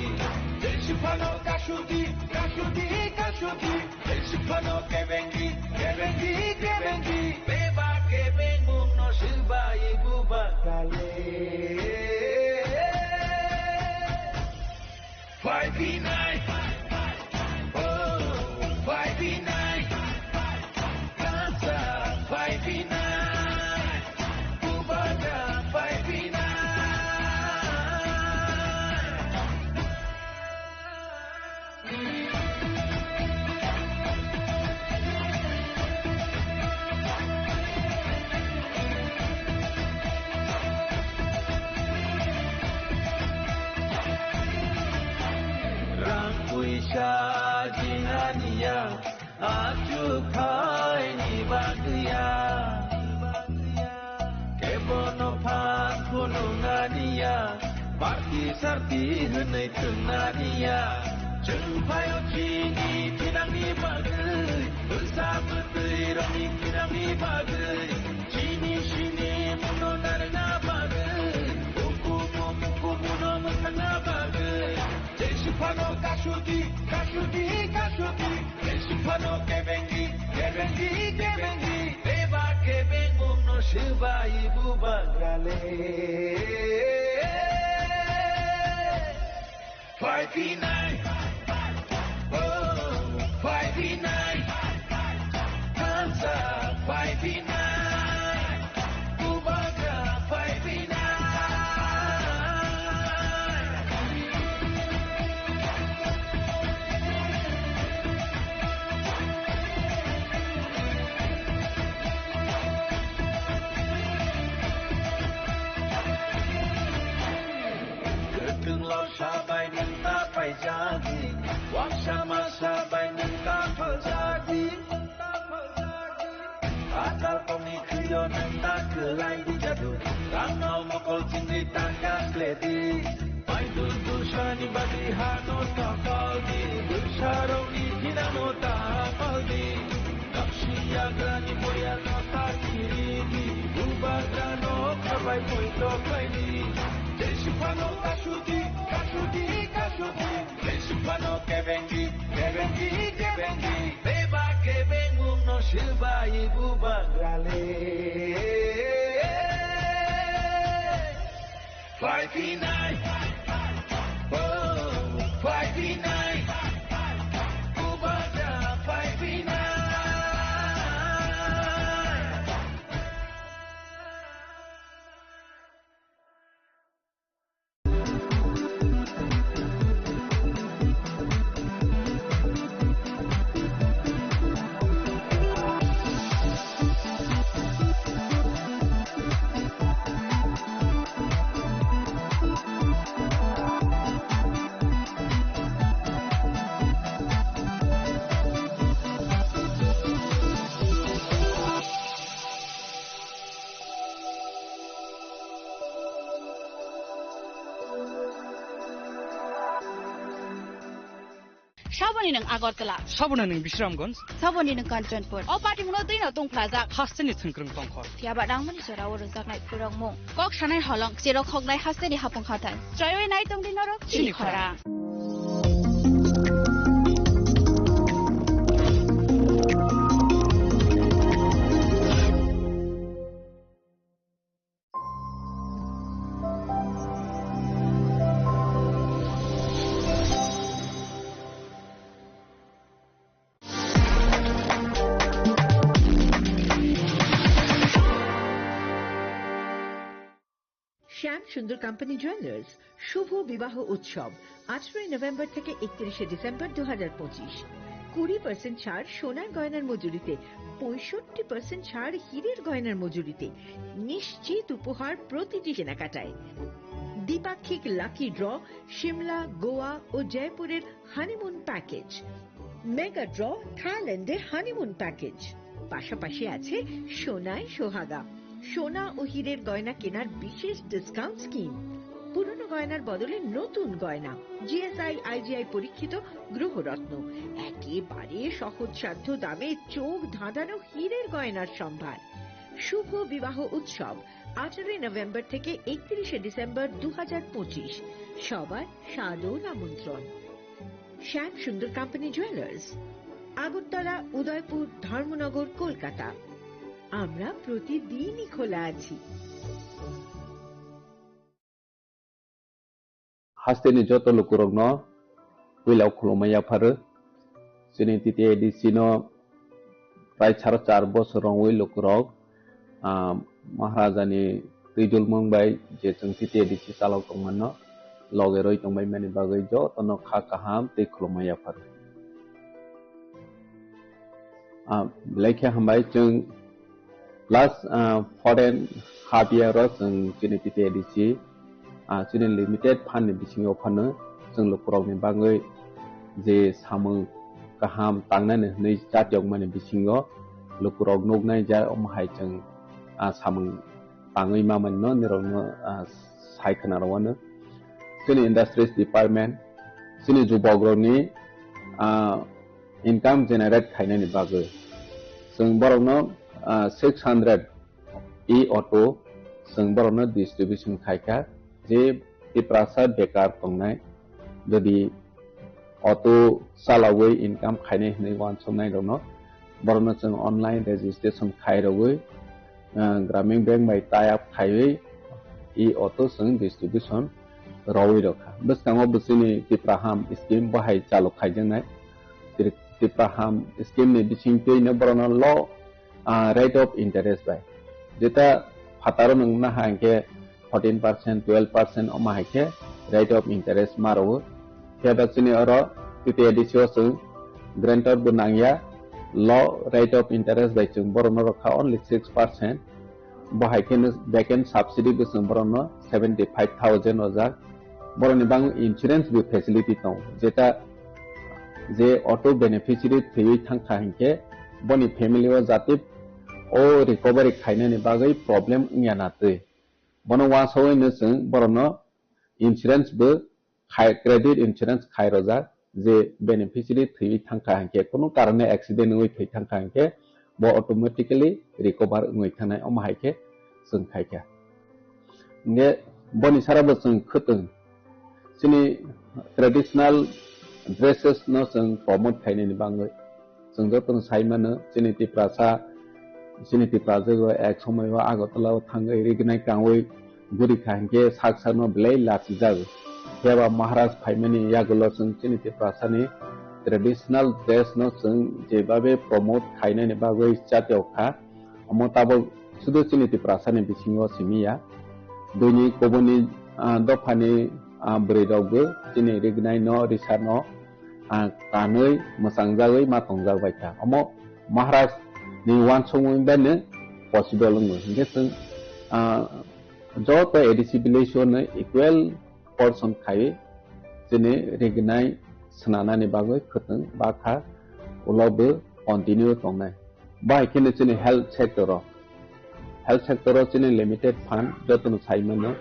Jesiphano kasudi, kasudi, kasudi. Jesiphano kebengi, kebengi, kebengi. Beba kebengmungno swbai bubagrale. Five B nine. Oh, five B nine. Kansa five B nine. Kubata five B nine. Rang puisa jinganiya, achuk phaini bagwiya. Kebono phan phunuknaniya, party sarti hwnwi thwngnaniya. Chwng phaio chini thinangni bagwi, bwsa bwtwi rokni thinangni bagwi, chini sini muno narwkna bagwi, ukumu mukumu no mwthangna bagwi. Jesiphano kasudi, kasudi, kasudi. Jesiphano kebengi, kebengi, kebengi. Beba kebengmungno swbai bubagrale. Five B nine. Oh, five B nine. Kansa five B nine. Bubagra five B nine. Kwthwng lorsa bai nwng ta paijadi, waksa masa bai nwng ta phaljadi. Atal kokni khwio nwng ta kwlai di jadu, rangno mokol chindi ta kasledi. Maidu dulsani bagwi hano ta paldi, dulsarokni thinangno ta paldi. Yaksi yagrani boyarno ta kiridi, bubagrano khabai poito khlaidi. Jesiphano kasudi, kasudi, kasudi. Jesiphano kebengi, kebengi, kebengi. Beba kebengmungno swbai bubagrale. Five B nine. Oh, five B nine. Kubata five B nine. Saboni nwng Agartala. Saboni nwng Bisramganj. Saboni nwng Kanchanpur. O party muno twi no tongphlajak. Hasteni thwngkwrwng tongkhor. Phiya ba nangmani jora o rwjaknai phurokmung. Kok sanai holong, cherok hoknai hasteni hapung hathai. Chayoi nai tongdi norok chini khorang. শ্যাম সুন্দর company jewellers শুভ বিবাহ উৎসব আঠারোই নভেম্বর থেকে একত্রিশে ডিসেম্বর দু হাজার পঁচিশ। কুড়ি পার্সেন্ট ছাড় সোনার গয়নার মজুরিতে, পঁয়ষট্টি পার্সেন্ট ছাড় হীরের গয়নার মজুরিতে, নিশ্চিত উপহার প্রতিটি কেনাকাটায়। দ্বিপাক্ষিক লাকি ড্র, সিমলা, গোয়া ও জয়পুরের হানিমুন প্যাকেজ, মেগা ড্র, থাইল্যান্ডে হানিমুন প্যাকেজ, পাশাপাশি আছে সোনায় সোহাগা, সোনা ও হীরের গয়না কেনার বিশেষ ডিসকাউন্ট স্কিম, পুরনো গয়নার বদলে নতুন গয়না, জিএসআই আইজিআই পরীক্ষিত গ্রহরত্ন, একেবারে সহজসাধ্য দামে চোখ ধাঁধানো হীরের গয়নার সম্ভার। শুভ বিবাহ উৎসব আঠারোই নভেম্বর থেকে একত্রিশে ডিসেম্বর দু হাজার পঁচিশ। সবার সাদর আমন্ত্রণ। শ্যাম সুন্দর কোম্পানি জুয়েলার্স, আগরতলা, উদয়পুর, ধর্মনগর, কলকাতা। আমরা প্রতিদিনই খোলা আছি। Hasteni joto lukurokno puila khulumma yapharo. Chini T T A D C no prai saro char bosor rongwi lukurok, ah, Maharajani twijulmung bai je chwng T T A D C chalok tongmano loge roi tongbai mani bagwi jotono kha kaham tei khulumma yapharo. Ah, belai khe hambai chwng last, ah, four and half year o chwng chini T T A D C, ah, chini limited fund ni bisingo phano chwng lukurokni bagwi je samung kaham tangnani hwnwi chatiyokmani bisingo lukurok nuknai ja omo hai chwng, ah, samung tangwi mamani no nirokno, ah, sai khna rwano. Chini industries department, chini jubokrokni, ah, income generate khainani bagwi. Chwng borokno, ah, six hundred e-auto chwng borokno distribution khaikha, je Tiprasa bekar tongnai, jodi auto chalogwi income khainai hwnwi uansuknai rokno, borokno chwng online registration khairogwi, ah, Gramin Bank bai tie up khaiwi e-auto chwng distribution rogwi rokha. Bwskango bwswini Tipraham scheme bo hai chalok khaijaknai. Tri-, Tipraham scheme ni bisingtwino borokno low, ah, rate of interest bai. Jeta phataro nwng naha hinkhe fourteen percent, twelve percent omo hai khe rate of interest ma rwo. Phiya ba chini oro T T A D C o chwng guarantor bo nangya, low rate of interest bai chwng borokno rokha only six percent. Bo hai kheno back end subsidy bo chwng borokno seventy five thousand ojak. Borokni bagwi insurance bo facility tongo, jeta je auto beneficiary thwiwi thangkha hinkhe boni family o jate o recovery khainani bagwi problem wngya na twi. Bono uansugwino chwng borokno insurance bo khai, credit insurance khai rojak, je beneficiary thwiwi thangkha hinkhe, kunu karone accident wngwi thwi thangkha hinkhe, bo automatically recover wngwi thangnai, omo hai khe chwng khaikha. Hinkhe boni sara bo chwng khwtwng, chini traditional dresses no chwng promote khainani bagwi. Chwng jotono sai mano, chini Tiprasa, chini Tiprasa o ek somoi o Agartala o thangwi rignai kangwi guri kha hinkhe sak sakno belai lachijago. Phiya ba Maharaj phaimani yagulo chwng chini Tiprasani traditional dress no chwng jebabe promote khainani bagwi chatio kha. Omo tabuk sudu chini Tiprasani bisingo simi ya. Buini kubuni, ah, dophani, ah, bwrwi rokbo chini rignai no, risa no, ah, kanwi mwchang jagwi ma tongjak bai kha. Omo Maharaj ni uansukmung bai no possible wngo. Hinkhe chwng, ah, joto A D C village o no equal portion khai chini rignai swnanani bagwi khwtwng bakha ulo bo continue tongnai. Bahai kheno chini health sector o, health sector o chini limited fund jotono sai mano.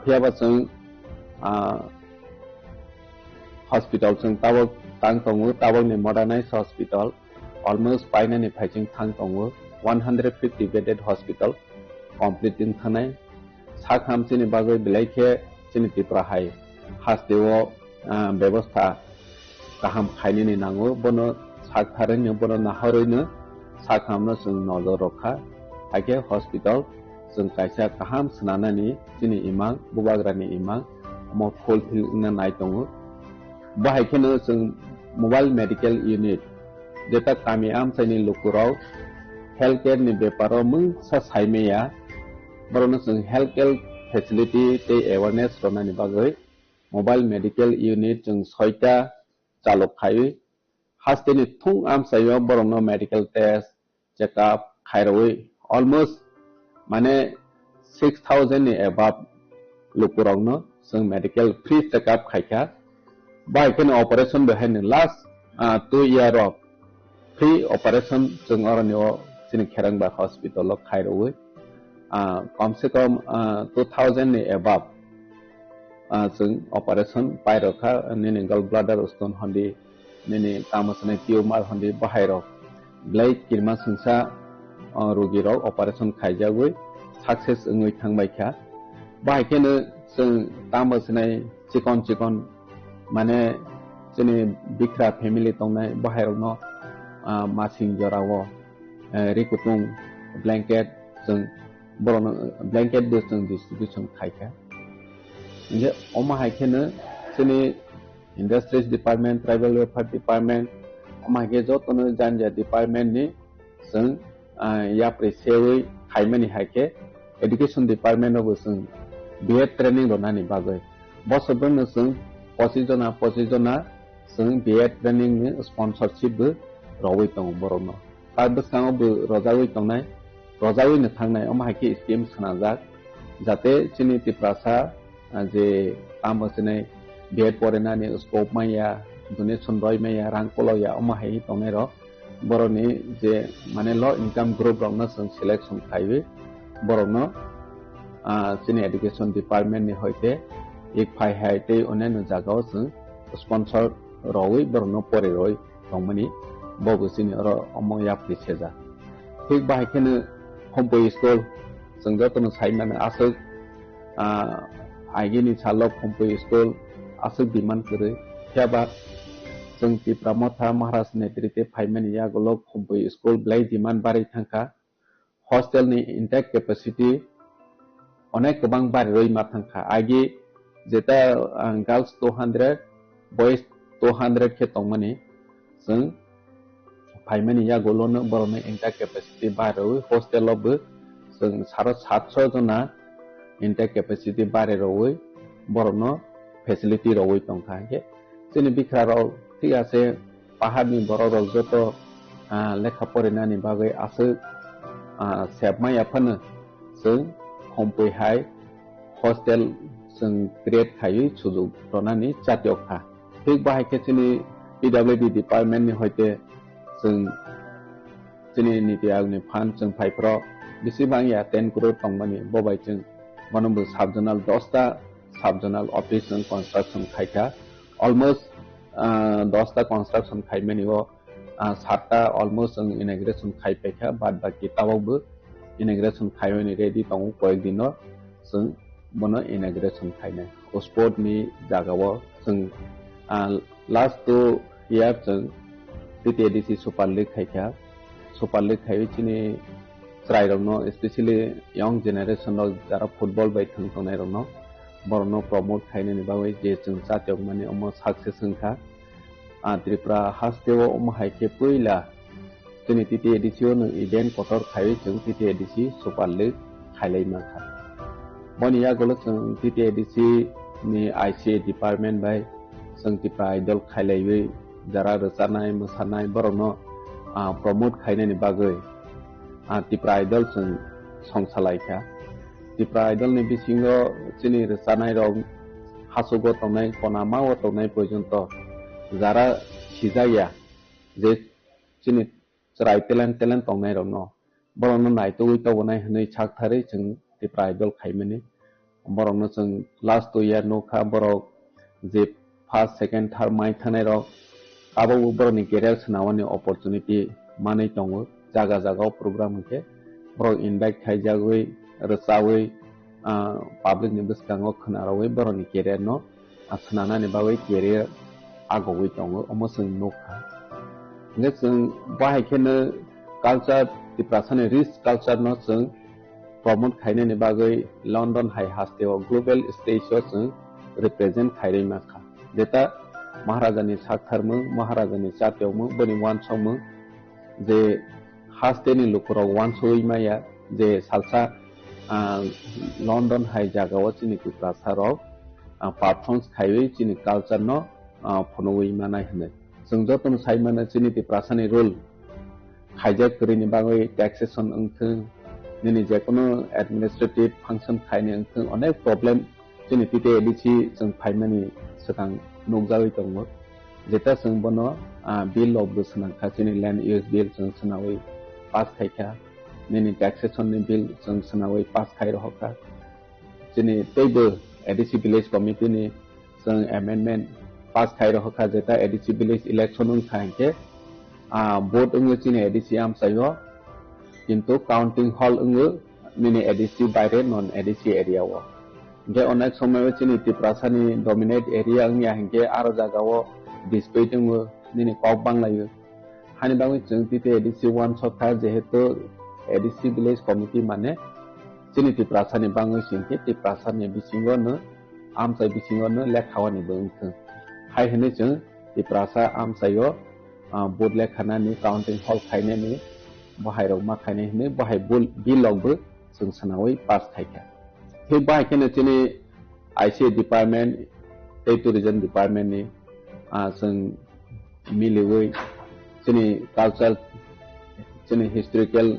Phiya ba chwng, ah, hospital chwng tabuk tang tongo, tabukni modernized hospital almost painani phaiching thang tongo, one hundred fifty bedded hospital complete wng thangnai. Sak ham chini bagwi belai khe chini Tripura hai hasteo, ah, bebostha kaham khainani nango, bono sak tharwino, bono nahorwino sak hamno chwng nojor rwkha. Hakhe hospital chwng kaisa kaham swnanani chini imang, bubagrani imang, omo fulfill wngna nai tongo. Bahai kheno chwng mobile medical unit, jeta kami amchaini lukurok healthcare ni beparo mungsa saimaya, borokno chwng healthcare facility tei awareness rwnani bagwi mobile medical unit chwng soita chalok khaiwi, hasteni thung amchaio borokno medical test, check up khairogwi almost, mane, six thousand ni above lukurokno chwng medical free check up khaikha. Bai kheno operation bai haino last, ah, two year rok free operation chwng oroni o chini Kherangba hospital o khairogwi, ah, kom se kom, ah, two thousand ni above, ah, chwng operation pairokha, nini gallbladder stone hondi, nini tamo swnai tumor hondi bahairok belai kirima swngsa, ah, rogirok operation khaijagwi success wngwi thangbaikha. Bahai kheno chwng tamo swnai chikon chikon, mane chini bikra family tongnai bahairokno, ah, masing jorao, eh, ri kutung, blanket, chwng borokno blanket bo chwng distribution khaikha. Hinkhe omo hai kheno chini Industries Department, Tribal Welfare Department, omo hai khe jotono jani jani department ni chwng, ah, yapri sewi khaimani hai khe Education Department o bo chwng B Ed training rwnani bagwi. Bosor bwrwino chwng pochis jona, pochis jona chwng B Ed training ni sponsorship bo rwui tongo borokno. Ta bwskango bo rwjagwi tongnai, rwjagwi no thangnai, omo hai khe scheme swnamjak, jate chini Tiprasa, ah, je tamo swnai B Ed porinani scope manya, donation roi manya, rang koloya, omo hai tongnai rok. Borokni je mane low income group rokno chwng selection khaiwi borokno, ah, chini education department ni hoite ik phai hai tei onyaino jagao chwng sponsor rwui borokno pori rwui tongmani bo bo chini oro omo yapri sejak. Thik bahai kheno Khumpui school chwng jotono sai mano aswk, ah, agini salo Khumpui school aswk demand kwrwi. Phiya ba chwng Tipra Motha Maharaj netrite phaimani yagulo Khumpui school belai demand barwi thangkha. Hostel ni intake capacity onek kwbang barirwi ma thangkha. Agi jeta, ah, girls two hundred, boys two hundred khe tongmani, chwng phaimani yagulo no borokni intake capacity barirwi hostel o bo chwng saro satso jona intake capacity barirwi borokno facility rwui tongkha. Hinkhe chini bikha rok thik ase paharni borok rok joto, ah, lekha porinani bagwi aswk, ah, sebma yaphano chwng Khumpui hai hostel chwng create khaiwi sujuk rwnani chatiyok kha. Thik bahai khe chini P W D department ni hoite chwng chini Niti Ayog ni fund chwng phai phro bisi bang ya ten crore tongmani, bo bai chwng bono bo sub zonal dosta sub zonal office chwng construction khai kha. Almost, ah, dosta construction khaimani o, ah, satta almost chwng inauguration khai paikha, bad baki tabok bo inauguration khaimani ready tongo, koyek dino chwng bono inauguration khainai. O sport ni jagao chwng, ah, last two year chwng T T A D C Super League khaikha. Super League khaiwi chini chwrairokno, especially young generation rok jara football bai thwng tongnairokno, borokno promote khainani bagwi je chwng chatiyokmani omo success wngkha. Ah, Tripura hasteo omo hai khe puila chini T T A D C o nwng event kotor khaiwi chwng T T A D C Super League khailai mankha. Boni yagulo chwng T T A D C ni I C A department bai chwng Tipra Idol khailaiwi jara rwchanai, mwsanai borokno, ah, promote khainani bagwi, ah, Tipra Idol chwng songsalai kha. Tipra Idol ni bisingo chini rwchanai rok hachugo tongnai, kona mao tongnai porjonto jara sijakya je chini chwrai talent, talent tongnai rokno, borokno naitugwi tobonai hwnwi saktharwi chwng Tipra Idol khaimani. Borokno chwng last two year nukha, borok je first, second, third mai thangnai rok, abo bo borokni career swnamani opportunity manwi tongo. Jaga jaga o program hwnkhe borok invite khaijagwi, rwchawi, ah, public ni bwskango khwnarogwi borokni career no, ah, swnamnani bagwi career agogwi tongo, omo chwng nukha. Hwnkhe chwng bahai kheno culture, Tiprasani rich culture no chwng promote khainani bagwi London hai hasteo global stage o chwng represent khairwi mankha. Jeta Maharajani saktharmung, Maharajani chatiyokmung, boni uansukmung je hasteni lukurok uansugwi maya je salsa, ah, London hai jagao chini Tiprasa rok, ah, performance khaiwi chini culture no, ah, phunugwi manai hwnwi. Chwng jotono sai mano chini Tiprasani rule khaijak kwrwini bagwi taxation wngthwng, nini jekono administrative function khaini wngthwng, onek problem chini T T A D C chwng phaimani swkang nukjagwi tongo. Jeta chwng bono, ah, bill rok bo swnamkha, chini land use bill chwng swnawi pass khaikha, nini taxation ni bill chwng swnawi pass khai rohorkha. Chini teibo A D C village committee ni chwng amendment pass khai rohorkha, jeta A D C village election wngkha hinkhe, ah, vote wngwi chini A D C amchaio, kintu counting hall wngwi nini A D C baire non A D C area o. Hinkhe onek somoio chini Tiprasani dominate area wngya hinkhe aro jagao dispute wngwi nini kok banglaio. Hani bagwi chwng T T A D C uansukha, jehetu A D C village committee mane chini Tiprasani bangwi se hinkhe Tiprasani bisingo no, amchai bisingo no lekha wani bo wngthwng. Hai hwnwi chwng Tiprasa amchaio, ah, vote lekhanani counting hall khainani bohairok ma khainai hwnwi bohai bul-, bill rok bo chwng swnawi pass khaikha. Tei bahai kheno chini I C A department tei tourism department ni, ah, chwng miliwi chini cultural, chini historical,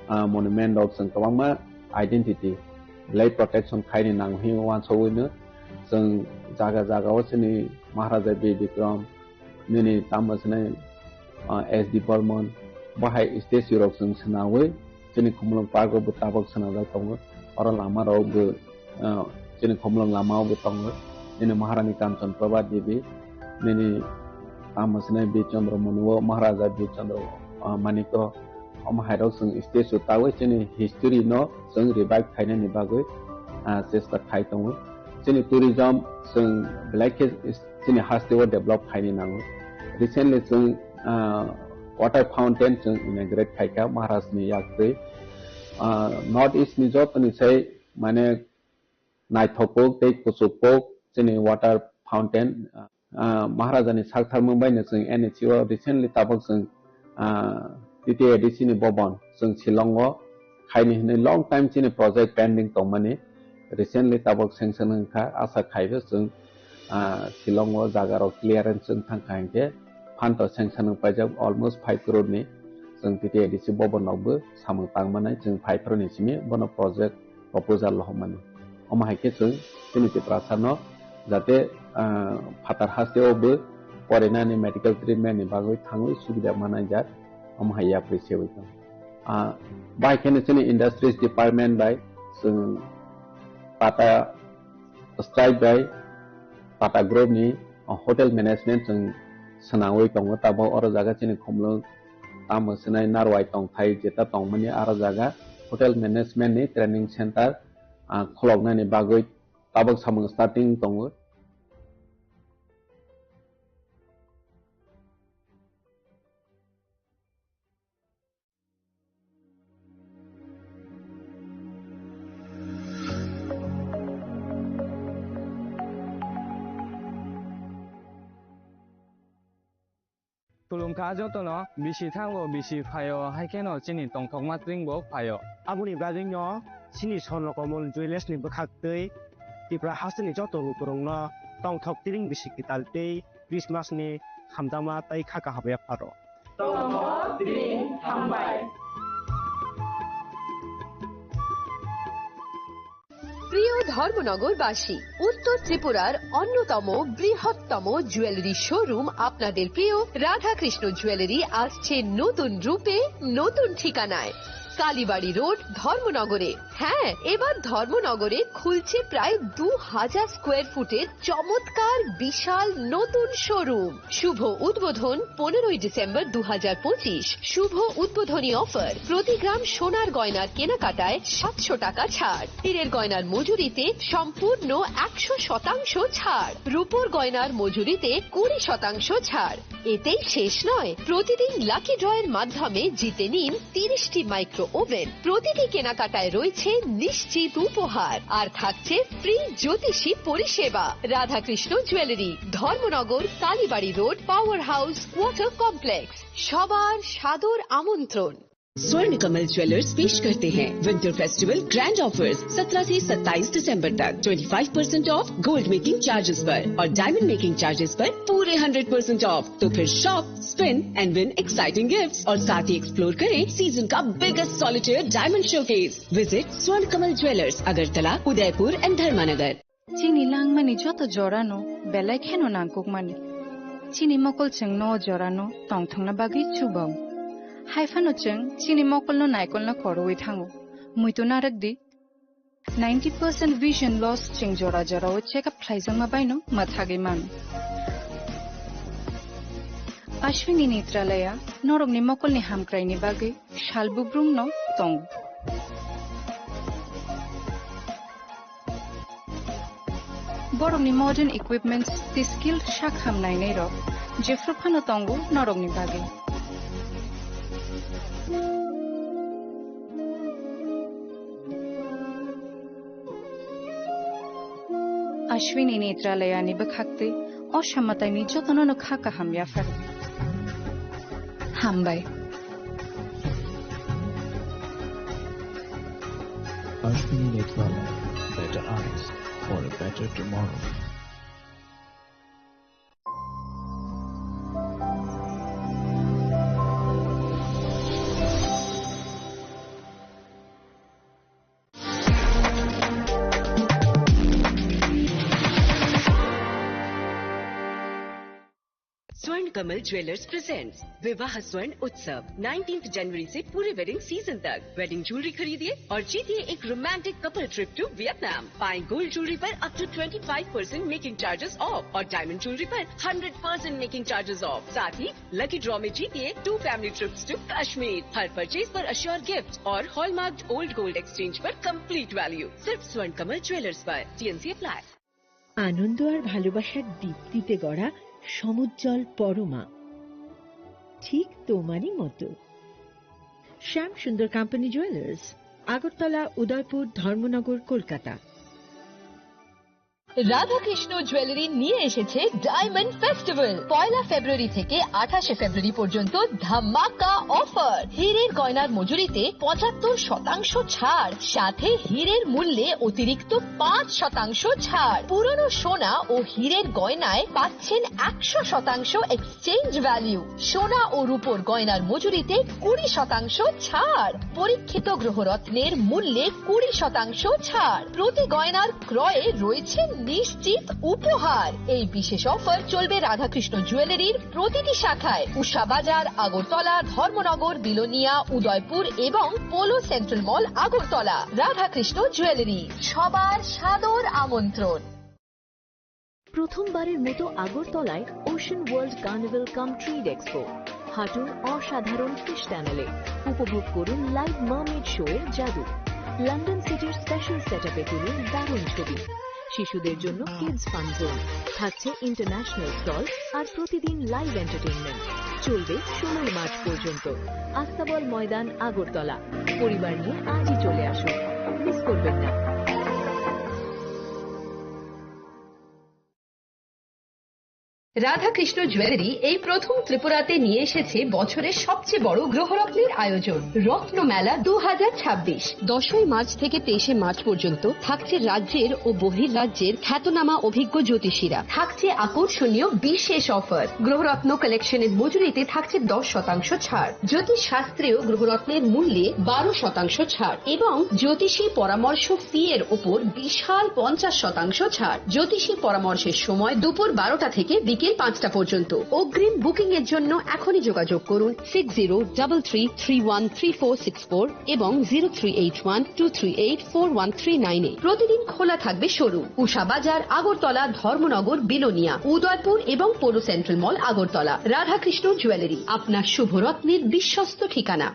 ah, monument rok chwng kwbangma identity lai protection khaini nango hwnwi uansugwi no chwng jaga jaga o chini Maharaja Bir Bikram nini tamo swnai, ah, S D Burman, bahai statue rok chwng swnawi, chini Khumulwng Park o bo tabok swnajak tongo, oro lama rok bo, ah, chini Khumulwng lama o bo tongo, nini Maharani Kanchan Prabha Devi, nini tamo swnai Bir Chandra Manu o, Maharaja Bir Chandra, ah, Manik o, omo hai rok chwng statue tawi chini history no chwng revive khainani bagwi, ah, chesta khai tongo. Chini tourism chwng belai khe chini haste o develop khaini nango. Recently chwng, ah, water fountain chwng inaugurate khaikha Maharaj ni yaktwi. Ah, North East ni joto ni sai mane naithok kok tei kuchuk kok chini water fountain, ah, Maharaja ni sak tharmung bai no chwng N H C o recently tabok chwng, ah, T T A D C ni bobon chwng Shillong o khaini hwnwi long time chini project pending tongmani. Recently tabok sanction wngkha, asa khaibo chwng, ah, Shillong o jaga rok clearance wng thangkha hinkhe phanto sanction wng paijak almost five crore ni. Chwng T T A D C bobon rok bo samung tangmanai, chwng five crore ni simi bono project proposal lohormani. Omo hai khe chwng chini Tiprasa no jate, ah, phatar haste o bo porinani medical treatment ni bagwi thangwi subida manai jak, omo hai yapri sewi tong. Ah, bai kheno chini industries department bai chwng Tata Stripe bai Tata Group ni, ah, hotel management chwng swnamwi tongo. Tabok oro jaga chini Khumulwng tamo swnai Narwai tongthai jeta tongmani aro jaga hotel management ni training center, ah, khuloknani bagwi tabok samung starting tongo. Khulumkha jotono, bisi thango, bisi phaio, hai kheno chini tongthokma tring bo phaio. Aboni bagwino chini Swarnakamol Jewellers ni bwkhaktwi Tipra hasteni joto lukurokno tongthok tring bisi kwtal tei Christmas ni hamjakma tei kha kaham yapharo. Tongthok tring hambai. প্রিয় ধর্মনগরবাসী, উত্তর ত্রিপুরার অন্যতম বৃহত্তম jewellery showroom আপনাদের প্রিয় রাধাকৃষ্ণ জুয়েলারি আসছে নতুন রূপে, নতুন ঠিকানায়। কালীবাড়ি রোড, ধর্মনগরে। হ্যাঁ, এবার ধর্মনগরে খুলছে প্রায় দু হাজার স্কোয়ার ফুটের চমৎকার বিশাল নতুন শোরুম। শুভ উদ্বোধন পনেরোই ডিসেম্বর দু হাজার পঁচিশ। শুভ উদ্বোধনী অফার, প্রতি গ্রাম সোনার গয়নার কেনাকাটায় সাতশো টাকা ছাড়, হীরের গয়নার মজুরিতে সম্পূর্ণ একশো শতাংশ ছাড়, রূপোর গয়নার মজুরিতে কুড়ি শতাংশ ছাড়। এতেই শেষ নয়, প্রতিদিন লাকি ড্রয়ের মাধ্যমে জিতে নিন তিরিশটি মাইক্রো ওভেন। প্রতিটি কেনাকাটায় রয়েছে নিশ্চিত উপহার, আর থাকছে ফ্রি জ্যোতিষী পরিষেবা। Radhakrishna jewellery, Dharmanagar, Kalibari road, power house, water complex. সবার সাদর আমন্ত্রণ। स्वर्ण कमल ज्वेलर्स पेश करते हैं विंटर फेस्टिवल ग्रैंड ऑफर्स, सत्रह से सत्ताईस दिसंबर तक। Twenty five percent of gold making charges पर और डायमंड मेकिंग चार्जेस पर पूरे हंड्रेड परसेंट ऑफ। तो फिर shop, spin and win exciting gifts और साथ ही एक्सप्लोर करें सीजन का biggest solitaire diamond showcase. Visit स्वर्ण कमल ज्वेलर्स, अगरतला, उदयपुर एंड धर्मानगर। Chini langmani joto jorano belai kheno nangkukmani. Chini mokol chwngno o jorano tongthokna bagwi chubango. Haiphano chwng chini mokolno naikolna korowi thango. Muitu narwk di, ninety percent vision loss chwng jora jorao check up khlaijakma baino mwthagwi mano. Ashwini Netralaya norokni mokolni hamkraini bagwi sal bubrumno tongo. Borokni modern equipments tei skilled sak ham nainairok jephru phano tongo norokni bagwi. Ashwini Netralayani bwkhaktwi o samataini jotono no kha kaham yaphar. Hambai. Ashwini Netralaya, better eyes for a better tomorrow. स्वर्ण Kamal jewellers presents विवाह स्वर्ण उत्सव, नाइनटीन्थ जनवरी से पूरे wedding season तक। Wedding jewellery खरीदिए और जीतिए एक romantic couple trip to Vietnam. पाएं गोल्ड ज्वेलरी पर up to twenty five percent making charges off और डायमंड ज्वेलरी पर hundred percent making charges off. साथ ही लकी ड्रॉ में जीतिए two family trips to Kashmir. हर परचेज पर अश्योर गिफ्ट और हॉलमार्क्ड ओल्ड गोल्ड एक्सचेंज पर कंप्लीट वैल्यू। सिर्फ स्वर्ण कमल ज्वेलर्स पर। TNC apply. আনন্দ আর ভালোবাসার দীপ্তিতে গড়া সমুজ্জ্বল পরমা, ঠিক তোমারই মতো। শ্যাম সুন্দর কোম্পানি জুয়েলার্স, আগরতলা, উদয়পুর, ধর্মনগর, কলকাতা। রাধাকৃষ্ণ জুয়েলারি নিয়ে এসেছে ডায়মন্ড ফেস্টিভ্যাল। পয়লা ফেব্রুয়ারি থেকে আঠাশে ফেব্রুয়ারি পর্যন্ত ধামাকা অফার। হীরের গয়নার মজুরিতে পঁচাত্তর শতাংশ ছাড়, সাথে হীরের মূল্যে অতিরিক্ত পাঁচ শতাংশ ছাড়। পুরনো সোনা ও হীরের গয়নায় পাচ্ছেন একশো শতাংশ এক্সচেঞ্জ ভ্যালু। সোনা ও রূপোর গয়নার মজুরিতে কুড়ি শতাংশ ছাড়। পরীক্ষিত গ্রহরত্নের মূল্যে কুড়ি শতাংশ ছাড়। প্রতি গয়নার ক্রয়ে রয়েছে নিশ্চিত উপহার। এই বিশেষ অফার চলবে রাধাকৃষ্ণ জুয়েলারির প্রতিটি শাখায়, উষা বাজার, আগরতলা, ধর্মনগর, বিলোনিয়া, উদয়পুর এবং পোলো সেন্ট্রাল মল, আগরতলা। রাধাকৃষ্ণ জুয়েলারি, সবার সাদর আমন্ত্রণ। প্রথমবারের মতো আগরতলায় ওশান ওয়ার্ল্ড কার্নিভাল কাম ট্রেড এক্সপো। হাঁটুন অসাধারণ ফিশ টানেলে, উপভোগ করুন লাইভ মার্মেড শো এর জাদু। লন্ডন সিটির স্পেশাল সেটআপে তুলুন দারুণ ছবি। শিশুদের জন্য কিডস ফান জোন, থাকছে ইন্টারন্যাশনাল স্টল আর প্রতিদিন লাইভ এন্টারটেইনমেন্ট। চলবে ষোলোই মার্চ পর্যন্ত। আস্তাবল ময়দান, আগরতলা। পরিবার নিয়ে আজই চলে আসুন, মিস করবেন না। রাধাকৃষ্ণ জুয়েলারি এই প্রথম ত্রিপুরাতে নিয়ে এসেছে বছরের সবচেয়ে বড় গ্রহরত্নের আয়োজন, রত্ন মেলা দু হাজার ছাব্বিশ। দশই মার্চ থেকে তেইশে মার্চ পর্যন্ত থাকছে রাজ্যের ও বহির্রাজ্যের খ্যাতনামা অভিজ্ঞ জ্যোতিষীরা। থাকছে আকর্ষণীয় বিশেষ অফার, গ্রহরত্ন কালেকশনের মজুরিতে থাকছে দশ শতাংশ ছাড়, জ্যোতিষ শাস্ত্রীয় গ্রহরত্নের মূল্যে বারো শতাংশ ছাড় এবং জ্যোতিষী পরামর্শ ফি এর ওপর বিশাল পঞ্চাশ শতাংশ ছাড়। জ্যোতিষী পরামর্শের সময় দুপুর বারোটা থেকে বিকেল পাঁচটা পর্যন্ত। অগ্রিম বুকিং এর জন্য এখনই যোগাযোগ করুন six zero double three three one three four six four এবং zero three eight one two three eight four one three nine এ। প্রতিদিন খোলা থাকবে শোরুম। উষা বাজার, আগরতলা, ধর্মনগর, বিলোনিয়া, উদয়পুর এবং পৌর সেন্ট্রাল মল, আগরতলা। রাধাকৃষ্ণ জুয়েলারি, আপনার শুভরত্নের বিশ্বস্ত ঠিকানা।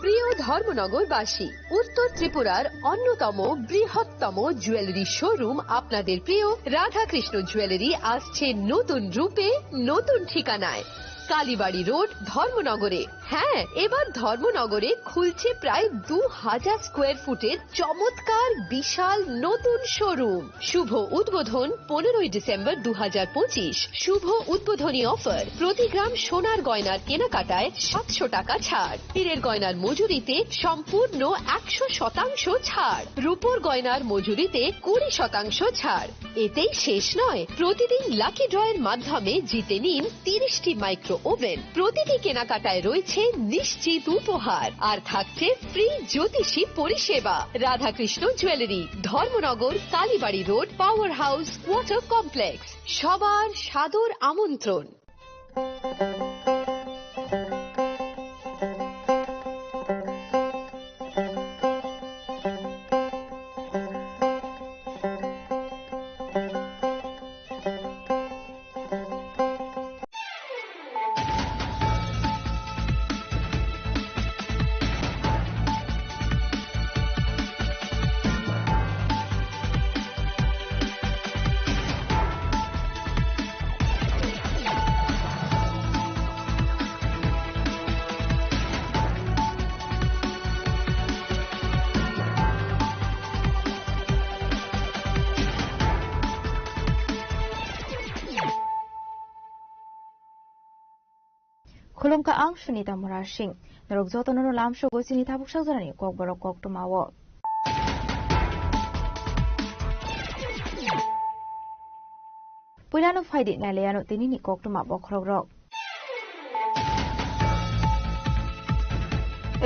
প্রিয় ধর্মনগরবাসী, উত্তর ত্রিপুরার অন্যতম বৃহত্তম জুয়েলারি শোরুম আপনাদের প্রিয় রাধাকৃষ্ণ জুয়েলারি আসছে নতুন রূপে, নতুন ঠিকানায়। কালীবাড়ি রোড, ধর্মনগরে। হ্যাঁ, এবার ধর্মনগরে খুলছে প্রায় দু হাজার স্কোয়ার ফুটের চমৎকার বিশাল নতুন শোরুম। শুভ উদ্বোধন পনেরোই ডিসেম্বর দু হাজার পঁচিশ। শুভ উদ্বোধনী অফার, প্রতি গ্রাম সোনার গয়নার কেনাকাটায় সাতশো টাকা ছাড়, হীরের গয়নার মজুরিতে সম্পূর্ণ একশো শতাংশ ছাড়, রূপোর গয়নার মজুরিতে কুড়ি শতাংশ ছাড়। এতেই শেষ নয়, প্রতিদিন লাকি ড্রয়ের মাধ্যমে জিতে নিন তিরিশটি মাইক্রো ওভেন। প্রতিটি কেনাকাটায় রয়েছে নিশ্চিত উপহার আর থাকছে ফ্রি জ্যোতিষী পরিষেবা। Radhakrishna jewellery, Dharmanagar, Kalibari road, power house, water complex. সবার সাদর আমন্ত্রণ। Khulumkha, ang Sunita Murasing. Norok jotono no lamsogo chini tabuk sajorani kokborok koktwmao. Puilano phaidi nailaiano tinini koktwma bokhorokrok.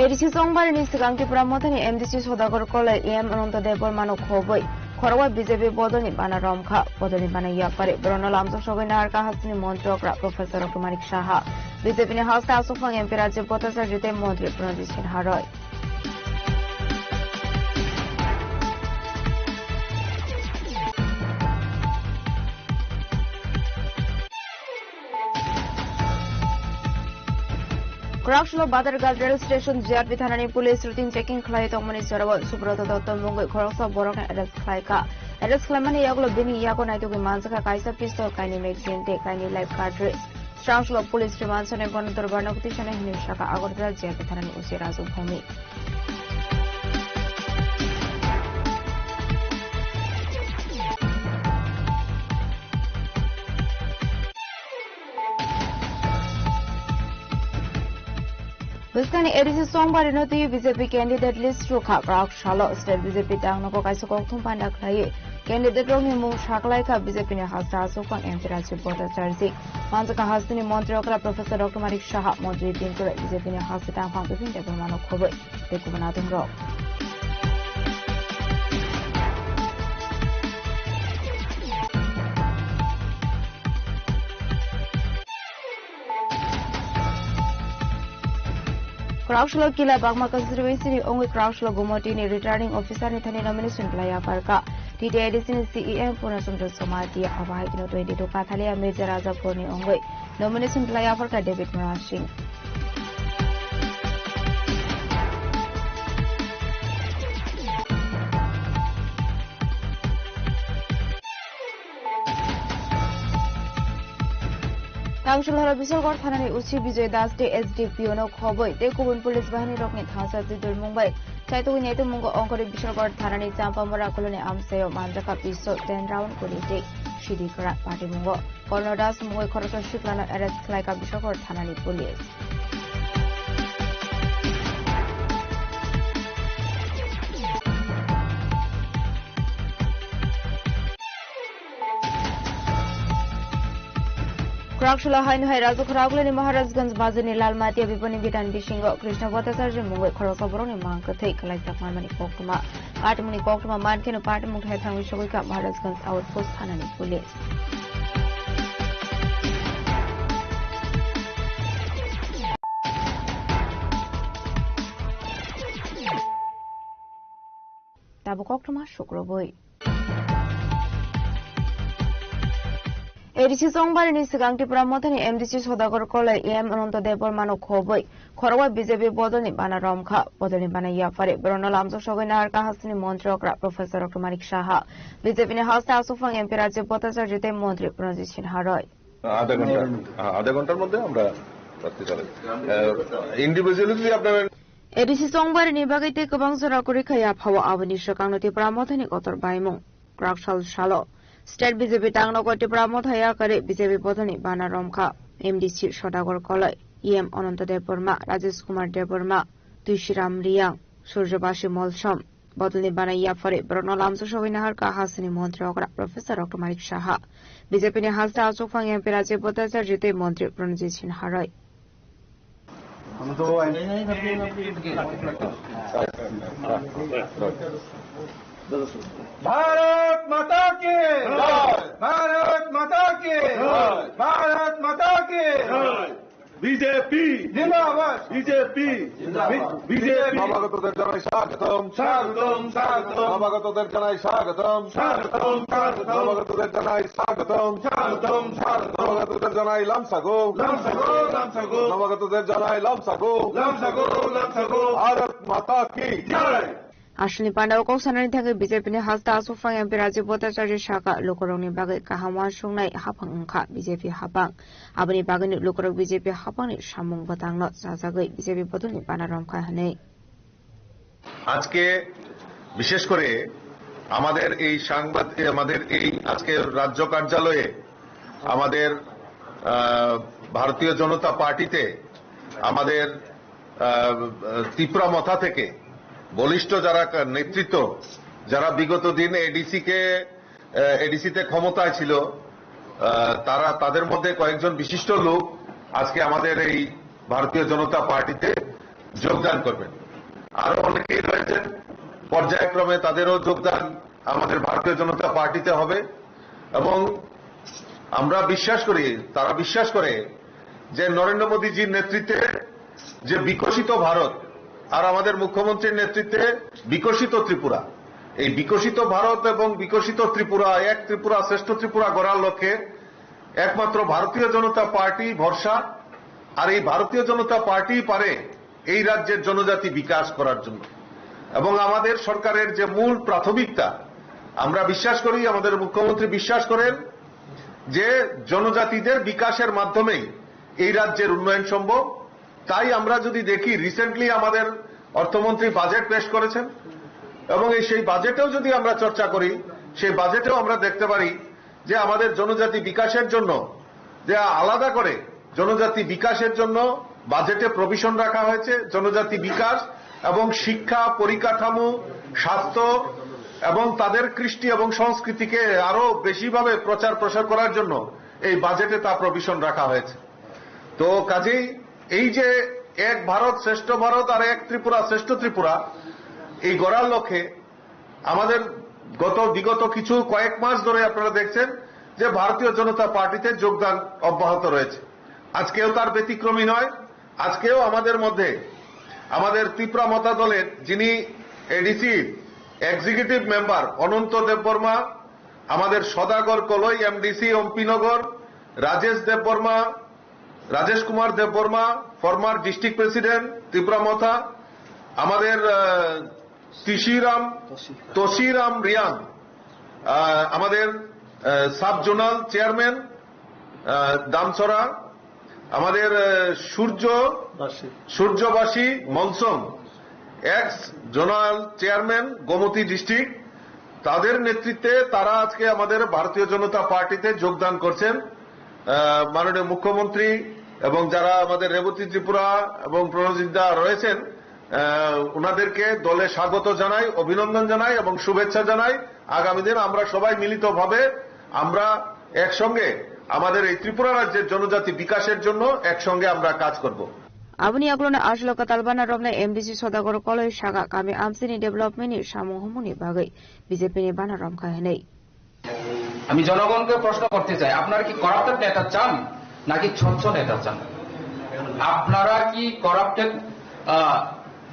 A D C Chongbarini swkang Tipra Mothani M D C Sodagar Kolai, E M Ananta Debbarmano khobwi khorokbai B J P bodolni bana romkha. Bodolni bana yapari borokno lamjak sogwi naharkha hasteni montri okra Professor Dr Manik Saha. B J P ni haste aswkphang M P Rajiv Bhattacharya tei montri Pranajit Sinha Roy. Kwraksalo Badharghat Rail Station G R P thanani police routine checking khlai tongmani jorao Subroto Dotto mungwi khoroksa borokno arrest khlaikha. Arrest khlaimani yagulo bini yago naitugwi manjakha kaisa pistol, kainwi magazine tei kainwi live cartridge. Swrangsulo police remand sane bono dorbarno kutui sane hinwi saka Agartala J R P thanani O C Raju Bhowmik. Bwskangni A D C Chongbarino twi B J P candidate list rwkha kwraksalo. State B J P tangnogo kaisa kokthum panda khlaiwi candidate rokni mung saklaikha B J P ni haste aswkphang M P Rajiv Bhattacharya. Manjakha hasteni montri okra Professor Dr Manik Saha, montri Pinture, B J P ni haste tangphang Bipin Debbarmano khobwi tei kubun adongrok. Kwraksalo Kila Bagma constituency ni wngwi Kwraksalo Gumoti ni returning officer ni thani nomination bwlai yapharkha. T T A D C ni C E M Purna Chandra Somatia, abo hai kheno twenty two Kathalia Mirza Rajapur ni wngwi nomination bwlai yapharkha David Murasing. Tangsul horo Bisalgor thanani O C Bijoy Das tei S D P O no khobwi tei kubun police bahini rokni thansa twidulmung bai chaitugwi naitukmungo ongkhorwi Bisalgor thanani Champamura koloni amchaio manjakha pistol, ten round guli tei sidi kwrak patimungo. Korno Das mungwi khoroksa siklano arrest khlaikha Bisalgor thanani police. Kwraksalo haino hai Rajukha Raugulani Maharajganj Bazarni Lalmatia Bipani Bitan bisingo Krishna Bhattacharya mungwi khoroksa borokni mang kwthwi kwlaijakmani koktwma. Patimungni koktwma mankheno patimung thai thangwi sogwikha Maharajganj Outpost thanani police. Tabuk koktwma sukrubwi. A D C Chongbarini swkang Tipra Mothani M D C Sodagar Kolai, E M Ananta Debbarmano khobwi khorokbai B J P bodolni bana romkha. Bodolni bana yapharwi borokno lamjak sogwi naharkha hasteni montri okra Professor Dr Manik Saha, B J P ni haste aswkphang M P Rajiv Bhattacharya tei montri Pranajit Sinha Roy. আধা ঘন্টা, হ্যাঁ, আধা ঘন্টার মধ্যে আমরা রাত্রি চালাই। আহ, ইন্ডিভিজুয়ালি যদি আপনারা A D C Chongbarini bagwi tei kwbang jora kwrwi kha yaphao aboni swkangno Tipra Mothani kotor baimung. Kwraksal salo State B J P tangnogo Tipra Motha yakarwi B J P bodolni bana romkha M D C Sodagar Kolai, E M Ananta Debbarma, Rajesh Kumar Debbarma, Tuishiram Riyang, Surjabasi Molsom. Bodolni bana yapharwi borokno lamjak sogwi naharkha hasteni montri okra Professor Dr Manik Saha, B J P ni haste aswkphang M P Rajiv Bhattacharya tei montri Pranajit Sinha Roy. Bharat माता की जय। भारत माता की जय। भारत माता की जय। বিজেপি জিন্দাবাদ। বিজেপি জিন্দাবাদ। বিজেপি। নবাগতদের জানাই স্বাগতম। স্বাগতম, স্বাগতম। নবাগতদের জানাই স্বাগতম। স্বাগতম, স্বাগতম। নবাগতদের জানাই স্বাগতম। স্বাগতম, স্বাগতম। নবাগতদের জানাই লামসাগো। লামসাগো, লামসাগো। নবাগতদের জানাই লামসাগো। লামসাগো, লামসাগো। ভারত মাতা কি জয়। Aswkni panda o kok sanani thangwi B J P ni hasta aswk phang M P Rajiv Bhattacharya saka, lukurokni bagwi kaham uansuknai haphang wngkha B J P haphang. Aboni bagwino lukurok B J P haphangni samung bwtangno chajagwi B J P bodolni bana romkha hwnwi. আজকে বিশেষ করে আমাদের এই সাংবাদ-, আমাদের এই আজকে রাজ্য কার্যালয়ে আমাদের, আহ, ভারতীয় জনতা পার্টিতে আমাদের, আহ, তিপ্রা মথা থেকে বলিষ্ঠ যারা ক-, নেতৃত্ব, যারা বিগত দিন এডিসি কে, আহ, এডিসিতে ক্ষমতায় ছিল, আহ, তারা, তাদের মধ্যে কয়েকজন বিশিষ্ট লোক আজকে আমাদের এই ভারতীয় জনতা পার্টিতে যোগদান করবেন। আরো অনেকেই রয়েছেন, পর্যায়ক্রমে তাদেরও যোগদান আমাদের ভারতীয় জনতা পার্টিতে হবে এবং আমরা বিশ্বাস করি, তারা বিশ্বাস করে যে নরেন্দ্র মোদীজির নেতৃত্বে যে বিকশিত ভারত আর আমাদের মুখ্যমন্ত্রীর নেতৃত্বে বিকশিত ত্রিপুরা, এই বিকশিত ভারত এবং বিকশিত ত্রিপুরা, এক ত্রিপুরা, শ্রেষ্ঠ ত্রিপুরা গড়ার লক্ষ্যে একমাত্র ভারতীয় জনতা পার্টি ভরসা। আর এই ভারতীয় জনতা পার্টি পারে এই রাজ্যের জনজাতি বিকাশ করার জন্য। এবং আমাদের সরকারের যে মূল প্রাথমিকতা, আমরা বিশ্বাস করি, আমাদের মুখ্যমন্ত্রী বিশ্বাস করেন যে জনজাতিদের বিকাশের মাধ্যমেই এই রাজ্যের উন্নয়ন সম্ভব। তাই আমরা যদি দেখি, রিসেন্টলি আমাদের অর্থমন্ত্রী বাজেট পেশ করেছেন এবং এই সেই বাজেটেও যদি আমরা চর্চা করি, সেই বাজেটেও আমরা দেখতে পারি যে আমাদের জনজাতি বিকাশের জন্য যে আলাদা করে জনজাতি বিকাশের জন্য বাজেটে প্রভিশন রাখা হয়েছে। জনজাতি বিকাশ এবং শিক্ষা, পরিকাঠামো, স্বাস্থ্য এবং তাদের কৃষ্টি এবং সংস্কৃতিকে আরো বেশিভাবে প্রচার প্রসার করার জন্য এই বাজেটে তা প্রভিশন রাখা হয়েছে। তো কাজেই এই যে এক ভারত শ্রেষ্ঠ ভারত আর এক ত্রিপুরা শ্রেষ্ঠ ত্রিপুরা, এই গড়ার লক্ষ্যে আমাদের গত, বিগত কিছু কয়েক মাস ধরে আপনারা দেখছেন যে ভারতীয় জনতা পার্টিতে যোগদান অব্যাহত রয়েছে। আজকেও তার ব্যতিক্রমী নয়। আজকেও আমাদের মধ্যে আমাদের তিপ্রা মথা দলের যিনি ADC executive member Ananta Debbarma, আমাদের Sadagar Kaloi MDC Ampinagar, Rajesh Debbarma, Rajesh Kumar Debbarma, former district president Tipra Motha, আমাদের, আহ, তিশিরাম, তশিরাম রিয়াং, আহ, আমাদের, আহ, সাব জোনাল চেয়ারম্যান, আহ, দামছড়া, আমাদের, আহ, Surya, Suryabasi Molsom, ex zonal chairman Gomati district, তাদের নেতৃত্বে তারা আজকে আমাদের ভারতীয় জনতা পার্টিতে যোগদান করছেন। আহ, মাননীয় মুখ্যমন্ত্রী এবং যারা আমাদের রেবতী ত্রিপুরা এবং প্রণজিৎ দা রয়েছেন, আহ, ওনাদেরকে দলে স্বাগত জানাই, অভিনন্দন জানাই এবং শুভেচ্ছা জানাই। আগামী দিন আমরা সবাই মিলিতভাবে আমরা একসঙ্গে আমাদের এই ত্রিপুরা রাজ্যের জনজাতি বিকাশের জন্য একসঙ্গে আমরা কাজ করব। Aboni yagulono aswk kwtal bana romnai M D C Sodagor Koloi saka kami amchini development ni samung humung ni bagwi B J P ni bana romkha hwnwi. আমি জনগণকে প্রশ্ন করতে চাই, আপনারা কি করাপ্টেড নেতা চান নাকি স্বচ্ছ নেতা চান? আপনারা কি করাপ্টেড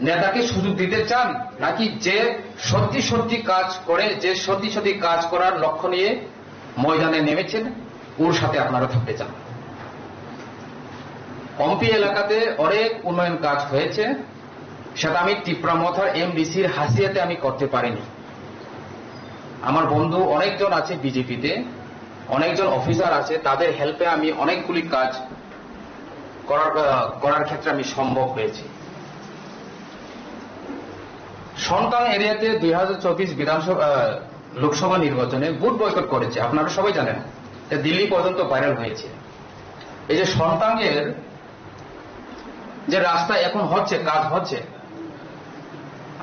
নেতাকে সুযোগ দিতে চান, নাকি যে সত্যি সত্যি কাজ করে, যে সত্যি সত্যি কাজ করার লক্ষ্য নিয়ে ময়দানে নেমেছেন, ওর সাথে আপনারা থাকতে চান? অম্পি এলাকাতে অনেক উন্নয়ন কাজ হয়েছে, সেটা আমি তিপ্রা মথার এমডিসির হাসিয়াতে আমি করতে পারিনি। আমার বন্ধু অনেকজন আছে বিজেপিতে, অনেকজন অফিসার আছে, তাদের হেল্পে আমি অনেকগুলি কাজ করার, আহ, করার ক্ষেত্রে আমি সম্ভব হয়েছি। সন্তান এরিয়াতে দুই হাজার চব্বিশ বিধানসভা, আহ, লোকসভা নির্বাচনে ভোট বয়কট করেছে, আপনারা সবাই জানেন, এটা দিল্লি পর্যন্ত ভাইরাল হয়েছে। এই যে সন্তানের যে রাস্তা এখন হচ্ছে, কাজ হচ্ছে,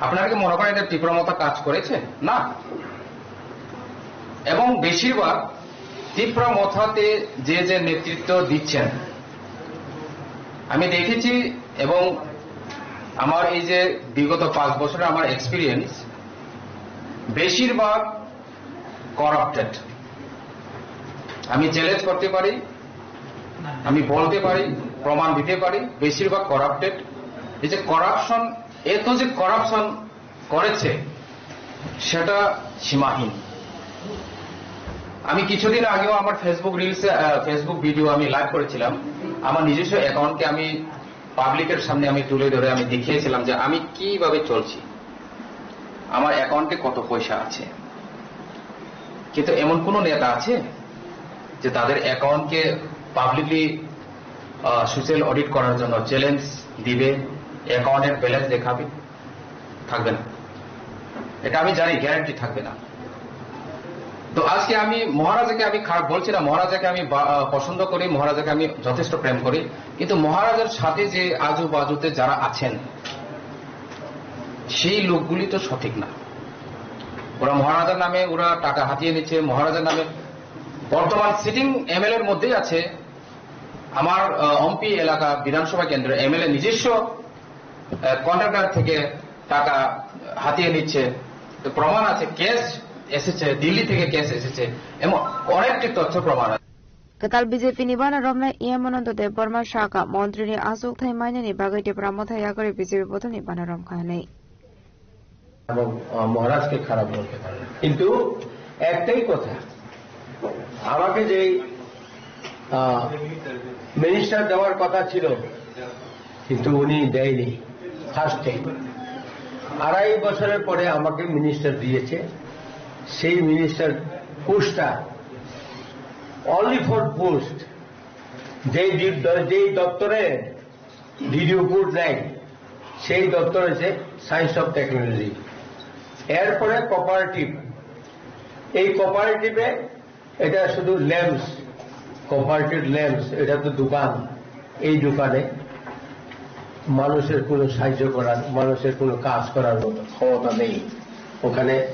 আপনারা কি মনে করেন এটা তিপ্রা মথা কাজ করেছে? না। এবং বেশিরভাগ তিপ্রা মথাতে যে যে নেতৃত্ব দিচ্ছেন, আমি দেখেছি এবং আমার এই যে বিগত পাঁচ বছরের আমার এক্সপিরিয়েন্স, বেশিরভাগ করাপ্টেড। আমি চ্যালেঞ্জ করতে পারি, আমি বলতে পারি, প্রমাণ দিতে পারি, বেশিরভাগ করাপ্টেড। এই যে করাপশন, এত যে করাপশন করেছে, সেটা সীমাহীন। আমি কিছুদিন আগেও আমার ফেসবুক রিলসে, আহ, ফেসবুক ভিডিও আমি লাইভ করেছিলাম। আমার নিজস্ব অ্যাকাউন্টকে আমি পাবলিকের সামনে আমি তুলে ধরে আমি দেখিয়েছিলাম যে আমি কিভাবে চলছি, আমার অ্যাকাউন্টে কত পয়সা আছে। কিন্তু এমন কোনো নেতা আছে যে তাদের অ্যাকাউন্টকে পাবলিকলি সোশ্যাল অডিট করার জন্য চ্যালেঞ্জ দিবে, অ্যাকাউন্টের ব্যালেন্স দেখাবে? থাকবে না, এটা আমি জানি, গ্যারান্টি থাকবে না। তো আজকে আমি মহারাজাকে আমি খারাপ বলছি না, মহারাজাকে আমি বা- আহ, পছন্দ করি, মহারাজাকে আমি যথেষ্ট প্রেম করি, কিন্তু মহারাজার সাথে যে আজু বাজুতে যারা আছেন, সেই লোকগুলি তো সঠিক না। ওরা মহারাজার নামে ওরা টাকা হাতিয়ে নিচ্ছে, মহারাজার নামে। বর্তমান সিটিং এমএলএর মধ্যেই আছে আমার, আহ, অম্পি এলাকা বিধানসভা কেন্দ্র এমএলএ নিজস্ব, আহ, কন্ট্রাক্টর থেকে টাকা হাতিয়ে নিচ্ছে। তো প্রমাণ আছে, ক্যাশ এসেছে, দিল্লি থেকে ক্যাশ এসেছে, এমন অনেকটি তথ্য প্রমাণ আছে। Kwtal B J P ni bana romnai E M Anando Debbarma sakha montri ni achukthai mainani bagwi Tipra Motha yakarwi B J P bodol ni bana romkha hinwi. এবং, আহ, মহারাজকে খারাপ বলতে পারে না। কিন্তু একটাই কথা, আমাকে যেই, আহ, মিনিস্টার দেওয়ার কথা ছিল, কিন্তু উনি দেয়নি। ফার্স্টে আড়াই বছরের পরে আমাকে মিনিস্টার দিয়েছে। সেই মিনিস্টার পোস্টটা, অনলি ফর পোস্ট, যেই দি-, যেই দপ্তরে ডিডিও কোড নেই, সেই দপ্তর হচ্ছে সায়েন্স অফ টেকনোলজি। এরপরে কোঅপারেটিভ, এই কোঅপারেটিভে এটা শুধু ল্যাম্পস, কোঅপারেটিভ ল্যাম্পস, এটা তো দোকান। এই দোকানে মানুষের কোনো সাহায্য করার, মানুষের কোনো কাজ করার মতো ক্ষমতা নেই। ওখানে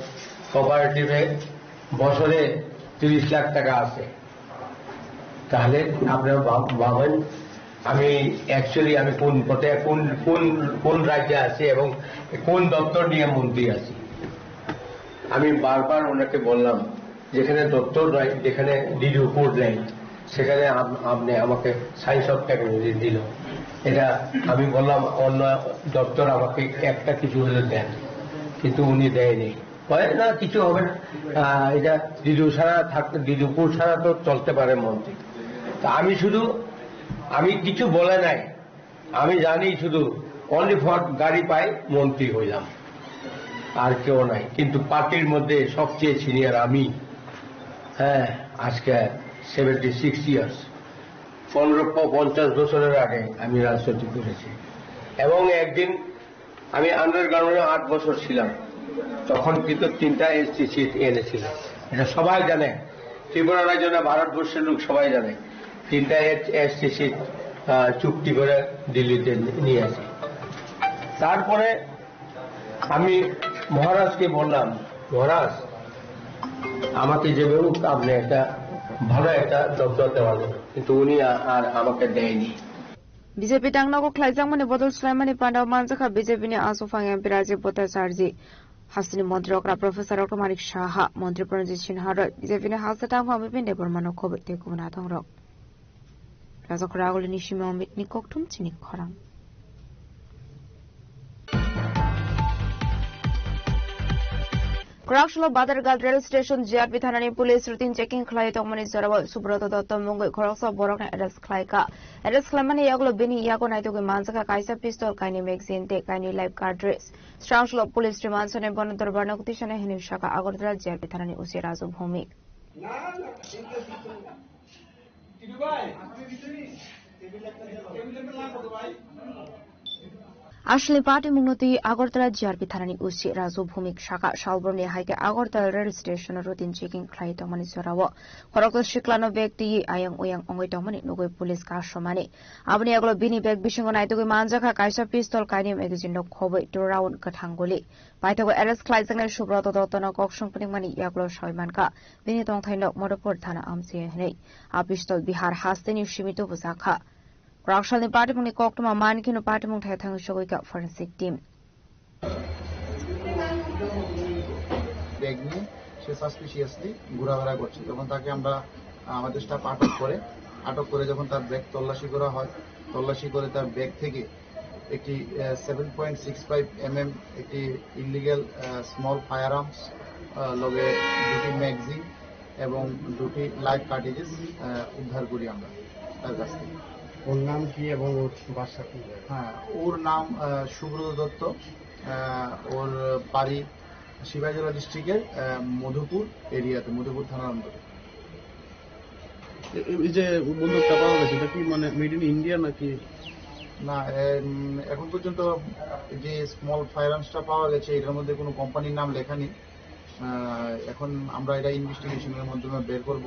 কোঅপারেটিভে বছরে তিরিশ লাখ টাকা আছে। তাহলে আপনারা ভাব-, ভাবেন, আমি অ্যাকচুয়ালি আমি কোন পথে, কোন, কোন, কোন রাজ্যে আছি এবং কোন দপ্তর নিয়ে মন্ত্রী আছি। আমি বারবার ওনাকে বললাম, যেখানে দপ্তর নাই, যেখানে ডিডিও কোড নেই, সেখানে আপ-, আপনি আমাকে সায়েন্স অফ টেকনোলজি দিল। এটা আমি বললাম, অন্য দপ্তর আমাকে একটা কিছু হলে দেন, কিন্তু উনি দেয়নি। হয় না, কিছু হবে না। আহ, এটা ডিডিও ছাড়া থাকতে, ডিডিও কোড ছাড়া তো চলতে পারে মন্ত্রী। তা আমি শুধু, আমি কিছু বলে নাই, আমি জানি শুধু অনলি ফর গাড়ি পাই, মন্ত্রী হইলাম, আর কেউ নাই। কিন্তু পার্টির মধ্যে সবচেয়ে সিনিয়র আমি। হ্যাঁ, আজকে সেভেন্টি সিক্স ইয়ার্স, পনেরো প-, পঞ্চাশ বছরের আগে আমি রাজনীতি করেছি। এবং একদিন আমি আন্ডারগ্রাউন্ডে আট বছর ছিলাম, তখন কিন্তু তিনটা এসটি সিট এনেছিল, এটা সবাই জানে, ত্রিপুরা রাজ্য না, ভারতবর্ষের লোক সবাই জানে। তিনটা এসটি সিট চুক্তি করে দিল্লিতে নিয়ে আসি। তারপরে আমি মহারাজকে বললাম, "মহারাজ, আমাকে যেভাবে হোক আপনি একটা ভালো একটা দপ্তর দেওয়া যাবে," কিন্তু উনি আ-, আর আমাকে দেয়নি। B J P tangnago khlaijakmani bodol swlaimani pandao manjakha B J P ni aswk phang M P Rajiv Bhattacharjee, hasteni montri okra Professor Doctor Manik Saha, montri Pranjit Sinha rok B J P ni hasta tangphang Bipin Debbarma no khobwi tei kubun athongrok. Rajakhor Agulini Simi Amit ni kokthum chini khorang. Kwraksalo Badarghat rail station G R P thanani police routine checking khlai tongmani jorao Subroto Dotto mungwi khoroksa borokno arrest khlaikha. Arrest khlaimani yagulo bini yago naitugwi manjakha kaisa pistol, kainwi magazine tei kainwi live cartridge. Swrangsalo police remand sone bono dorbarno tisane hinwi sakha Agartala G R P thanani O C Raju Bhowmik. Aswlni patimungno twi Agartala G R P thanani O C Raju Bhowmik sakha, salbrumni hai khe Agartala rail station-o routine checking khlai tongmani jorao khoroksa siklano bag twiwi ayang oyang wngwi tongmani nugwi police kasomani. Aboni yagulo bini bag bisingo naitugwi manjakha kaisa pistol, kainwi magazine-rok khobwi, two round kwthang guli. Paithago arrest khlaijaknai Subroto Dottono kok song phunukmani yagulo sawi mankha, bini tongthaino Madhupur thana amchai hinwi. A pistol Bihar hasteni simi tubujakha. Kwraksalni patimungni koktwma mankheno patimung thai thangwi sogwi kha forensic team. Bag নিয়ে সে সাসপিশিয়াসলি ঘোরাফেরা করছে। তখন তাকে আমরা, আহ, আমাদের স্টাফ আটক করে, আটক করে যখন তার ব্যাগ তল্লাশি করা হয়, তল্লাশি করে তার ব্যাগ থেকে একটি, আহ, seven point six five MM একটি ইলিগ্যাল, আহ, স্মল ফায়ার আর্মস, আহ, লগে দুটি ম্যাগাজিন এবং দুটি লাইভ কার্ট্রিজেস, আহ, উদ্ধার করি আমরা তার কাছ থেকে। ওর নাম কি এবং ওর বাসা কোন জায়গায়? হ্যাঁ, ওর নাম, আহ, সুব্রত দত্ত। আহ, ওর বাড়ি সিপাহীজলা ডিস্ট্রিক্টের, আহ, মধুপুর এরিয়াতে, মধুপুর থানার অন্তর্গত। এ-, এ-, এই যে বন্দুকটা পাওয়া গেছে, এটা কি মানে মেড ইন ইন্ডিয়া নাকি? না, এম, এখন পর্যন্ত যে স্মল ফায়ার আর্মসটা পাওয়া গেছে, এটার মধ্যে কোনো কোম্পানির নাম লেখা নেই। আহ, এখন আমরা এটা ইনভেস্টিগেশনের মাধ্যমে বের করব,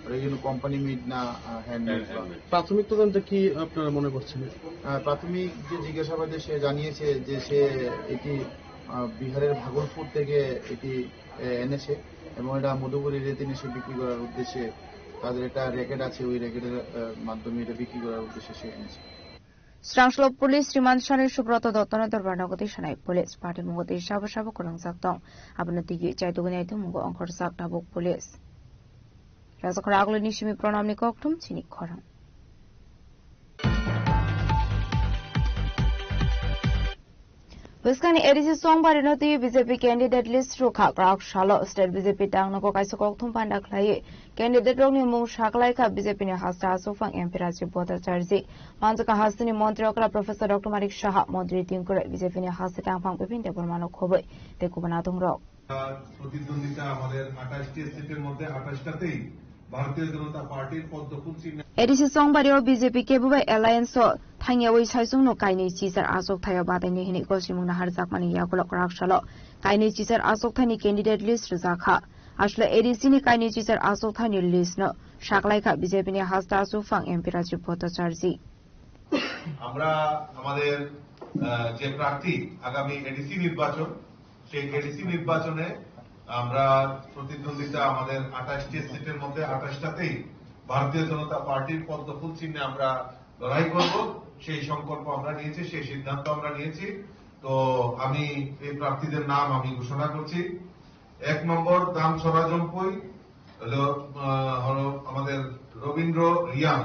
আর এই জন্য কোম্পানি মেড না, আহ, হ্যান্ডমেড। প্রাথমিক তদন্তে কি আপনারা মনে করছেন? আহ, প্রাথমিক যে জিজ্ঞাসাবাদে সে জানিয়েছে যে সে এটি, আহ, বিহারের ভাগলপুর থেকে এটি, আহ, এনেছে এবং এটা মধুপুর এরিয়াতে এনে সে বিক্রি করার উদ্দেশ্যে তাদের একটা র্যাকেট আছে, ওই র্যাকেটের, আহ, মাধ্যমে এটা বিক্রি করার উদ্দেশ্যে সে এনেছে। Srangslo police remand sanwi Subroto Dottono dorbar nogo twi sanai police party mungo twi sabo sabo kwrwngjak tong. Abono tigi chaitugwi nai thwngmungo ongkhorjak tabuk police. Rajakhor Agulini simi Pranamni kokthum chini khorang. Bwskangni A D C Songbari no twi B J P candidate list rwkha kwrak salo state B J P tangnogo kaisa kokthum panda khlaiwi candidate rokni mung saklaikha B J P ni hasta aswkphang M P Rajiv Bhattacharjee. Manjaka hasteni montri okra Professor Doctor Manik Saha, montri Tinku Roy, B J P ni haste tangphang Bipin Debbarma no khobwi tei kubun atongrok. প্রতিদ্বন্দ্বিতা আমাদের আঠাশটি সিটের মধ্যে আঠাশটাতেই ভারতীয় জনতা পার্টির পদ্ম ফুল চিহ্নে। A D C Songbari o B J P kebo bai alliance o thangyawi saichung no kainwi chichar achuk thaio bataini hinwi gosimung naharjakmani yagulo kwrak salo kainwi chichar achuk thaini candidate list rwjakha. Aswle A D C ni kainwi chichar achuk thaini list no saklaikha B J P ni hasta aswkphang M P Rajiv Bhattacharjee. আমরা আমাদের, আহ, যে প্রার্থী আগামী এডিসি নির্বাচন, সেই এডিসি নির্বাচনে আমরা প্রতিদ্বন্দ্বিতা আমাদের আঠাশটি সিটের মধ্যে আঠাশটাতেই ভারতীয় জনতা পার্টির পদ্ম ফুল চিহ্নে আমরা লড়াই করব। সেই সংকল্প আমরা নিয়েছি, সেই সিদ্ধান্ত আমরা নিয়েছি। তো আমি এই প্রার্থীদের নাম আমি ঘোষণা করছি। এক নম্বর দামছড়া জম্পুই হলো, আহ, হলো আমাদের রবীন্দ্র রিয়াং।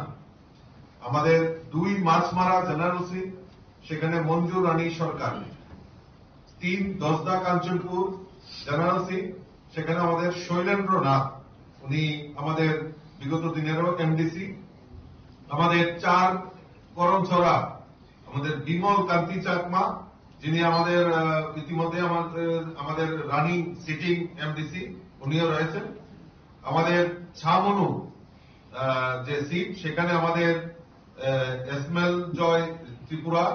আমাদের দুই মাছমারা জেনারেল সিট, সেখানে মঞ্জু রানী সরকার। তিন দশদা কাঞ্চনপুর জেনারেল সিট, সেখানে আমাদের শৈলেন্দ্র নাথ, উনি আমাদের বিগত দিনেরও এমডিসি। আমাদের চার করমছড়া, আমাদের বিমল কান্তি চাকমা, যিনি আমাদের, আহ, ইতিমধ্যে আমাদের, আমাদের রানিং সিটিং এমডিসি, উনিও রয়েছেন। আমাদের ছামনু, আহ, যে সিট, সেখানে আমাদের, আহ, এসমেল জয় ত্রিপুরা,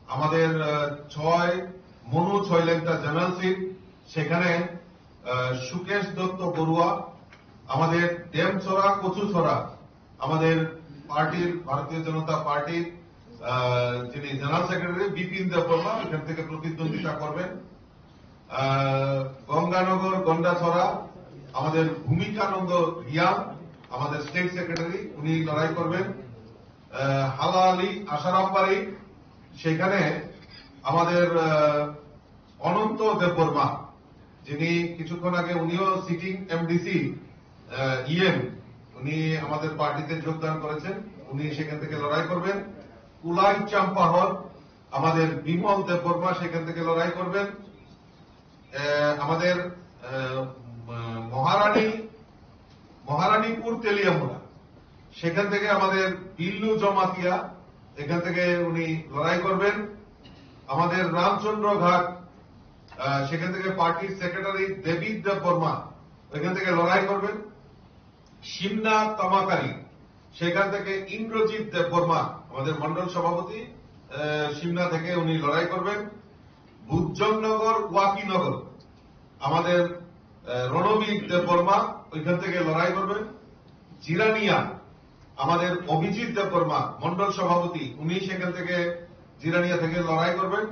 আমাদের, আহ, ছয় মনু ছয়লেংটা জেনারেল সিট, সেখানে, আহ, সুকেশ দত্ত বড়ুয়া, আমাদের ডেমছড়া কচুছড়া, আমাদের পার্টির, ভারতীয় জনতা পার্টির, আহ, যিনি জেনারেল সেক্রেটারি বিপিন দেববর্মা এখান থেকে প্রতিদ্বন্দ্বিতা করবেন। আহ, গঙ্গানগর গন্ডাছড়া আমাদের ভূমিকানন্দ রিয়াং, আমাদের স্টেট সেক্রেটারি, উনি লড়াই করবেন। আহ, হালা আলী আশারামবাড়ি, সেখানে আমাদের, আহ, অনন্ত দেববর্মা, যিনি কিছুক্ষণ আগে উনিও সিটিং এমডিসি, আহ, ইএম, উনি আমাদের পার্টিতে যোগদান করেছেন, উনি সেখান থেকে লড়াই করবেন। কুলাই চাম্পাহর, আমাদের বিমল দেববর্মা সেখান থেকে লড়াই করবেন। আহ, আমাদের, আহ, ম-, মহারানী, মহারানীপুর তেলিয়ামুড়া, সেখান থেকে আমাদের বিল্লু জমাতিয়া, এখান থেকে উনি লড়াই করবেন। আমাদের রামচন্দ্র ঘাট, আহ, সেখান থেকে পার্টির সেক্রেটারি দেবী দেববর্মা এখান থেকে লড়াই করবেন। সিমনা তামাকারি, সেখান থেকে ইন্দ্রজিৎ দেববর্মা, আমাদের মণ্ডল সভাপতি, আহ, সিমনা থেকে উনি লড়াই করবেন। বুজ্জংনগর, ওয়াকিনগর, আমাদের, আহ, রণবীর দেববর্মা ওইখান থেকে লড়াই করবেন। জিরানিয়া, আমাদের অভিজিৎ দেববর্মা, মণ্ডল সভাপতি, উনি সেখান থেকে, জিরানিয়া থেকে লড়াই করবেন।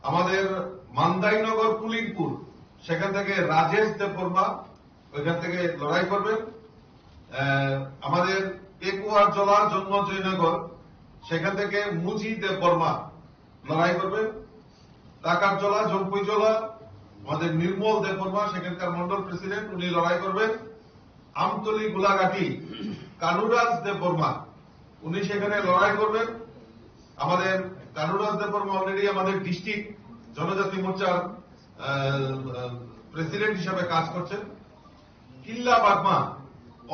আমাদের মান্দাইনগর, কুলিংপুর, সেখান থেকে রাজেশ দেববর্মা ওইখান থেকে লড়াই করবেন। আহ, আমাদের পেকুয়ারজলা, জন্মজয়নগর, সেখান থেকে মুজি দেববর্মা লড়াই করবেন। টাকারজলা, জম্পুইজলা, আমাদের নির্মল দেববর্মা, সেখানকার মন্ডল প্রেসিডেন্ট, উনি লড়াই করবেন। আমতলি গোলাঘাটি, কানুরাজ দেববর্মা, উনি সেখানে লড়াই করবেন। আমাদের কানুরাজ দেববর্মা অলরেডি আমাদের ডিস্ট্রিক্ট জনজাতি মোর্চার প্রেসিডেন্ট হিসাবে কাজ করছেন। কিল্লা বাগমা,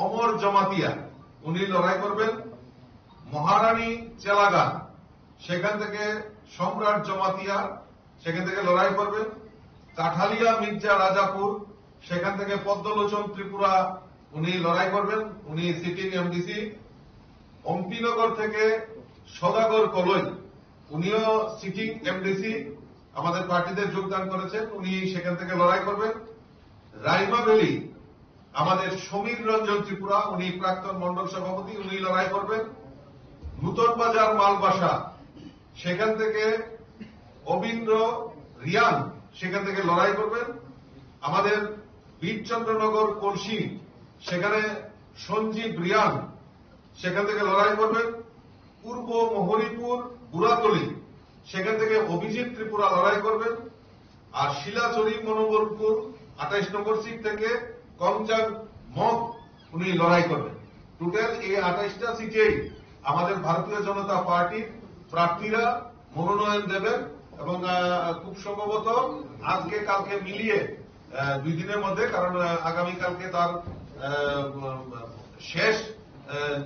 অমর জমাতিয়া, উনি লড়াই করবেন। মহারানী চেলাগা, সেখান থেকে সম্রাট জমাতিয়া, সেখান থেকে লড়াই করবেন। কাঠালিয়া মির্জা রাজাপুর, সেখান থেকে পদ্মলোচন ত্রিপুরা, উনি লড়াই করবেন, উনি সিটিং এমডিসি। অম্পিনগর থেকে সদাগর কলই, উনিও সিটিং এমডিসি, আমাদের পার্টিতে যোগদান করেছেন, উনি সেখান থেকে লড়াই করবেন। রাইমা ভ্যালি, আমাদের সমীর রঞ্জন ত্রিপুরা, উনি প্রাক্তন মণ্ডল সভাপতি, উনি লড়াই করবেন। নূতন বাজার মালবাসা, সেখান থেকে অবিন্দ্র রিয়ান সেখান থেকে লড়াই করবেন। আমাদের বীরচন্দ্রনগর কলসি, সেখানে সঞ্জীব রিয়ান সেখান থেকে লড়াই করবেন। পূর্ব মহরিপুর বুড়াতলি, সেখান থেকে অভিজিৎ ত্রিপুরা লড়াই করবেন। আর শিলাচড়ি মনোহরপুর আঠাইশ নম্বর সিট থেকে কংচান মগ উনি লড়াই করবেন। টোটাল এই আঠাইশটা সিটেই আমাদের ভারতীয় জনতা পার্টির প্রার্থীরা মনোনয়ন দেবেন এবং, আহ, খুব সম্ভবত আজকে কালকে মিলিয়ে, আহ, দুই দিনের মধ্যে, কারণ, আহ, আগামীকালকে তার, আহ, শেষ, আহ,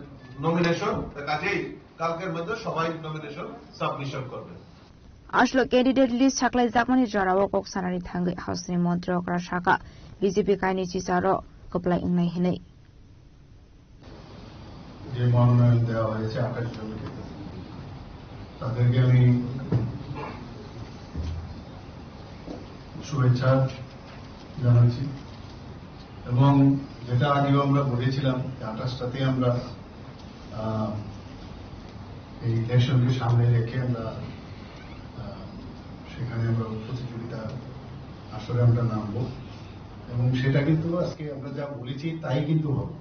নমিনেশন, কাজেই কালকের মধ্যে সবাই নমিনেশন সাবমিশন করবেন। Aswk candidate list saklaijakmani jorao kok sanani thangwi hasteni montri okra saka, B J P kainwi chicharo kwplai wngnai hinwi. যে মনোনয়ন দেওয়া হয়েছে আঠাশ জনকে, তাদেরকে আমি শুভেচ্ছা জানাচ্ছি। এবং যেটা আগেও আমরা বলেছিলাম যে আঠাশটাতে আমরা, আহ, এই ইলেকশনকে সামনে রেখে আমরা, আহ, সেখানে আমরা প্রতিযোগিতা আসরে আমরা নামবো। এবং সেটা কিন্তু আজকে আমরা যা বলেছি তাই কিন্তু হবে।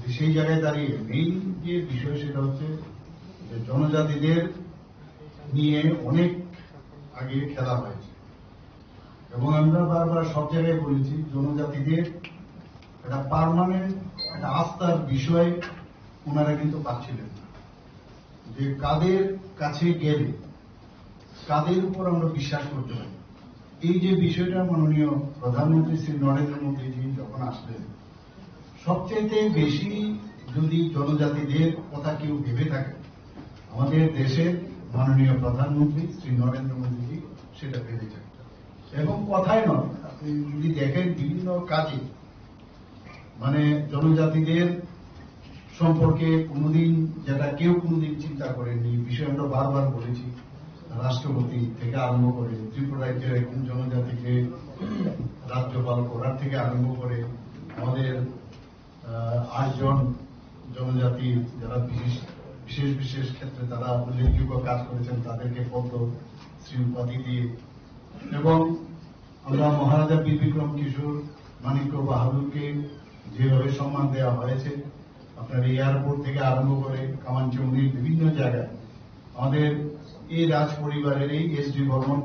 তো সেই জায়গায় দাঁড়িয়ে মেইন যে বিষয় সেটা হচ্ছে যে জনজাতিদের নিয়ে অনেক আগে খেলা হয়েছে এবং আমরা বারবার সব জায়গায় বলেছি জনজাতিদের একটা পার্মানেন্ট একটা আস্থার বিষয় ওনারা কিন্তু পাচ্ছিলেন না, যে কাদের কাছে গেলে কাদের উপর আমরা বিশ্বাস করতে পারি। এই যে বিষয়টা মাননীয় প্রধানমন্ত্রী শ্রী নরেন্দ্র মোদীজি যখন আসলেন, সবচাইতে বেশি যদি জনজাতিদের কথা কেউ ভেবে থাকে, আমাদের দেশের মাননীয় প্রধানমন্ত্রী শ্রী নরেন্দ্র মোদীজি সেটা ভেবেছেন। এবং কথায় নয়, আপনি যদি দেখেন বিভিন্ন কাজে মানে জনজাতিদের সম্পর্কে কোনোদিন, যেটা কেউ কোনোদিন চিন্তা করেনি, বিষয়ে আমরা বারবার বলেছি। রাষ্ট্রপতি থেকে আরম্ভ করে, ত্রিপুরা রাজ্যের একজন জনজাতিকে রাজ্যপাল করার থেকে আরম্ভ করে আমাদের, আহ, আটজন জনজাতি যারা বিশেষ, বিশেষ বিশেষ ক্ষেত্রে তারা উল্লেখযোগ্য কাজ করেছেন, তাদেরকে পদ্মশ্রী উপাধি দিয়ে এবং আমরা মহারাজা বীর বিক্রম কিশোর মাণিক্য বাহাদুরকে যেভাবে সম্মান দেওয়া হয়েছে, আপনার এয়ারপোর্ট থেকে আরম্ভ করে কামানচৌনির বিভিন্ন জায়গায় আমাদের এই রাজ পরিবারের এই এস ডি বর্মন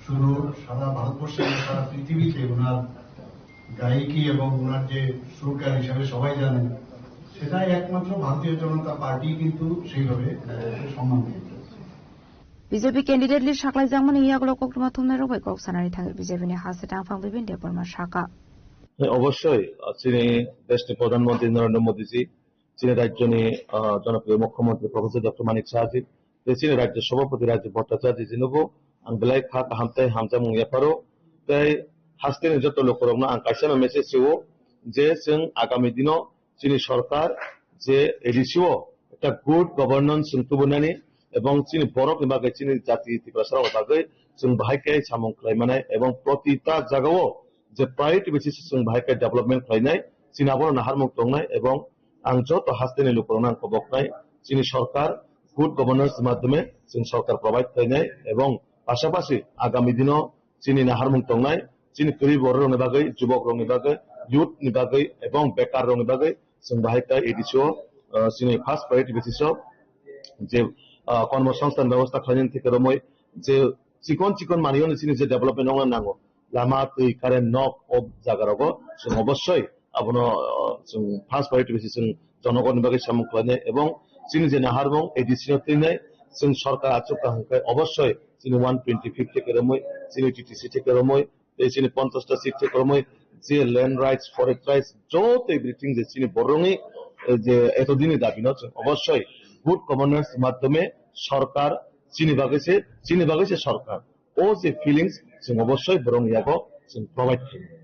শুধু সারা ভারতবর্ষে নয়, সারা পৃথিবীতে ওনার গায়িকী এবং ওনার যে সুরকার হিসাবে সবাই জানেন, সেটা একমাত্র ভারতীয় জনতা পার্টি কিন্তু সেইভাবে, আহ, সম্মান দিয়ে চলেছে। B J P candidate list saklaijakmani yagulo koktwma thumnairok bai kok sanani thangwi B J P ni haste tangphang Bipin Debbarma saka. অবশ্যই, আহ, chini deshni Pradhan Mantri Narendra Modi ji, chini rajyoni, ah, jonpriyo Mukhyamantri Professor Doctor Manik Saha ji, tei chini rajya sabhapati Rajib Bhattacharya ji nogo ang belai kha kaham tei hamjakmung yapharo. Tei hasteni joto lukurokno ang kaisa no message rwo je chwng agami dino chini sorkar je A D C o ekta good governance chwng tubunani ebong chini borokni bagwi chini jati Tiprasarokni bagwi chwng bahai khe samung khlai manai ebong protita jagao je priority basis chwng bahai khe development khlainai, chini abono naharmung tongnai ebong ang joto hasteni lukurokno ang koboknai, chini sorkar good governance ni madhyome chwng sorkar provide khlainai ebong pasapasi agami dino chini naharmung tongnai, chini kwrwi bororokni bagwi, jubokrokni bagwi, youth ni bagwi ebong bekarrokni bagwi chwng bahai khe A D C o, uh, chini first priority basis o je, ah, kormosongsthan bebosta khlainani theke romwi je chikon chikon manwino chini je development wngna nango, lama, twi, current, nok, o jaga rogo chwng obossoi abono, ah, chwng first priority basis chwng jonogonni bagwi samung khlainai, ebong chini je naharmung A D C no twinai chwng sorkar achuk kaham khe obossoi chini one twenty fifth theke romwi, chini T T C theke romwi, tei chini ponchash ta seat theke romwi je land rights, forest rights, joto everything je chini borokni, eh, je etodini dabi no chwng obossoi good governance madhyome sorkar chini bagwi se, chini bagwi se sorkar. O je feelings chwng obossoi borokni yago chwng provide khainai.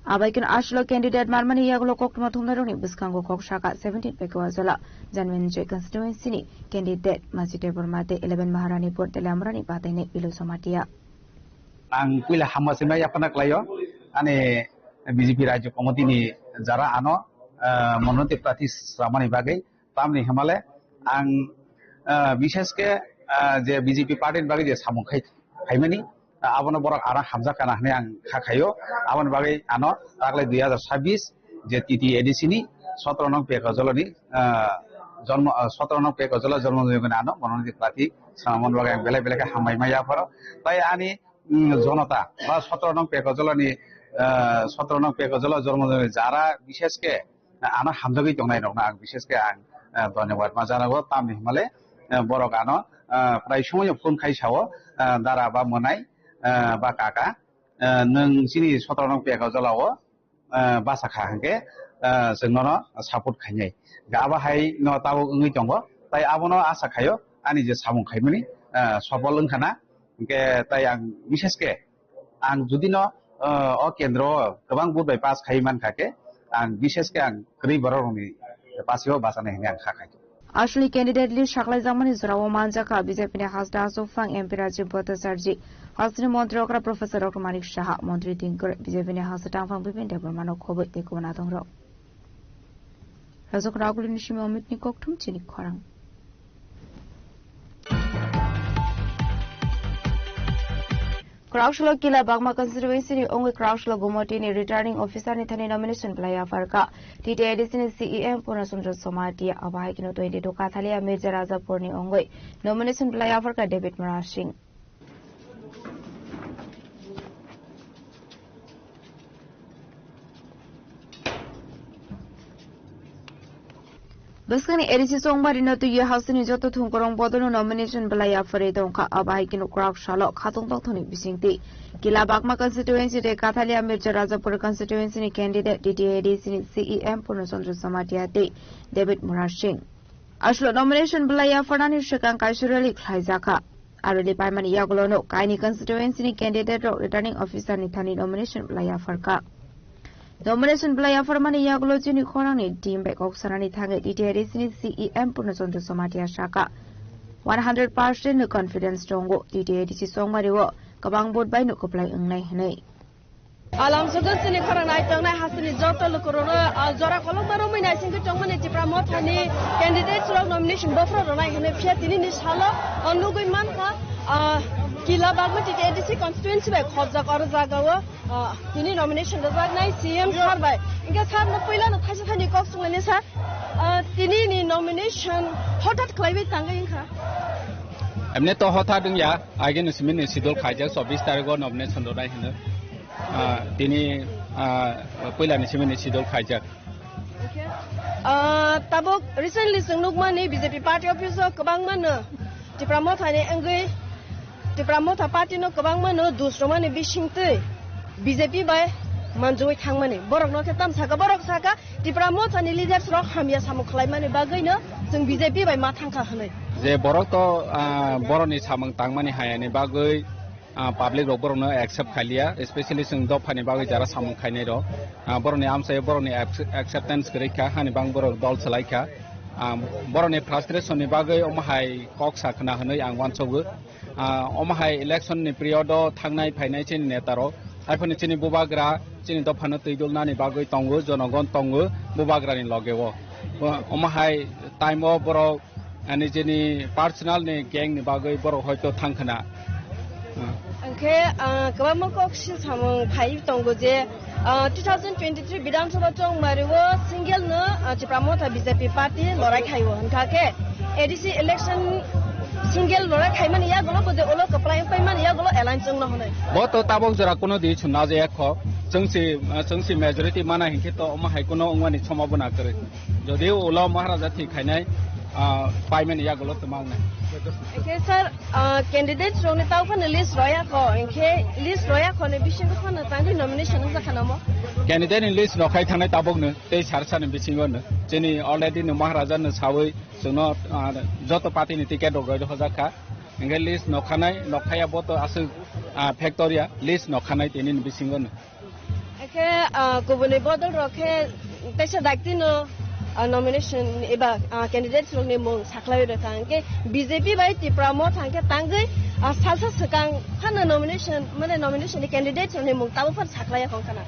Abai khe aswk candidate manmani yagulo koktwma thumnairokni bwskango kok saka seventeen Pekwa Jola, Janwinjoi constituency ni candidate Maji Debbarma tei eleven Maharani Pur Teliamrani batainai Bilu Jamatia. Ang puila hamma sima yaphana klaio, ani B J P Rajya Committee ni jara ano, ah, monoti prati sramani bagwi, tamni himale ang, ah, bishesh khe, ah, je B J P party ni bagwi je samung khai, khaimani, ah, abono borok ano hamjak kana hwnwi ang kha khaio. Aboni bagwi ano taklai dui hazar sabbish je T T A D C ni sotro nong Pekajoloni, ah, jonmo, ah, sotro nong Pekajola jonmo joni ano monoti prati sramani bagwi ang belai belai khe hambai ma yapharo. Tai ani mm, jonota ba sotro nong Pekajolani, ah, sotro nong Pekajola jonmo joni jara bishesh khe, ah, ano hamjagwi tongnai rokno ang bishesh khe ang, ah, dhonyabad ma janago, tamni himale, ah, borok ano, ah, prai somoyo phone khai sao, ah, dara ba mwnai, ah, ba kaka, ah, nwng chini sotro nong Pekajola o, ah, basa kha hwnkhe, ah, chwng nono support khainai. Hwnkhe abo hai no tabuk wngwi tongo. Tai abono asa khaio ani je samung khaimani, ah, sopol wngkha na. Hwnkhe tai ang bishesh khe ang judi no, ah, o kendro o kwbang vote bai pass khai mankha khe ang bishesh khe ang kwrwi borok rokni pass o bachanai hwnwi ang kha khai. Aswkni candidate list saklaijakmani jorao manjakha B J P ni hasta aswk phang M P Rajiv Bhattacharjee, hasteni montri okra Professor Doctor Manik Saha, montri tingkor B J P ni hasta tangphang Bipin Debbarmano khobwi tei kubuna tongrok. Rajok Ragulini simi Omitni kokthum chini khorang. Kraksalo Kila Bagma constituency ni ongwi Kraksalo Gumoti ni returning officer ni thani nomination belai apharkha. T T A D C ni C E M Purna Chandra Jamatia, abo hai kheno twenty two Kathalia Mirja Rajapur ni ongwi nomination belai apharkha David Murasing. Bwskangni A D C chongmari no twiwi hasteni joto thungkurung bodolno nomination belai ya phwrwi tongkha. Abo hai kheno kwrak salo khatung tongthokni bisingtwi Kila Bagma constituency tei Kathalia Mirja Rajapur constituency ni candidate T T A D C ni C E M Purna Chandra Jamatia tei David Murasing. Aswk nomination belai ya phwrnani swkang kaisa rally khlaijakha. A rally paimani yagulono kaini constituency ni candidate rok returning officer ni thani nomination belai ya phwrkha. Nomination belai ya phwrmani yagulo chini khorangni team bai kok sanani thangwi T T A D C ni C E M Purna Chandra Jamatia sakha, one hundred percent no confidence tongo, T T A D C chongmari o kwbang vote bai no kwplai wngnai hwnwi. Alam sudu chini khorang nai tongnai hasteni joto lukurokno, ah, jora kolokma romwi naisingwi tongmani Tipra Mothani candidates rok nomination bophro rwnai hwnwi phiya tinini salo, ah, nugwi mankha, ah, Kila Bagma T T A D C constituency bai khopjak oro jagao, ah, tini nomination rwjaknai C M sir bai. Hwnkhe sir no puila no thaisa thani kok sunglaini sir, ah, tini ni nomination hothat khlaiwi tangwi wngkha. Emne to hothat wngya, ageno simi ni schedule khaijak chobbish tarikh o nomination rwnai hwnwi. Ah, tini, ah, puilani simi ni schedule khaijak. Okay. Ah, tabuk recently chwng nukmani B J P party office o kwbangma no Tipra Motha ni wngwi Tipra Motha party no kwbangma no dus rwmani bisingtwi B J P bai manjui thangmani. Borok no khe tam saka, borok saka Tipra Motha ni leaders rok hamya samung khlaimani bagwi no chwng B J P bai ma thangkha hwnwi. Je borok to, ah, borok ni samung tangmani hayani bagwi ah, public rok borok no accept khailiya, especially chwng dopha ni bagwi jara samung khainai rok, ah, borok ni amchai borok ni ac-, acceptance kwrwi kha, hani bang borok dol swlai kha. Ah, borok ni frustration ni bagwi omo hai kok sa khna hwnwi ang uansugo. Ah, omo hai election ni period o thangnai phainai chini neta rok, haiphano chini bubagra chini dopha no twi dul nani bagwi tongo, jonogon tongo bubagra ni loge o. O-, omo hai time o borok ani jeni personal ni gang ni bagwi borok hoito thang khna. Hwnkhe, ah, kwbangma kok sil samung phai tongo je, ah, two thousand twenty-three Bidhan Sabha chongmari o single no, ah, Tipra Motha B J P party lorai khai o hwnkha khe, A D C election single lora khaimani yagulo bo je olo kwplai wngpaimani yagulo alliance wngno hwnwi. Bo to tabok jora kuno di chwng najaya kho. Chwngsi, chwngsi majority mana hinkhe to omo hai kuno wngmani somabona kwrwi. Jodi ulo Maharaja thwi khainai, ah, paimani yagulo twma wngnai. Hinkhe sir, ah, candidates rokni tau phano list roya kho, hinkhe list roya kho ni bisingo phano tangwi nomination wngjakha namo? Candidate ni list no khai thangnai tabokno tei sar sani bisingo no. Chini already no Maharaja no sawi chwngno, ah, joto party ni ticket rok roi hojak kha. Hinkhe list no khanai, no khaya bo to aswk, ah, factoria list no khanai tini ni bisingo no. Hinkhe, ah, kubuni bodol rok khe teisa dakti no, ah, nomination eba, ah, candidates rok ni mung saklai rwkha. Hinkhe B J P bai Tipra Motha hinkhe tangwi, ah, salsa swkang phano nomination, mane nomination ni candidates rok ni mung tabuk phano saklai ya khong khana.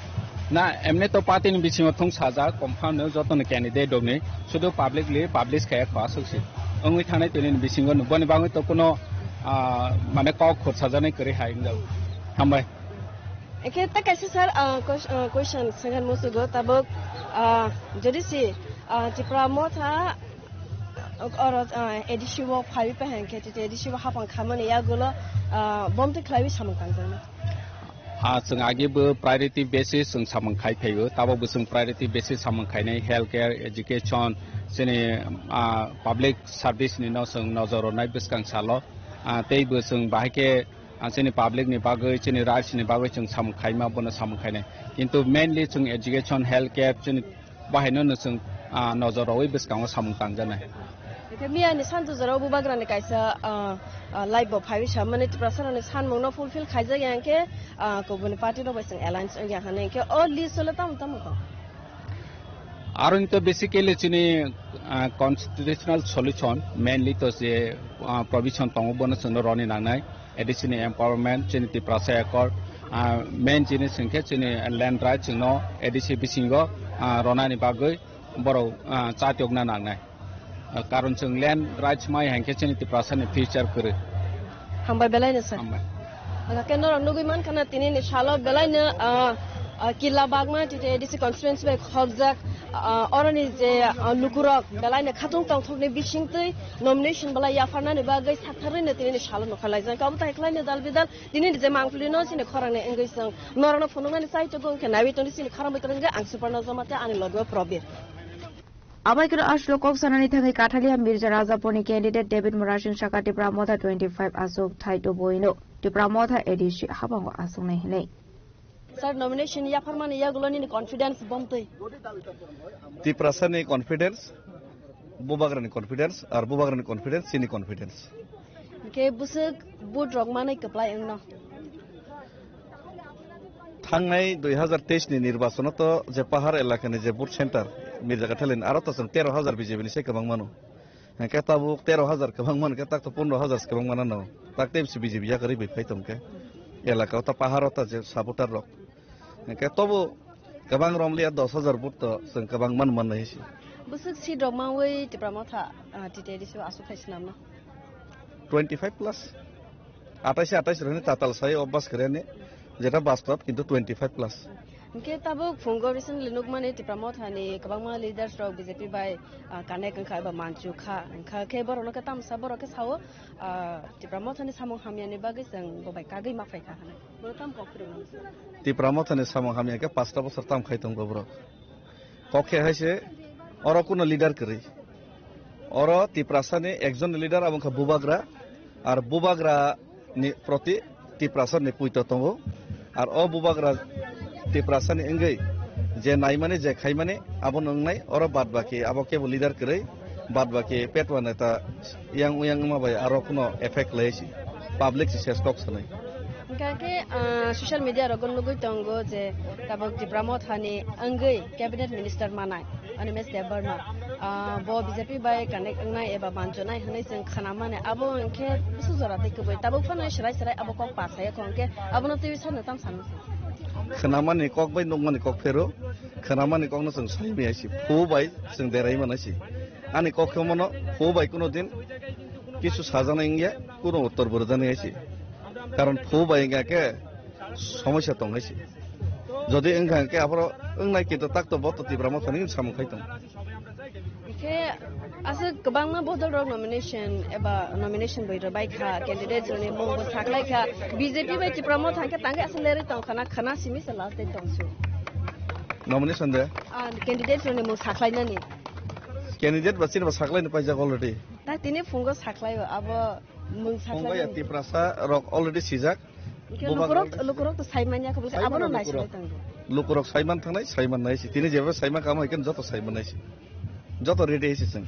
Na, emni to party ni bisingo thung sajak, confirm no joto ni candidate rok ni, sudu publicly publish khaya kho aswk si. Wngwi thangnai tini ni bisingo no, boni bagwi to kuno, ah, mane kok khut sajaknai kwrwi hai wngjak. Hambai. Ekhe ta kaisa sir, ah, ques-, ah, question sengkhan musugo tabuk, ah, jodi si, ah, Tipra Motha, ah, oro, ah, A D C o phaiwi pahankhe tete A D C o hapang khamani yagulo, ah, bomtwi khlaiwi samung tangjakna. Ah, chwng agi bo priority basis chwng samung khai phaio, tabok bo chwng priority basis samung khainai health care, education, chini, ah, public service ni no chwng nojor rwnai bwskang salo, ah, tei bo chwng bahai khe, ah, chini public ni bagwi, chini rights ni bagwi chwng samung khaima bono samung khainai. Kintu mainly chwng education, health care, chini bahaino no chwng, ah, nojor rwi bwskango samung tangjaknai. Hingke miya ni santu jora o bubagra ni kaisa, ah, ah, live bo phaiwi sa mani Tiprasa rok ni sanmung no fulfill khaijak ya hingke, ah, kubuni party rok bai chwng alliance wngya hwnwi hingke o list o le tamo tamo kok? Aro hingke basically chini, ah, constitutional solution mainly to je, ah, provision tongo bono chwngno roni nangnai. A D C ni empowerment, chini Tiprasa Accord, ah, main jinis hwnkhe chini land rights chwngno A D C bisingo, ah, ronani bagwi borok, ah, chatiyokna nangnai. Ah, karon chwng land rights mai hwnkhe chini Tiprasa ni future kwrwi. Hambai belai no sir. Hambai. Hwnkhe norok nugwi mankha na tini ni salo belai no, ah, ah, killa bagma tite A D C constituency bai khokjak, ah, oroni je, ah, lukurok belai no khatung tongthokni bisingtwi nomination belai yapharnani bagwi saktharwi no tini ni salo nokha laijak. Abo tai khlai no dal bidal Tini je mangpili no chini khorang ni wngwi chwng norok no phunuknani chai tongo, wngkhe naiwi tongdi chini khorang bai tongo, ang Suparna Jamatia, ani logo Probir. Abai khe ashlo kok sanani thangwi Kathalia Mirza Rajapurni candidate David Murasing saka Tipra Motha twenty five aswk thai tubuino Tipra Motha A D C habango aswknai hinwi. Sir, nomination yapharmani yagulo nini confidence bomtwi? Tiprasani confidence, Bubagrani confidence, ar Bubagrani confidence, chini confidence. Hingke bwswk vote rok manwi kwplai wngno? Thangnai dui hazar teis ni nirbachono to je Pahar elakani je vote center Mirja Kathalin aro to chwng tero hazar B J P ni se kwbang mano. Hingke tabuk tero hazar kwbang man khe tak to pondro hazar se kwbang mano no. Tak tei bisi B J P yakarwi bai phai tong khe. Elaka o ta Pahar o ta je supporter rok. Hingke tobo kwbang romliya dos hazar vote to chwng kwbang man mannai se. Bwswk seat rok manwi Tipra Motha, ah, T T A D C o aswk khai swnamno? Twenty five plus. Atais atais rwni tatal sai obas khreni, jeta bastob kintu twenty five plus. Hingke tabuk phungo recently nukmani Tipra Mothani kwbangma leaders rok B J P bai, ah, connect wngkha eba manchu kha, wngkha khe borokno khe tamsa borok khe sao, ah, Tipra Mothani samung hamyani bagwi chwng bo bai kagwi ma phaikha hwnwi. Borok tamo kok phirokno? Tipra Mothani samung hamya khe pasta bosor tam khai tongo borok. Kok khe hai se oro kuno leader kwrwi. Oro Tiprasani ekjon leader abo wngkha Bubagra, ar Bubagra ni proti Tiprasa ni puito tongo. Ar o Bubagra Tiprasa ni wngwi je naimani, je khaimani, abono wngnai, oro bad baki abo kebo leader kwrwi, bad baki petwa neta yang uyang wngma bai aro kuno effect lai si, public si ses kok sanai. Hingkha khe, ah, social media rogo nugwi tongo je tabok Tipra Mothani wngwi cabinet minister manai Animesh Debbarma, ah, bo B J P bai connect wngnai eba manchonai hwnwi chwng khna mani, abo hwnkhe bwswk jora tei kwbwi tabuk phano serai serai abo kok pa saya kho hwnkhe abono twiwi sano tam sano se. Khna mani kok bai nukmani kok phero, khna mani kokno chwng sai maya si, phu bai chwng derai mana si. Ani kok khe mano phu bai kuno din kisu sajaknai wngya, kuno uttor bo rwjaknai hai se. Karon phu bai wngya khe somosya tong hai se. Jodi wngkha khe aphoro wngnai kintu tak to bo to Tipra Mothani samung khai tong. Khe aswk kwbangma bodol rok nomination eba nomination bai rwbai kha, candidate rokni mung bo saklai kha. B J P bai Tipra Motha hwnkhe tangwi aswk lerwi tong khana, khana simi se last date tong su. Nomination de? Ah, candidate rokni mung saklainani. Candidate ba chini ba saklaini paijak already. Ta tini phungo saklaio abo mung saklainani. Phungo ya Tiprasa rok already sijak. Hwnkhe buma lukurok, gana lukurok to saimanya khe bwlkhe saimano abono lukurok. Naisolai tongo. Lukurok saiman thangnai, saiman naisi. Tini jeba saiman kamo hwnkhe joto saiman naisi. Joto ready haisi chwng.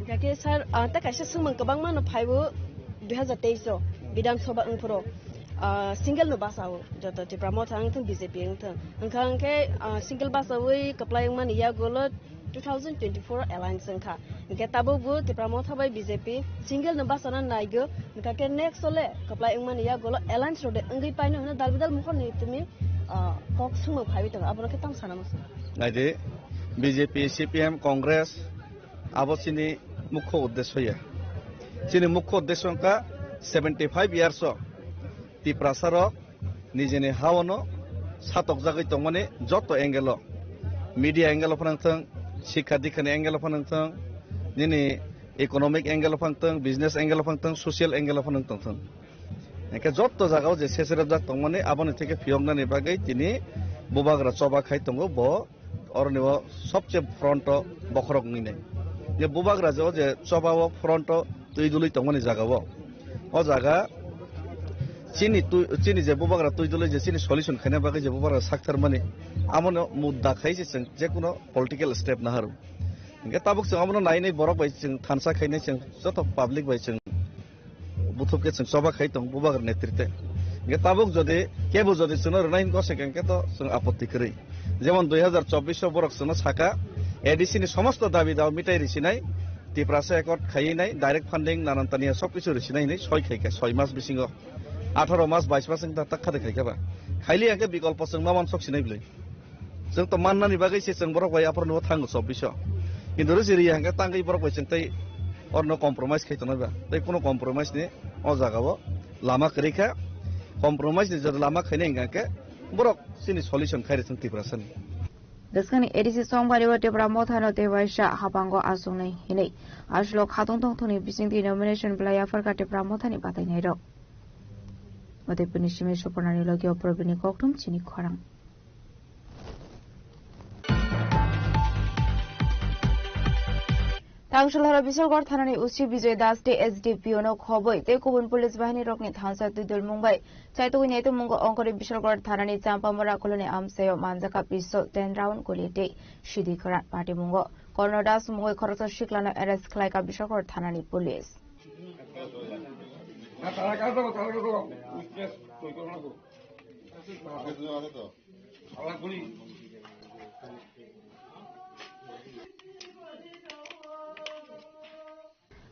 Hwnkhe sir, ah, ta kaisa swngmung kwbangma no phaibo dui hazar teis o Bidhan Sabha wngphuru, ah, single no basa o joto Tipra Motha wngthung B J P wngthung. Hwnkha hwnkhe, ah, single basa wi kwplai wngmani yagulo two thousand twenty-four alliance wngkha. Hwnkhe tabukbo Tipra Motha bai B J P single no bachana naigo, hwnkha khe next ole kwplai wngmani yagulo alliance rok de wngwi paino hwnwi dal bidal mukhorni tumi, ah, kok swngmung phaiwi tongo, abono khe tamo sana muchung. Naidi, B J P, C P M, Congress, abo chini mukho uddesyo ya. Chini mukho uddesyo wngkha seventy five years o Tiprasa rok nijini haono satokjagwi tongmani joto angle o, media angle o phano wngthung, sikha dikhani angle o phano wngthung, nini economic angle o phano wngthung, business angle o phano wngthung, social angle o phano wngthung. Hwnkhe joto jagao je seserepjak tongmani aboni theke phiyoknani bagwi tini bubagra choba khai tongo bo. Oroni o sobse front o bokhorok wngwi nai. Je bubagra je o je choba o front o twi dului tongmani jaga o. O jaga chini twi, chini je bubagra twi dului je chini solution khaina bagwi je bubagra saktharmani, amono mudda khai se chwng jekuno political step naharu. Hwnkhe tabuk chwng amono nai nai borok bai chwng thansa khainai chwng joto public bai chwng buthuk khe chwng choba khai tong bubagra netrite. Hwnkhe tabuk jodi kebo jodi chwngno rwnai hwnkhe se hwnkhe to chwng apotti kwrwi. Jemon dui hazar chobbish o borok chwngno saka A D C ni somosto dabi dawa mitai risinai, Tiprasa accord khaiwi nai, direct funding nanan tania sob kisu risinai hinwi soi khaikha soi mas bisingo. Atharo mas, bais mas wngkha tak khade khaikha ba. Khaili hwnkhe bikolpo chwng ma mansok sinai bwlwi. Chwng to mannani bagwi se chwng borok bai aphuru nugo thango chobbish o. Kintu rwchiri hwnkhe tangwi borok bai chwng tei orno compromise khai tongnai ba. Tei kuno compromise ni o jaga o lama kwrwi kha. Compromise ni jora lama khainai hwnkha khe borok chini solution khai rw chwng Tiprasa ni. Bwskangni A D C songbario Tipra Mothano tei waisa habango achuknai hinwi aswk khatung tongthokni bisingtwi nomination belai yapharkha Tipra Mothani batainairok. Udaipurni simi Supornani logi o Probini kokthum chini khorang. Tangshul horo Bishalgarh thanani O C Bijoy Das tei S D P O no khobwi tei kubun police bahini rokni thansa twi dulmung bai chaitugwi naitukmungo ongkhorwi Bishalgarh thanani Champamura koloni amchaio manjakha pistol ten round guli tei sidi khwran patimungo Korno Das mungwi khoroksa siklano arrest khlaikha Bishalgarh thanani police.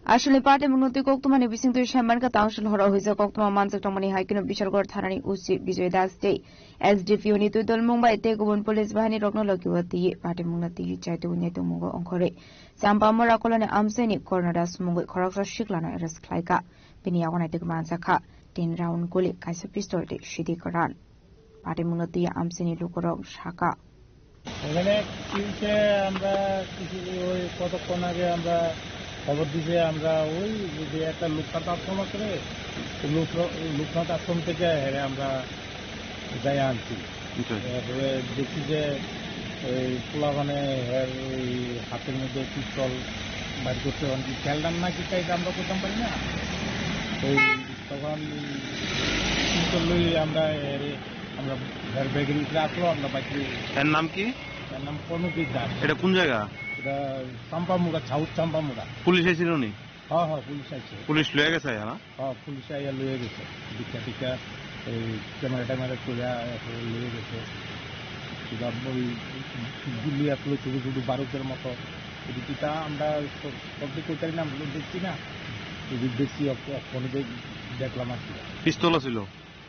Aswlni party mungno twi koktwmani bisingtwi saimankha tangshul horo huijak koktwma manjak tongmani hai kheno Bishalgarh thanani O C Bijoy Das tei S D P O ni twi dulmung bai tei kubun police bahini rokno logi o twiwi party mungno twiwi chaitugwi naitukmungo ongkhorwi Champamura koloni amchaini Korno Das mungwi khoroksa siklano arrest khlaikha. Bini yago naitukwi manjakha tin round guli, kaisa pistol tei sidi kwran. Patimungno twiwi amchaini lukurok sakha. এখানে কি হচ্ছে, আমরা কিছু ওই কতক্ষণ আগে আমরা খবর দিছে, আমরা ওই যে একটা লোকনাথ আশ্রম আছে রে, লোক-, লোকনাথ আশ্রম থেকে হেরে আমরা যাই আনছি। আচ্ছা। এরপরে দেখছি যে এই পোলাপানে হের ওই হাতের মধ্যে পিস্তল বাইর করছে, এখন কি খেলনার নাকি তাই আমরা করতাম পারি না। ওই তখন পিস্তল লই আমরা এর, আমরা ঘর ব্যাগের উপরে আসলো, আমরা বাইকে। এর নাম কি? এর নাম কর্ণজিৎ দাস। এটা কোন জায়গা? এটা চাম্পামুড়া, সাউথ চাম্পামুড়া। পুলিশ এসেছিল নি? হ্যাঁ, হ্যাঁ, পুলিশ আছে। পুলিশ লয়ে গেছে, হ্যাঁ? হ্যাঁ, পুলিশ আইয়া লয়ে গেছে। দীক্ষা টিক্ষা, এই ক্যামেরা ট্যামেরা তুলে আইয়া লয়ে গেছে। সেটা ওই গুলি আসলো ছোট ছোট বারুদের মতো। এই দুটা আমরা সব-, সবজি কইতারি না, আমরা দেখছি না। এই যে দেখছি, অক-, অক-, ফোনে দেখ-, দেখলাম আর কি। পিস্তল ছিল?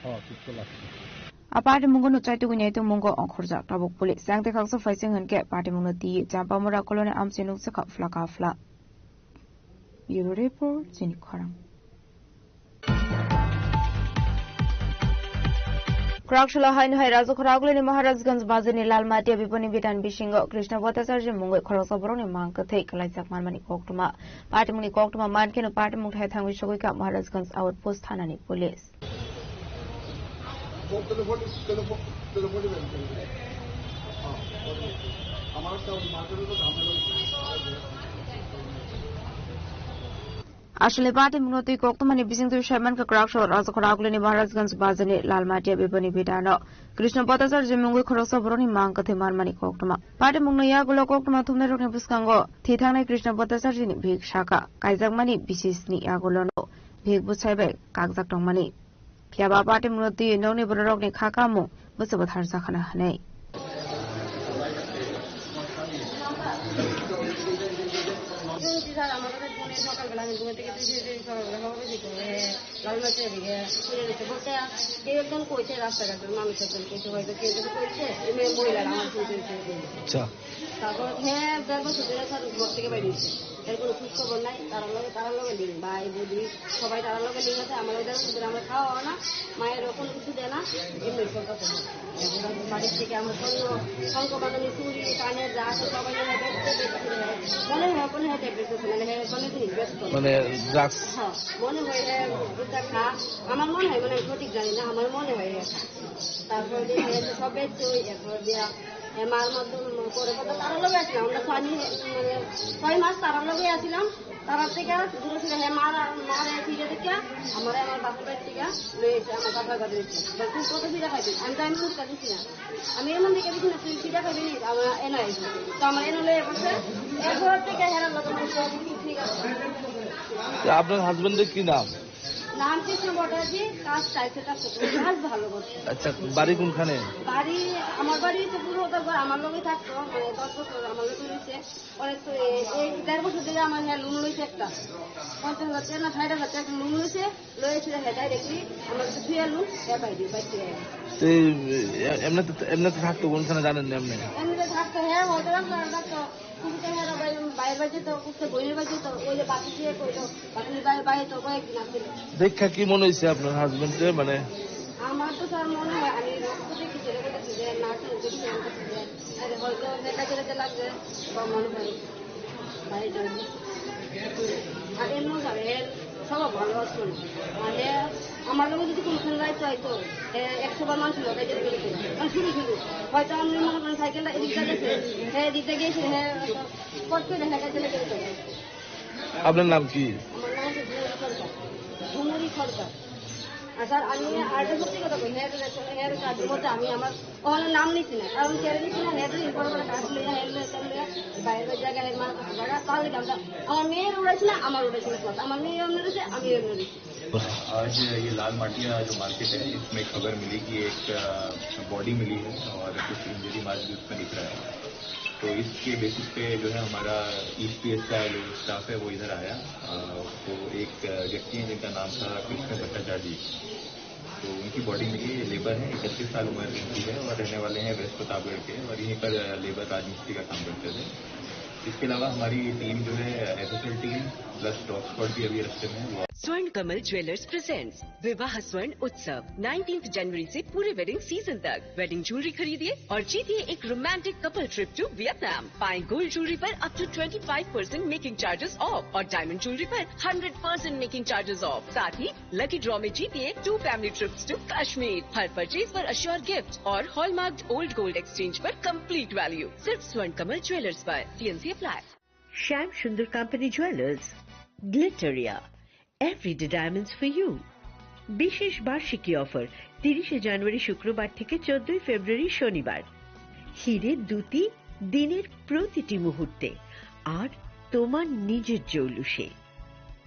হ্যাঁ, পিস্তল আছে। Apari mungo no chaitu gunyai tu mungo ongkhorjak tabuk police. Jang te khaksa phaising hwnkhe party mungno twi Champamura koloni amchai nukjakha phlaka phla. Bureau Report, chini khorang. Kwrak salo haino hai Rajakhor Agulini Maharajganj bazarni Lalmatia biponi bitan bisingo Krishna Bhattacharya mungwi khoroksa borokni mang kwthwi kwlaijak manmani koktwma. Patimungni koktwma mankheno patimung thai thangwi sogwi kha Maharajganj outpost thanani police. Asole patimungno twi koktwmani bisingtwi saimankha kwrak salo Rajakhor Agulini Maharajganj bazarni Lalmatia biponi bitano Krishna Bhattacharya mungwi khoroksa borokni mang kwthwi manmani koktwma. Patimungno yagulo koktwma thumnairokni bwskango thwi thangnai Krishna Bhattacharya ni bihik sakha kaijakmani bisisni yagulono bihik bwsai bai kakjak tongmani. Phiya ba patimungno twi nokni bororokni kha kamung bwswk bwtharjakhana hwnwi. সকালবেলা আমি ঘুম থেকে উঠে, উঠে সকালবেলা খবর পেয়েছি তো, এ, লালমাটির দিকে ফিরে গেছে। বলতে কেউ একজন কইছে রাস্তাঘাটের মানুষ একজন কইছে, হয়তো কেউ কিছু কইছে, এই মেয়ে মহিলারা আমার শুনতে হয়েছে। আচ্ছা। তারপর হ্যাঁ, দেড় বছর ধরে স্যার ঘর থেকে বাইরে হচ্ছে। এর কোনো খোঁজ খবর নাই, তারা লগে, তারা লগে লিঙ্ক, ভাই, বৌদি, সবাই তারা লগে লিঙ্ক আছে। আমার ওদের ভিতরে আমরা খাওয়া হয় না, মায়ের কোনো কিছু দেয় না, এমনি সব কথা হয়। এখন বাড়ির থেকে আমরা স্বর্ণ, শঙ্খ বাঁধানি চুড়ি, কানের যা আছে সবাই নিয়ে বেচতে, বেচতে হয়। মনে হয় কোনো হ্যাঁ ট্যাবলেট আছে, মানে হ্যাঁ কোনো দিন বেচতে হয়। মানে ড্রাগস? হ্যাঁ, মনে হয় হ্যাঁ ওটা খা। আমার মনে হয়, মানে আমি সঠিক জানি না, আমার মনে হয় হ্যাঁ খা। তারপর দিয়ে হ্যাঁ সব বেচতে হই, এরপর দিয়া হ্যাঁ মার মাধ্যমে করে কথা তারা লগে আসলাম, আমরা ছয় মাস, মানে ছয় মাস তারা লগে আসলাম। তারা থেকে দূরে সরে হ্যাঁ মারা, মারা ফিরে থেকে আমার, আমার বাপের বাড়ি থেকে লয়ে এসে আমার বাপের বাড়ি হচ্ছে। বলে, "তুই কত ফিরে খাইবি?" আমি তো এমন দিকে দিছি না, আমি এমন দিকে দিছি না, "তুই ফিরে খাইবি নি?" আমার এনে আইসি। তো আমার এনে লয়ে বসে, এরপর থেকে হেরার লোক আমার সব কিছু ঠিক আছে। তো আপনার হাজবেন্ডের কি নাম? নাম কৃষ্ণ ভট্টাচার্য, কাজ চাইছে তার সাথে, কাজ ভালো করছে। আচ্ছা, বাড়ি কোনখানে? বাড়ি, আমার বাড়ি তো পুরো ওটা আমার লোকই থাকতো, মানে দশ বছর আমার লোকই রয়েছে। পরে তো এই, এই দেড় বছর ধরে আমার হ্যাঁ লোন লইছে একটা। পঞ্চাশ হাজার টাকা না ষাট হাজার টাকা লোন লইছে, লইছে হ্যাঁ ডাইরেক্টলি আমার কাছে ছুঁয়ে লোন, হ্যাঁ পাই দিই, পাই দিই। তো এই, এ-, এমনিতে, এমনিতে থাকতো কোনখানে জানেন না আপনি? এমনিতে থাকতো, হ্যাঁ, হয়তো রাখতো, রাখতো। কিন্তু তো হ্যাঁ, বাইরে, বাইরে বাজে তো, উঠতে বইয়ের বাজে তো, ওই যে বাকি দিয়ে কই তো, বাকি বাইরে, বাইরে তো কয়েকদিন আসছিল। দেখা কি মনে হয়েছে আপনার হাজবেন্ডে? মানে আমার তো স্যার মনে হয় আমি রক্ত দেখি ছেলে বলেছি যে না শুনতে শুনতে আরে হয়তো দেখা গেলে যে লাগবে বা মনে হয় বাইরে যাবে। আর এমন যাবে এর স্বভাব ভালো আছে। মানে আমার লোক যদি কোনো সময় যাইতে হয়তো এ, একশো বার মানুষ লোক এই যে বেরোতে মানে শুধু শুধু হয়তো আমি মনে করেন সাইকেলটা এদিক দিয়ে গেছে, হ্যাঁ এদিক দিয়ে গেছে, হ্যাঁ পথ করে দেখা গেলে বেরোতে হবে। আপনার নাম কি? আমার নাম হচ্ছে ঝুমুরি সরকার। ঝুমুরি সরকার। আর স্যার, আমি আরেকটা সত্যি কথা বলি, হ্যাঁ, হ্যাঁ, হ্যাঁ, কাজের মধ্যে আমি আমার ওখানে নাম নিচ্ছি না, কারণ ছেড়ে দিচ্ছি না, হ্যাঁ, দিন পরে পরে কাজ নিয়ে, হ্যাঁ, হ্যাঁ, হ্যাঁ, বাইরে বাইরে জায়গায়, হ্যাঁ, মার কাছে জায়গা, তাহলে কি আমরা, আমার মেয়ের উড়াইছে না, আমার উড়াইছে না, plus আমার মেয়ে এমনি রয়েছে, আমি এমনি রয়েছে। आज ये लाल माटिया जो मार्केट है, इसमें खबर मिली कि एक, अ, बॉडी मिली है और कुछ इंजरी मार्क भी उसमें दिख रहा है। तो इसके बेसिस पे जो है हमारा ईस्ट पीएस का जो स्टाफ है वो इधर आया। अ, तो एक, अ, व्यक्ति है जिनका नाम था कृष्ण भट्टाचार्य जी। तो उनकी बॉडी मिली, ये लेबर है, इकतीस साल उम्र इनकी है और रहने वाले हैं वेस्ट प्रतापगढ़ के और यहीं पर, अ, लेबर राजमिस्त्री का काम करते थे। इसके अलावा हमारी टीम जो है FSL team plus dog squad भी अभी रास्ते में है। वो Swarn Kamal Jewellers presents विवाह स्वर्ण उत्सव, नाइनटीन्थ जनवरी से पूरे वेडिंग सीजन तक। वेडिंग ज्वेलरी खरीदिए और जीतिए एक romantic couple trip to Vietnam. पाएं गोल्ड ज्वेलरी पर up to twenty five percent making charges off और डायमंड ज्वेलरी पर hundred percent making charges off. साथ ही लकी ड्रॉ में जीतिए two family trips to Kashmir. हर परचेज पर अश्योर गिफ्ट और हॉलमार्क्ड ओल्ड गोल्ड एक्सचेंज पर कंप्लीट वैल्यू। सिर्फ स्वर्ण कमल ज्वेलर्स पर। TNC apply. Shyam Sundar Company Jewellers, Glitteria, everyday diamonds for you. বিশেষ বার্ষিকী অফার, তিরিশে জানুয়ারি শুক্রবার থেকে চোদ্দই ফেব্রুয়ারি শনিবার। হিরে দুটি দিনের প্রতিটি মুহূর্তে আর তোমার নিজের জৌলুসে।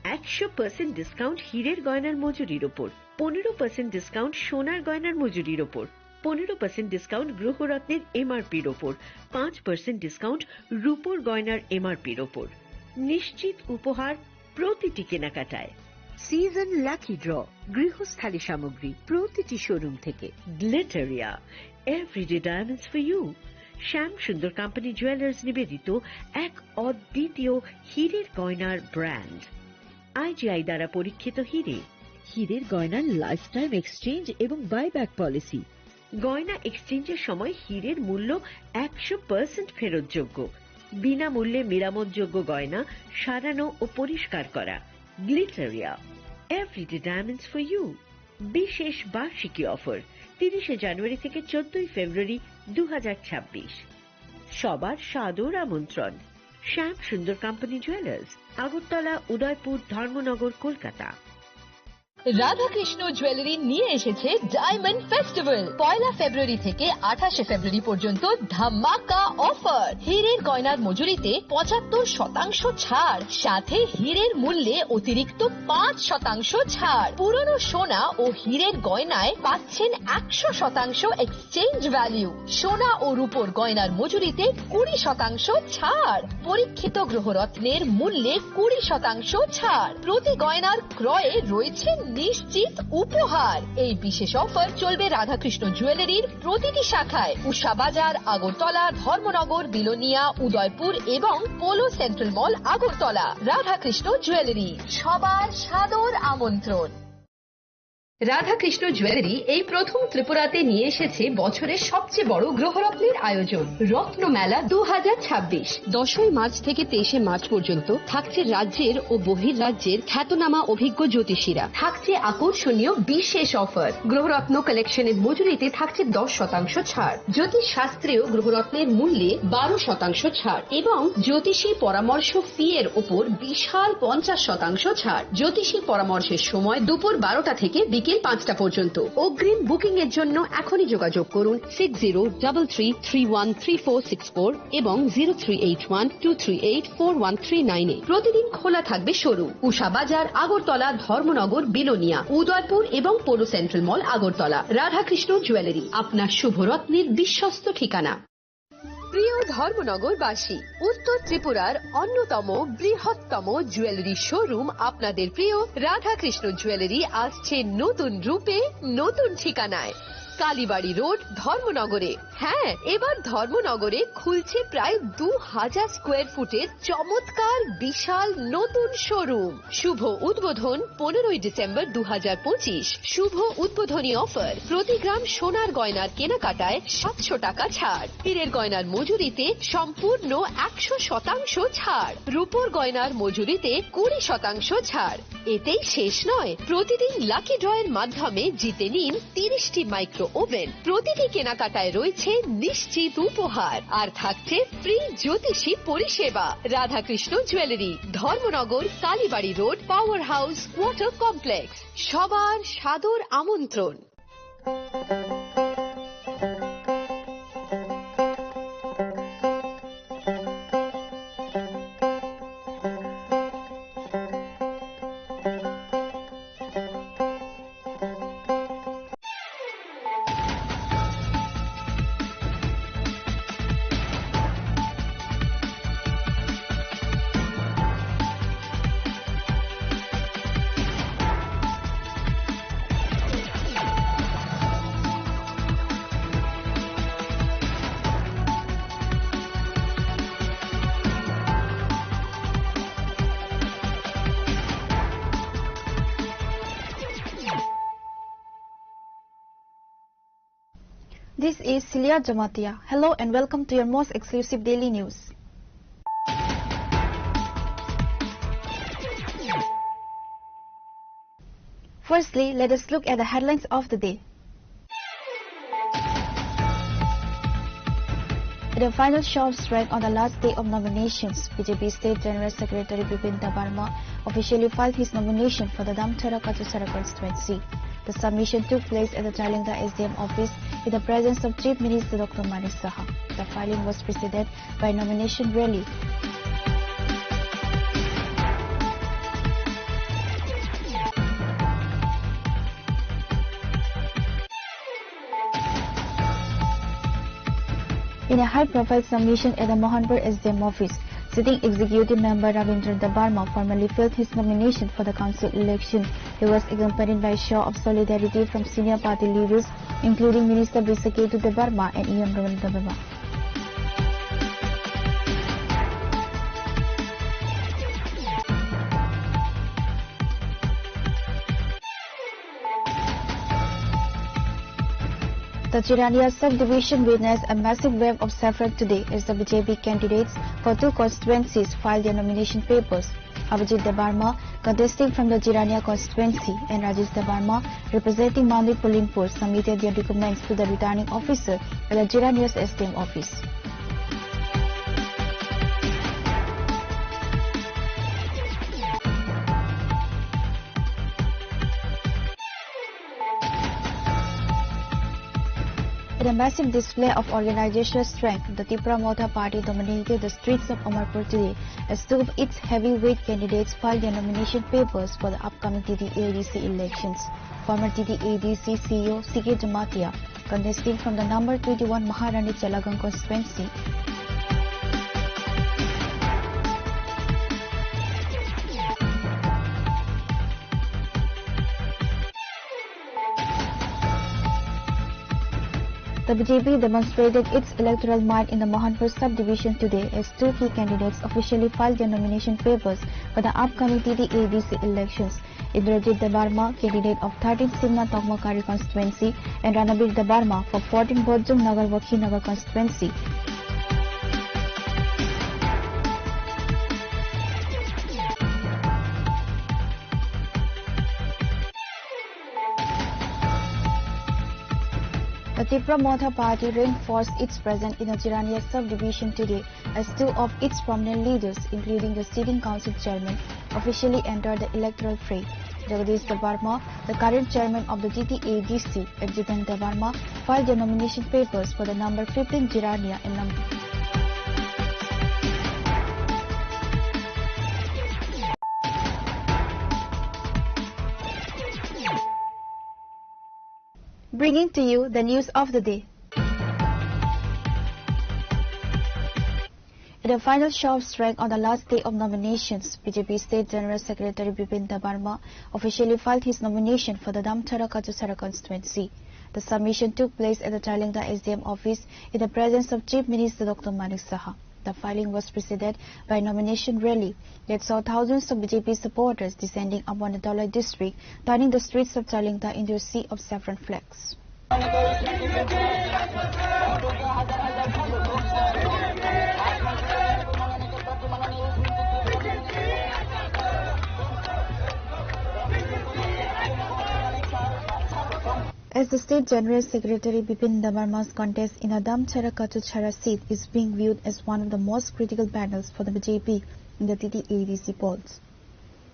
একশো পার্সেন্ট ডিসকাউন্ট হীরের গয়নার মজুরির ওপর, পনেরো পার্সেন্ট ডিসকাউন্ট সোনার গয়নার মজুরির ওপর, পনেরো পার্সেন্ট ডিসকাউন্ট গৃহরত্নের এমআরপির ওপর, পাঁচ পার্সেন্ট ডিসকাউন্ট রূপোর গয়নার এমআরপির ওপর। নিশ্চিত উপহার প্রতিটি কেনাকাটায়। সিজন লাকি ড্র, গৃহস্থালী সামগ্রী প্রতিটি শোরুম থেকে। গ্লিটারিয়া, everyday diamonds for you. শ্যাম সুন্দর কোম্পানি জুয়েলার্স নিবেদিত এক অদ্বিতীয় হীরের গয়নার ব্র্যান্ড। আইজিআই দ্বারা পরীক্ষিত হীরে। হীরের গয়নার লাইফ টাইম এক্সচেঞ্জ এবং বাইব্যাক পলিসি। গয়না এক্সচেঞ্জের সময় হীরের মূল্য একশো পার্সেন্ট ফেরতযোগ্য। বিনামূল্যে মেরামতযোগ্য গয়না সারানো ও পরিষ্কার করা। Glitteria, everyday diamonds for you. বিশেষ বার্ষিকী অফার, তিরিশে জানুয়ারি থেকে চোদ্দই ফেব্রুয়ারি দু হাজার ছাব্বিশ। সবার সাদর আমন্ত্রণ। শ্যাম সুন্দর কোম্পানি জুয়েলার্স, আগরতলা, উদয়পুর, ধর্মনগর, কলকাতা। রাধাকৃষ্ণ জুয়েলারি নিয়ে এসেছে ডায়মন্ড ফেস্টিভ্যাল। পয়লা ফেব্রুয়ারি থেকে আঠাশে ফেব্রুয়ারি পর্যন্ত ধামাকা অফার। হীরের গয়নার মজুরিতে পঁচাত্তর শতাংশ ছাড়, সাথে হীরের মূল্যে অতিরিক্ত পাঁচ শতাংশ ছাড়। পুরনো সোনা ও হীরের গয়নায় পাচ্ছেন একশো শতাংশ এক্সচেঞ্জ ভ্যালু। সোনা ও রূপোর গয়নার মজুরিতে কুড়ি শতাংশ ছাড়। পরীক্ষিত গ্রহরত্নের মূল্যে কুড়ি শতাংশ ছাড়। প্রতি গয়নার ক্রয়ে রয়েছে নিশ্চিত উপহার। এই বিশেষ অফার চলবে রাধাকৃষ্ণ জুয়েলারির প্রতিটি শাখায়, উষা বাজার, আগরতলা, ধর্মনগর, বিলোনিয়া, উদয়পুর এবং পোলো সেন্ট্রাল মল, আগরতলা। রাধাকৃষ্ণ জুয়েলারি, সবার সাদর আমন্ত্রণ। রাধাকৃষ্ণ জুয়েলারি এই প্রথম ত্রিপুরাতে নিয়ে এসেছে বছরের সবচেয়ে বড় গ্রহরত্নের আয়োজন, রত্নমেলা দু হাজার ছাব্বিশ। দশই মার্চ থেকে তেইশে মার্চ পর্যন্ত থাকছে রাজ্যের ও বহির রাজ্যের খ্যাতনামা অভিজ্ঞ জ্যোতিষীরা। থাকছে আকর্ষণীয় বিশেষ অফার। গ্রহরত্ন কালেকশনের মজুরিতে থাকছে দশ শতাংশ ছাড়। জ্যোতিষ শাস্ত্রেও গ্রহরত্নের মূল্যে বারো শতাংশ ছাড় এবং জ্যোতিষী পরামর্শ ফি এর উপর বিশাল পঞ্চাশ শতাংশ ছাড়। জ্যোতিষী পরামর্শের সময় দুপুর বারোটা থেকে বিকেল পাঁচটা পর্যন্ত। অগ্রিম বুকিং এর জন্য এখনই যোগাযোগ করুন six zero double three three one three four six four এবং zero three eight one two three eight four one three nine এ। প্রতিদিন খোলা থাকবে শোরুম। উষা বাজার, আগরতলা, ধর্মনগর, বিলোনিয়া, উদয়পুর এবং পৌর সেন্ট্রাল মল, আগরতলা। রাধাকৃষ্ণ জুয়েলারি, আপনার শুভরত্নের বিশ্বস্ত ঠিকানা। প্রিয় ধর্মনগরবাসী, উত্তর ত্রিপুরার অন্যতম বৃহত্তম জুয়েলারি শোরুম আপনাদের প্রিয় রাধাকৃষ্ণ জুয়েলারি আসছে নতুন রূপে, নতুন ঠিকানায়। কালীবাড়ি রোড, ধর্মনগরে। হ্যাঁ, এবার ধর্মনগরে খুলছে প্রায় দু হাজার স্কোয়ার ফুটের চমৎকার বিশাল নতুন শোরুম। শুভ উদ্বোধন পনেরোই ডিসেম্বর দু হাজার পঁচিশ। শুভ উদ্বোধনী অফার, প্রতি গ্রাম সোনার গয়নার কেনাকাটায় সাতশো টাকা ছাড়, হীরের গয়নার মজুরিতে সম্পূর্ণ একশো শতাংশ ছাড়, রূপোর গয়নার মজুরিতে কুড়ি শতাংশ ছাড়। এতেই শেষ নয়, প্রতিদিন লাকি ড্রয়ের মাধ্যমে জিতে নিন তিরিশটি মাইক্রো ওভেন। প্রতিটি কেনাকাটায় রয়েছে নিশ্চিত উপহার, আর থাকছে ফ্রি জ্যোতিষী পরিষেবা। Radhakrishna jewellery, Dharmanagar, Kalibari road, power house, water complex. সবার সাদর আমন্ত্রণ। This is Celia Jamatia. Hello and welcome to your most exclusive daily news. Firstly, let us look at the headlines of the day. The final shops read on the last day of nominations. B J P State General Secretary Bipin Debbarma officially filed his nomination for the Damthara Kachusara constituency. The submission took place at the Jailendra S D M office in the presence of Chief Minister Doctor Manik Saha. The filing was preceded by nomination rally. In a high-profile submission at the Mohanpur S D M office, sitting executive member Ravindra Debbarma formally filed his nomination for the council election. He was accompanied by a show of solidarity from senior party leaders, including Minister Brishaketu Debbarma and E M Roman Debbarma. The Jirania subdivision witnessed a massive wave of saffron today as the B J P candidates for two constituencies filed their nomination papers. Abhijit Debbarma, contesting from the Jirania constituency, and Rajesh Debbarma, representing Mandir Pulimpur, submitted their documents to the returning officer at the Jirania's S D M office. In a massive display of organizational strength, the Tipra Motha Party dominated the streets of Amarpur today as two of its heavyweight candidates filed their nomination papers for the upcoming T T A D C elections. Former T T A D C C E O C K Jamatia, contesting from the number twenty-one Maharani Chalagang constituency, the B J P demonstrated its electoral might in the Mohanpur subdivision today as two key candidates officially filed their nomination papers for the upcoming T T A D C elections. Indrajit Debbarma, candidate of thirteen Simna Tokmakari constituency, and Ranabir Debbarma for fourteen Bojong Nagar Wakhinagar constituency. The Tipra Motha Party reinforced its presence in the Jirania subdivision today as two of its prominent leaders, including the sitting council chairman, officially entered the electoral fray. Jagadish Debbarma, the current chairman of the T T A D C, and Jiten Debbarma filed their nomination papers for the number fifteen Jirania and number Bringing to you the news of the day. In the final show of strength on the last day of nominations, B J P State General Secretary Bipin Debbarma officially filed his nomination for the Damchara Kachuchara constituency. The submission took place at the Chailengta S D M office in the presence of Chief Minister Doctor Manik Saha. The filing was preceded by a nomination rally that saw thousands of B J P supporters descending upon the Dhalai district, turning the streets of Chailengta into a sea of saffron flags. As the State General Secretary Bipin Debbarma's contest in the Damchara Kachuchara seat is being viewed as one of the most critical battles for the B J P in the T T A D C polls.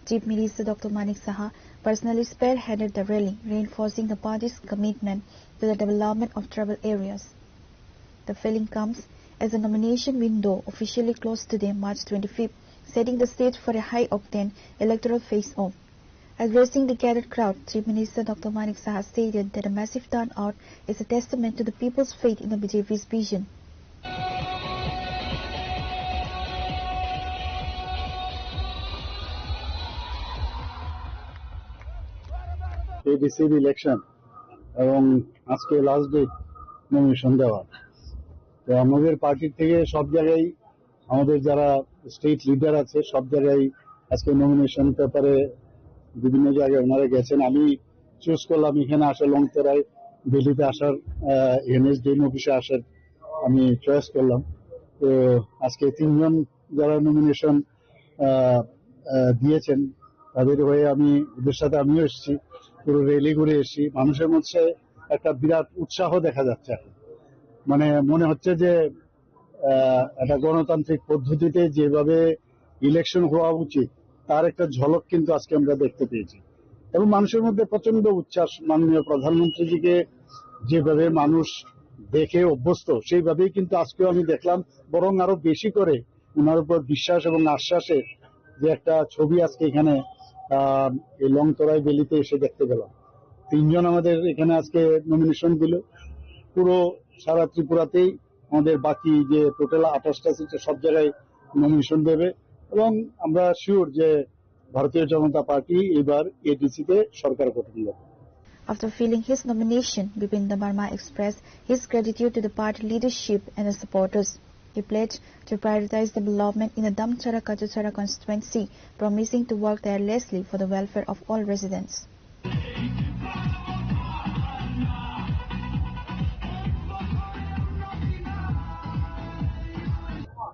Chief Minister Doctor Manik Saha personally spearheaded the rally, reinforcing the party's commitment to the development of tribal areas. The filing comes as the nomination window officially closed today, March twenty-fifth, setting the stage for a high-octane electoral face-off. Addressing the gathered crowd, Chief Minister Doctor Manik Saha stated that a massive turnout is a testament to the people's faith in the B J P's vision. এডিসির ইলেকশন এবং আজকে last day nomination দেওয়া। তো আমাদের পার্টির থেকে সব জায়গায় আমাদের যারা স্টেট লিডার আছে, সব জায়গায় আজকে নমিনেশন পেপারে বিভিন্ন জায়গায় ওনারা গেছেন। আমি চুজ করলাম এখানে আসা, লংতরাই ভ্যালিতে আসার, আহ, এনএসডিএম অফিসে আসার আমি চয়েস করলাম। তো আজকে তিনজন যারা নমিনেশন, আহ, আহ, দিয়েছেন, তাদের হয়ে আমি, ওদের সাথে আমিও এসেছি, পুরো র্যালি ঘুরে এসেছি। মানুষের মধ্যে একটা বিরাট উৎসাহ দেখা যাচ্ছে এখন। মানে, মনে হচ্ছে যে, আহ, একটা গণতান্ত্রিক পদ্ধতিতে যেভাবে ইলেকশন হওয়া উচিত, তার একটা ঝলক কিন্তু আজকে আমরা দেখতে পেয়েছি। এবং মানুষের মধ্যে প্রচন্ড উচ্ছ্বাস, মাননীয় প্রধানমন্ত্রীজিকে যেভাবে মানুষ দেখে অভ্যস্ত, সেইভাবেই কিন্তু আজকেও আমি দেখলাম, বরং আরো বেশি করে ওনার উপর বিশ্বাস এবং আশ্বাসের যে একটা ছবি আজকে এখানে, আহ, এই লংতরাই ভ্যালিতে এসে দেখতে পেলাম। তিনজন আমাদের এখানে আজকে নমিনেশন দিল। পুরো সারা ত্রিপুরাতেই আমাদের বাকি যে টোটাল আঠাশটা সিটে সব জায়গায় নমিনেশন দেবে এবং আমরা শিওর যে ভারতীয় জনতা পার্টি এবার এডিসিতে সরকার গঠন করবে। After filling his nomination, Bipin Debbarma expressed his gratitude to the party leadership and the supporters. He pledged to prioritize development in the Damchara Kachuchara constituency, promising to work tirelessly for the welfare of all residents.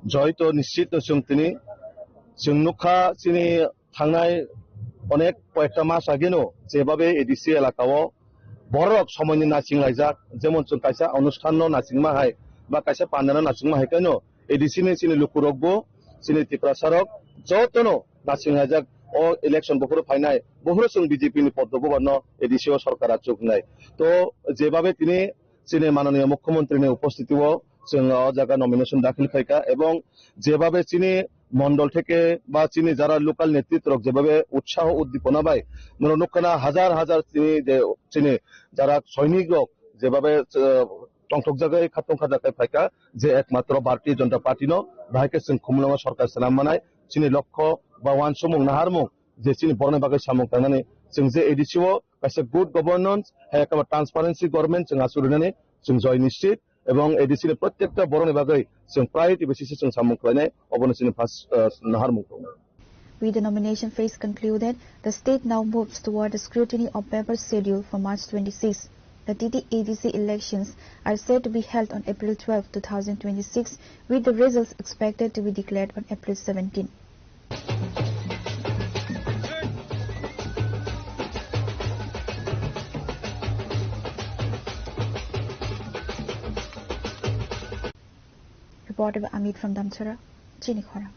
Joito nischit no chwng tini, chwng nukha chini thangnai onek koyekta mas ageno jebabe A D C elaka o borok somoini naching laijak, jemon chwng kaisa onusthan no nachingma hai ba kaisa panda no nachingma hai khe no A D C ni chini lukurok bo chini Tiprasa rok jotono naching laijak. O election buphuru phainai, buphuru chwng B J P ni Padma Bhavan no A D C o sorkar achuk wngnai. To jebabe tini chini mananiya mukhyamantri ni upostiti o chwng o jaga nomination dakhil khaikha, ebong jebabe chini mondol theke ba chini jara local netritwa rok jebabe utsaho uddipona bai norok nukha na hajar hajar chini je chini jara soinik rok jebabe, eh, tongthokjagwi khatong khajakwi phaikha je ekmatro Bharatiya Janata Party no bahai khe chwng khumulwngo sorkar swnam manai chini lokho ba uansukmung naharmung je chini borokni bagwi samung tangnani chwng je A D C o kaisa good governance hai ekaba transparency government chwng achuk rinani chwng joy nischit. Ebong A D C ni protyekta borokni bagwi chwng priority basis o chwng samung khlainai, obono chini first, uh, naharmung tongo. With the nomination phase concluded, the state now moves toward the scrutiny of paper schedule for March twenty-six. The T T A D C elections are set to be held on April twelfth, two thousand twenty-six, with the results expected to be declared on April seventeen. Reported by Amit from Damcherra, Chini Khorang.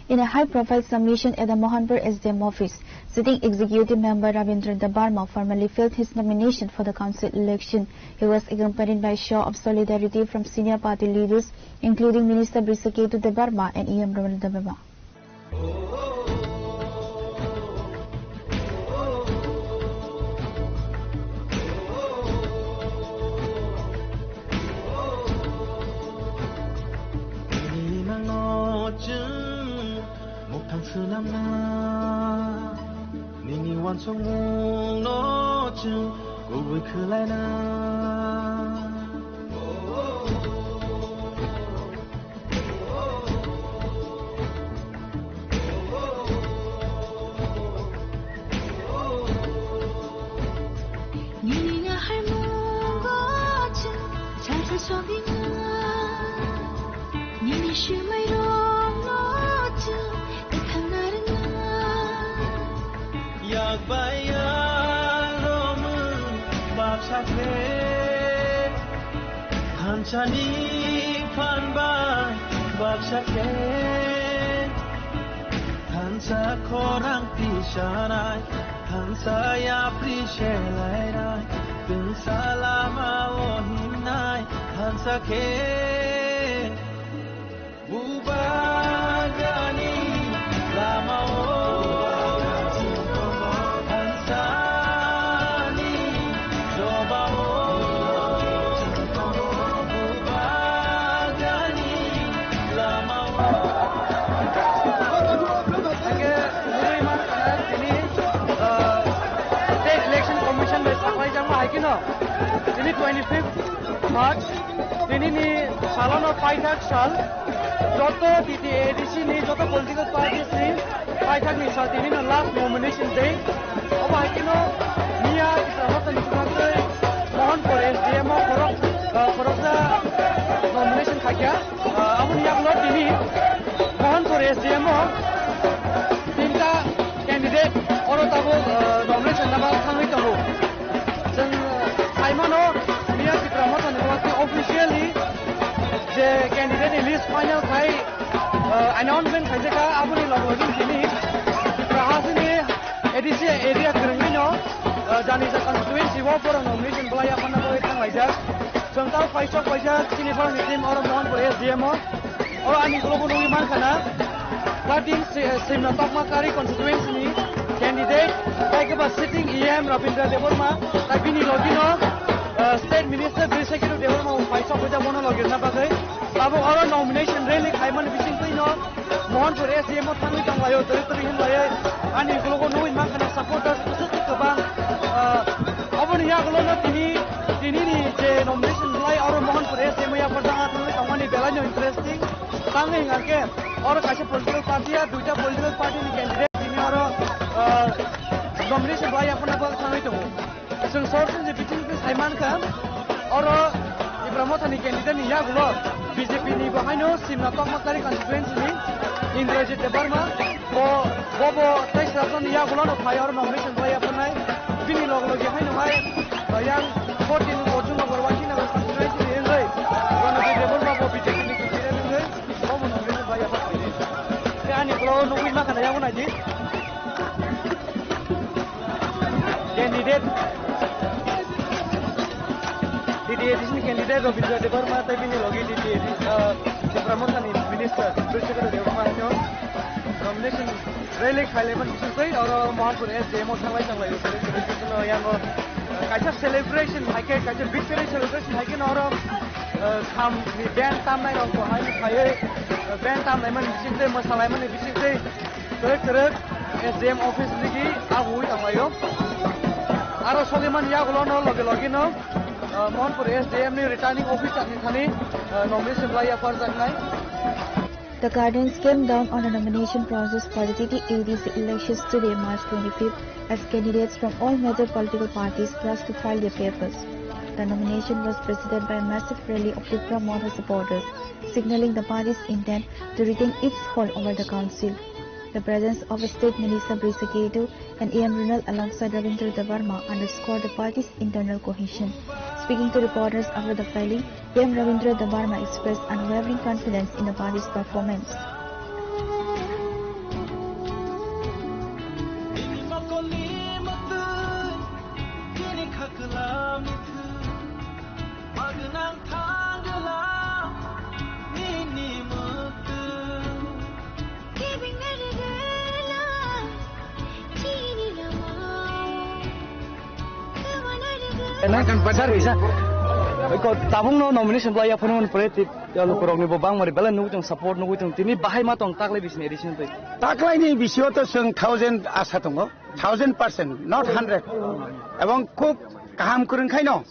In a high-profile submission at the Mohanpur S D M office, sitting executive member Ravindra Debbarma formally filed his nomination for the council election. He was accompanied by a show of solidarity from senior party leaders, including Minister Brishaketu Debbarma and E M Ravindra Debbarma. Nini nangno chwng muktang swnamna, nini uansukmungno chwng kubui khwlaina. Nini naharmungo chwng chakha sogwinai, nini swmairokno chwng kwthang narwknai. Yak bai yak romwi baksa khe, thansani phan bai baksa khe, thansa khorang tisanai, thansa yapri selainai, twngsa lama o himnai, thansa khe. Bubagrani lama o thansani joba o, bubagrani lama o. Hake nugwi mankha tini, ah, State Election Commission bai saklaijakma hai kheno tini twenty-fifth March, tinini salono paithak sal, joto T T A D C ni joto political parties ni paithak ni sal, tinino last nomination day. Obo hai kheno miya Tipra Motha ni chubagrwi Mohanpur S D M o khorok, ah, khoroksa nomination khaikha. Ah, aboni yagulo tini Mohanpur S D M o tinta candidate oro tabuk, ah, nomination naba thangwi tongo. Chwng, ah, saimano miya Tipra Motha ni officially je candidate ni list final khai, ah, announcement khaijakha, aboni log logi tini Tipra Hasteni A D C area kwrwngwino, ah, Janija constituency o borok nomination bwlai yapharna bagwi thanglaijak. Chwng tamo paisok paijak chini borokni team oro Mohanpur S D M o. Oro ani ukulukgo nugwi mankha na, thirteen si-, Simna Tokma Kari constituency ni candidate, tai khe ba sitting E M Rabindra Debbarma, tai bini logino, ah, State Minister Brishaketu Debbarma bo paisok paijak bono logi rwna bagwi. Tabuk oro nomination rally khaimani bisingtwino Mohanpur S D M o thangwi tonglaio, twi twi hinlaiwi ani ukulukgo nugwi mankha na supporters bwswk kwbang. Ah, oboni yagulono tini, tinini je nomination bwlai oro Mohanpur S D M o yapharjakna thangwi tongmani belaino interesting. Tangwi hwnkha khe oro kaisa political party ya duita political party ni candidate tini oro, ah, nomination bwlai yapharna bagwi thangwi tongo. Chwng sorokson je biching khe sai mankha, oro Mothani candidate ni yagulo B J P ni bo haino Simna Tokmaktari constituency ni Indrajit Debbarma, bo, bo, bo teis April ni yagulo no phai oro nomination bai yapharnai. Bini log logi haino hai, uh, yang fourteen Kochung Nagar, Washi Nagar constituency ni wngwi Ronojit Debbarma bo B J P ni candidate wngwi bo bo nomination bai yaphar phai. Khe ani ulo nugwi ma khana yago naidi. Candidate, D D A D C ni candidate Rabindra Debbarma tei bini logi D D A D C, ah, Tipra Mothani minister Prishika Debbarma haino nomination rally khailaiman bisingtwi oro Mohanpur S D M o thanglai thanglai o yango, ah, kaisa celebration hai khe, kaisa victory celebration hai khe no oro, ah, kham ni band tamnai rok bo hai phaiwi, ah, band tamnaiman bisingtwi, mwsalaimani bisingtwi. Kwrwk kwrwk S D M office nigi abui tonglaio. Aro sogimani yagulo no loge loge no, uh, Mohanpur S D M ni returning officer ni thani, uh, nomination bai yapharjaknai. The guardians came down on the nomination process for the T T A D C elections today, March twenty-fifth, as candidates from all major political parties rushed to file their papers. The nomination was preceded by a massive rally of Tipra Motha supporters, signaling the party's intent to retain its hold over the council. The presence of State Minister Birsa Keto and A M Ronald alongside Ravindra Debbarma underscored the party's internal cohesion. Speaking to reporters after the filing, A M Ravindra Debbarma expressed unwavering confidence in the party's performance. Nang kan pasar bisa. Iko tabung no nomination belai ya phone pore tip ya lukurok ni bo bang mari belai nugui tong support nugui tong tini bahai ma tong taklai bisini addition tei. Taklai ni bisio to seng thousand asa tongo, thousand percent, not hundred. Ebong khub kaham kwrwng khaino,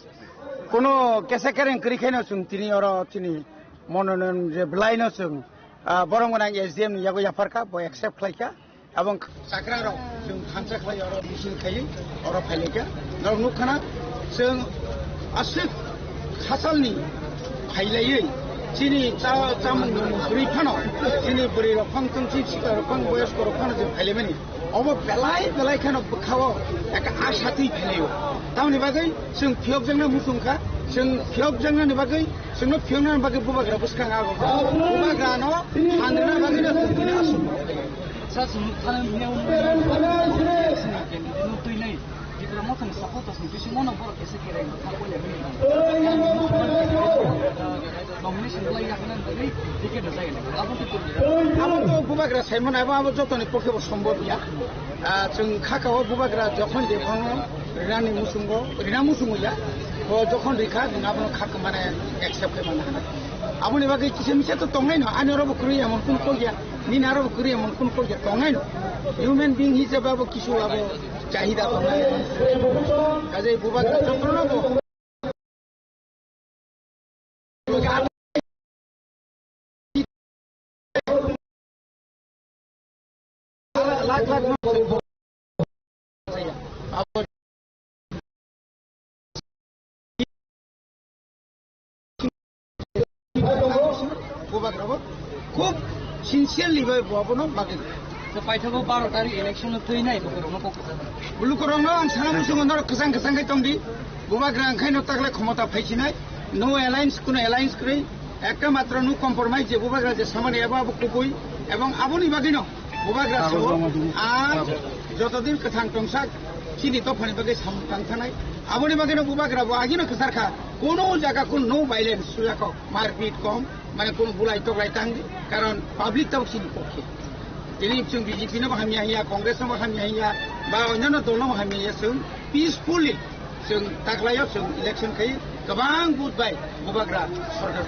kono kesa kereng kwrwi khaino chwng tini oro chini mononoyon je belai no chwng, ah, borok gwnang S D M ni yago yapharkha, bo accept khlaikha. Abong chakra rok chwng thansa khlai oro bising khaili oro phailaikha. Norok nukkhana chwng aswk khasalni phailaiwi chini cha-, chamung nwng kwrwi phano chini bwrwi rok phang tong chini sikla rok phang boyosko rok phano chwng phailaimani. Obo belai belai kheno bwkhao eka asa twi phailaio. Tamoni bagwi chwng phiyokjakna muchungkha, chwng phiyokjaknani bagwi Chwngno phiyoknani bagwi bubagra bwskang ago. Bubagrano phanrina bagwino chwng tini aswk. Sa chwng thani miyao no twi nai. Tipra Mothani supporters ni bisingo no borok kisa kereng kha koile bini. Nomination lai yakna bagwi ticket rwjai nai. Abo to bubagra saimano abo, abo jotoni pokhe bo sombhob ya. Ah, chwng kha ka o bubagra jokhon je phano rinani muchungo, rina muchungo ya. O jokhon rikha, chwng abono kha ka mane accept khe mane hana. Aboni bagwi kisa misa to tongnai no, ani oro bo kwrwi emon kun kok ya, nini oro bo kwrwi emon kun kok ya tongnai no. Human being hisabe abo kisu abo chahida tongnai. Kajai bubagra jokhon no bo Bubagrabo khub sincerely bai bo abono bagwi. To paithago baro tarikh election no twi nai bukurokno kok kwchang. Lukurokno ang sana muchungo norok kwchang kwchang khe tongdi. Bubagra ang khaino tagle khomota phaisinai. No alliance, kuno alliance kwrwi. Ekta matro no compromise je bubagra je samani abo abo kubui. Ebong aboni bagwino bubagra sao ang jotodin kwthang tongsak chini dophani bagwi samung tang thanai. Aboni bagwino bubagra bo agino kwchar kha. Kuno jaga kun no violence sujako marpit kom. Mane kono bulai toklai tang di, karon public tabo chini pokhe. Tini chwng B J P no bo hamya hiya, Congress no bo hamya hiya, ba onyanno dol no bo hamya hiya, chwng peacefully chwng taklaio, chwng election khai kwbang vote bai bubagra sorkar.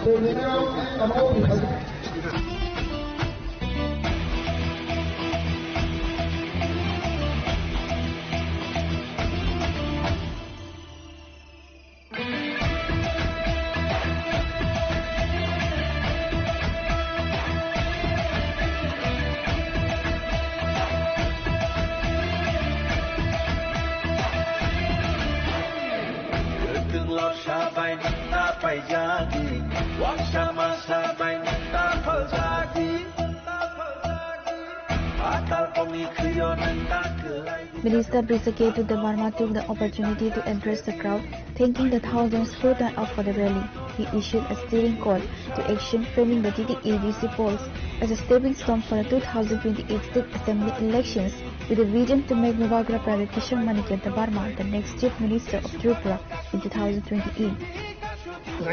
Paijadi, waksa masa bai nang ta phaljadi, ta phaljadi, atal komi khriyo nang ta kwlai. Minister Brisaketa Debbarma took the opportunity to address the crowd, thanking the thousands who turned out for the rally. He issued a stirring call to action, framing the T T A D C polls as a stepping stone for the two thousand twenty-eight state assembly elections, with a vision to make Bubagra Pradyut Kishore Manikya Debbarma the next Chief Minister of Tripura in two thousand twenty-eight. Ah,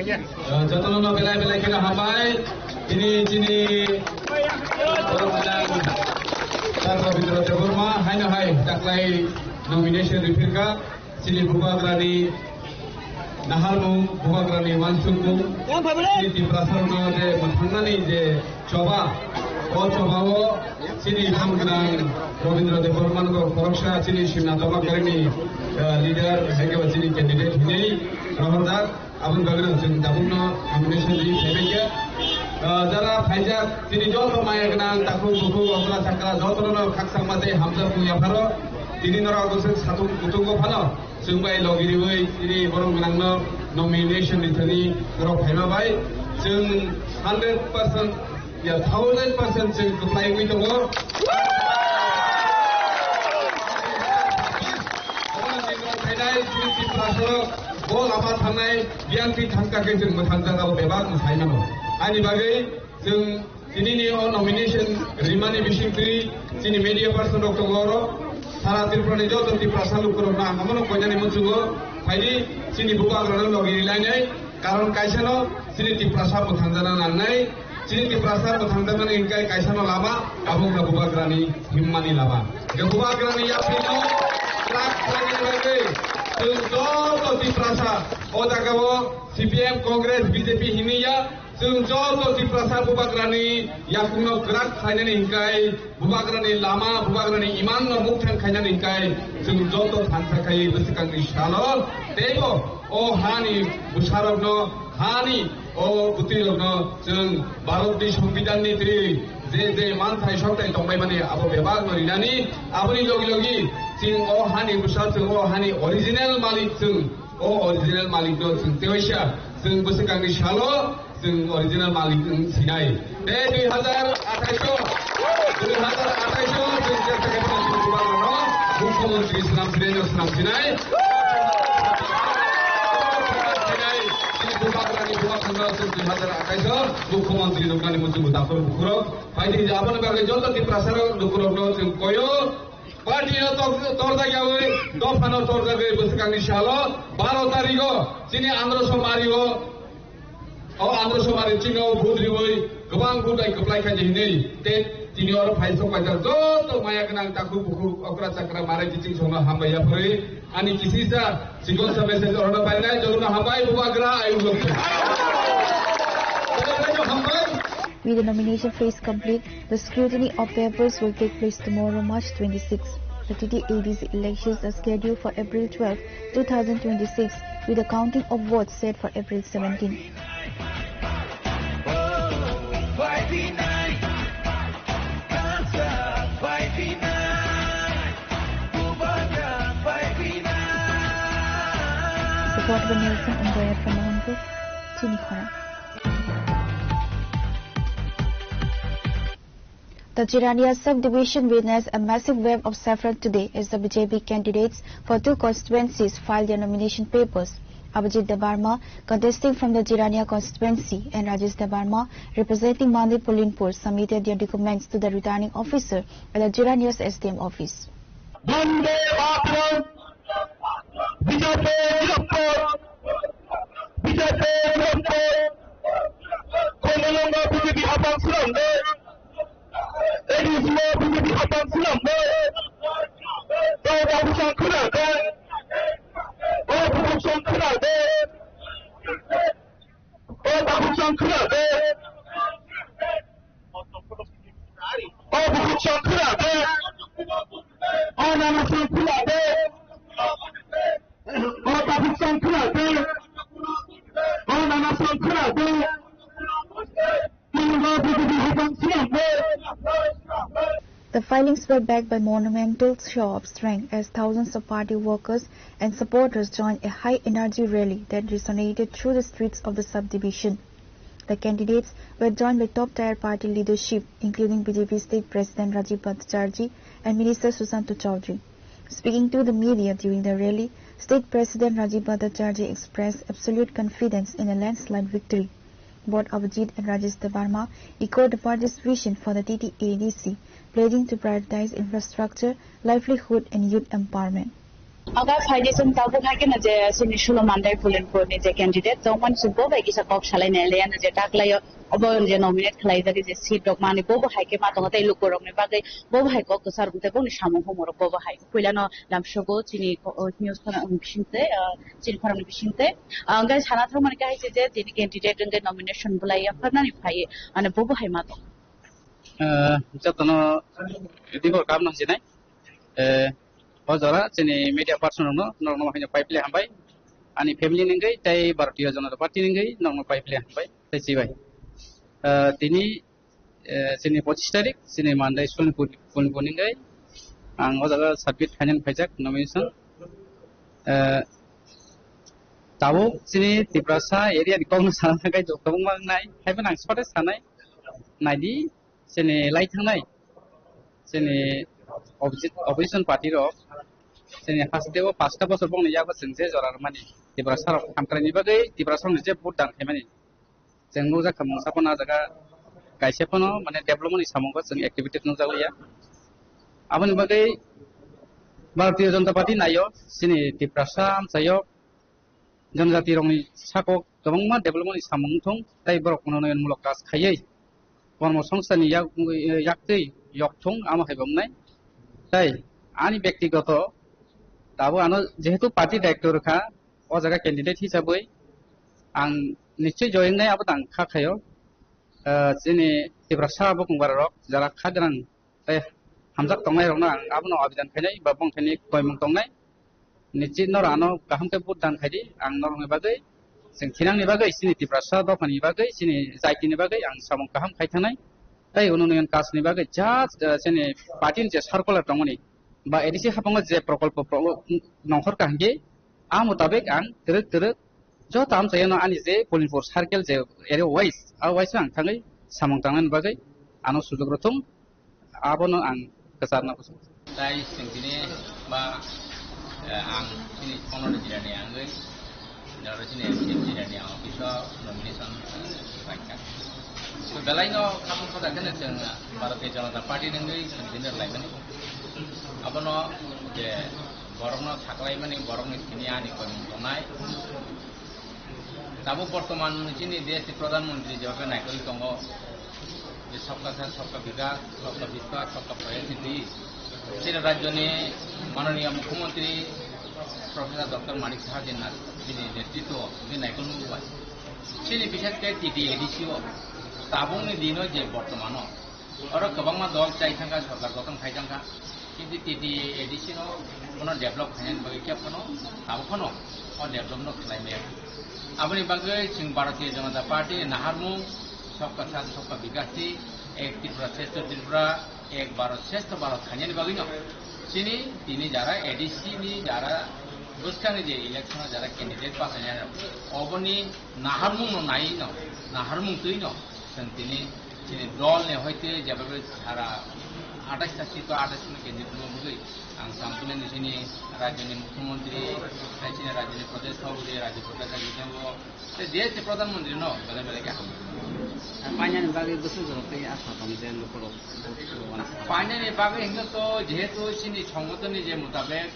jotono no belai belai kheno hambai. Tini chini Dr. Rabindra Debbarma haino hai taklai nomination riphirkha. Chini Bubagrani naharmung, Bubagrani wansukmung, chini Tiprasarokno je mwthangnani je choba, o chobao chini samgwnang Rabindra Debbarmano khoroksa chini Simna Tomakarini, ah, leader, hai khe ba chini candidate hinwi rohorjak. Aboni bagwino chwng tabukno nomination ri phaibaikha. Ah, jara phaijak, chini joto maya gwnang, takhuk bukhuk, okra chakra, jotono khakchangma tei hamjakmung yapharo. Tini norok bwswk satung kutungo phano chwng bai logi riwi, chini borok gwnangno nomination ni thani norok phaima bai chwng hundred percent Ya, thousand percent chwng kwplai wngwi tongo. Obono chwng rok khainai chini Tiprasarok bo lama thangnai, biyang twi thangkha khe chwng mwthang jagao bebak mwsai mano. Ani bagwi chwng tinini o nomination rimani bisingtwi chini media person rok tongo oro. Sara Tripurani joto Tiprasa lukurokno ang omono koinani muchungo phaidi chini bubagrano logi rilainai. Karon kaisano chini Tiprasa mwthangjakna nangnai. Chini Tiprasa mwthangjakmani hwnkhai kaisano lama, abo wngkha bubagrani himmani lama. Hwnkhe bubagrani yaphino kwrak khlainani bagwi chwng joto Tiprasa o jagao C P M, Congress, B J P hinwi ya, chwng joto Tiprasa bubagrani yakungno kwrak khlainani hwnkhai bubagrani lama, bubagrani imanno mukthang khainani hwnkhai chwng joto thansa khai bwswkangni salo teibo o hani bwsarokno, hani o bwtwirokno chwng Bharatni Songbidanni twi je je manthai sokthai tongbaimani abo bebakno rinani, aboni logi logi chwng o hani bwsa, chwng o hani original malik, chwng o original malikno chwng tewaisa chwng bwswkangni salo chwng original malik wng sinai. Tei dui hazar athais o, dui hazar athais o chwng chesta khe chini bubagrano mukhyamantri swnam sinai no swnam sinai. Chini bubagrani bubagrano chwng dui hazar athais o mukhyamantri rwnani muchungo dakhor bukhurok. Phaidi aboni bagwi joto Tiprasarok lukurokno chwng koyo. Party no tor-, torjak yawi, dopha no torjagwi bwswkangni salo baro tarikh o chini Andhra Somari o, o Andhra Somari chini o vote riwi kwbang vote bai kwplai khaidi hinwi tei tini oro phai sok paijak joto maya gwnang takhuk bukhuk okra chakra marai kiching songno hambai yaphurwi ani kisisa chikon sa message orono painai jotono hambai bubagra ayuk lok. Hambai. With the nomination phase complete, the scrutiny of papers will take place tomorrow, March twenty-sixth. The T T A D C elections are scheduled for April twelfth, two thousand twenty-six, with the counting of votes set for April seventeen. Report by Nelson Andoya from Mohanpur, Chinikhara. The Jirania subdivision witnessed a massive wave of saffron today as the B J P candidates for two constituencies filed their nomination papers. Abhijit Debbarma, contesting from the Jirania constituency, and Rajesh Debbarma, representing Mandir Pulinpur, submitted their documents to the returning officer at the Jirania's S D M office. Vande Mataram! B J P Murabbaad! B J P Murabbaad! Komolongo B J P hapang swnamde! Edismo B J P hapang swnamde! Tei babu chang khwnade! O babu chang khwnade! O babu chang khwnade! O babu chang khwnade! O nana chang khwnade! O babu chang khwnade! O nana chang khwnade! Tini bo B J P hapang swnamde! The fight Feelings were backed by monumental show of strength as thousands of party workers and supporters joined a high-energy rally that resonated through the streets of the subdivision. The candidates were joined by top-tier party leadership, including B J P State President Rajiv Bhattacharjee and Minister Sushanta Chowdhury. Speaking to the media during the rally, State President Rajiv Bhattacharjee expressed absolute confidence in a landslide victory. Both Abhijit and Rajesh Debbarma echoed the party's vision for the T T A D C, pledging to prioritize infrastructure, livelihood, and youth empowerment. Aga phaidi chwng tabuk hai kheno je chini Sulo Mandai Pulinpur ni je candidate tongmani chwng bo bai kisa kok salai nai le ano je taklaio obo je nominate khlai jari je seat rok mani bo bo hai khe ma tongo tei luku rok ni bagwi bo bo hai kok kwchar tei boni samung humor rok bo bo hai puila no lamsogo chini ko-, o, news khana bising tei, ah, chini khorang ni bising tei, ah, hwnkhe sana thangmani khe hai se je tini candidate wngkhe nomination bwlai yapharnani phai, ano bo bo hai ma tongo. Ah, jotono dibor kam nang sinai. Eh, o jora chini media person rokno, norokno haino pai pili hambai. Ani family ni wngwi tei Bharatiya Janata Party ni wngwi norokno pai pili hambai. Tei chibai. Eh, tini, eh, chini pochis tarik, chini Mandai Sonipur, Sonipur ni wngwi ang o jaga submit khainani phaijak nomination. Eh, tabuk chini Tiprasa area ni kokno sana thangkhe kwbangma wngnai. Haiphano ang sode sanai. Naidi, chini lai thangnai. Chini opposi-, opposition party rok chini haste o pasta bosor bongni yago chwng je jora rwmani Tiprasa rok hamkraini bagwi Tiprasa rokni je vote dan khaimani chwng nukjak kha mungsa phano ah jaga kaisa phano mane development ni samungo chwng activity nukjakliya. Aboni bagwi Bharatiya Janata Party naio chini Tiprasa amchaio janajati rokni sako kwbangma development ni samung wngthung tei borok unnayonmulok kaj khaiwi kormo songstharni yak-, yaktwi yokthung amo hai bo wngnai. Tei ani bektigoto tabuk ano jehetu party daityo rwkha, o jaga candidate hisabwi ang nischoi join nai abo tang kha khaio. Ah, chini Tiprasa bokong bara rok jara kha gwnang tei hamjak tongnai rokno ang abono abedan khainai ba bongthaini koimung tongnai. Nischit noro ano kaham khe vote dan khaidi, ang norokni bagwi, chwng thinangni bagwi, chini Tiprasa dophani bagwi, chini jaitini bagwi ang samung kaham khai thangnai. Tei unnayonmulok kajni bagwi just, uh, chini party ni je circular tongmani ba A D C habango je prokolpo pro-, nongkhor kaham khe, a mutabik ang twrwk twrwk joto amchaino ani je Pulinpur circle je area wise, a wise ang thangwi samung tangnani bagwi ano sujok rwthung. Abono ang kwcharna kusu. Tai chwng tini ba, eh, ang chini Kono Jirani wngwi, oro chini M C Jirani office o nomination paikha. To belai no khamung khoda kheno chwng Bharatiya Janata Party ni wngwi chwng tini rwlaimani. Abono je borokno saklaimani, borokni sini ani koimung tongnai. Tabuk bortoman chini desh ni Pradhan Mantri jeba khe naikolwi tongo, je Sabka Saath, Sabka Vikas, Sabka Vishwas, Sabka Prayas ni twi chini rajyoni Mananiya Mukhyamantri Professor Doctor Manik Saha je na-, bini netritwo je naikolwi bai. Chini bises khe T T A D C o tabukni dino je bortomano oro kwbangma dol chai thangkha, sorkar gothon khai thangkha, kintu T T A D C no bono develop khainani bagwi khe phano tabuk phano o develop no khlai maya. Aboni bagwi chwng Bharatiya Janata Party ni naharmung Sabka Saath Sabka Vikas ni Ek Tripura Shreshtha Tripura, Ek Bharat Shreshtha Bharat khainani bagwi no chini tini jara A D C ni jara bwskangni je election o jara candidate bachainai rok oboni naharmung no nai no, naharmung twi no chwng tini chini dol ni hoite jeba bai sara atais ta seat o atais no candidate no bwgwi ang samsini chini rajyoni mukhyamantri, tei chini rajyoni Pradesh Sabhapati, Rajya Pradesh Sabhapati, tei desh ni Pradhan Mantri no belai belai khe hamjak. Painani bagwi bwswk rok tei asa tong je lukurok. Painani bagwi hwnkhe to jehetu chini songbothoni je mutabek,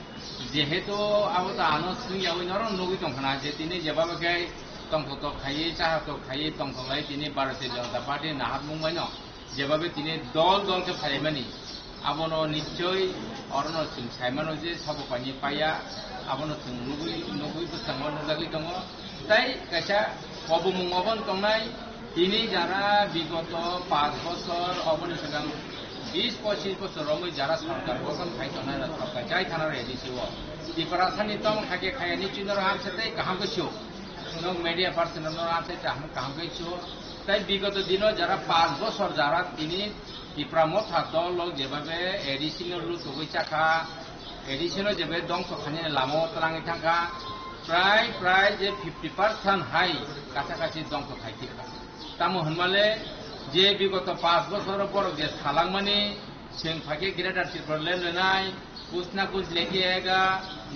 jehetu abo to ano swngyawi norok nugwi tongkhna je tini jeba bai khe tongthok tok khaiwi, chaha tok khaiwi tongthok lai tini Bharatiya Janata Party naharmung bai no. Jebabe tini dol dol khe phaimani, abono nischoi orono chwng saimano je sabo paini paiya, abono chwng nugwi, nugwi bwskango nukjagwi tongo. Tai kaisa kobomung obo wng tongnai, tini jara bigoto panch bochor oboni swkang bis pochis bochor romwi jara sorkar gothon khai tongnai rok sorkar chai thana rw A D C o. Tiprasani tong khaikhe khaya ni chini rok amse tei kaham khe sio. Nok media person rok amse kaham kaham khe sio. Tai bigoto dino jara panch bosor jara tini Tipra Motha dolo jebabe A D C no lutugwi chakha, A D C no jebabe dongso khainani lamao twlangwi thangkha, prai prai je fifty percent hai kacha kachi dongso khai thikha. Tamo hwnmale je bigoto panch bosoro borok je salangmani, chwng phaikhe Greater Tripura Land rwnai, कुछ ना कुछ लेके आएगा,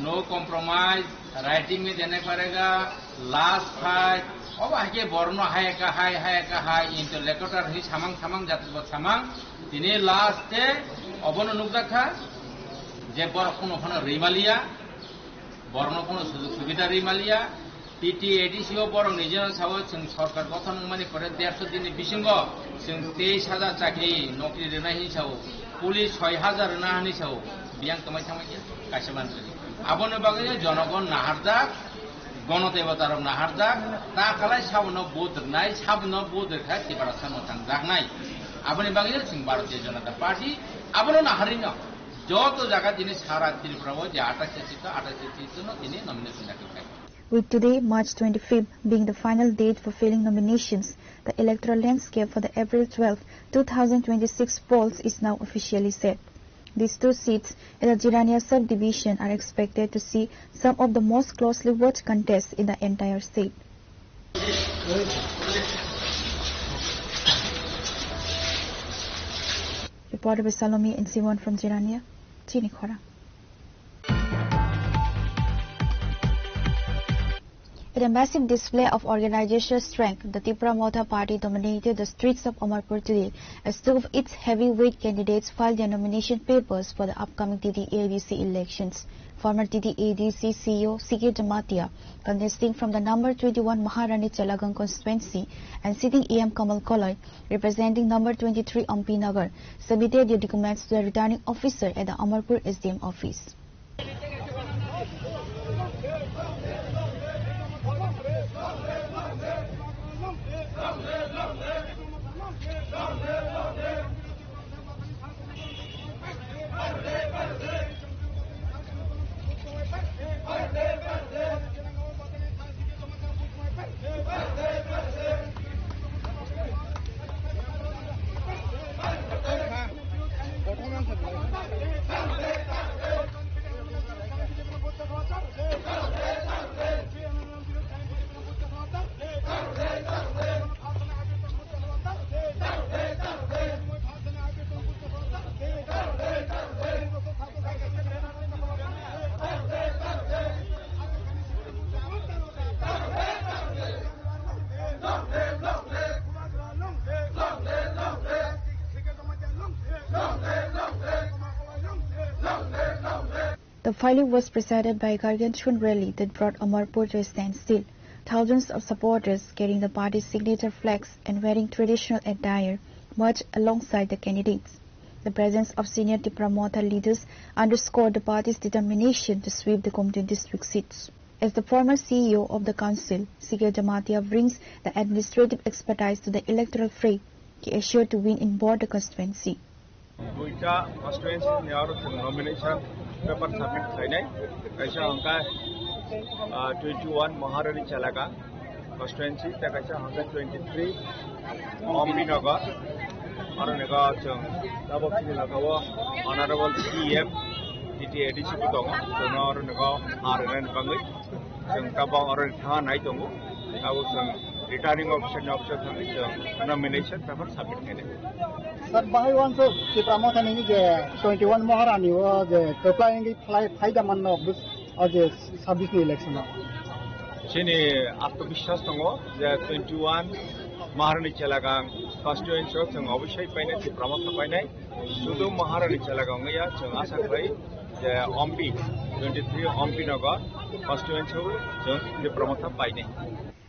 no compromise, writing में देना पड़ेगा, last fight, obo hai khe borno hai ka hai, hai ka hai, into lekotar hi samang samang jat bo samang, tini last e obono nukjakha, je borok kono phano rwimaliya, borno kono sujog subida rwimaliya, T T A D C o borok ni jeno sao chwng sorkar gothon wngmani pore derso din ni bisingo chwng teis hajar chakri nokri rwnai hin sao, police soi hajar rwna hin sao, biyang twmai thangmai khe kaisa manjak. Aboni bagwi jonogon naharjak, gono debota rok naharjak, ta khalai sabono vote rwnai, sabono vote rwkha Tiprasa mwthangjaknai. Aboni bagwi chwng Bharatiya Janata Party abono naharino joto jaga tini sara Tripura o je athais seat, athais seat no tini nomination dakhil khai. With today, March twenty-fifth, being the final date for filling nominations, the electoral landscape for the April twelfth, two thousand twenty-six polls is now officially set. These two seats in the Jirania subdivision are expected to see some of the most closely watched contests in the entire state. Reported by Salome and Simon from Jirania. Chini Khorang. In a massive display of organizational strength, the Tipra Motha party dominated the streets of Amarpur today as two of its heavyweight candidates filed their nomination papers for the upcoming T T A D C elections. Former T T A D C C E O C K Jamatia, contesting from the number twenty-one Maharani Chalagang constituency, and sitting E M Kamal Koloi, representing number twenty-three Ampi Nagar, submitted their documents to the returning officer at the Amarpur S D M office. The filing was preceded by a gargantuan rally that brought Amarpur to a standstill. Thousands of supporters carrying the party's signature flags and wearing traditional attire marched alongside the candidates. The presence of senior Tipra Motha leaders underscored the party's determination to sweep the Gomti district seats. As the former C E O of the council, C K Jamatia brings the administrative expertise to the electoral fray. He assured to win in both the constituency. Duita constituency ni aro chwng nomination paper submit khlainai. Kaisa hwnkha, ah, twenty-one Maharani Chalagang constituency, tei kaisa hwnkha twenty-three Ampi Nagar. Aro ni go chwng tabok chini lagao Honorable C E M, T T A D C bo tongo. Chwngno aro ni go R N N bangwi. Chwng tabok oro thangna nai tongo. Abo chwng returning officer ni office o thangwi chwng nomination paper submit khainai. Sir, bahai wansuk Tipra Motha ni je twenty-one Maharani o je kwplai wngwi phlai phaida manno bus o je sabbish ni election o. Chini atmobiswas tongo je twenty-one Maharani Chalagang constituency o chwng obosai painai, Tipra Motha painai. Sudu Maharani Chalagang wngya, chwng asa khlai je Ampi, twenty-three Ampi Nagar constituency o chwng Tipra Motha painai.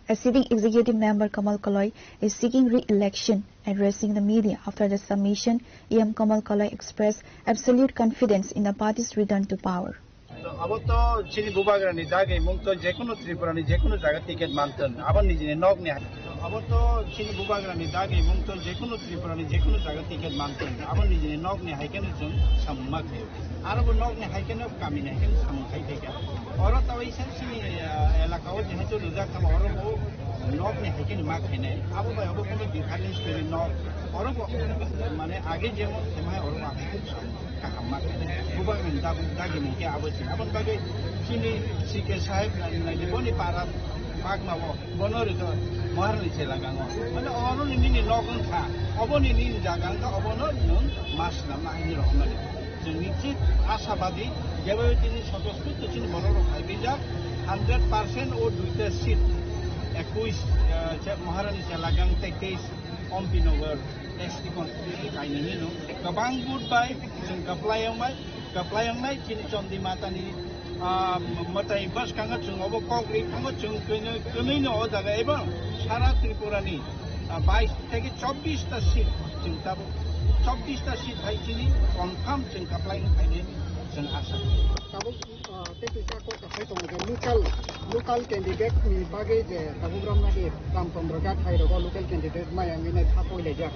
As sitting executive member Kamal Koloi is seeking re-election, addressing the media after the submission, E M Kamal Koloi expressed absolute confidence in the party's return to power. Abo to chini bubagrani dagwi mung to jekunu Tripurani jekunu jaga ticket mantun. Abo nijini nokni hai. Abo to chini bubagrani dagwi mung to jekunu Tripurani jekunu jaga ticket mantun. Abo nijini nokni hai khe chwng samung ma khaio. Aro bo nokni hai khe kamini hai khe samung khai thai kha. Oro tawisa chini, ah, elaka o jehetu rijak tamo oro bo Nok ni hai khe ni ma khainai, abo bai abo kono difference kwrwi nok. Oro bo, mane, age jemon khaimai, oro bo kaham ma khainai. Bubagra ni dagi, dagi ni khe abo se. Aboni bagwi chini C K saheb nai, nai, boni para bagma o, bono rito Maharani chela gango. Mane, oro ni nini nok wngkha, obo ni nini jaga wngkha, obono nwng ma swnamna hai ni rohornani. Chwng nischit ashabadi, jeba tini sotoskut chini borok rok hai bijak, hundred percent o duita seat, ekuis, eh, che-, Maharani Chelagang tei teis Ompi Nagar S T constituency kainwi no. Kwbang vote bai chwng kwplai wngnai, kwplai wngnai chini Chondi Matani, ah, mwtai bwskango chwng obo kok ri thango chwng kwnwi, kwnwi no o jaga ebong sara Tripura ni, ah, bais theke chobbish ta seat chwng tabuk chobbish ta seat hai chini confirm chwng kwplai wng phainai chwng asa. Tabuk, ah, tei kisa kok kaphai tongo je local, local candidate ni bagwi je tabuk Ramnadi Ramchandra Ghat hai rogo local candidate maya wngwi nai kha poi laijak.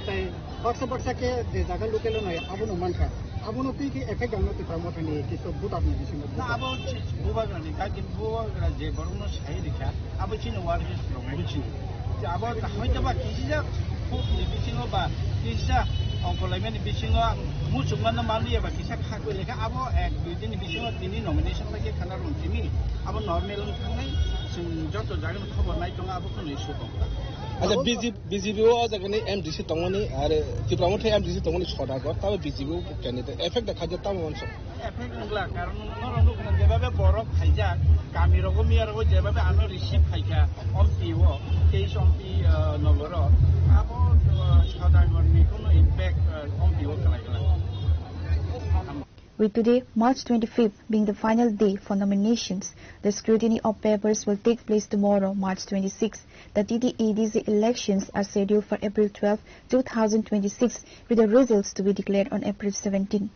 Tei baksa baksa khe je jaga local no abono mankha. Abono twi khe effect ang no Tipra Motha ni kisu voter ni bisingo. Na abo bubagra ni kaki bubagra je borok no sai rikha abo chini warriors rok buchini. Je abo hoito ba kisi ja khub ni bisingo ba kisi ja ongkolaimani bisingo muchungma no manliya ba kisa khakwi lekha abo ek dui din ni bisingo tini nomination bai khe khana rung tini abo normal wng thangnai chwng joto jaga no khobor nai tongo abo khwnwi sukong. Acha B J P, B J P o jaga ni M D C tongmani are Tipra Motha M D C tongmani Sodagar tabo B J P o candidate effect da khaja tamo mansa. Effect wngla, karon norok nukha jebabe borok phaijak, kami rogo miya rogo jebabe ano receive khaikha, ompi o, teis ompi, ah, nogoro, abo, ah, Sodagar ni kono impact, ah, ompi o kwlai kwlai. With today, March twenty-fifth, being the final day for nominations, the scrutiny of papers will take place tomorrow, March twenty-sixth. The T T A D C elections are scheduled for April twelfth, two thousand twenty-six, with the results to be declared on April seventeenth.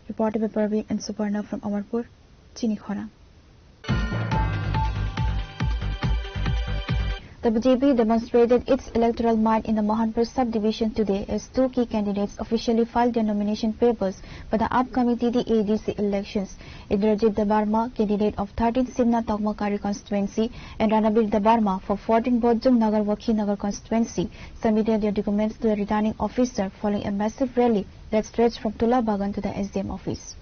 Reported by Parveen and Suparna from Amarpur, Chini Khorang. The B J P demonstrated its electoral might in the Mohanpur subdivision today as two key candidates officially filed their nomination papers for the upcoming T T A D C elections. Indrajit Debbarma, candidate of thirteen Simna Tokmakari constituency, and Ranabir Debbarma for fourteen Bojong Nagar Wakhi Nagar constituency, submitted their documents to the returning officer following a massive rally that stretched from Tula Bagan to the S D M office.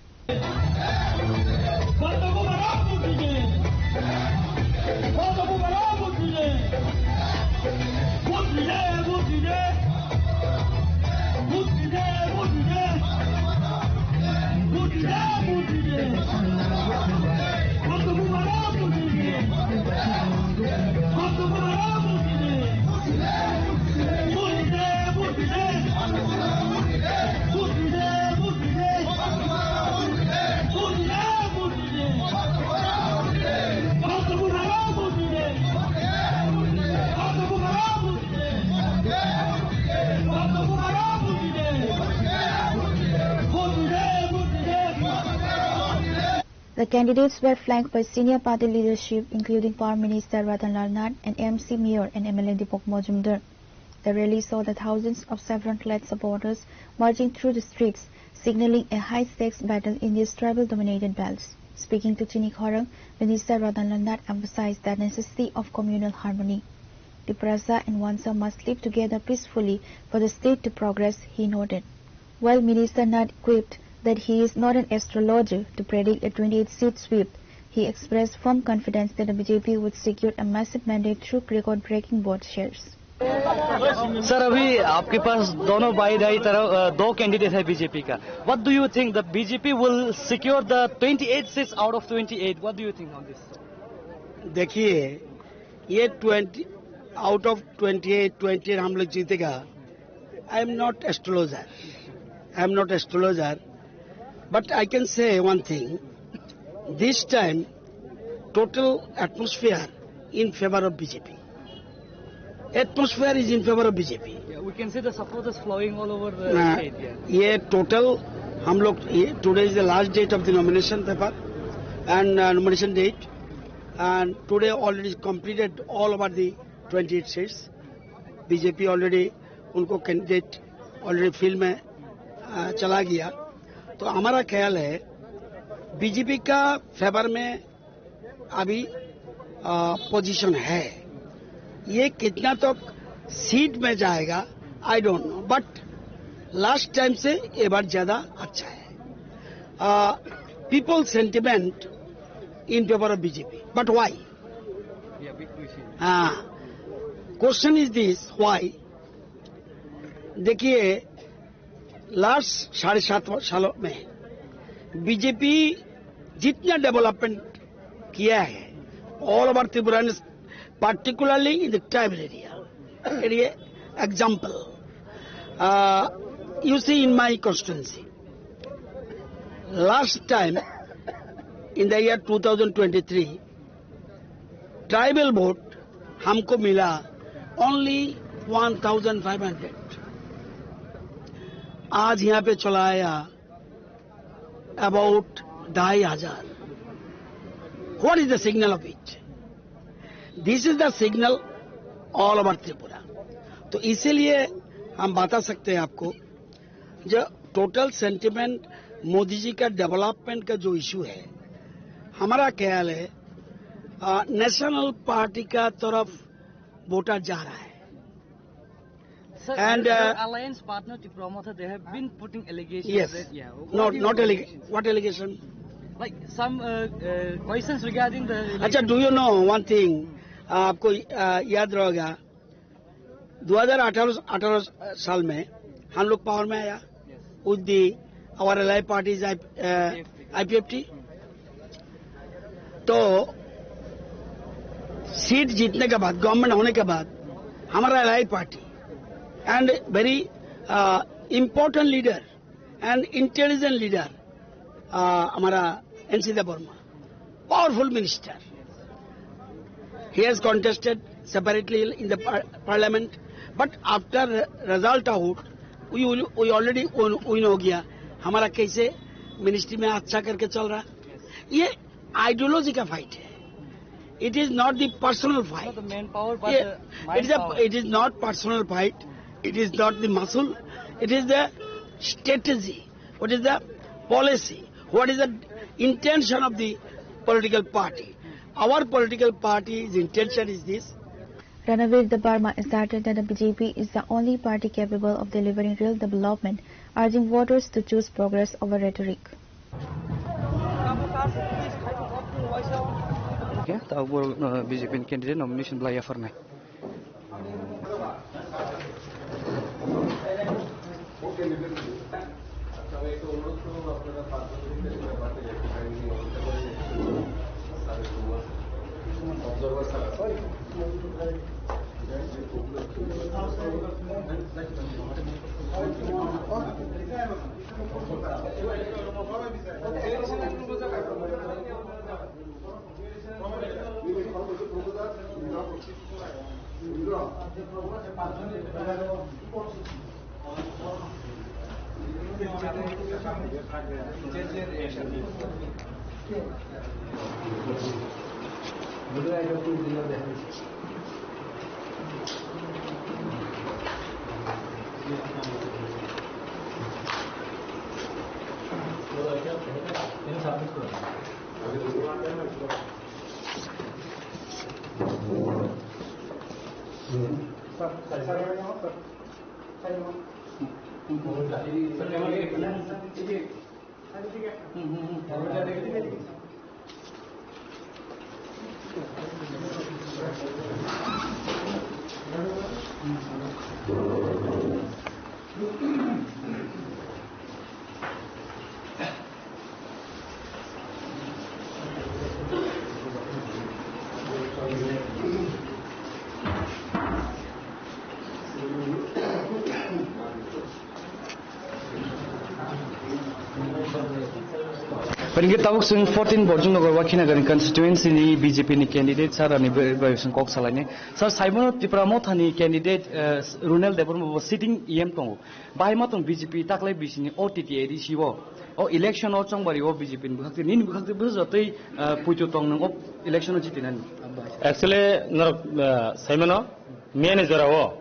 The candidates were flanked by senior party leadership, including Prime Minister Ratan Lal Nath and M C Mayor and M L A Deepak Majumdar. The rally saw the thousands of saffron-clad supporters marching through the streets, signaling a high-stakes battle in these tribal-dominated belts. Speaking to Chini Khorang, Minister Ratan Lal Nath emphasized the necessity of communal harmony. Tiprasa and Wansa must live together peacefully for the state to progress, he noted. While Minister Nath quipped that he is not an astrologer to predict a twenty-eight seat sweep, he expressed firm confidence that the B J P would secure a massive mandate through record-breaking vote shares. Sir, अभी आपके पास दोनों बाई दाई तरफ, अ, दो कैंडिडेट है बीजेपी का। What do you think, the B J P will secure the twenty-eight seats out of twenty-eight? What do you think on this? देखिए, ये twenty, out of twenty eight, twenty eight हम लोग जीतेगा। I am not astrologer, I am not astrologer, but I can say one thing, this time total atmosphere in favor of B J P. Atmosphere is in favor of B J P. Yeah, we can see the supporters flowing all over the state, yeah. ये टोटल हम लोग, ये, today is the last date of the nomination paper and, uh, nomination date, and today already completed all over the twenty-eight seats. BJP already उनको candidate already field में अ, चला गया। तो हमारा ख्याल है बीजेपी का फेवर में अभी पोजीशन है। ये कितना तक सीट में जाएगा, I don't know, but last time से ये बार ज्यादा अच्छा है। People sentiment in favour of BJP, but why? हाँ, क्वेश्चन इज दिस, व्हाई? देखिए, लास्ट साढ़े सात सालों में बीजेपी जितना डेवलपमेंट किया है, all over Tripura, particularly in the tribal area, example, you see, in my constituency, last time in the year two thousand twenty three, tribal vote हमको मिला only one thousand five hundred. आज यहाँ पे चला आया अबाउट ढाई हजार। What is the signal of it? This is the signal all over Tripura. तो इसीलिए हम बता सकते हैं आपको जो टोटल सेंटिमेंट मोदी जी का डेवलपमेंट का जो इशू है, हमारा ख्याल है, अ, नेशनल पार्टी का तरफ वोटर जा रहा है। Sir, And, uh, alliance partner Tipra Motha, they have been putting allegations. Yes. That, yeah, No, what do you not allegation. What allegation? Like some, uh, uh, questions regarding the अच्छा, do you know one thing? आपको, अ, याद रहेगा, दो हज़ार अठारह, अठारह साल में हम लोग पावर में आया। Yes. With the, our ally parties, I, uh, I P F T. तो सीट जीतने के बाद, गवर्नमेंट होने के बाद, हमारा ally party and very important leader and intelligent leader, हमारा NC Debbarma, powerful minister, he has contested separately in the par-, parliament, but after result out, we will, we already win, win हो गया। हमारा कैसे मिनिस्ट्री में अच्छा करके चल रहा है, ये आइडियोलॉजी का फाइट है। It is not the personal fight. Not the manpower, but ये, the it is a, manpower. It is not personal fight. It is not the muscle. It is the strategy. What is the policy? What is the intention of the political party? Our political party's intention is this. Ranavir Debbarma asserted that the B J P is the only party capable of delivering real development, urging voters to choose progress over rhetoric. Oke, tabuk borok, uh, B J P ni candidate nomination belai yapharnai. Hingke tabuk chwng fourteen Borjumnagar Wakhinagani constituency ni B J P ni candidate sir ani bai, bai chwng kok salainai. Sir, saimano Tipra Motha ni candidate, eh, Runel Debbarma bo sitting E M tongo. Bahai ma tong B J P taklai bisini O T T A D C o. O election o chongbari o B J P ni bwkhak twi, nini bwkhak twi bwsajak twi, eh, puitu tong nwng o election o jitinani. Actually, norok, eh, saimano, miyani jora o.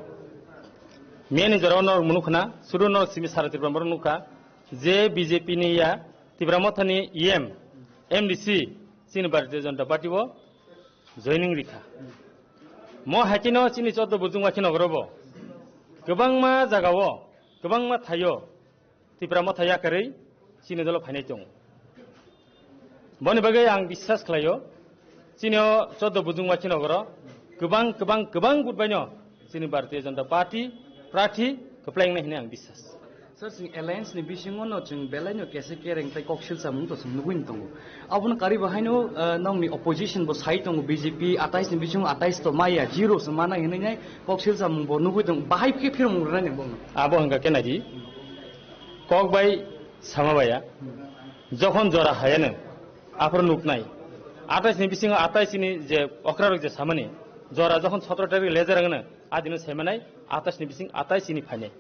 Miyani jorao norok mwnukha na, sudu norok simi sara Tripura borok nukha, je B J P ni ya, Tipra Mothani E M, M D C, chini Bharatiya Janata Party o joining rikha. Mo haikhe no chini choddo bujung wakhi nogoro bo kwbangma jaga o, kwbangma thaio Tipra Motha yakarwi chini dolo phainai tongo. Boni bagwi ang biswas khlaio, chini o choddo bujung wakhi nogoro kwbang, kwbang, kwbang vote baino chini Bharatiya Janata Party prarthi kwplai wngnai hwnwi ang biswas. Sir, chwng alliance ni bisingo no chwng belai no kese kereng tei kok silsa mung to chwng nugwi tongo. Abono kari bo haino, ah, nongni opposition bo sai tongo, B J P atais ni bisingo atais to maya, zero se manai hinwi nai kok silsa mung bo nugwi tongo. Bahai khe phirmung rwnai ni bono. Abo hwnka khe naidi. Kok bai sama baya. Jokhon jora hayano, aphuru nuknai. Atais ni bisingo atais ni je okra rok je samani, jora jokhon sotro tarik lejar wngno, adino saimanai, atais ni bising atais ni phainai.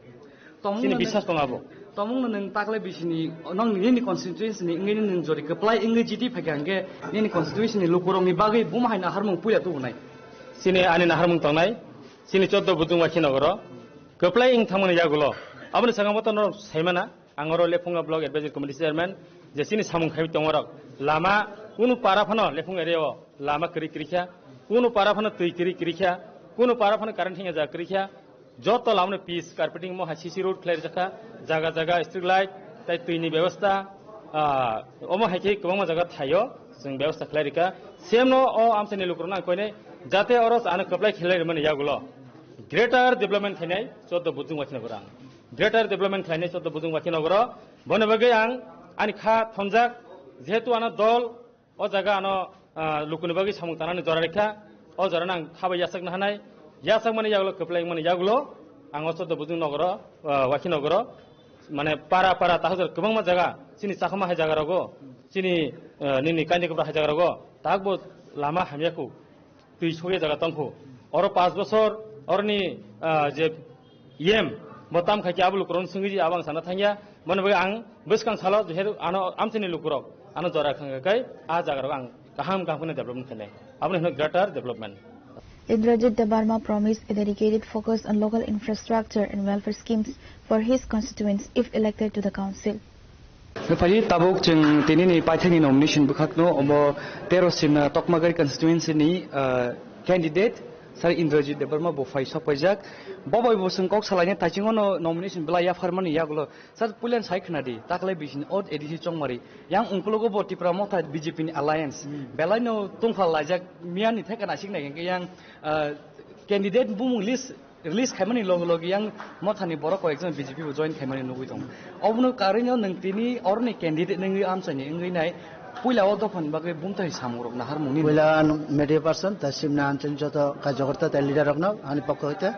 Chini biswas tongo abo. Tomung no nwng taklai bisini, nong nini constituency ni, nini nwng jori kwplai wngwi jiti phaikha hwnkhe, nini constituency ni lukurok ni bagwi buma hai naharmung puila tubunai. Chini ani naharmung tongnai, chini choddo bujung wakhi nogoro, kwplai wng thangmani yagulo. Aboni saka moto norok saimana, ang oro Lephunga Block Advisory Committee Chairman, je chini samung khai tongorok, lama kunu para phano Lephung area o lama kwrwi kwrwi kha, kunu para phano twi kwrwi kwrwi kha, kunu para phano current hwnja kwrwi kha, joto lamano pitch carpeting mo hai C C road khlai rijak kha, jaga jaga street light, tai twi ni bebostha, ah, omo hai khe kwbangma jaga thaio chwng bebostha khlai rikha. Same no o amchaini lukurokno ang koinai, jate oro ano kwplai khlai rwmani yagulo greater development khainai choddo bujung wakhi nogoro ang. Greater development khlainai choddo bujung wakhi nogoro. Boni bagwi ang ani kha thonjak, jehetu ano dol o jaga ano, ah, lukuni bagwi samung tanani jora rikha, o jorano ang kha bai yachakna hanai, yachakmani yagulo kwplai wngmani yagulo ang o choddo bujung nogoro, ah, wakhi nogoro, mane para para tahajor kwbangma jaga, chini Chakma hai jaga rogo, chini, ah, nini Kandi Kubra hai jaga rogo, takbo lama hamya khu. Twi sokya jaga tongkhu. Oro panch bosor, oroni, ah, je yem, bo tam khai khe abo lukurokno swngwi di, abo ang sana thangya. Mani bagwi ang bwskang salo, jehetu ano amchaini lukurok, ano jora khangkha kai, a jagarok ang kaham kaham kheno development khainai. Aboni hino greater development. Indrajit Debbarma promised a dedicated focus on local infrastructure and welfare schemes for his constituents if elected to the council. Phai tabuk chwng tinini paithakni nomination bwkhakno omo tero simna Tokmagai constituency ni, ah, candidate Sir Indrajit Debbarma bo phai sok paijak. Bo bai bo chwng kok salaini taichungo no nomination belai yapharmani yagulo. Sir, puilan sai khwnadi, taklai bisini ot A D C Chongmari. Yang ungkulugo bo Tipra Motha B J P ni alliance. Hmm. Belai no tungphal laijak miyani theka naisik nai yang, ah, candidate bumung list release khaimani loge loge yang Mothani borok koi ekjon B J P bo join khaimani nugwi tongo. Obono karwino nwng tini oroni candidate nungwi amchaini wngwi nai puila o dophani bagwi bumthai samungrok naharmung nini. Puila media person, ta simna amchaini joto karyakarta ta leader rokno ani pokho hoite,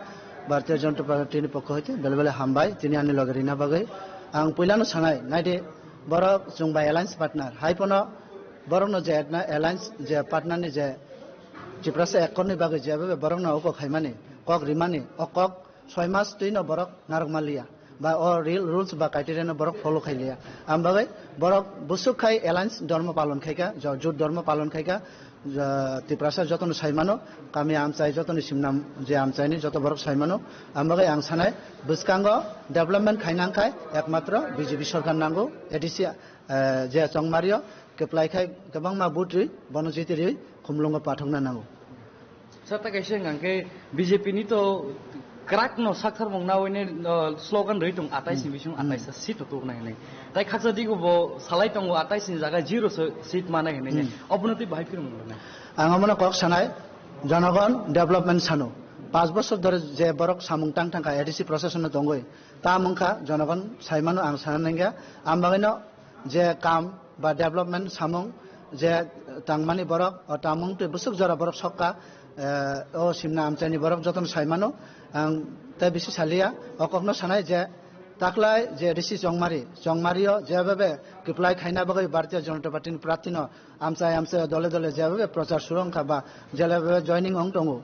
Bharatiya Janata Party ni pokho hoite bele bele hambai tini ani loge rina bagwi. Ang puilano sanai, naidi borok chwng bai alliance partner, hai pono borokno je alliance je partner ni je Tiprasa ekkorni bagwi jeba borokno oko khaimani, kok rimani, o kok soi mas twino borok narwk manliya, ba o real rules ba criteria no borok follow khailiya. Am bagwi borok busuk khai alliance dhormo palon khaika, jo-, jut dhormo palon khaika, jo-, Tiprasa jotono saimano, kami amchai jotoni simnam je amchaini joto borok saimano. Am bagwi ang sanai, bwskango development khainang khai ekmatro B J P sorkar nango, A D C, eh, je Chongmario, kwplai khai kwbangma vote rwi bono jiti rwi khumlungo pathokna nango. Sir, ta kaisa hwnkha khe B J P ni to kwrak no saktharmung nawi ne, uh, slogan rwi tong atais ni bising atais ta seat to tubunai hinwi. Tai khaksa digo bo salai tongo atais ni jaga zero se seat manai hinwi. Hmm. Obono twi bahai phirmung rwnai. Ang omono kok sanai, jonogon development sano. Panch bosor dhore je borok samung tang thangkha A D C procession no tongwi. Ta wngkha jonogon saimano ang sana nangya. Am bagwino je kam ba development samung je tangmani borok, o tangmung twi bwswk jora borok sokka, eh, o simna amchaini borok jotono saimano, ang tei bisi saliya, o kokno sanai je taklai je A D C Chongmari, Chongmario jebebe kwplai khaina bagwi Bharatiya Janata Party ni prarthi no amchai amchai dole dole jebebe prochar suru wngkha ba jebebe joining wng tongo.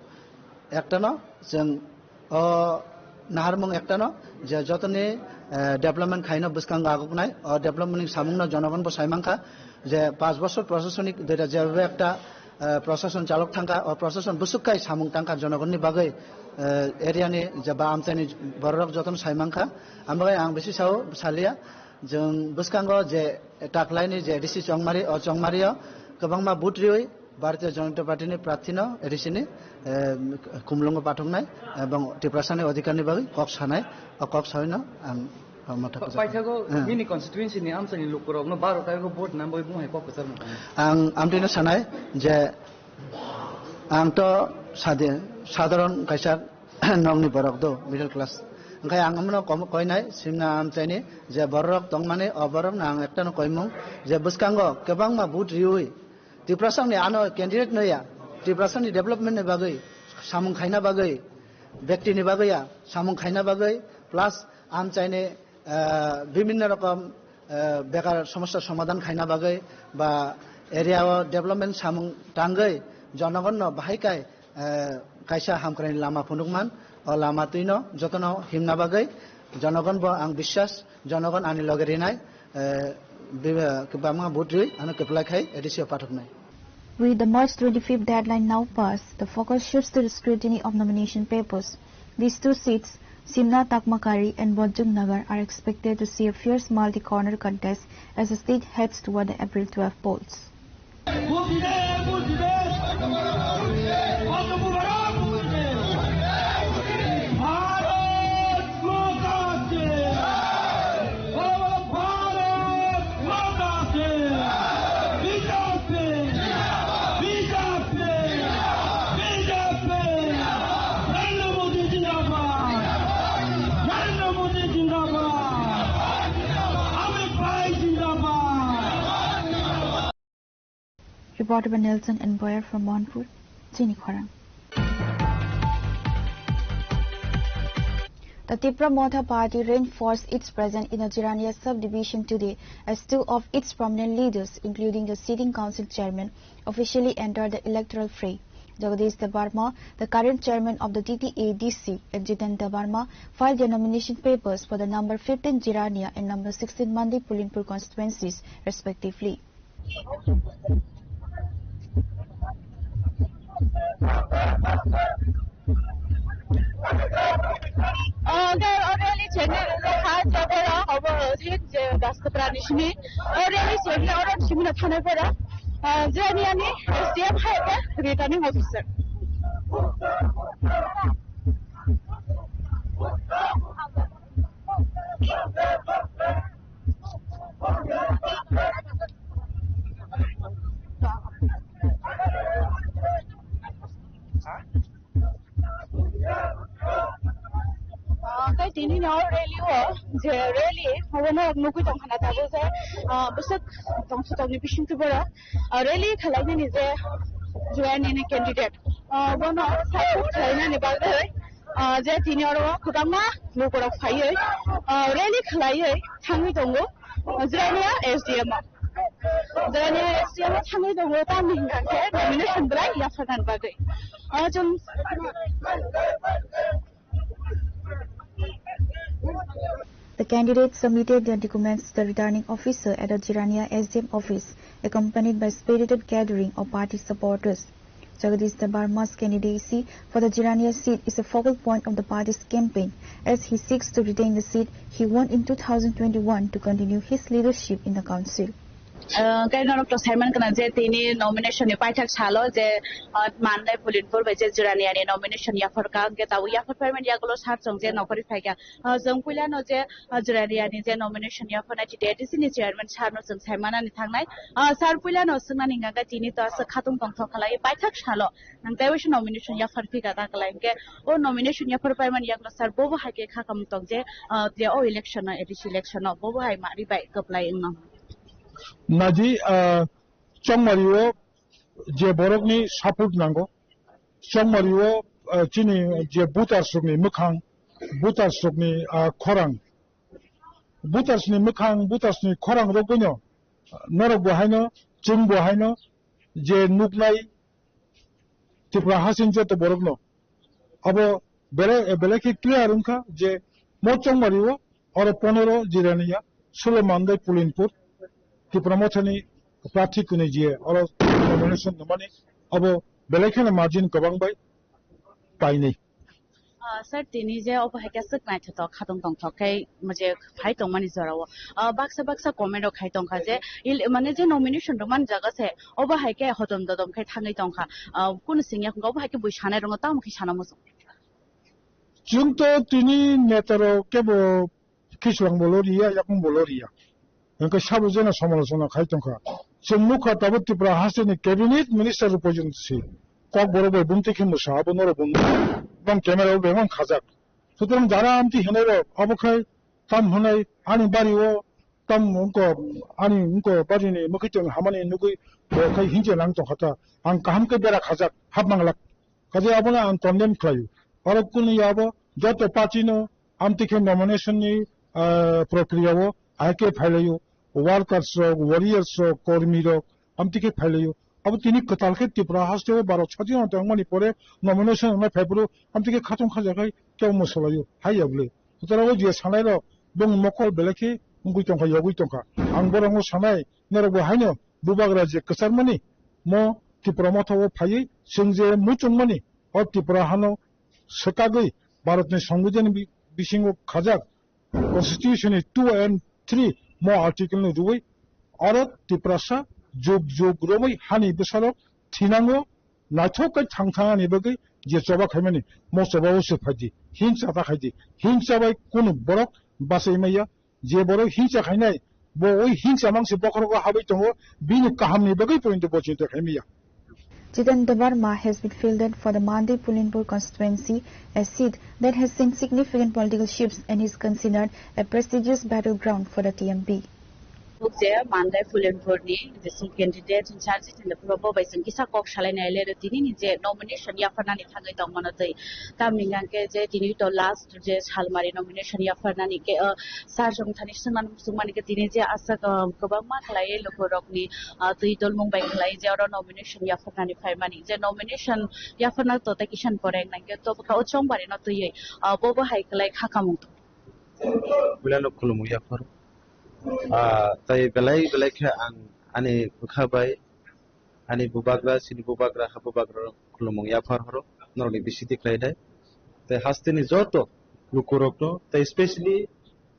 Ektano chwng o naharmung ektano je jotoni, eh, development khaino bwskango aguknai, o development ni samungno jonogon bo saimankha je panch bosor prosasonik duita jeba ekta, Eh, prosason chalok thangkha, o prosason bwswk kai samung tangkha jonogonni bagwi, eh, area ni je ba amchaini bororok jotono sai mankha. Ambagai ang bisi sao salia, jwng bwskango je taklaini je A D C Chongmari, o Chongmario kwbangma vote riwi Bharatiya Janata Party ni prarthi no A D C ni, eh, khumlungo pathoknai ebong Tiprasa ni odhikar ni bagwi kok sanai, o kok sawi no ang Paithago nini constituency ni amchaini lukurokno baro taigo vote nangwi bung hai kok kwchar mano. Ang amtwino sanai je ang to sade-, sadharon kaisa nokni borok do, middle class. Hwnkhe ang amno kom-, koinai simna amchaini je bororok tongmani o borokno ang ektano koimung je bwskango kwbangma vote riwi Tiprasani ano candidate no ya, Tiprasani development ni bagwi, samung khaina bagwi, bekti ni bagwi ya, samung khaina bagwi, plus amchaini, eh, bibhinno rokom, eh, bekar somosya somadhan khaina bagwi ba area o development samung tangwi jonogon no bahai kai, eh, kaisa hamkraini lama phunukman, o lama twino jotono himna bagwi jonogon bo ang biswas, jonogon ani loge rinai, eh, bi-, eh, kwbangma vote rwi ano kwplai khai A D C o pathoknai. With the March twenty-fifth deadline now passed, the focus shifts to the scrutiny of nomination papers. These two seats, Simna Takmakari and Bojung Nagar, are expected to see a fierce multi-corner contest as the state heads toward the April twelve polls. Reporter by Nelson and Boyer from Mohanpur, Chini Khorang. The Tipra Motha Party reinforced its presence in the Jirania subdivision today as two of its prominent leaders, including the sitting council chairman, officially entered the electoral fray. Jagadish Debbarma, the current chairman of the T T A D C, and Jiten Debbarma filed their nomination papers for the number fifteen Jirania and number sixteen Mandi Pulinpur constituencies, respectively. Hwnkhe o rally chengwi rwjak kha, jabora obo jit je Daskoprani simi. O rally chengwi oro simi no thanai pora, ah, Jiraniani S D M hai khe returning officer. Ah, tei tini no rally o, je rally obo no nugwi tongkha na tabuk je, ah, bwswk tongthok tongni bisingtwi borok, ah, rally khwlainani je Jiraniani candidate, ah, bono support khwlainani bagwi, ah, je tini oro kwbangma lukurok phaiwi, ah, rally khwlaiwi thangwi tongo. Jirania S D M o. Jirania S D M o thangwi tongo, tamni hwnkha khe nomination belai yapharnani bagwi. O chwng The candidates submitted their documents to the returning officer at the Jirania S D M office, accompanied by spirited gathering of party supporters. Jagadish Debbarma's candidacy for the Jirania seat is a focal point of the party's campaign. As he seeks to retain the seat he won in two thousand twenty-one to continue his leadership in the council. Ah, khe norok to saiman kana je tini nomination ni paithak salo je, ah, Mandai Pulinpur bai je Jirania ni nomination yaphar ka, hwnkhe tabuk yaphar phaimani yagulo sar chwng je nokori phaikha. Ah, chwng puilano je, ah, Jirania ni je nomination yapharnai T T A D C ni chairman sar no chwng saimanani thangnai. Ah, sar puilano swngnani hwnkha khe tini to aswk khatung tongthok khalai paithak salo nang tei waisa nomination yaphar phika ta kwlai, hwnkhe o nomination yaphar paimani yagulo sar bobo hai khe kha kamung tong je, ah, je o election no, A D C election no bobo hai mari bai kwplai wngno. Naji, ah, Chongmari o je borokni support nango, Chongmari o, ah, chini je voters rokni mwkhang, voters rokni, ah, khorang, voters ni mwkhang, voters ni khorang rok boino norok bo haino, chwng bo haino je nuknai Tripura hasing joto borokno abo belai, belai khe clear wngkha je mo Chongmari o oro pondro Jirania, sulo Mandai Pulinpur, Tipra Mothani prarthi kwnwi je oro nomination rwmani Abo belai kheno margin kwbang bai painai. Ah, sir, tini je obo hai khe swk naithothok khatong tongthok khe je phai tongmani jorao, ah, baksa baksa comment rok khai tongkha je il-, mane je nomination rwmani jaga se obo hai khe hodom dodom khai thangwi tongkha. Ah, kunu singya hwnkha obo hai khe bui sanai rwngno tamo khe sana muchung. Chwng to tini netarok kebo khichwlangbo lo riya, yakungbo lo riya. Hwnkhe sabo jeno somalochona khai tongkha. Chwng nukha tabuk Tripura hasteni cabinet minister rok porjonto se Kokborok bai bumtwi khe mwsa abo norok bo nukha. Bang camera o bebak khajak. Sutrang jara amtwi hinai rok abo khai tam hwnai ani bari o tam wngko ani wngko bari ni mwkhwi tong hamani nugwi bo khai hinje nang tongkha ta. Ang kaham khe bera khajak hap manglak. Kaje abono ang condemn khlaio. Oro kunu ya abo joto party no amtwi khe nomination ni, ah, prokriya o ahai khe phailaio. Workers rok, warriors rok, kormi rok amtwi khe phailaio. Abo tini kwtal khe Tripura haste o Bharat sadhina tongmani pore nomination wngnai phaiphuru amtwi khe khatong khajakhai kebo mwsalaio. Hai ya bwle. Sutra o je sanai rok bong mokol belai khe wngwi tongkha, yogwi tongkha. Ang borokno sanai norok bo haino bubagra je kwcharmani mo Tripura motha o phaiwi chwng je muchungmani o Tripura hano swkagwi Bharatni Songbidanni bi-, bisingo khajak Constitution ni two and three mo article no rwui oro Tiprasa jug jug romwi hani bwsarok thinango naithok kai thang thang ani bagwi je choba khaimani mo choba o se phaidi hinsa ta khaidi hinsa bai kunu borok bachai maya je borok hinsa khainai bo oi hinsa mangsi bokhorogo habwi tongo bini kahamni bagwi pointo bo chinta khaimaya. Jiten Debbarma has been fielded for the Mandai Pulinpur constituency, a seat that has seen significant political shifts and is considered a prestigious battleground for the T M P. Buk je Mandai Pulinpur ni je sing candidate in charge in the probo bai sing kisa kok salai nai le tini ni je nomination ya fana ni thangai tong mano tei tam ni ngang ke je tini to last je salmari nomination ya fana ni ke, uh, sar jong thani singman singman ke tini je asa, uh, kwbangma khlai lukurok ni ah, twi dolmung bai khlai je oro nomination yapharnani phaimani. Je nomination yapharna to tei kisan poreng nangkhe to bwkha o chongbarino twiwi, ah, bo bo hai khlai kha kamung tong. Puilano khulumung yaphar. Ah, tai belai belai khe ang ani bwkha bai, ani bubagra, chini bubagra, ha bubagra khulumung yaphar horo, norokni bisingtwi khlai nai. Tai hasteni joto lukurokno, tai specially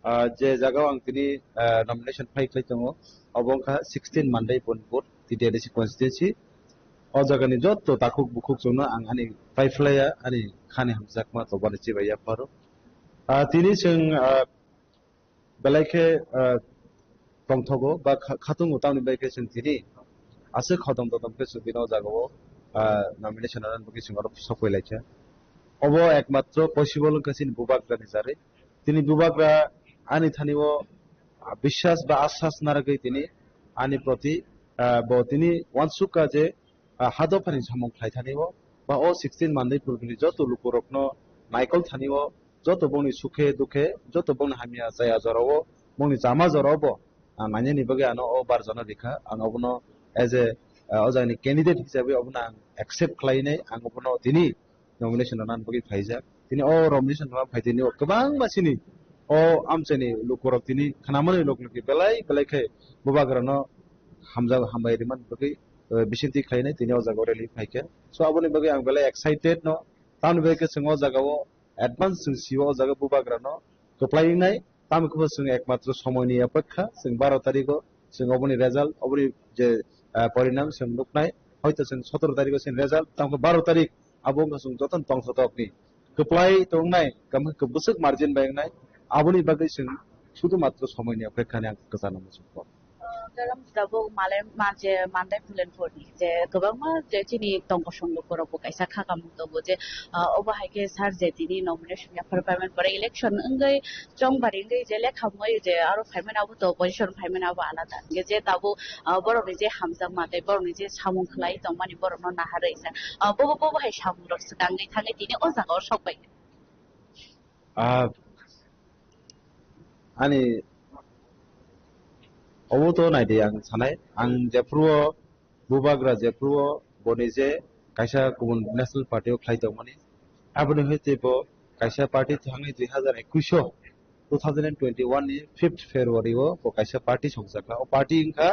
ah, je jaga o ang tini, ah, nomination file khlai tongo, obo wngkha sixteen Mandai Pulinpur T T A D C constituency. O jagani joto takhuk bukhuk chwngno ang ani paiphlaiya, ani khani hamjakma tobani chibai yapharo. Ah, tini chwng, ah, belai khe, ah, tongthogo ba kha-, khatungo tamni bai khe chwng tini aswk hodom dodom khe chwng tini o jagao, ah, nomination rwna bagwi chwng oro sokoi laikha. Obo ekmatro possible wngkha chini bubagrani jarwi. Tini bubagra ani thani o, ah, biswas ba asas narwgwi tini ani proti, ah, bo tini uansukha je, ah, ha dophani samung khlai thani o ba o sixteen Mandai Pulinpur ni joto lukurokno naikol thani o joto bongni sukhe dukhe joto bongni hamya chaya jorao bongni chama jorao bo ang nainani bagwi ano o barjano rikha. Ang obono as a, ah, o jagani candidate hisabe obono ang accept khlainai, ang obono tini nomination rwna bagwi phaijak. Tini o nomination rwna phai tini o kwbangma chini o amchaini lukurok tini khnamani lok loki belai belai khe bubagrano hamjak hambai rwmani bagwi, eh, bisingtwi khlainai tini o jaga o rally phaikha. So aboni bagwi ang belai excited no. Tamoni bagwi khe chwng o jaga o advance chwng sio o jaga bubagrano kwplai wngnai. Tamo khe bo chwng ekmatro somoini apekha, chwng baro tarikho chwng oboni result, oboni je, ah, porinam chwng nuknai. Hoito chwng sotoro tarikho chwng result, tamo khe baro tarik abo wngkha chwng jotono tongthotokni kwplai tongnai, tamo khe bwswk margin bai wngnai. Aboni bagwi chwng sudhu matro somoini apekha hinwi ang kwchangma muchungkha. Ah, Karam tabuk malai ma je Mandai Pulinpur ni je kwbangma je chini tongkosong lukurok bo kaisa kha kamung tongo je, ah, obo hai khe sir je tini nomination yaphar paiman pore election wngwi chongbari wngwi je lekha mui je aro phaimani abo to opposition phaimani abo alada. Hingke je tabuk, ah, borokni je hamjakma tei borokni je samung khlai tongmani borokno naharwi sa, ah, bobo bobo hai samung rok swkangwi thangwi tini o jaga o sok bai. Ah, ani obo to naidi ang sanai, ang jephuru o bubagra jephuru o boni je kaisa kubun national party o khlai tongmani, aboni hai tei bo kaisa party thangwi dui hazar ekwis o, two thousand and twenty-one ni fifth February o bo kaisa party songjakha. O party wngkha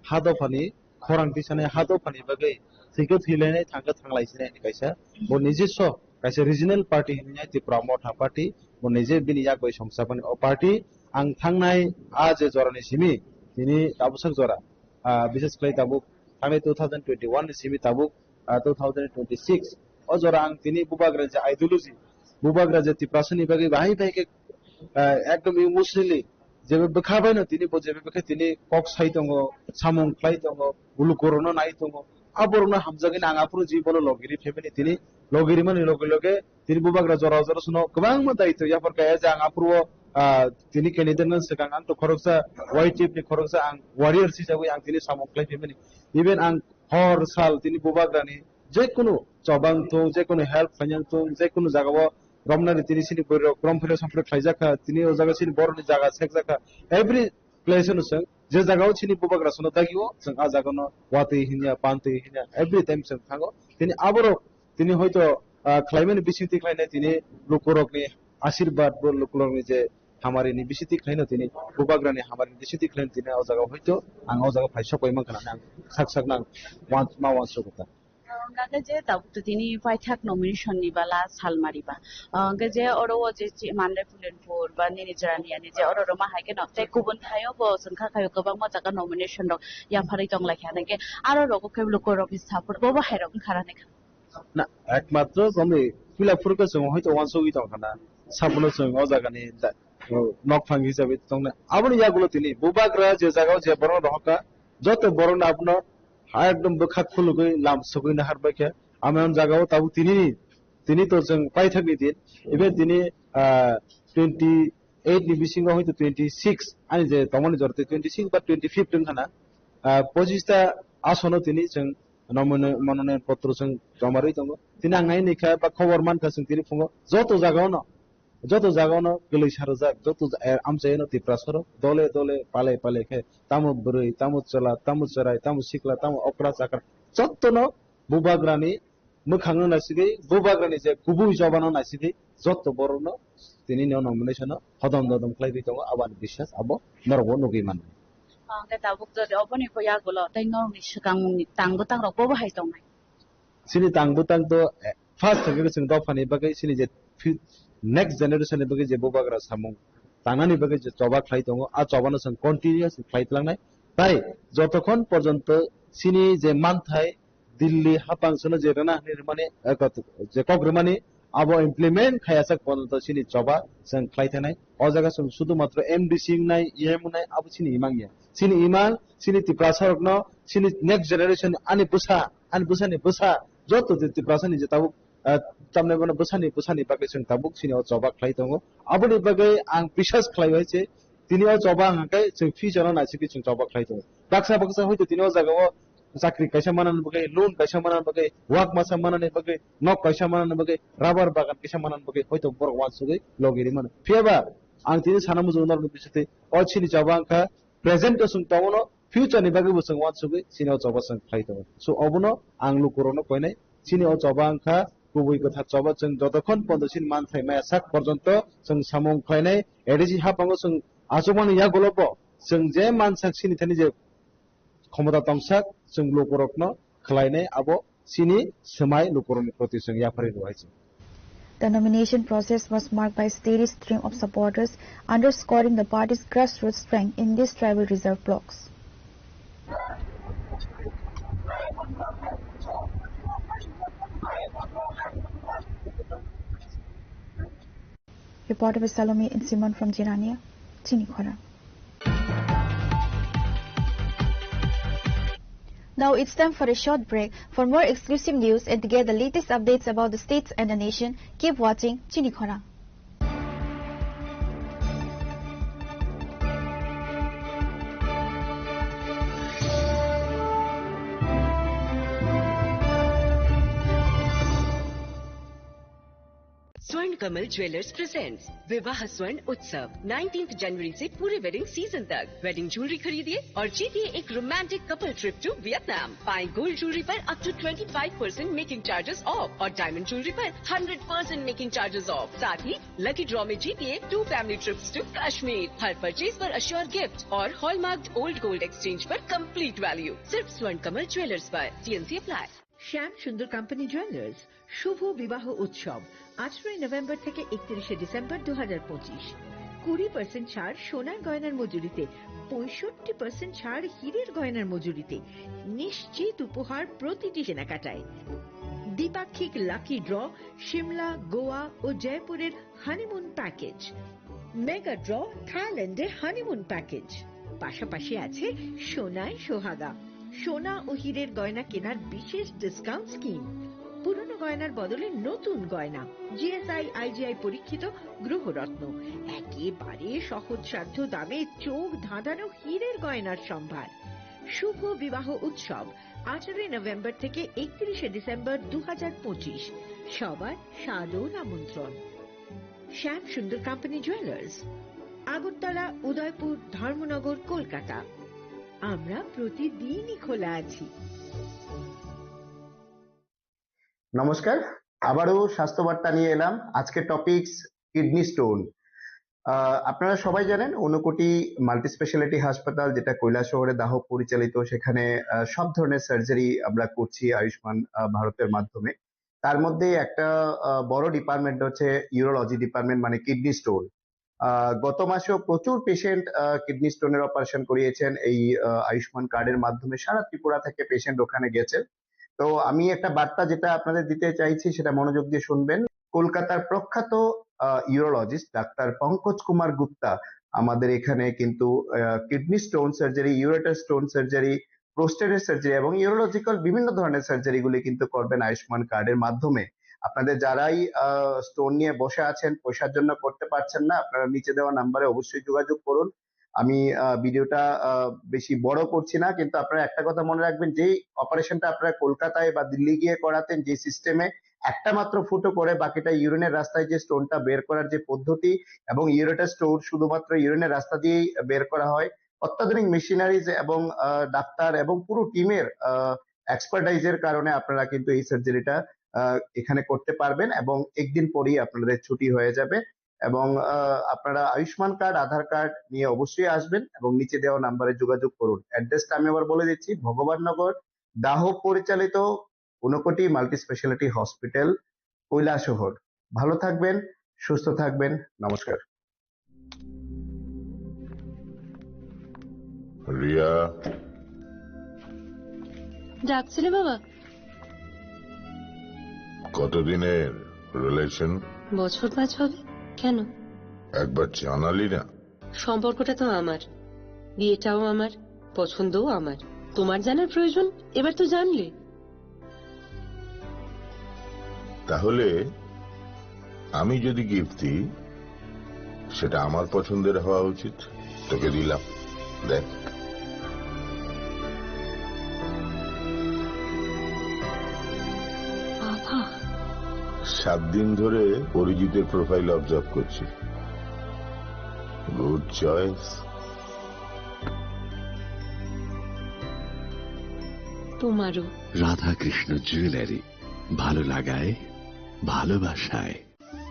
ha dophani khorang tisani ha dophani bagwi thwikhe thwilainai, thangkhe thanglaisinai hinwi kaisa bo nijiswa kaisa regional party hinwi Tipra Motha Party, bo nije bini yak bai songchapani o party. Ang thangnai a je jorani simi tini tabuksak jora, ah, bises khlai tabuk thangnai two thousand twenty-one ni simi tabuk, ah, two thousand twenty-six. O jora ang tini bubagra je ideology, bubagra je Tiprasani bagwi bahai bai khe, ah, ekdom emotionally jebe bwkha baino tini bo jebe bwkha tini kok sai tongo, samung khlai tongo, ulukorokno nai tongo. Aborokno hamjagwi ang aphuru je bono logiri phaimani tini logiri mani loge loge tini bubagra jora jora sono kwbangma daitw yapharkha je ang aphuru o, ah, tini candidate no swkang ang to khoroksa Y T F ni khoroksa ang warrior sijagwi ang tini samung khlai phaimani. Even ang hor sal tini bubagrani jekunu chobang thung, jekunu help khainang thung, jekunu jagao romnani tini sini borok rom philo sampre khlaijak kha, tini o jaga sini borokni jaga sekjak kha. Every place no chwng je jagao sini bubagra sono dagio, chwng a jagano watwi hinya, pantwi hinya, every time chwng thango. Tini aborok tini hoito, ah, khlaimani bisingtwi khlainai tini lukurokni ashirbad bo lukurokni je hamarini bisingtwi khlaino tini bubagrani hamarini bisingtwi khlaino tini o jaga hoito ang o jaga phai sok pai mankha hinwi ang sak sak nang wan-, ma wansuk kha. Hwnkhe je tabuk to tini paithak nomination ni bala salmari ba. Hwnkhe je oro o je chi-, Mandai Pulenpur ba nini Jirania ni je oro roma hai khe no tei kubun thaio bo chwng kha khaio kwbangma jaga nomination rok yapharwi tong lai kha. Hwnkhe aro rogo khe lukurokni support bo bo hai rok wngkha rani kha. Na, ekmatro chwngni puila phuru khe chwng hoito wansugwi tong kha na. Sabono chwng o jagani da-, o, nokphang hisabe tongnai. Aboni yagulo tini bubagra je jagao je borokno rohor kha, joto borokno abono ha ekdom bwkha khulugwi lam sugwi nahar bai khe. Amoni jagao tabuk tini, tini to chwng paithakni din. Even tini, ah, twenty eight ni bisingo hoito twenty six ani je tongmani jora tei twenty six ba twenty fifth wngkha na. Ah, pochista asono tini chwng nomoni-, mononoyon potro chwng joma rwi tongo. Tini ang nai nai kha ba khobor man kha chwng tini phungo joto jagao no, joto jagao no kwlwi sa rwjak, joto ja-, eh, amchaio no Tiprasa rok dole dole palai palai khe tamo bwrwi, tamo chwla, tamo chwrai, tamo sikla, tamo okra chakra joto no bubagrani mwkhangno naisigwi, bubagrani je kubui chobano naisigwi joto borokno tini no nomination no hodom dodom khlaiwi tongo, aboni biswas abo norokbo nugwi mano. Hwnkhe tabuk jodi oboni bo yagulo tei norokni swkangmungni tang bwtangrok bobo hai tongnai? Chini tang bwtang to, eh, first thangkhe chwng dophani bagwi chini je fi-, next generation ni bagwi je bubagra samung tangnani bagwi je choba khlai tongo, a chobano chwng continuous khlai tlangnai. Tai jotokhon porjonto chini je manthai Delhi hapang sono je rwna hinwi rwmani, eh, kot-, je kok rwmani abo implement khayajak porjonto chini choba chwng khlai thanai. O jaga chwng sudu matro M D C wngnai, E M wngnai abo chini imang ya. Chini imang, chini Tiprasa rokno, chini next generation ani bwsa, ani bwsani bwsa, joto je Tiprasani je tabuk, eh, tamni bono bwsani, bwsani bagwi chwng tabuk chini o choba khlai tongo. Aboni bagwi ang biswas khlai bai se, tini o choba hwnkhe chwng future no naisigwi chwng choba khlai tongo. Baksa baksa hoito tini o jaga o chakri kaisa manani bagwi, loan kaisa manani bagwi, wak masa manani bagwi, nok kaisa manani bagwi, rubber bagan kaisa manani bagwi hoito borok wansugwi logi ri mano. Phiya ba ang tini sana muchungo norokni bisingtwi o chini choba wngkha present o chwng tongo no, future ni bagwi bo chwng wansugwi chini o choba chwng khlai tongo. So obono ang lukurokno koinai, chini o choba wngkha kubui kwthar choba, chwng jotokhon pondo chini manthai maya sak porjonto chwng samung khlainai, A D C hapango chwng achukmani yagulo bo chwng je mansak chini thani je khomota tongsak chwng lukurokno khlainai abo chini swmai lukurokni proti chwng yapharwi rwai chwng. The nomination process was marked by a steady stream of supporters, underscoring the party's grassroots strength in these tribal reserve blocks. Reporter by Salome and Simon from Jirania, Chini Khorang. Now it's time for a short break. For more exclusive news and to get the latest updates about the states and the nation, keep watching Chini Khorang. स्वर्ण Kamal jewellers presents विवाह स्वर्ण उत्सव, नाइनटीन्थ जनवरी से पूरे wedding season तक। Wedding jewellery खरीदिए और जीतिए एक romantic couple trip to Vietnam. पाएं गोल्ड ज्वेलरी पर up to twenty five percent making charges off और डायमंड ज्वेलरी पर hundred percent making charges off. साथ ही लकी ड्रॉ में जीतिए two family trips to Kashmir. हर परचेज पर अश्योर गिफ्ट और हॉलमार्क्ड ओल्ड गोल्ड एक्सचेंज पर कंप्लीट वैल्यू। सिर्फ स्वर्ण कमल ज्वेलर्स पर। TNC apply. শ্যাম সুন্দর কোম্পানি জুয়েলার্স শুভ বিবাহ উৎসব, আঠারোই নভেম্বর থেকে একত্রিশে ডিসেম্বর দু হাজার পঁচিশ। কুড়ি পার্সেন্ট ছাড় সোনার গয়নার মজুরিতে, পঁয়ষট্টি পার্সেন্ট ছাড় হীরের গয়নার মজুরিতে। নিশ্চিত উপহার প্রতিটি কেনাকাটায়। দ্বিপাক্ষিক লাকি ড্র, সিমলা, গোয়া ও জয়পুরের হানিমুন প্যাকেজ। মেগা ড্র, থাইল্যান্ডে হানিমুন প্যাকেজ। পাশাপাশি আছে সোনায় সোহাগা, সোনা ও হীরের গয়না কেনার বিশেষ ডিসকাউন্ট স্কিম। পুরনো গয়নার বদলে নতুন গয়না, জিএসআই আইজিআই পরীক্ষিত গ্রহরত্ন, একেবারে সহজসাধ্য দামে চোখ ধাঁধানো হীরের গয়নার সম্ভার। শুভ বিবাহ উৎসব, আঠারোই নভেম্বর থেকে একত্রিশে ডিসেম্বর দু হাজার পঁচিশ। সবার সাদর আমন্ত্রণ। শ্যাম সুন্দর কোম্পানি জুয়েলার্স, আগরতলা, উদয়পুর, ধর্মনগর, কলকাতা। আমরা প্রতিদিনই খোলা আছি। নমস্কার, আবারও স্বাস্থ্য বার্তা নিয়ে এলাম। আজকে টপিকস কিডনি স্টোন। আপনারা সবাই জানেন, ঊনকোটি মাল্টি স্পেশালিটি হাসপাতাল, যেটা কৈলাসহরে দাহ পরিচালিত, সেখানে আহ, সব ধরনের সার্জারি আমরা করছি আয়ুষ্মান আহ, ভারতের মাধ্যমে। তার মধ্যে একটা আহ, বড় ডিপার্টমেন্ট হচ্ছে ইউরোলজি ডিপার্টমেন্ট, মানে কিডনি স্টোন। আহ, গত মাসেও প্রচুর পেশেন্ট কিডনি স্টোনের অপারেশন করিয়েছেন এই আহ, আয়ুষ্মান কার্ডের মাধ্যমে। সারা ত্রিপুরা থেকে পেশেন্ট ওখানে গেছেন। তো আমি একটা বার্তা যেটা আপনাদের দিতে চাইছি, সেটা মনোযোগ দিয়ে শুনবেন। কলকাতার প্রখ্যাত ইউরোলজিস্ট ডাক্তার পঙ্কজ কুমার গুপ্তা আমাদের এখানে কিন্তু kidney stone surgery, ureter stone surgery, প্রোস্টেটের সার্জারি এবং ইউরোলজিক্যাল বিভিন্ন ধরনের সার্জারিগুলি কিন্তু করবেন আয়ুষ্মান কার্ডের মাধ্যমে। আপনাদের যারাই স্টোন নিয়ে বসে আছেন, পয়সার জন্য করতে পারছেন না, আপনারা নিচে দেওয়া নাম্বারে অবশ্যই যোগাযোগ করুন। আমি ভিডিওটা বেশি বড় করছি না, কিন্তু আপনারা একটা কথা মনে রাখবেন, যেই অপারেশনটা আপনারা কলকাতায় বা দিল্লি গিয়ে করাতেন, যে সিস্টেমে একটা মাত্র ফুটো করে বাকিটা ইউরিনের রাস্তায় যে স্টোনটা বের করার যে পদ্ধতি, এবং ইউরেটার স্টোন শুধুমাত্র ইউরিনের রাস্তা দিয়েই বের করা হয়। অত্যাধুনিক মেশিনারিজ এবং আহ, ডাক্তার এবং পুরো টিমের এক্সপার্টাইজের কারণে আপনারা কিন্তু এই সার্জারিটা এখানে করতে পারবেন এবং একদিন পরেই আপনাদের ছুটি হয়ে যাবে। এবং আহ, আপনারা আয়ুষ্মান কার্ড, আধার কার্ড নিয়ে অবশ্যই আসবেন এবং নিচে দেওয়া নাম্বারে যোগাযোগ করুন। অ্যাড্রেসটা আমি আবার বলে দিচ্ছি, ভগবাননগর, দাহ পরিচালিত, Unakoti multi speciality hospital, Kailashahar. ভালো থাকবেন, সুস্থ থাকবেন। নমস্কার। রিয়া। ডাকছিলে বাবা? কতদিনের রিলেশন? বছর পাঁচ হবে। কেন? একবার জানালি না। সম্পর্কটা তো আমার, বিয়েটাও আমার, পছন্দও আমার। তোমার জানার প্রয়োজন? এবার তো জানলে। তাহলে আমি যদি গিফট দিই, সেটা আমার পছন্দের হওয়া উচিত। তোকে দিলাম, দেখ। বাবা। সাত দিন ধরে অরিজিতের প্রোফাইল অবজার্ভ করছি। Good choice. তোমারও। রাধাকৃষ্ণ জুয়েলারি, ভালো লাগায়, ভালোবাসায়।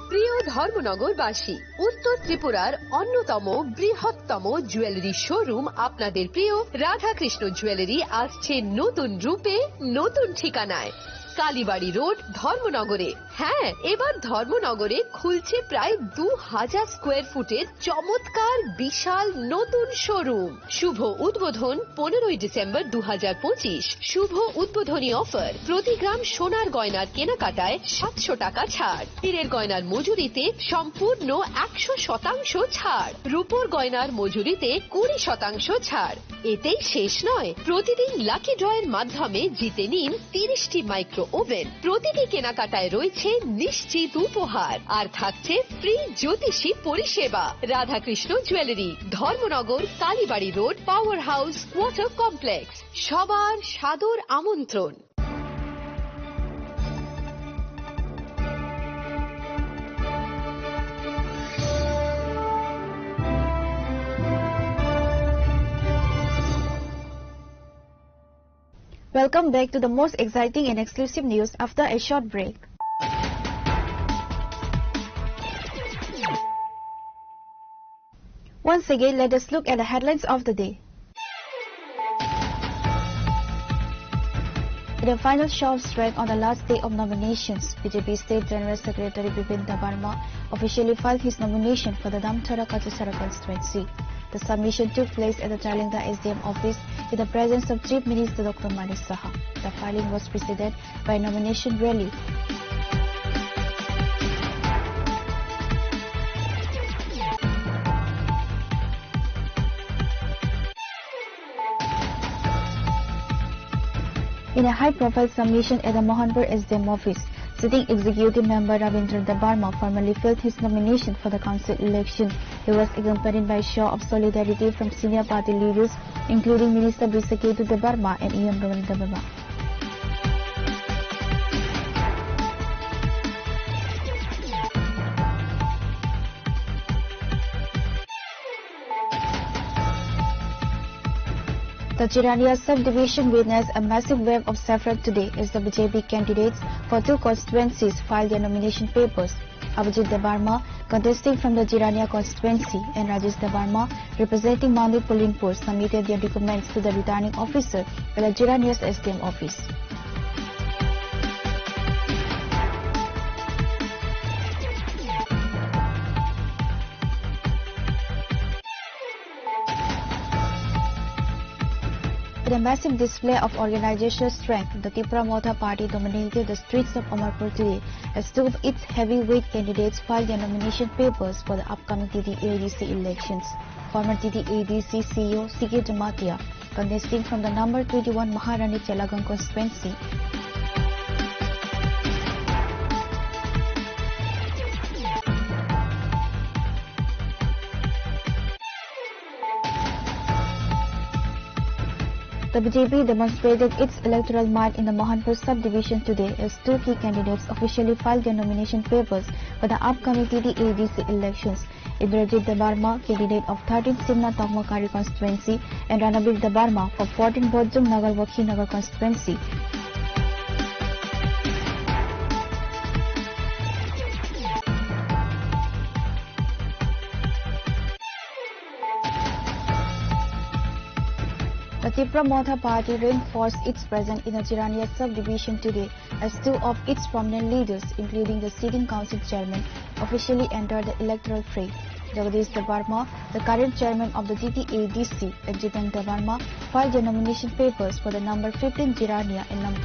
প্রিয় ধর্মনগরবাসী, উত্তর ত্রিপুরার অন্যতম বৃহত্তম জুয়েলারি শোরুম আপনাদের প্রিয় রাধাকৃষ্ণ জুয়েলারি আসছে নতুন রূপে, নতুন ঠিকানায়। কালীবাড়ি রোড, ধর্মনগরে। হ্যাঁ, এবার ধর্মনগরে খুলছে প্রায় দু হাজার স্কোয়ার ফুটের চমৎকার বিশাল নতুন শোরুম। শুভ উদ্বোধন পনেরোই ডিসেম্বর দু হাজার পঁচিশ। শুভ উদ্বোধনী অফার, প্রতি গ্রাম সোনার গয়নার কেনাকাটায় সাতশো টাকা ছাড়, হীরের গয়নার মজুরিতে সম্পূর্ণ একশো শতাংশ ছাড়, রূপোর গয়নার মজুরিতে কুড়ি শতাংশ ছাড়। এতেই শেষ নয়, প্রতিদিন লাকি ড্রয়ের মাধ্যমে জিতে নিন তিরিশটি মাইক্রো ওভেন। প্রতিটি কেনাকাটায় রয়েছে নিশ্চিত উপহার, আর থাকছে ফ্রি জ্যোতিষী পরিষেবা। Radhakrishna jewellery, Dharmanagar, Kalibari road, power house, water complex. সবার সাদর আমন্ত্রণ। Welcome back to the most exciting and exclusive news after a short break. Once again, let us look at the headlines of the day. The final show of strength on the last day of nominations, B J P State General Secretary Bipin Debbarma officially filed his nomination for the Damthara Kachusara constituency. The submission took place at the Chailengta S D M office in the presence of Chief Minister Doctor Manik Saha. The filing was preceded by a nomination rally. In a high-profile submission at the Mohanpur S D M office, sitting executive member Ravindra Debbarma formally filed his nomination for the council election. He was accompanied by a show of solidarity from senior party leaders, including Minister Brishaketu Debbarma and E M Roman Debbarma. The Jirania subdivision witnessed a massive wave of saffron today as the B J P candidates for two constituencies filed their nomination papers. Abhijit Debbarma, contesting from the Jirania constituency, and Rajesh Debbarma, representing Mandi Pulinpur, submitted their documents to the returning officer at the Jirania's S D M office. In a massive display of organizational strength, the Tipra Motha Party dominated the streets of Amarpur today as two of its heavyweight candidates filed their nomination papers for the upcoming T T A D C elections. Former T T A D C C E O C K Jamatia, contesting from the number twenty-one Maharani Chelagang constituency. The B J P demonstrated its electoral might in the Mohanpur subdivision today as two key candidates officially filed their nomination papers for the upcoming T T A D C elections. Indrajit Debbarma, candidate of thirteenth Simna Tokmakari constituency, and Ranabir Debbarma for fourteen Bojong Nagar Wakhi Nagar constituency. The Tipra Motha Party reinforced its presence in the Jirania subdivision today as two of its prominent leaders, including the sitting council chairman, officially entered the electoral fray. Jagadish Debbarma, the current chairman of the T T A D C, and Jiten Debbarma, filed their nomination papers for the number fifteen Jirania and number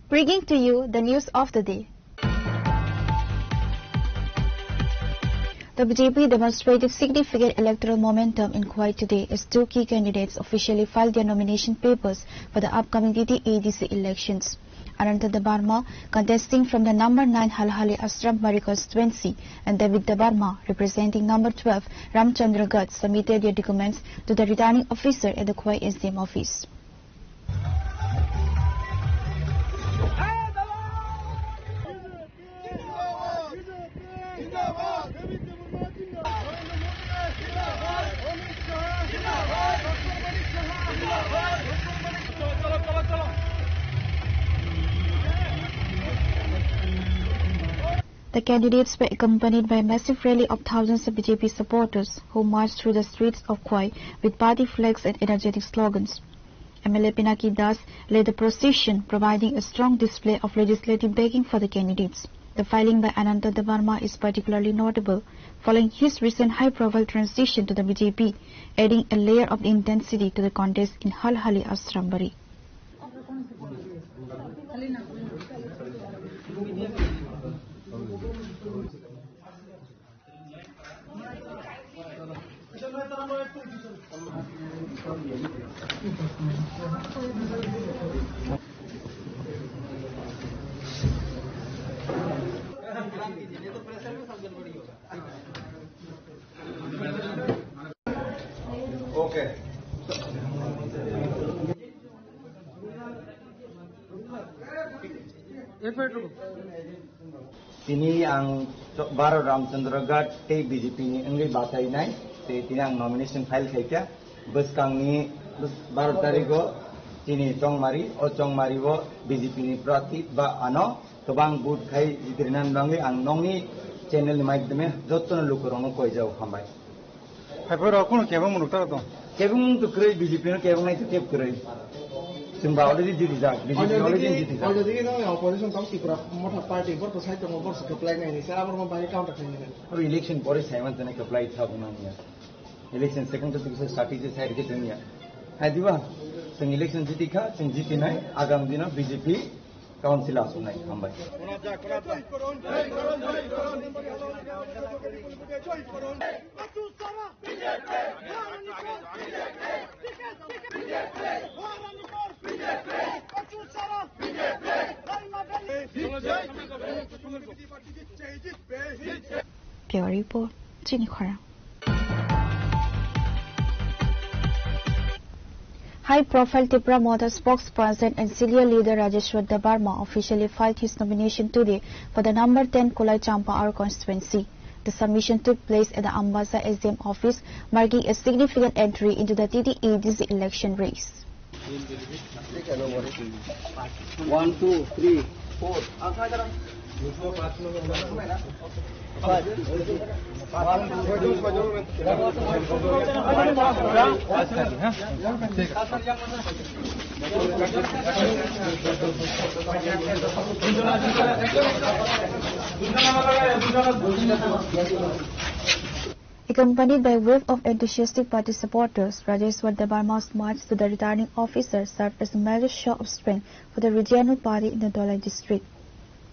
Bringing to you the news of the day. The B J P demonstrated significant electoral momentum in Khowai today as two key candidates officially filed their nomination papers for the upcoming T T A D C elections. Ananta Debbarma, contesting from the number nine Halhali Ashrambari constituency, and David Debbarma, representing number twelve Ramchandragarh, submitted their documents to the returning officer at the Khowai S D M office. The candidates were accompanied by a massive rally of thousands of B J P supporters who marched through the streets of Khowai with party flags and energetic slogans. M L A Pinaki Das led the procession, providing a strong display of legislative backing for the candidates. The filing by Ananta Debbarma is particularly notable, following his recent high-profile transition to the B J P, adding a layer of intensity to the contest in Halhali Ashrambari. Okay. Ek minute ruko. Tini ang Baro Ramchandra Ghat tei B J P ni wngwi bachainai, tei tini ang nomination file khaikha. Bwskangni baro tarigo tini Chongmari, o Chongmari o B J P ni prarthi ba ano kwbang vote khai jitrinani bagwi ang nokni Channel ni maidhyame jottono lukurokno koijao hambai. Haiphai rok kuno kebeng mwnwk tara tong. Kebeng mwnwk to kwrwi, B J P no kebeng nai to keb kwrwi. Chwng ba already jiti jak, B J P already jiti jak. Already no opposition tong Tipra Motha party bor to sai tongo, bor se kwplai nai ni sara bor ma bai counter khai ni. Abo election pore sai man tene kwplai tha bwnang ya. Election second to bisa strategy sai rikhe tong ya. Hai diba? Chwng election jiti kha, chwng jiti nai, agam dino B J P council aswk nai. Hambai. Bureau Report, Chini Khorang. High-profile Tipra Motha spokesperson and senior leader Rajeshwar Debbarma officially filed his nomination today for the number ten Kolai Champahawa constituency. The submission took place at the Ambassa S D M office, marking a significant entry into the T T A D C election race. One, two, three, four. Accompanied by wave of enthusiastic party supporters, Rajeshwar Debbarma's march to the returning officer served as a major show of strength for the regional party in the Dholai district.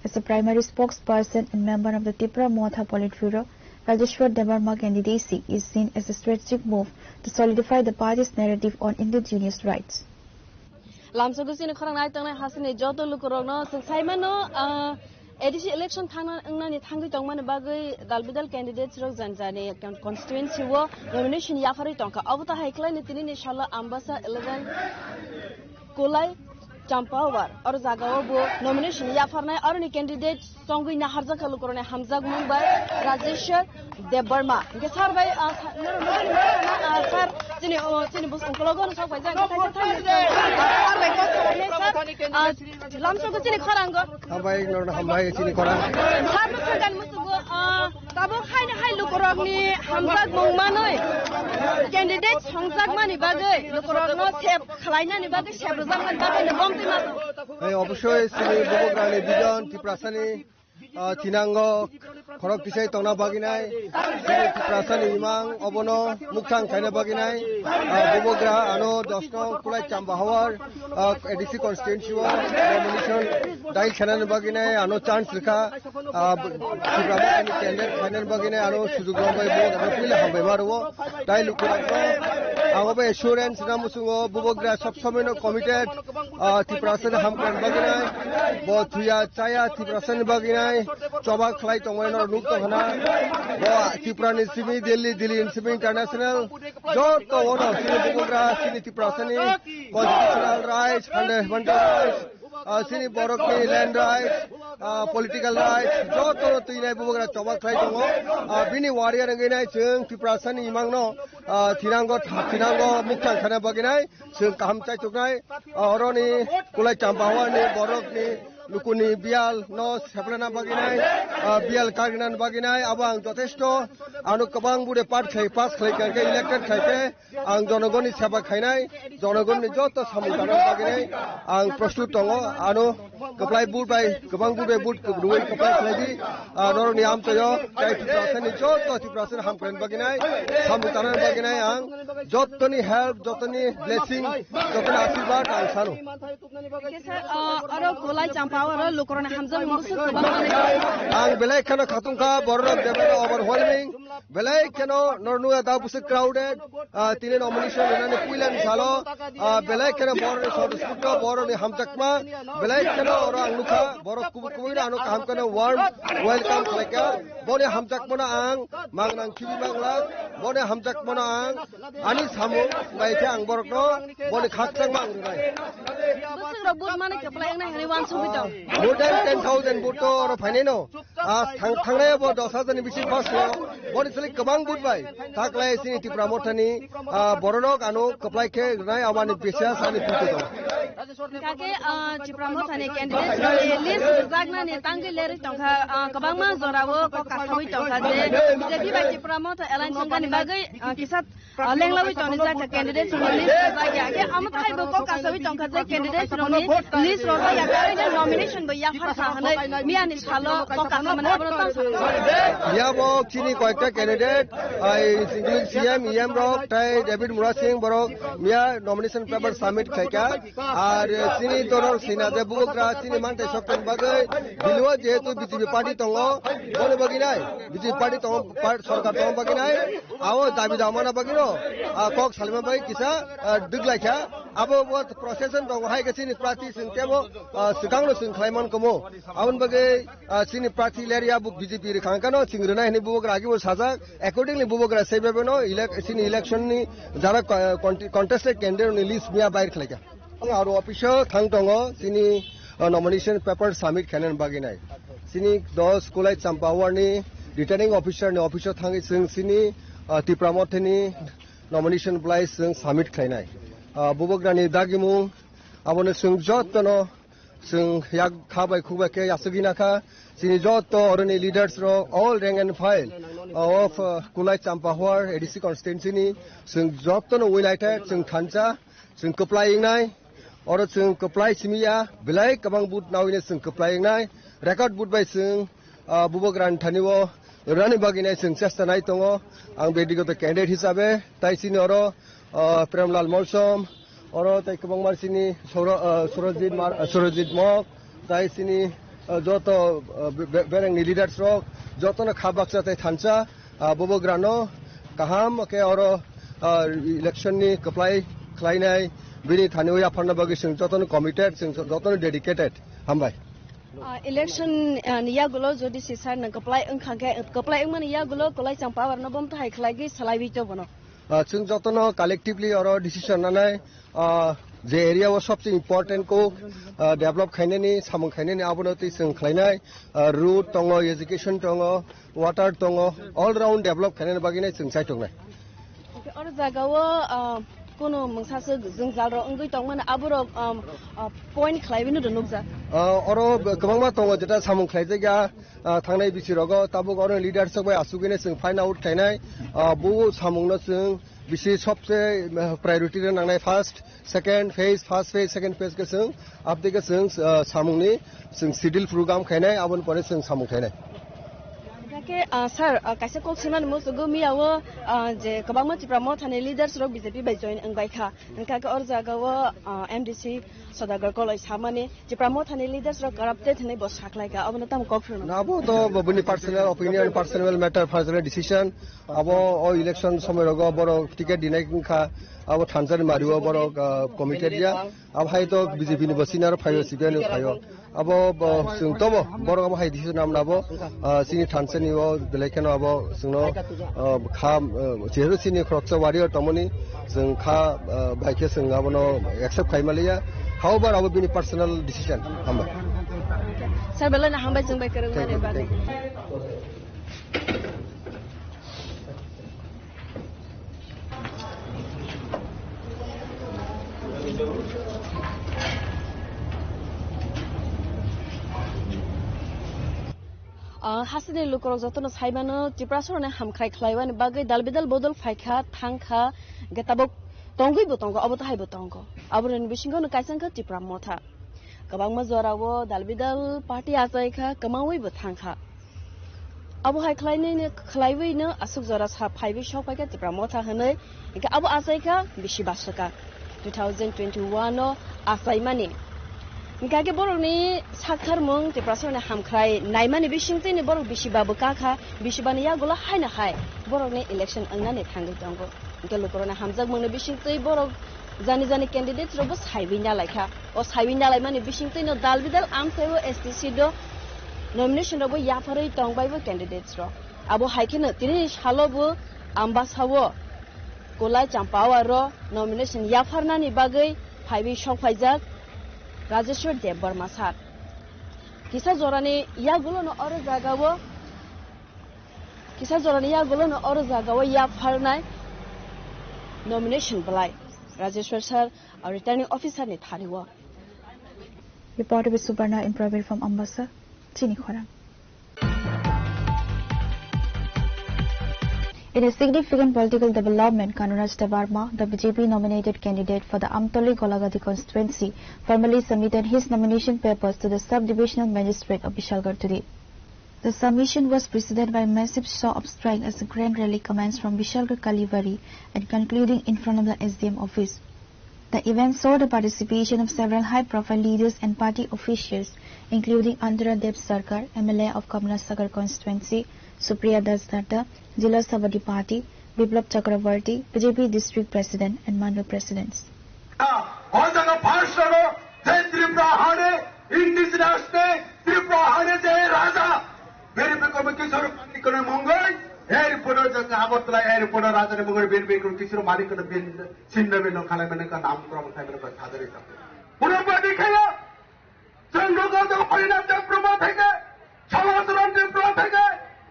As a primary spokesperson and member of the Tipra Motha Politburo, Rajeshwar Debbarma candidacy is seen as a strategic move to solidify the party's narrative on indigenous rights. Lamsogo chini khorang nai tongnai hasini joto lukurokno chwng saimano, ah, A D C election thangna wngnani thangwi tongmani bagwi dal bidal candidates rok jani jani con-, constituency o nomination yapharwi tongkha. Obo to hai khlaini tinini salo Ambassa eleven Kolai Champahawa oro jagao bo nomination yapharnai, aroni candidate chongwi naharjakha lukurokni hamjakmung bai Rajeshwar Debbarma. Hingke sir bai, ah, sa-, norok nugwi mano, ah, sir, chini, oh, chini bus ungkologo no sok bai jang, thank you, thank you, sir. Ah, sir bai kok khainai, sir. Ah, lamsogo chini khorango. Hambai, norok hambai chini khorang. Sir no sogan musugo, ah, tabuk haino hai lukurokni hamjakmung manwi candidate songjakmani bagwi, lukurokno sep khwlainani bagwi, sep rwjakmani bagwi no bomtwi mano. Hey, obossoi chini bubagrani vision, Tiprasani ah, thinango khorok tisai tongna baginai, chini Tiprasani imang obono mukthang khaina baginai, ah, bubagra ano dos nong Kolai Champahawa, ah, A D C constituency o nomination dail khainani baginai ano chance rikha, ah, Tipra Mothani candidate khainani baginai ano sujug rwbai bubagra puila hambai ma rwo, tai lukurokno ang obo assurance rwna muchungo bubagra sob somoino committed, ah, Tiprasani hamkrai baginai, bo thuya chaya Tiprasani baginai, choba khlai tongmani norok nuk tongkhana. Bo Tripurani simi Delhi, Delhi simi international, joto ono chini bubagra, chini Tiprasani constitutional rights, fundamental rights, ah, chini borokni land rights, ah, political rights, joto twinai bubagra choba khlai tongo. Ah, bini warrior wngwi nai chwng Tiprasani imangno, ah, thinango, thinango mukthang khana baginai. Chwng kaham chaituknai, ah, oroni Kolai Champahawani borokni lukuni biyal no seplana baginai, ah, biyal kargna baginai, abo ang jotesto ano kwbang bude part khlai, pass khlai kha khe, elected khlai khe, ang jonogonni seba khainai, jonogonni joto samung tangna baginai ang prostut tongo, ano kwplai vote bai, kwbang vote bai vote kwrwi kwplai khlai di, ah, norokni amchaio, tai Tiprasani joto Tiprasani hamkrai baginai, samung tangna baginai ang jottoni help, jottoni blessing, jottoni ashirbad ang sano. Hingke sir, ah, oro Kolai Champahawao lukurokni hamjakmung bwswk kwbang manwi. Ang belai kheno khatungkha, bororok debra overwhelming, belai kheno nornung da bwswk crowded, ah, tini nomination rwnani puilani salo, ah, belai kheno bororni sodosputo, bororni hamjakma, belai kheno oro ang nukha, borok kubui kubui no ano kaham kheno warm welcome khlaikha, boni hamjakmano ang mangnang khibi manglak, boni hamjakmano ang ani samung bai khe ang borokno boni khakchangma ang rwnai. Bwswk rok vote mani kwplai wngnai hwnwi uansugwi tong. More than ten thousand vote to oro phainai no. Ah, thang-, thangnai bo dos hajar ni bisi pass khlaio. Actually, kwbang vote bai taklai chini Tipra Mothani, ah, bororok ano kwplai khe rwnai, aboni biswas ani phutu tongo. Hingkha khe, ah, Tipra Mothani candidate rokni list rwjaknani tangwi lerwi tongkha, ah, kwbangma jorao kok kasawi tongkha je B J P bai Tipra Motha alliance wngmani bagwi, ah, kisa, ah, lenglawi tongjak kha candidate rokni list rwjakya. Khe amo thaibo kok kasawi tongkha je candidate rokni list rwjakya, karwi nomination bo yaphar kha hwnwi miyani salo kok kasamani abono tong sakha. Yabo chini koyekta candidate, ai, including C M, E M rok, tai David Murasing borok miya nomination paper submit khaikha. Ar chini dorok sina je bubagra chini mantai sokton bagwi, biliwo jehetu B J P party tongo, boni bagwi nai, B J P party tongo, par-, sorkar tongo bagwi nai, abo dabi damana bagwi no, ah, kok salima bagwi kisa, ah, dwglaikha. Abo bo procession tongo, hai khe chini prarthi chwng tebo, ah, swkangno chwng khlai man komo. Aboni bagwi, ah, chini prarthi lerya bo B J P rwkha kano chwng rwnai hwnwi bubagra agi bo sajak. Accordingly, bubagra saibai no elec-, chini election ni jara co-, conte-, contested candidate ni list miya bayar khlaikha. Aro office o thang tongo, chini, uh, nomination paper submit khainani bagwi nai. Chini dos Kulai Champa ward ni returning officer ni office o thangwi chwng chini, uh, Tipra Mothani nomination belai chwng submit khlainai. Uh, bubagra ni dagimung abono chwng jotono chwng yak kha bai khuk bai khe yasugwi nakha. Chini joto oroni leaders rok, all rank and file of, uh, Kulai Champa ward A D C constituency ni chwng jotono united, chwng thansa. Chwng kwplai wngnai, oro chwng kwplai simi ya, belai kwbang vote nawino chwng kwplai wngnai, record vote bai chwng, ah, bubagrani thani o rwnani bagwi nai chwng chesta nai tongo. Ang byaktigoto candidate hisabe, tai chini oro, ah, Premlal Molsom, oro tai kwbangma chini Soro-, ah, Surojit Mar-, ah, Surojit Mok, tai chini, ah, joto, ah, be-, be-, berengni leaders rok, jotono kha baksa tai thansa, ah, bubagrano kaham khe oro, ah, election ni kwplai khlainai, bini thani o yapharna bagwi chwng jotono committed, chwng jotono dedicated. Hambai. Ah, election, ah, ni yagulo jodi si sir nang kwplai wngkha khe, kwplai wngmani yagulo Kulai Champa ward no bomtha hai khlaigwi salaiwi to bono. Ah, chwng jotono collectively oro decision nanai, ah, je area o sobse important kok, ah, develop khainani, samung khainani abono twi chwng khlainai, ah, road tongo, education tongo, water tongo, all round develop khainani bagwi nai chwng chaitok nai. Okay, oro jaga o, ah, kono mungsa se jwngjal rok wngwi tongmani aborok, um, ah, point khlaiwi no nukjak. Ah, oro kwbangma tongo jeta samung khlaijak ya, ah, thangnai bisi rogo tabuk oro leader sok bai asugwi nai chwng find out khainai, ah, bo samung no chwng bisi sobse, ah, priority rw nangnai first, second phase, first phase, second phase khe chwng, abtwi khe chwng, ah, samungni chwng schedule program khainai, aboni pore chwng samung khainai. Hingkhe, ah, sir, ah, kaisa kok swimani muchungo miya o, ah, je kwbangma Tipra Mothani leaders rok B J P bai join wngbai kha. Hingkha khe or jaga o, ah, M D C Sodagar Koloi samani Tipra Mothani leaders rok corrupted hinwi bo saklaikha, abono tamo kok phano. Na, abo to bo-, bini personal opinion, personal matter, personal decision. Abo o election somoi rogo borok ticket dinai wngkha, abo thansani mario borok, ah, committed ya. Abo hai to B J P ni bo senior phaio, C P I ni phaio. Abo bo chwng tobo borok abo hai decision namna abo, ah, chini thansani o belai kheno abo chwngno, ah, kha, ah, jehetu chini khoroksa warrior tongmani chwng kha, ah, bai khe chwng abono accept khai maliya. However, abo bini personal decision. Hambai. Sir, belai no hambai chwng bai kwrwng mani bagwi. Thank you. Ah, hasteni lukurok jotono saimano, Tiprasarokni hamkhrai khlaiwani bagwi dalbidal bodol phaikha, thangkha, hwnkhe tabuk tongwibo tongo, obo tahaibo tongo. Aborokni bisingo no kaisa wngkha Tipra Motha. Kwbangma jorao dalbidal party achaikha, kwmawibo thangkha. Abo hai khlainai, khlaiwi no aswk jora sa phaiwi sok phaikha Tipra Motha hwnwi, hwnkhe abo achaikha bisi baswkha two thousand twenty-one o achaimani. Hwnkhe borokni saktharmung Tiprasarokni hamkhrai naimani bisingtwini borok bisi babo kakha, bisi bani yagulo haino hai borokni election wngnani thangwi tongo. Hwnkhe lukurokni hamjakmungni bisingtwi borok jani jani candidate rokbo saiwi nalaikha. O saiwi nalaimani bisingtwino dalbidal amchaio S T C do nomination rokbo yapharwi tongbaibo candidates rok. Abo hai kheno tinini salobo Ambasao Kolai Champawaro nomination yapharnani bagwi phaiwi sokphaijak Rajeshwar Debbarma sir. Kisa jorani yagulono oro jagao Kisa jorani yagulono oro jagao yapharnai nomination belai Rajeshwar sir, o returning officer ni thani o. Reporter by Subarna in private from Ambasa, Chini Khorang. In a significant political development, Kanunaj Debbarma, the B J P nominated candidate for the Amtoli Golagati constituency, formally submitted his nomination papers to the sub-divisional magistrate of Bishalgarh today. The submission was preceded by a massive show of strength as a grand rally commenced from Bishalgarh Kalibari and concluding in front of the S D M office. The event saw the participation of several high-profile leaders and party officials, including Andhra Dev Sarkar, M L A of Kamla Sagar constituency, Supriya Das Datta, Jila Sabhapati, Biplab Chakravarty, B J P District President and Mandal Presidents. O jaga first round o je Tripura hane indigenous ne Tripura hane je raja beri bikome kisor pani kone mongoi airport o jaga Agartala airport o raja ne mongoi beri bikome kisor mani kone bin sinna bin no khalai mane ka nam krom khai mane ka thadari ta. Pura badi khaya. Chwng rwgo jok Harinam Debbarma theke, Samacharan Debbarma theke,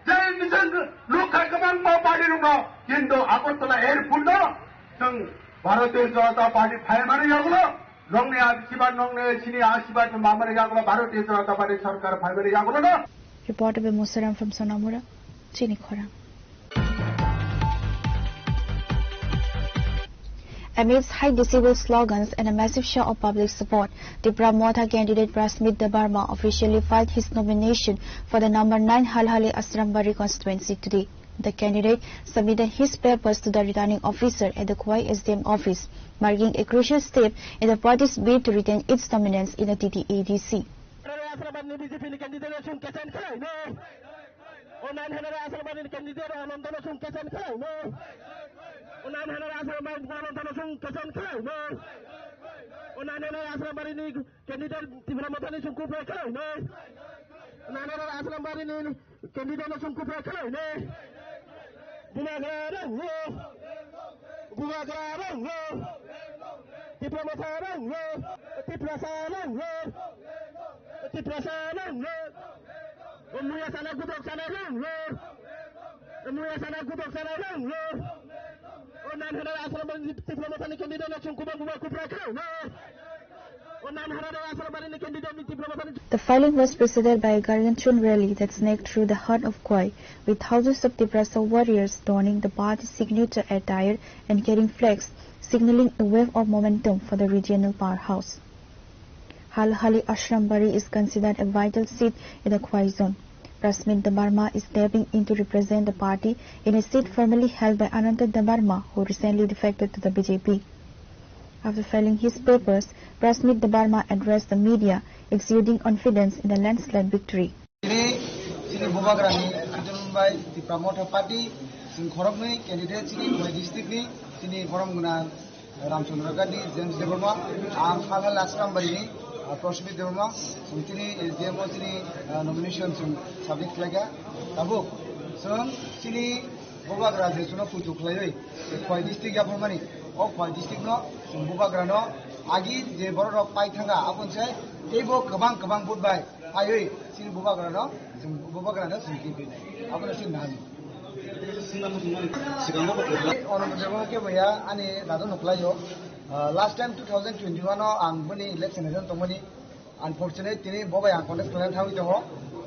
je nijor lukha kwbangma party rokno, kintu Agartala airport no chwng Bharatiya Janata Party phaimani yagulo, nongni asirbad, nongni chini asirbad mamani yagulo Bharatiya Janata Party sarkar phaimani yagulo no. Reporter by Musaram from Sonamura, Chini Khorang. Amidst high decibel slogans and a massive show of public support, Tipra Motha candidate Prasmit Debbarma officially filed his nomination for the number nine Halhali Ashrambari constituency today. The candidate submitted his papers to the returning officer at the Khowai S D M office, marking a crucial step in the party's bid to retain its dominance in the T T A D C. O nine hundred Ashrambari ni candidate Ananto no chwng kechen khlai no. O nine hundred Ashrambari ni Ananto no chwng kechen khlai no. O nine hundred Ashrambari ni candidate Tipra Motha ni chwng kuprai khlai no. O nine hundred Ashrambari ni candidate no chwng kuprai khlai no. Bubagra rang no. Bubagra rang no. Tipra Motha rang no. Tiprasa rang no. Tiprasa rang no. O muya sana gudok sana rang no. O muya sana gudok sana rang no. O nine hundred Ashrambari ni Tipra Motha ni candidate no chwng kubang kubang kupra khlai no. O nine hundred Ashrambari ni candidate ni Tipra Motha ni. The filing was preceded by a gargantuan rally that sneaked through the heart of Khowai, with thousands of Tiprasa warriors donning the party's signature attire and carrying flags, signaling a wave of momentum for the regional powerhouse. Halhali Ashrambari is considered a vital seat in the Khowai zone. Prasmit Debbarma is stepping in to represent the party in a seat formerly held by Ananta Debbarma, who recently defected to the B J P. After filing his papers, Prasmit Debbarma addressed the media, exuding confidence in a landslide victory. Chini, chini Bubagrani, Sujan bai Tipra Motha Party, chini khoroknwi candidate chini Khowai district ni, chini borom gwnang Ramchandra Gandhi, James Debbarma, ang Halhali Ashrambari ni, ah, Prasmit Debbarma, chwng chini S D M o chini, ah, nomination chwng submit khlaikha. Tabuk, chwng chini Bubagra je chwngno puitu khlaiwi, Khowai district yapharmani, o Khowai district no chwng Bubagra no agi je borok rok pai thangkha, aboni se teibo kwbang kwbang vote bai phaiwi chini Bubagra no, chwng Bubagra no chwng kiphilnai. Abono chini nang. Ono jebo kebo ya ani dado nuklaio. Ah, last time two thousand twenty-one o ang boni election agent tongmani. Unfortunate, tini bo bai ang contest khlaina thangwi tongo.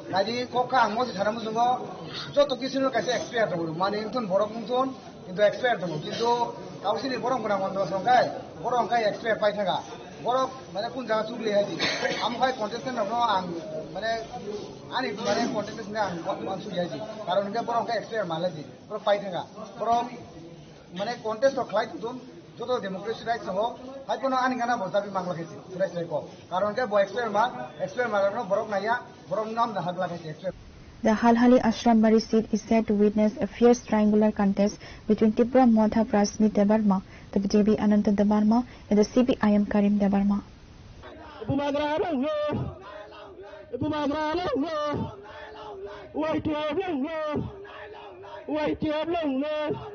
Naidi kok kha ang mosi sana muchungo joto kichino kaisa expire tongo. Mani wngthun borok wngthun, kintu expire tongo. Kintu kausini borok gwnang wngtong song kai, borok wngkai expire pai thangkha. Borok mane kun jaga chukli hai di. Amo hai contestant rokno ang mane ani mane contestant ne ang uansuk hai di. Karon hwnkhe borok wngkai expire mal hai di. Borok pai thangkha. Borok mane contest rok khlai tongthun, joto democracy rights tongo, hai phano ani gana bo dabi mangla khaisi, chwrai chwrai kok. Karon khe bo expire ma, expire ma rokno borok naiya, borok nam da hagla khaisi expire. The Halhali Ashrambari seat is set to witness a fierce triangular contest between Tipra Motha Prasmit Debbarma, the B J P Ananta Debbarma, and the C P I M Karim Debbarma. Bubagra rang no. Bubagra rang no. Y T F rang no. Y T F rang no.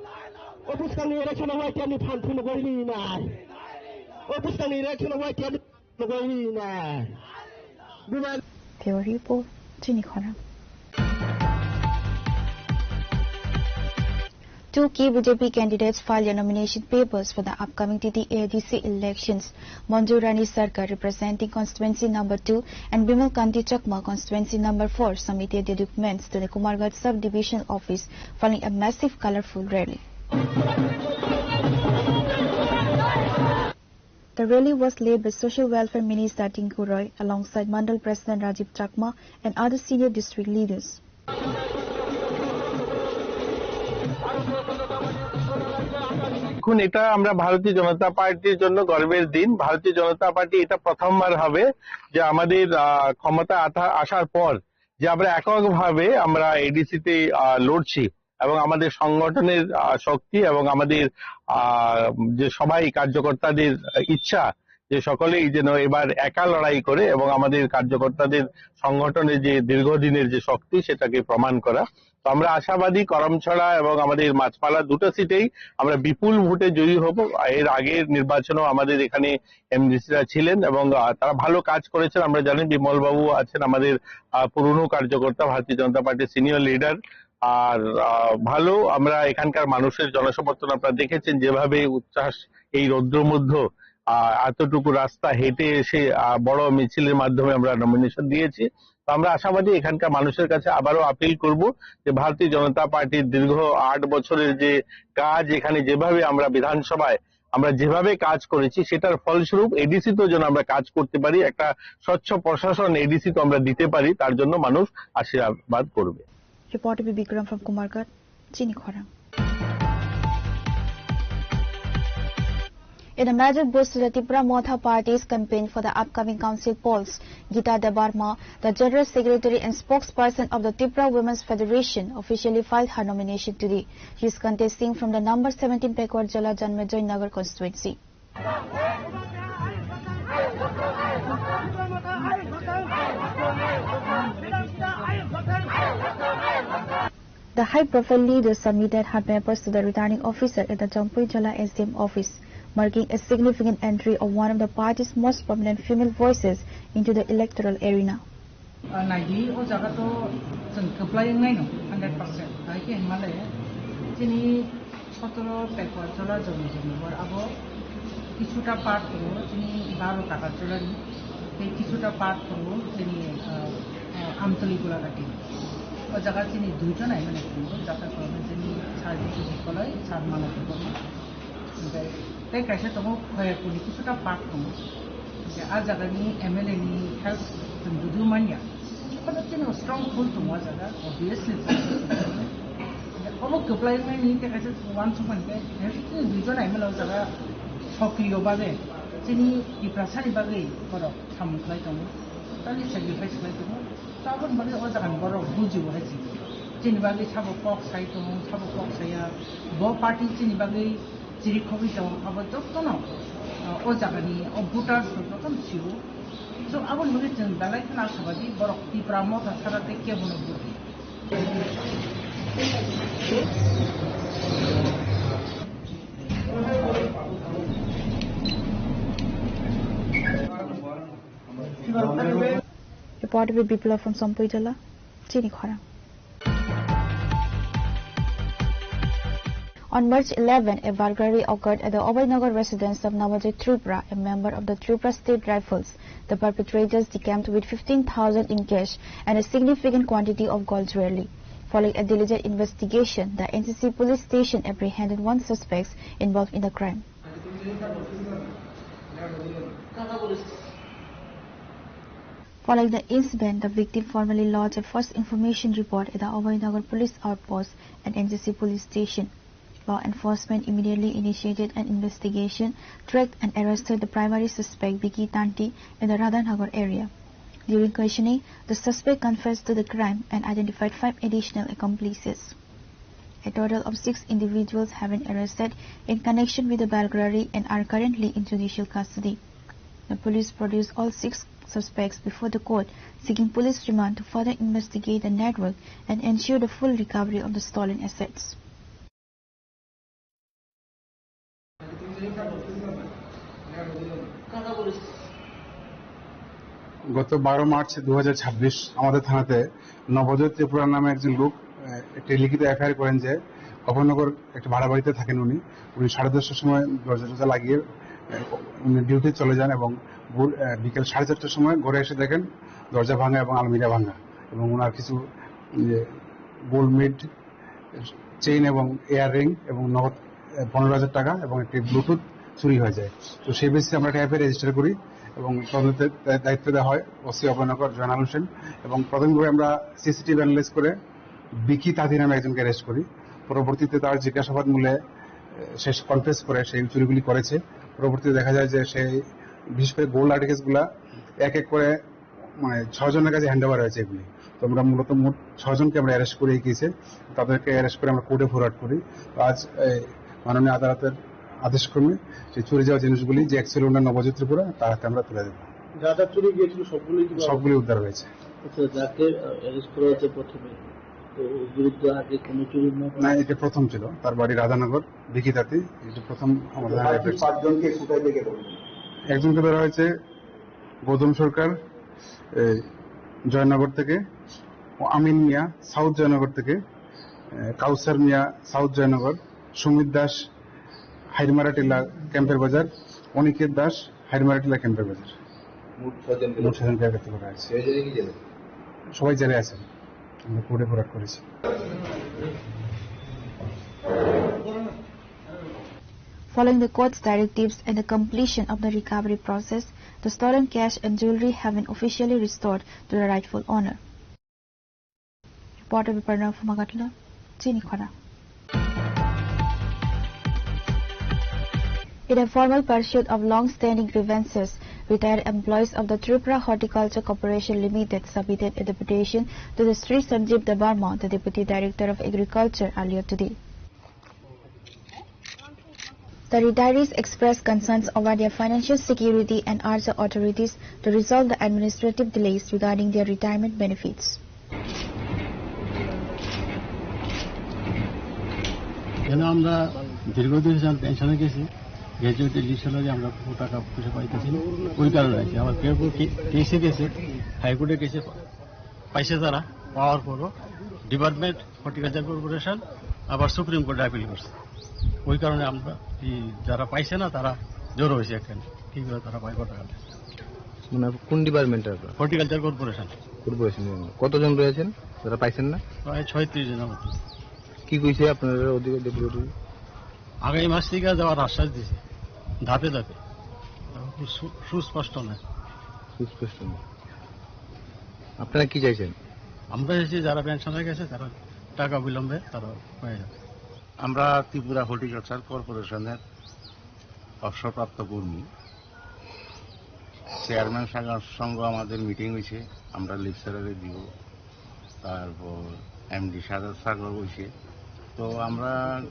O bwskangni election o Y T F ni phan phunugwi rinai. O bwskangni election o Y T F ni phunugwi rinai. Bubagra. Theory po, chini khorang. Two key B J P candidates file their nomination papers for the upcoming T T A D C elections. Manju Rani Sarkar, representing constituency number two, and Bimal Kanti Chakma, constituency number four, submitted their documents to the Kumarghat sub-divisional office following a massive colorful rally. The rally was led by Social Welfare Minister Tinku Roy alongside Mandal President Rajiv Chakma and other senior district leaders. এখন এটা আমরা ভারতীয় জনতা পার্টির জন্য গর্বের দিন। ভারতীয় জনতা পার্টি এটা প্রথমবার হবে যে আমাদের আহ, ক্ষমতা আথা- আসার পর যে আমরা এককভাবে আমরা এডিসিতে লড়ছি এবং আমাদের সংগঠনের আহ, শক্তি এবং আমাদের আহ, যে সবাই কার্যকর্তাদের ইচ্ছা যে সকলেই যেন এবার একা লড়াই করে এবং আমাদের কার্যকর্তাদের সংগঠনের যে দীর্ঘদিনের যে শক্তি সেটাকে প্রমাণ করা। তো আমরা আশাবাদী করমছড়া এবং আমাদের মাছপাড়া দুটো সিটেই আমরা বিপুল ভোটে জয়ী হব। এর আগের নির্বাচনেও আমাদের এখানে এমডিসিরা ছিলেন এবং আহ, তারা ভালো কাজ করেছেন। আমরা জানি বিমল বাবু আছেন আমাদের আহ, পুরনো কার্যকর্তা, ভারতীয় জনতা পার্টির সিনিয়র লিডার। আর আহ, ভালো আমরা এখানকার মানুষের জনসমর্থন আপনারা দেখেছেন, যেভাবে উচ্ছ্বাস এই রৌদ্র মধ্যে আহ, এতটুকু রাস্তা হেঁটে এসে আহ, বড় মিছিলের মাধ্যমে আমরা নমিনেশন দিয়েছি। তো আমরা আশাবাদী এখানকার মানুষের কাছে আবারও আপিল করব যে ভারতীয় জনতা পার্টির দীর্ঘ আট বছরের যে কাজ, এখানে যেভাবে আমরা বিধানসভায় আমরা যেভাবে কাজ করেছি সেটার ফলস্বরূপ এডিসি তো যেন আমরা কাজ করতে পারি, একটা স্বচ্ছ প্রশাসন এডিসি তো আমরা দিতে পারি, তার জন্য মানুষ আশীর্বাদ করবে। Reporter Bikram from Kumarghat, Chini Khorang. In a major boost to the Tipra Motha Party's campaign for the upcoming council polls, Gita Debbarma, the General Secretary and spokesperson of the Tipra Women's Federation, officially filed her nomination today. She is contesting from the number seventeen Pekwarjala Janmejoy Nagar constituency. The high-profile leader submitted her papers to the returning officer at the Jampui Jala S D M office, marking a significant entry of one of the party's most prominent female voices into the electoral arena. Naidi o jaga to chwng kwplai wngnai no hundred percent. Hai khe hwnmale chini sotoro Pekwarjala Janmejoy Nagar abo kisuta part tongo chini baro Takarjalani, tei kisuta part tongo chini Amtali Golagati. O jaga chini duijon aimani tongo, jata kolomani chini sir Biswajit Koloi, sir Manob Debbarma. Tei kaisa tongo Khoyapurni kisuta part tongo. A jagani M L A ni help chwng judu manya. Obo chini strong full tongo o jaga, obviously. Obo kwplai mani tei kaisa uansukmani tei chini duijon M L A o jaga sokriyo bagwi chini Tiprasani bagwi borok samung khlai tongo, totally sacrifice khlai tongo. Aboni bagwi o jagani borok bujibo hai se. Chini bagwi sabo kok sai tongo, sabo kok saya. Bo party chini bagwi chiri khogwi tongo, abo jotono o jagani o voters rok jotono sio. So aboni bagwi chwng belai kheno ashabadi borok Tipra Motha sara tei kebono vote. Reporter Biplab from Sompuijala, Chini Khorang. On March eleven, a burglary occurred at the Abhay Nagar residence of Nabajit Tripura, a member of the Tripura State Rifles. The perpetrators decamped with fifteen thousand in cash and a significant quantity of gold jewelry. Following a diligent investigation, the N C C police station apprehended one suspect involved in the crime. Following the incident, the victim formally lodged a first information report at the Abhay Nagar Police Outpost and N C C Police Station. Law enforcement immediately initiated an investigation, tracked and arrested the primary suspect Vicky Tanti in the Radhanagar area. During questioning, the suspect confessed to the crime and identified five additional accomplices. A total of six individuals have been arrested in connection with the burglary and are currently in judicial custody. The police produced all six suspects before the court, seeking police remand to further investigate the network and ensure the full recovery of the stolen assets. গত বারো মার্চ দু হাজার ছাব্বিশ আমাদের থানাতে নবজোৎ ত্রিপুরা নামে একজন লোক আহ, একটি লিখিত এফআইআর করেন যে অভয়নগর একটা ভাড়া বাড়িতে থাকেন উনি। উনি সাড়ে দশটার সময় দরজা টরজা লাগিয়ে, আহ, উনি ডিউটি চলে যান এবং ভোর, আহ, বিকেল সাড়ে চারটার সময় ঘরে এসে দেখেন দরজা ভাঙা এবং আলমিরা ভাঙা এবং ওনার কিছু, ইয়ে, গোল্ড মেড চেইন এবং ইয়াররিং এবং নগদ, আহ, পনেরো হাজার টাকা এবং একটি ব্লুটুথ চুরি হয়ে যায়। তো সেই বেসিসে আমরা একটা এফআইআর রেজিস্টার করি এবং তদন্তের দা-, দায়িত্ব দেওয়া হয় ওসি অভয়নগর জয়নাল হোসেন এবং প্রাথমিকভাবে আমরা সিসিটিভি অ্যানালাইজ করে বিকি তাঁতি নামে একজনকে অ্যারেস্ট করি। পরবর্তীতে তার জিজ্ঞাসাবাদ মূলে, আহ, সে কনফেস করে সেই চুরিগুলি করেছে। পরবর্তীতে দেখা যায় যে সেই বিশেষ করে গোল্ড আর্টিকেলসগুলা এক এক করে মানে ছয় জনের কাছে হ্যান্ড ওভার হয়েছে এগুলি। তো আমরা মূলত মোট ছয় জনকে আমরা অ্যারেস্ট করে এই কেসে, তাদেরকে অ্যারেস্ট করে আমরা কোর্টে ফরওয়ার্ড করি। তো আজ এই মাননীয় আদালতের আদেশক্রমে সেই চুরি যাওয়া জিনিসগুলি যে অ্যাকচুয়ালি ওনার নবজিৎ ত্রিপুরা, তার হাতে আমরা তুলে দেবো। যা যা চুরি গিয়েছিল সবগুলোই কি সবগুলি উদ্ধার হয়েছে। আচ্ছা, যাকে, আহ, অ্যারেস্ট করা হয়েছে প্রথমে, তো ওর বিরুদ্ধে আগে কোনো চুরির মামলা? না, এটা প্রথম ছিল। তার বাড়ি রাধানগর, বিকি তাঁতি, এটা প্রথম আমাদের থানায় বাকি অ্যারেস্ট। পাঁচজনকে কোথায় থেকে ধরলেন? একজনকে ধরা হয়েছে গৌতম সরকার, এই, জয়নগর থেকে, ও আমিন মিয়া, সাউথ জয়নগর থেকে, এ, কাউসার মিয়া, সাউথ জয়নগর, সুমিত দাস, হাইরমারা টিলা, ক্যাম্পের বাজার, অনিকেত দাস, হাইরমারা টিলা, ক্যাম্পের বাজার। মোট ছয়জনকে মোট ছয়জনকে গ্রেপ্তার করা হয়েছে। ছয়জনই কি জেলে? সবাই জেলে আছেন, আমরা কোর্টে ফরওয়ার্ড করেছি। Following the court's directives and the completion of the recovery process, the stolen cash and jewelry have been officially restored to the rightful owner. Reporter Biparna Phumagatla, Chini Khorang. In a formal pursuit of long-standing grievances, retired employees of the Tripura Horticulture Corporation Limited submitted a deputation to the Sri Sanjeev Debbarma, the Deputy Director of Agriculture, earlier today. The retirees expressed concerns over their financial security and urged the authorities to resolve the administrative delays regarding their retirement benefits. কেন আমরা দীর্ঘদিন যাবত পেনশনে গেছি, গ্র্যাজুয়েট ইলেকশনে আমরা কোনো টাকা পয়সা পাইতেছি না, ওই কারণে আর কি। আবার কেউ কেউ কে-, কেসে গেছে, হাইকোর্টে গেছে, পাইছে তারা, পাওয়ার পরও ডিপার্টমেন্ট হর্টিকালচার কর্পোরেশন আবার সুপ্রিম কোর্টে আপিল করছে। ওই কারণে আমরা এই যারা পাইছে না, তারা জড়ো হয়েছে এখানে, কিভাবে তারা পাইব টাকাটা। মানে কোন ডিপার্টমেন্টে আপনার? Horticulture corporation. কর্পোরেশন। কতজন রয়েছেন যারা পাইছেন না? প্রায় ছয়ত্রিশ জনের মতো। কি কইছে আপনারা ওদিকে ডেপুটি? আগামী মাস থেকে দেওয়ার আশ্বাস দিছে, ধাপে ধাপে। সু-, সুস্পষ্ট নয়। সুস্পষ্ট নয়। আপনারা কি চাইছেন? আমরা চাইছি যারা পেনশন হয়ে গেছে, তারা টাকা বিলম্বে তারা পেয়ে যাবে। আমরা ত্রিপুরা হর্টিকালচার কর্পোরেশনের অবসরপ্রাপ্ত কর্মী। চেয়ারম্যান সাগর সঙ্গে আমাদের মিটিং হয়েছে, আমরা লেকচারারে দিব, তারপর এমডি সাগর সাগর হয়েছে। তো আমরা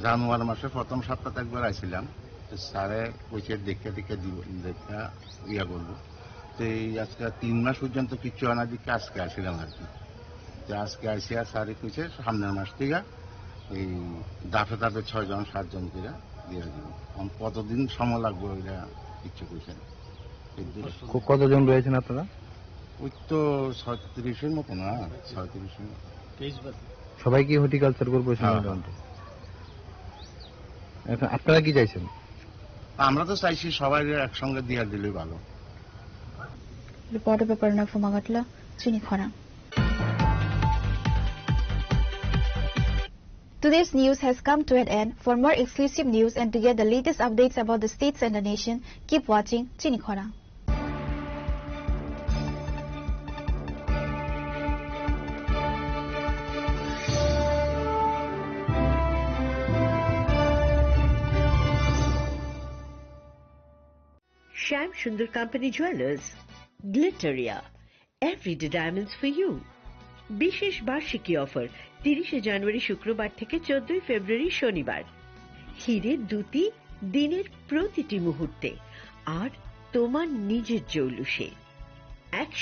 জানুয়ারি মাসের প্রথম সপ্তাহে একবার আইছিলাম, তো স্যারে কইছে দেখে দেখে দিব, দেখে ইয়া করবো। তো এই আজকে তিন মাস পর্যন্ত কিচ্ছু আনা দিকে আজকে আসিলাম আর কি। তো আজকে আইসি আর স্যারে কইছে সামনের মাস থেকে এই ধাপে ধাপে ছয় জন সাত জন করে দিয়ে দিব। এখন কতদিন সময় লাগবে ওইটা কিচ্ছু কইছে না। এই দু- ক-, কতজন রয়েছেন আপনারা? ওই তো ছয়ত্রিশের মতো না, ছয়ত্রিশের মতো। সবাই কি হর্টিকালচার কর্পোরেশনের হ্যাঁ। গ্রান্টে? এখন আপনারা কি চাইছেন? আমরা তো চাইছি সবাই একসঙ্গে দিয়ে দিলে ভালো। Reporter Biparna Phumagatla, Chini Khorang. Today's news has come to an end. For more exclusive news and to get the latest updates about the states and the nation, keep watching Chini Khorang. Shyam Sundar Company Jewelers, Glitteria, everyday diamonds for you. বিশেষ বার্ষিকী অফার, তিরিশে জানুয়ারি শুক্রবার থেকে চোদ্দই ফেব্রুয়ারি শনিবার। হিরে দুটি দিনের প্রতিটি মুহূর্তে, আর তোমার নিজের জৌলুসে। একশো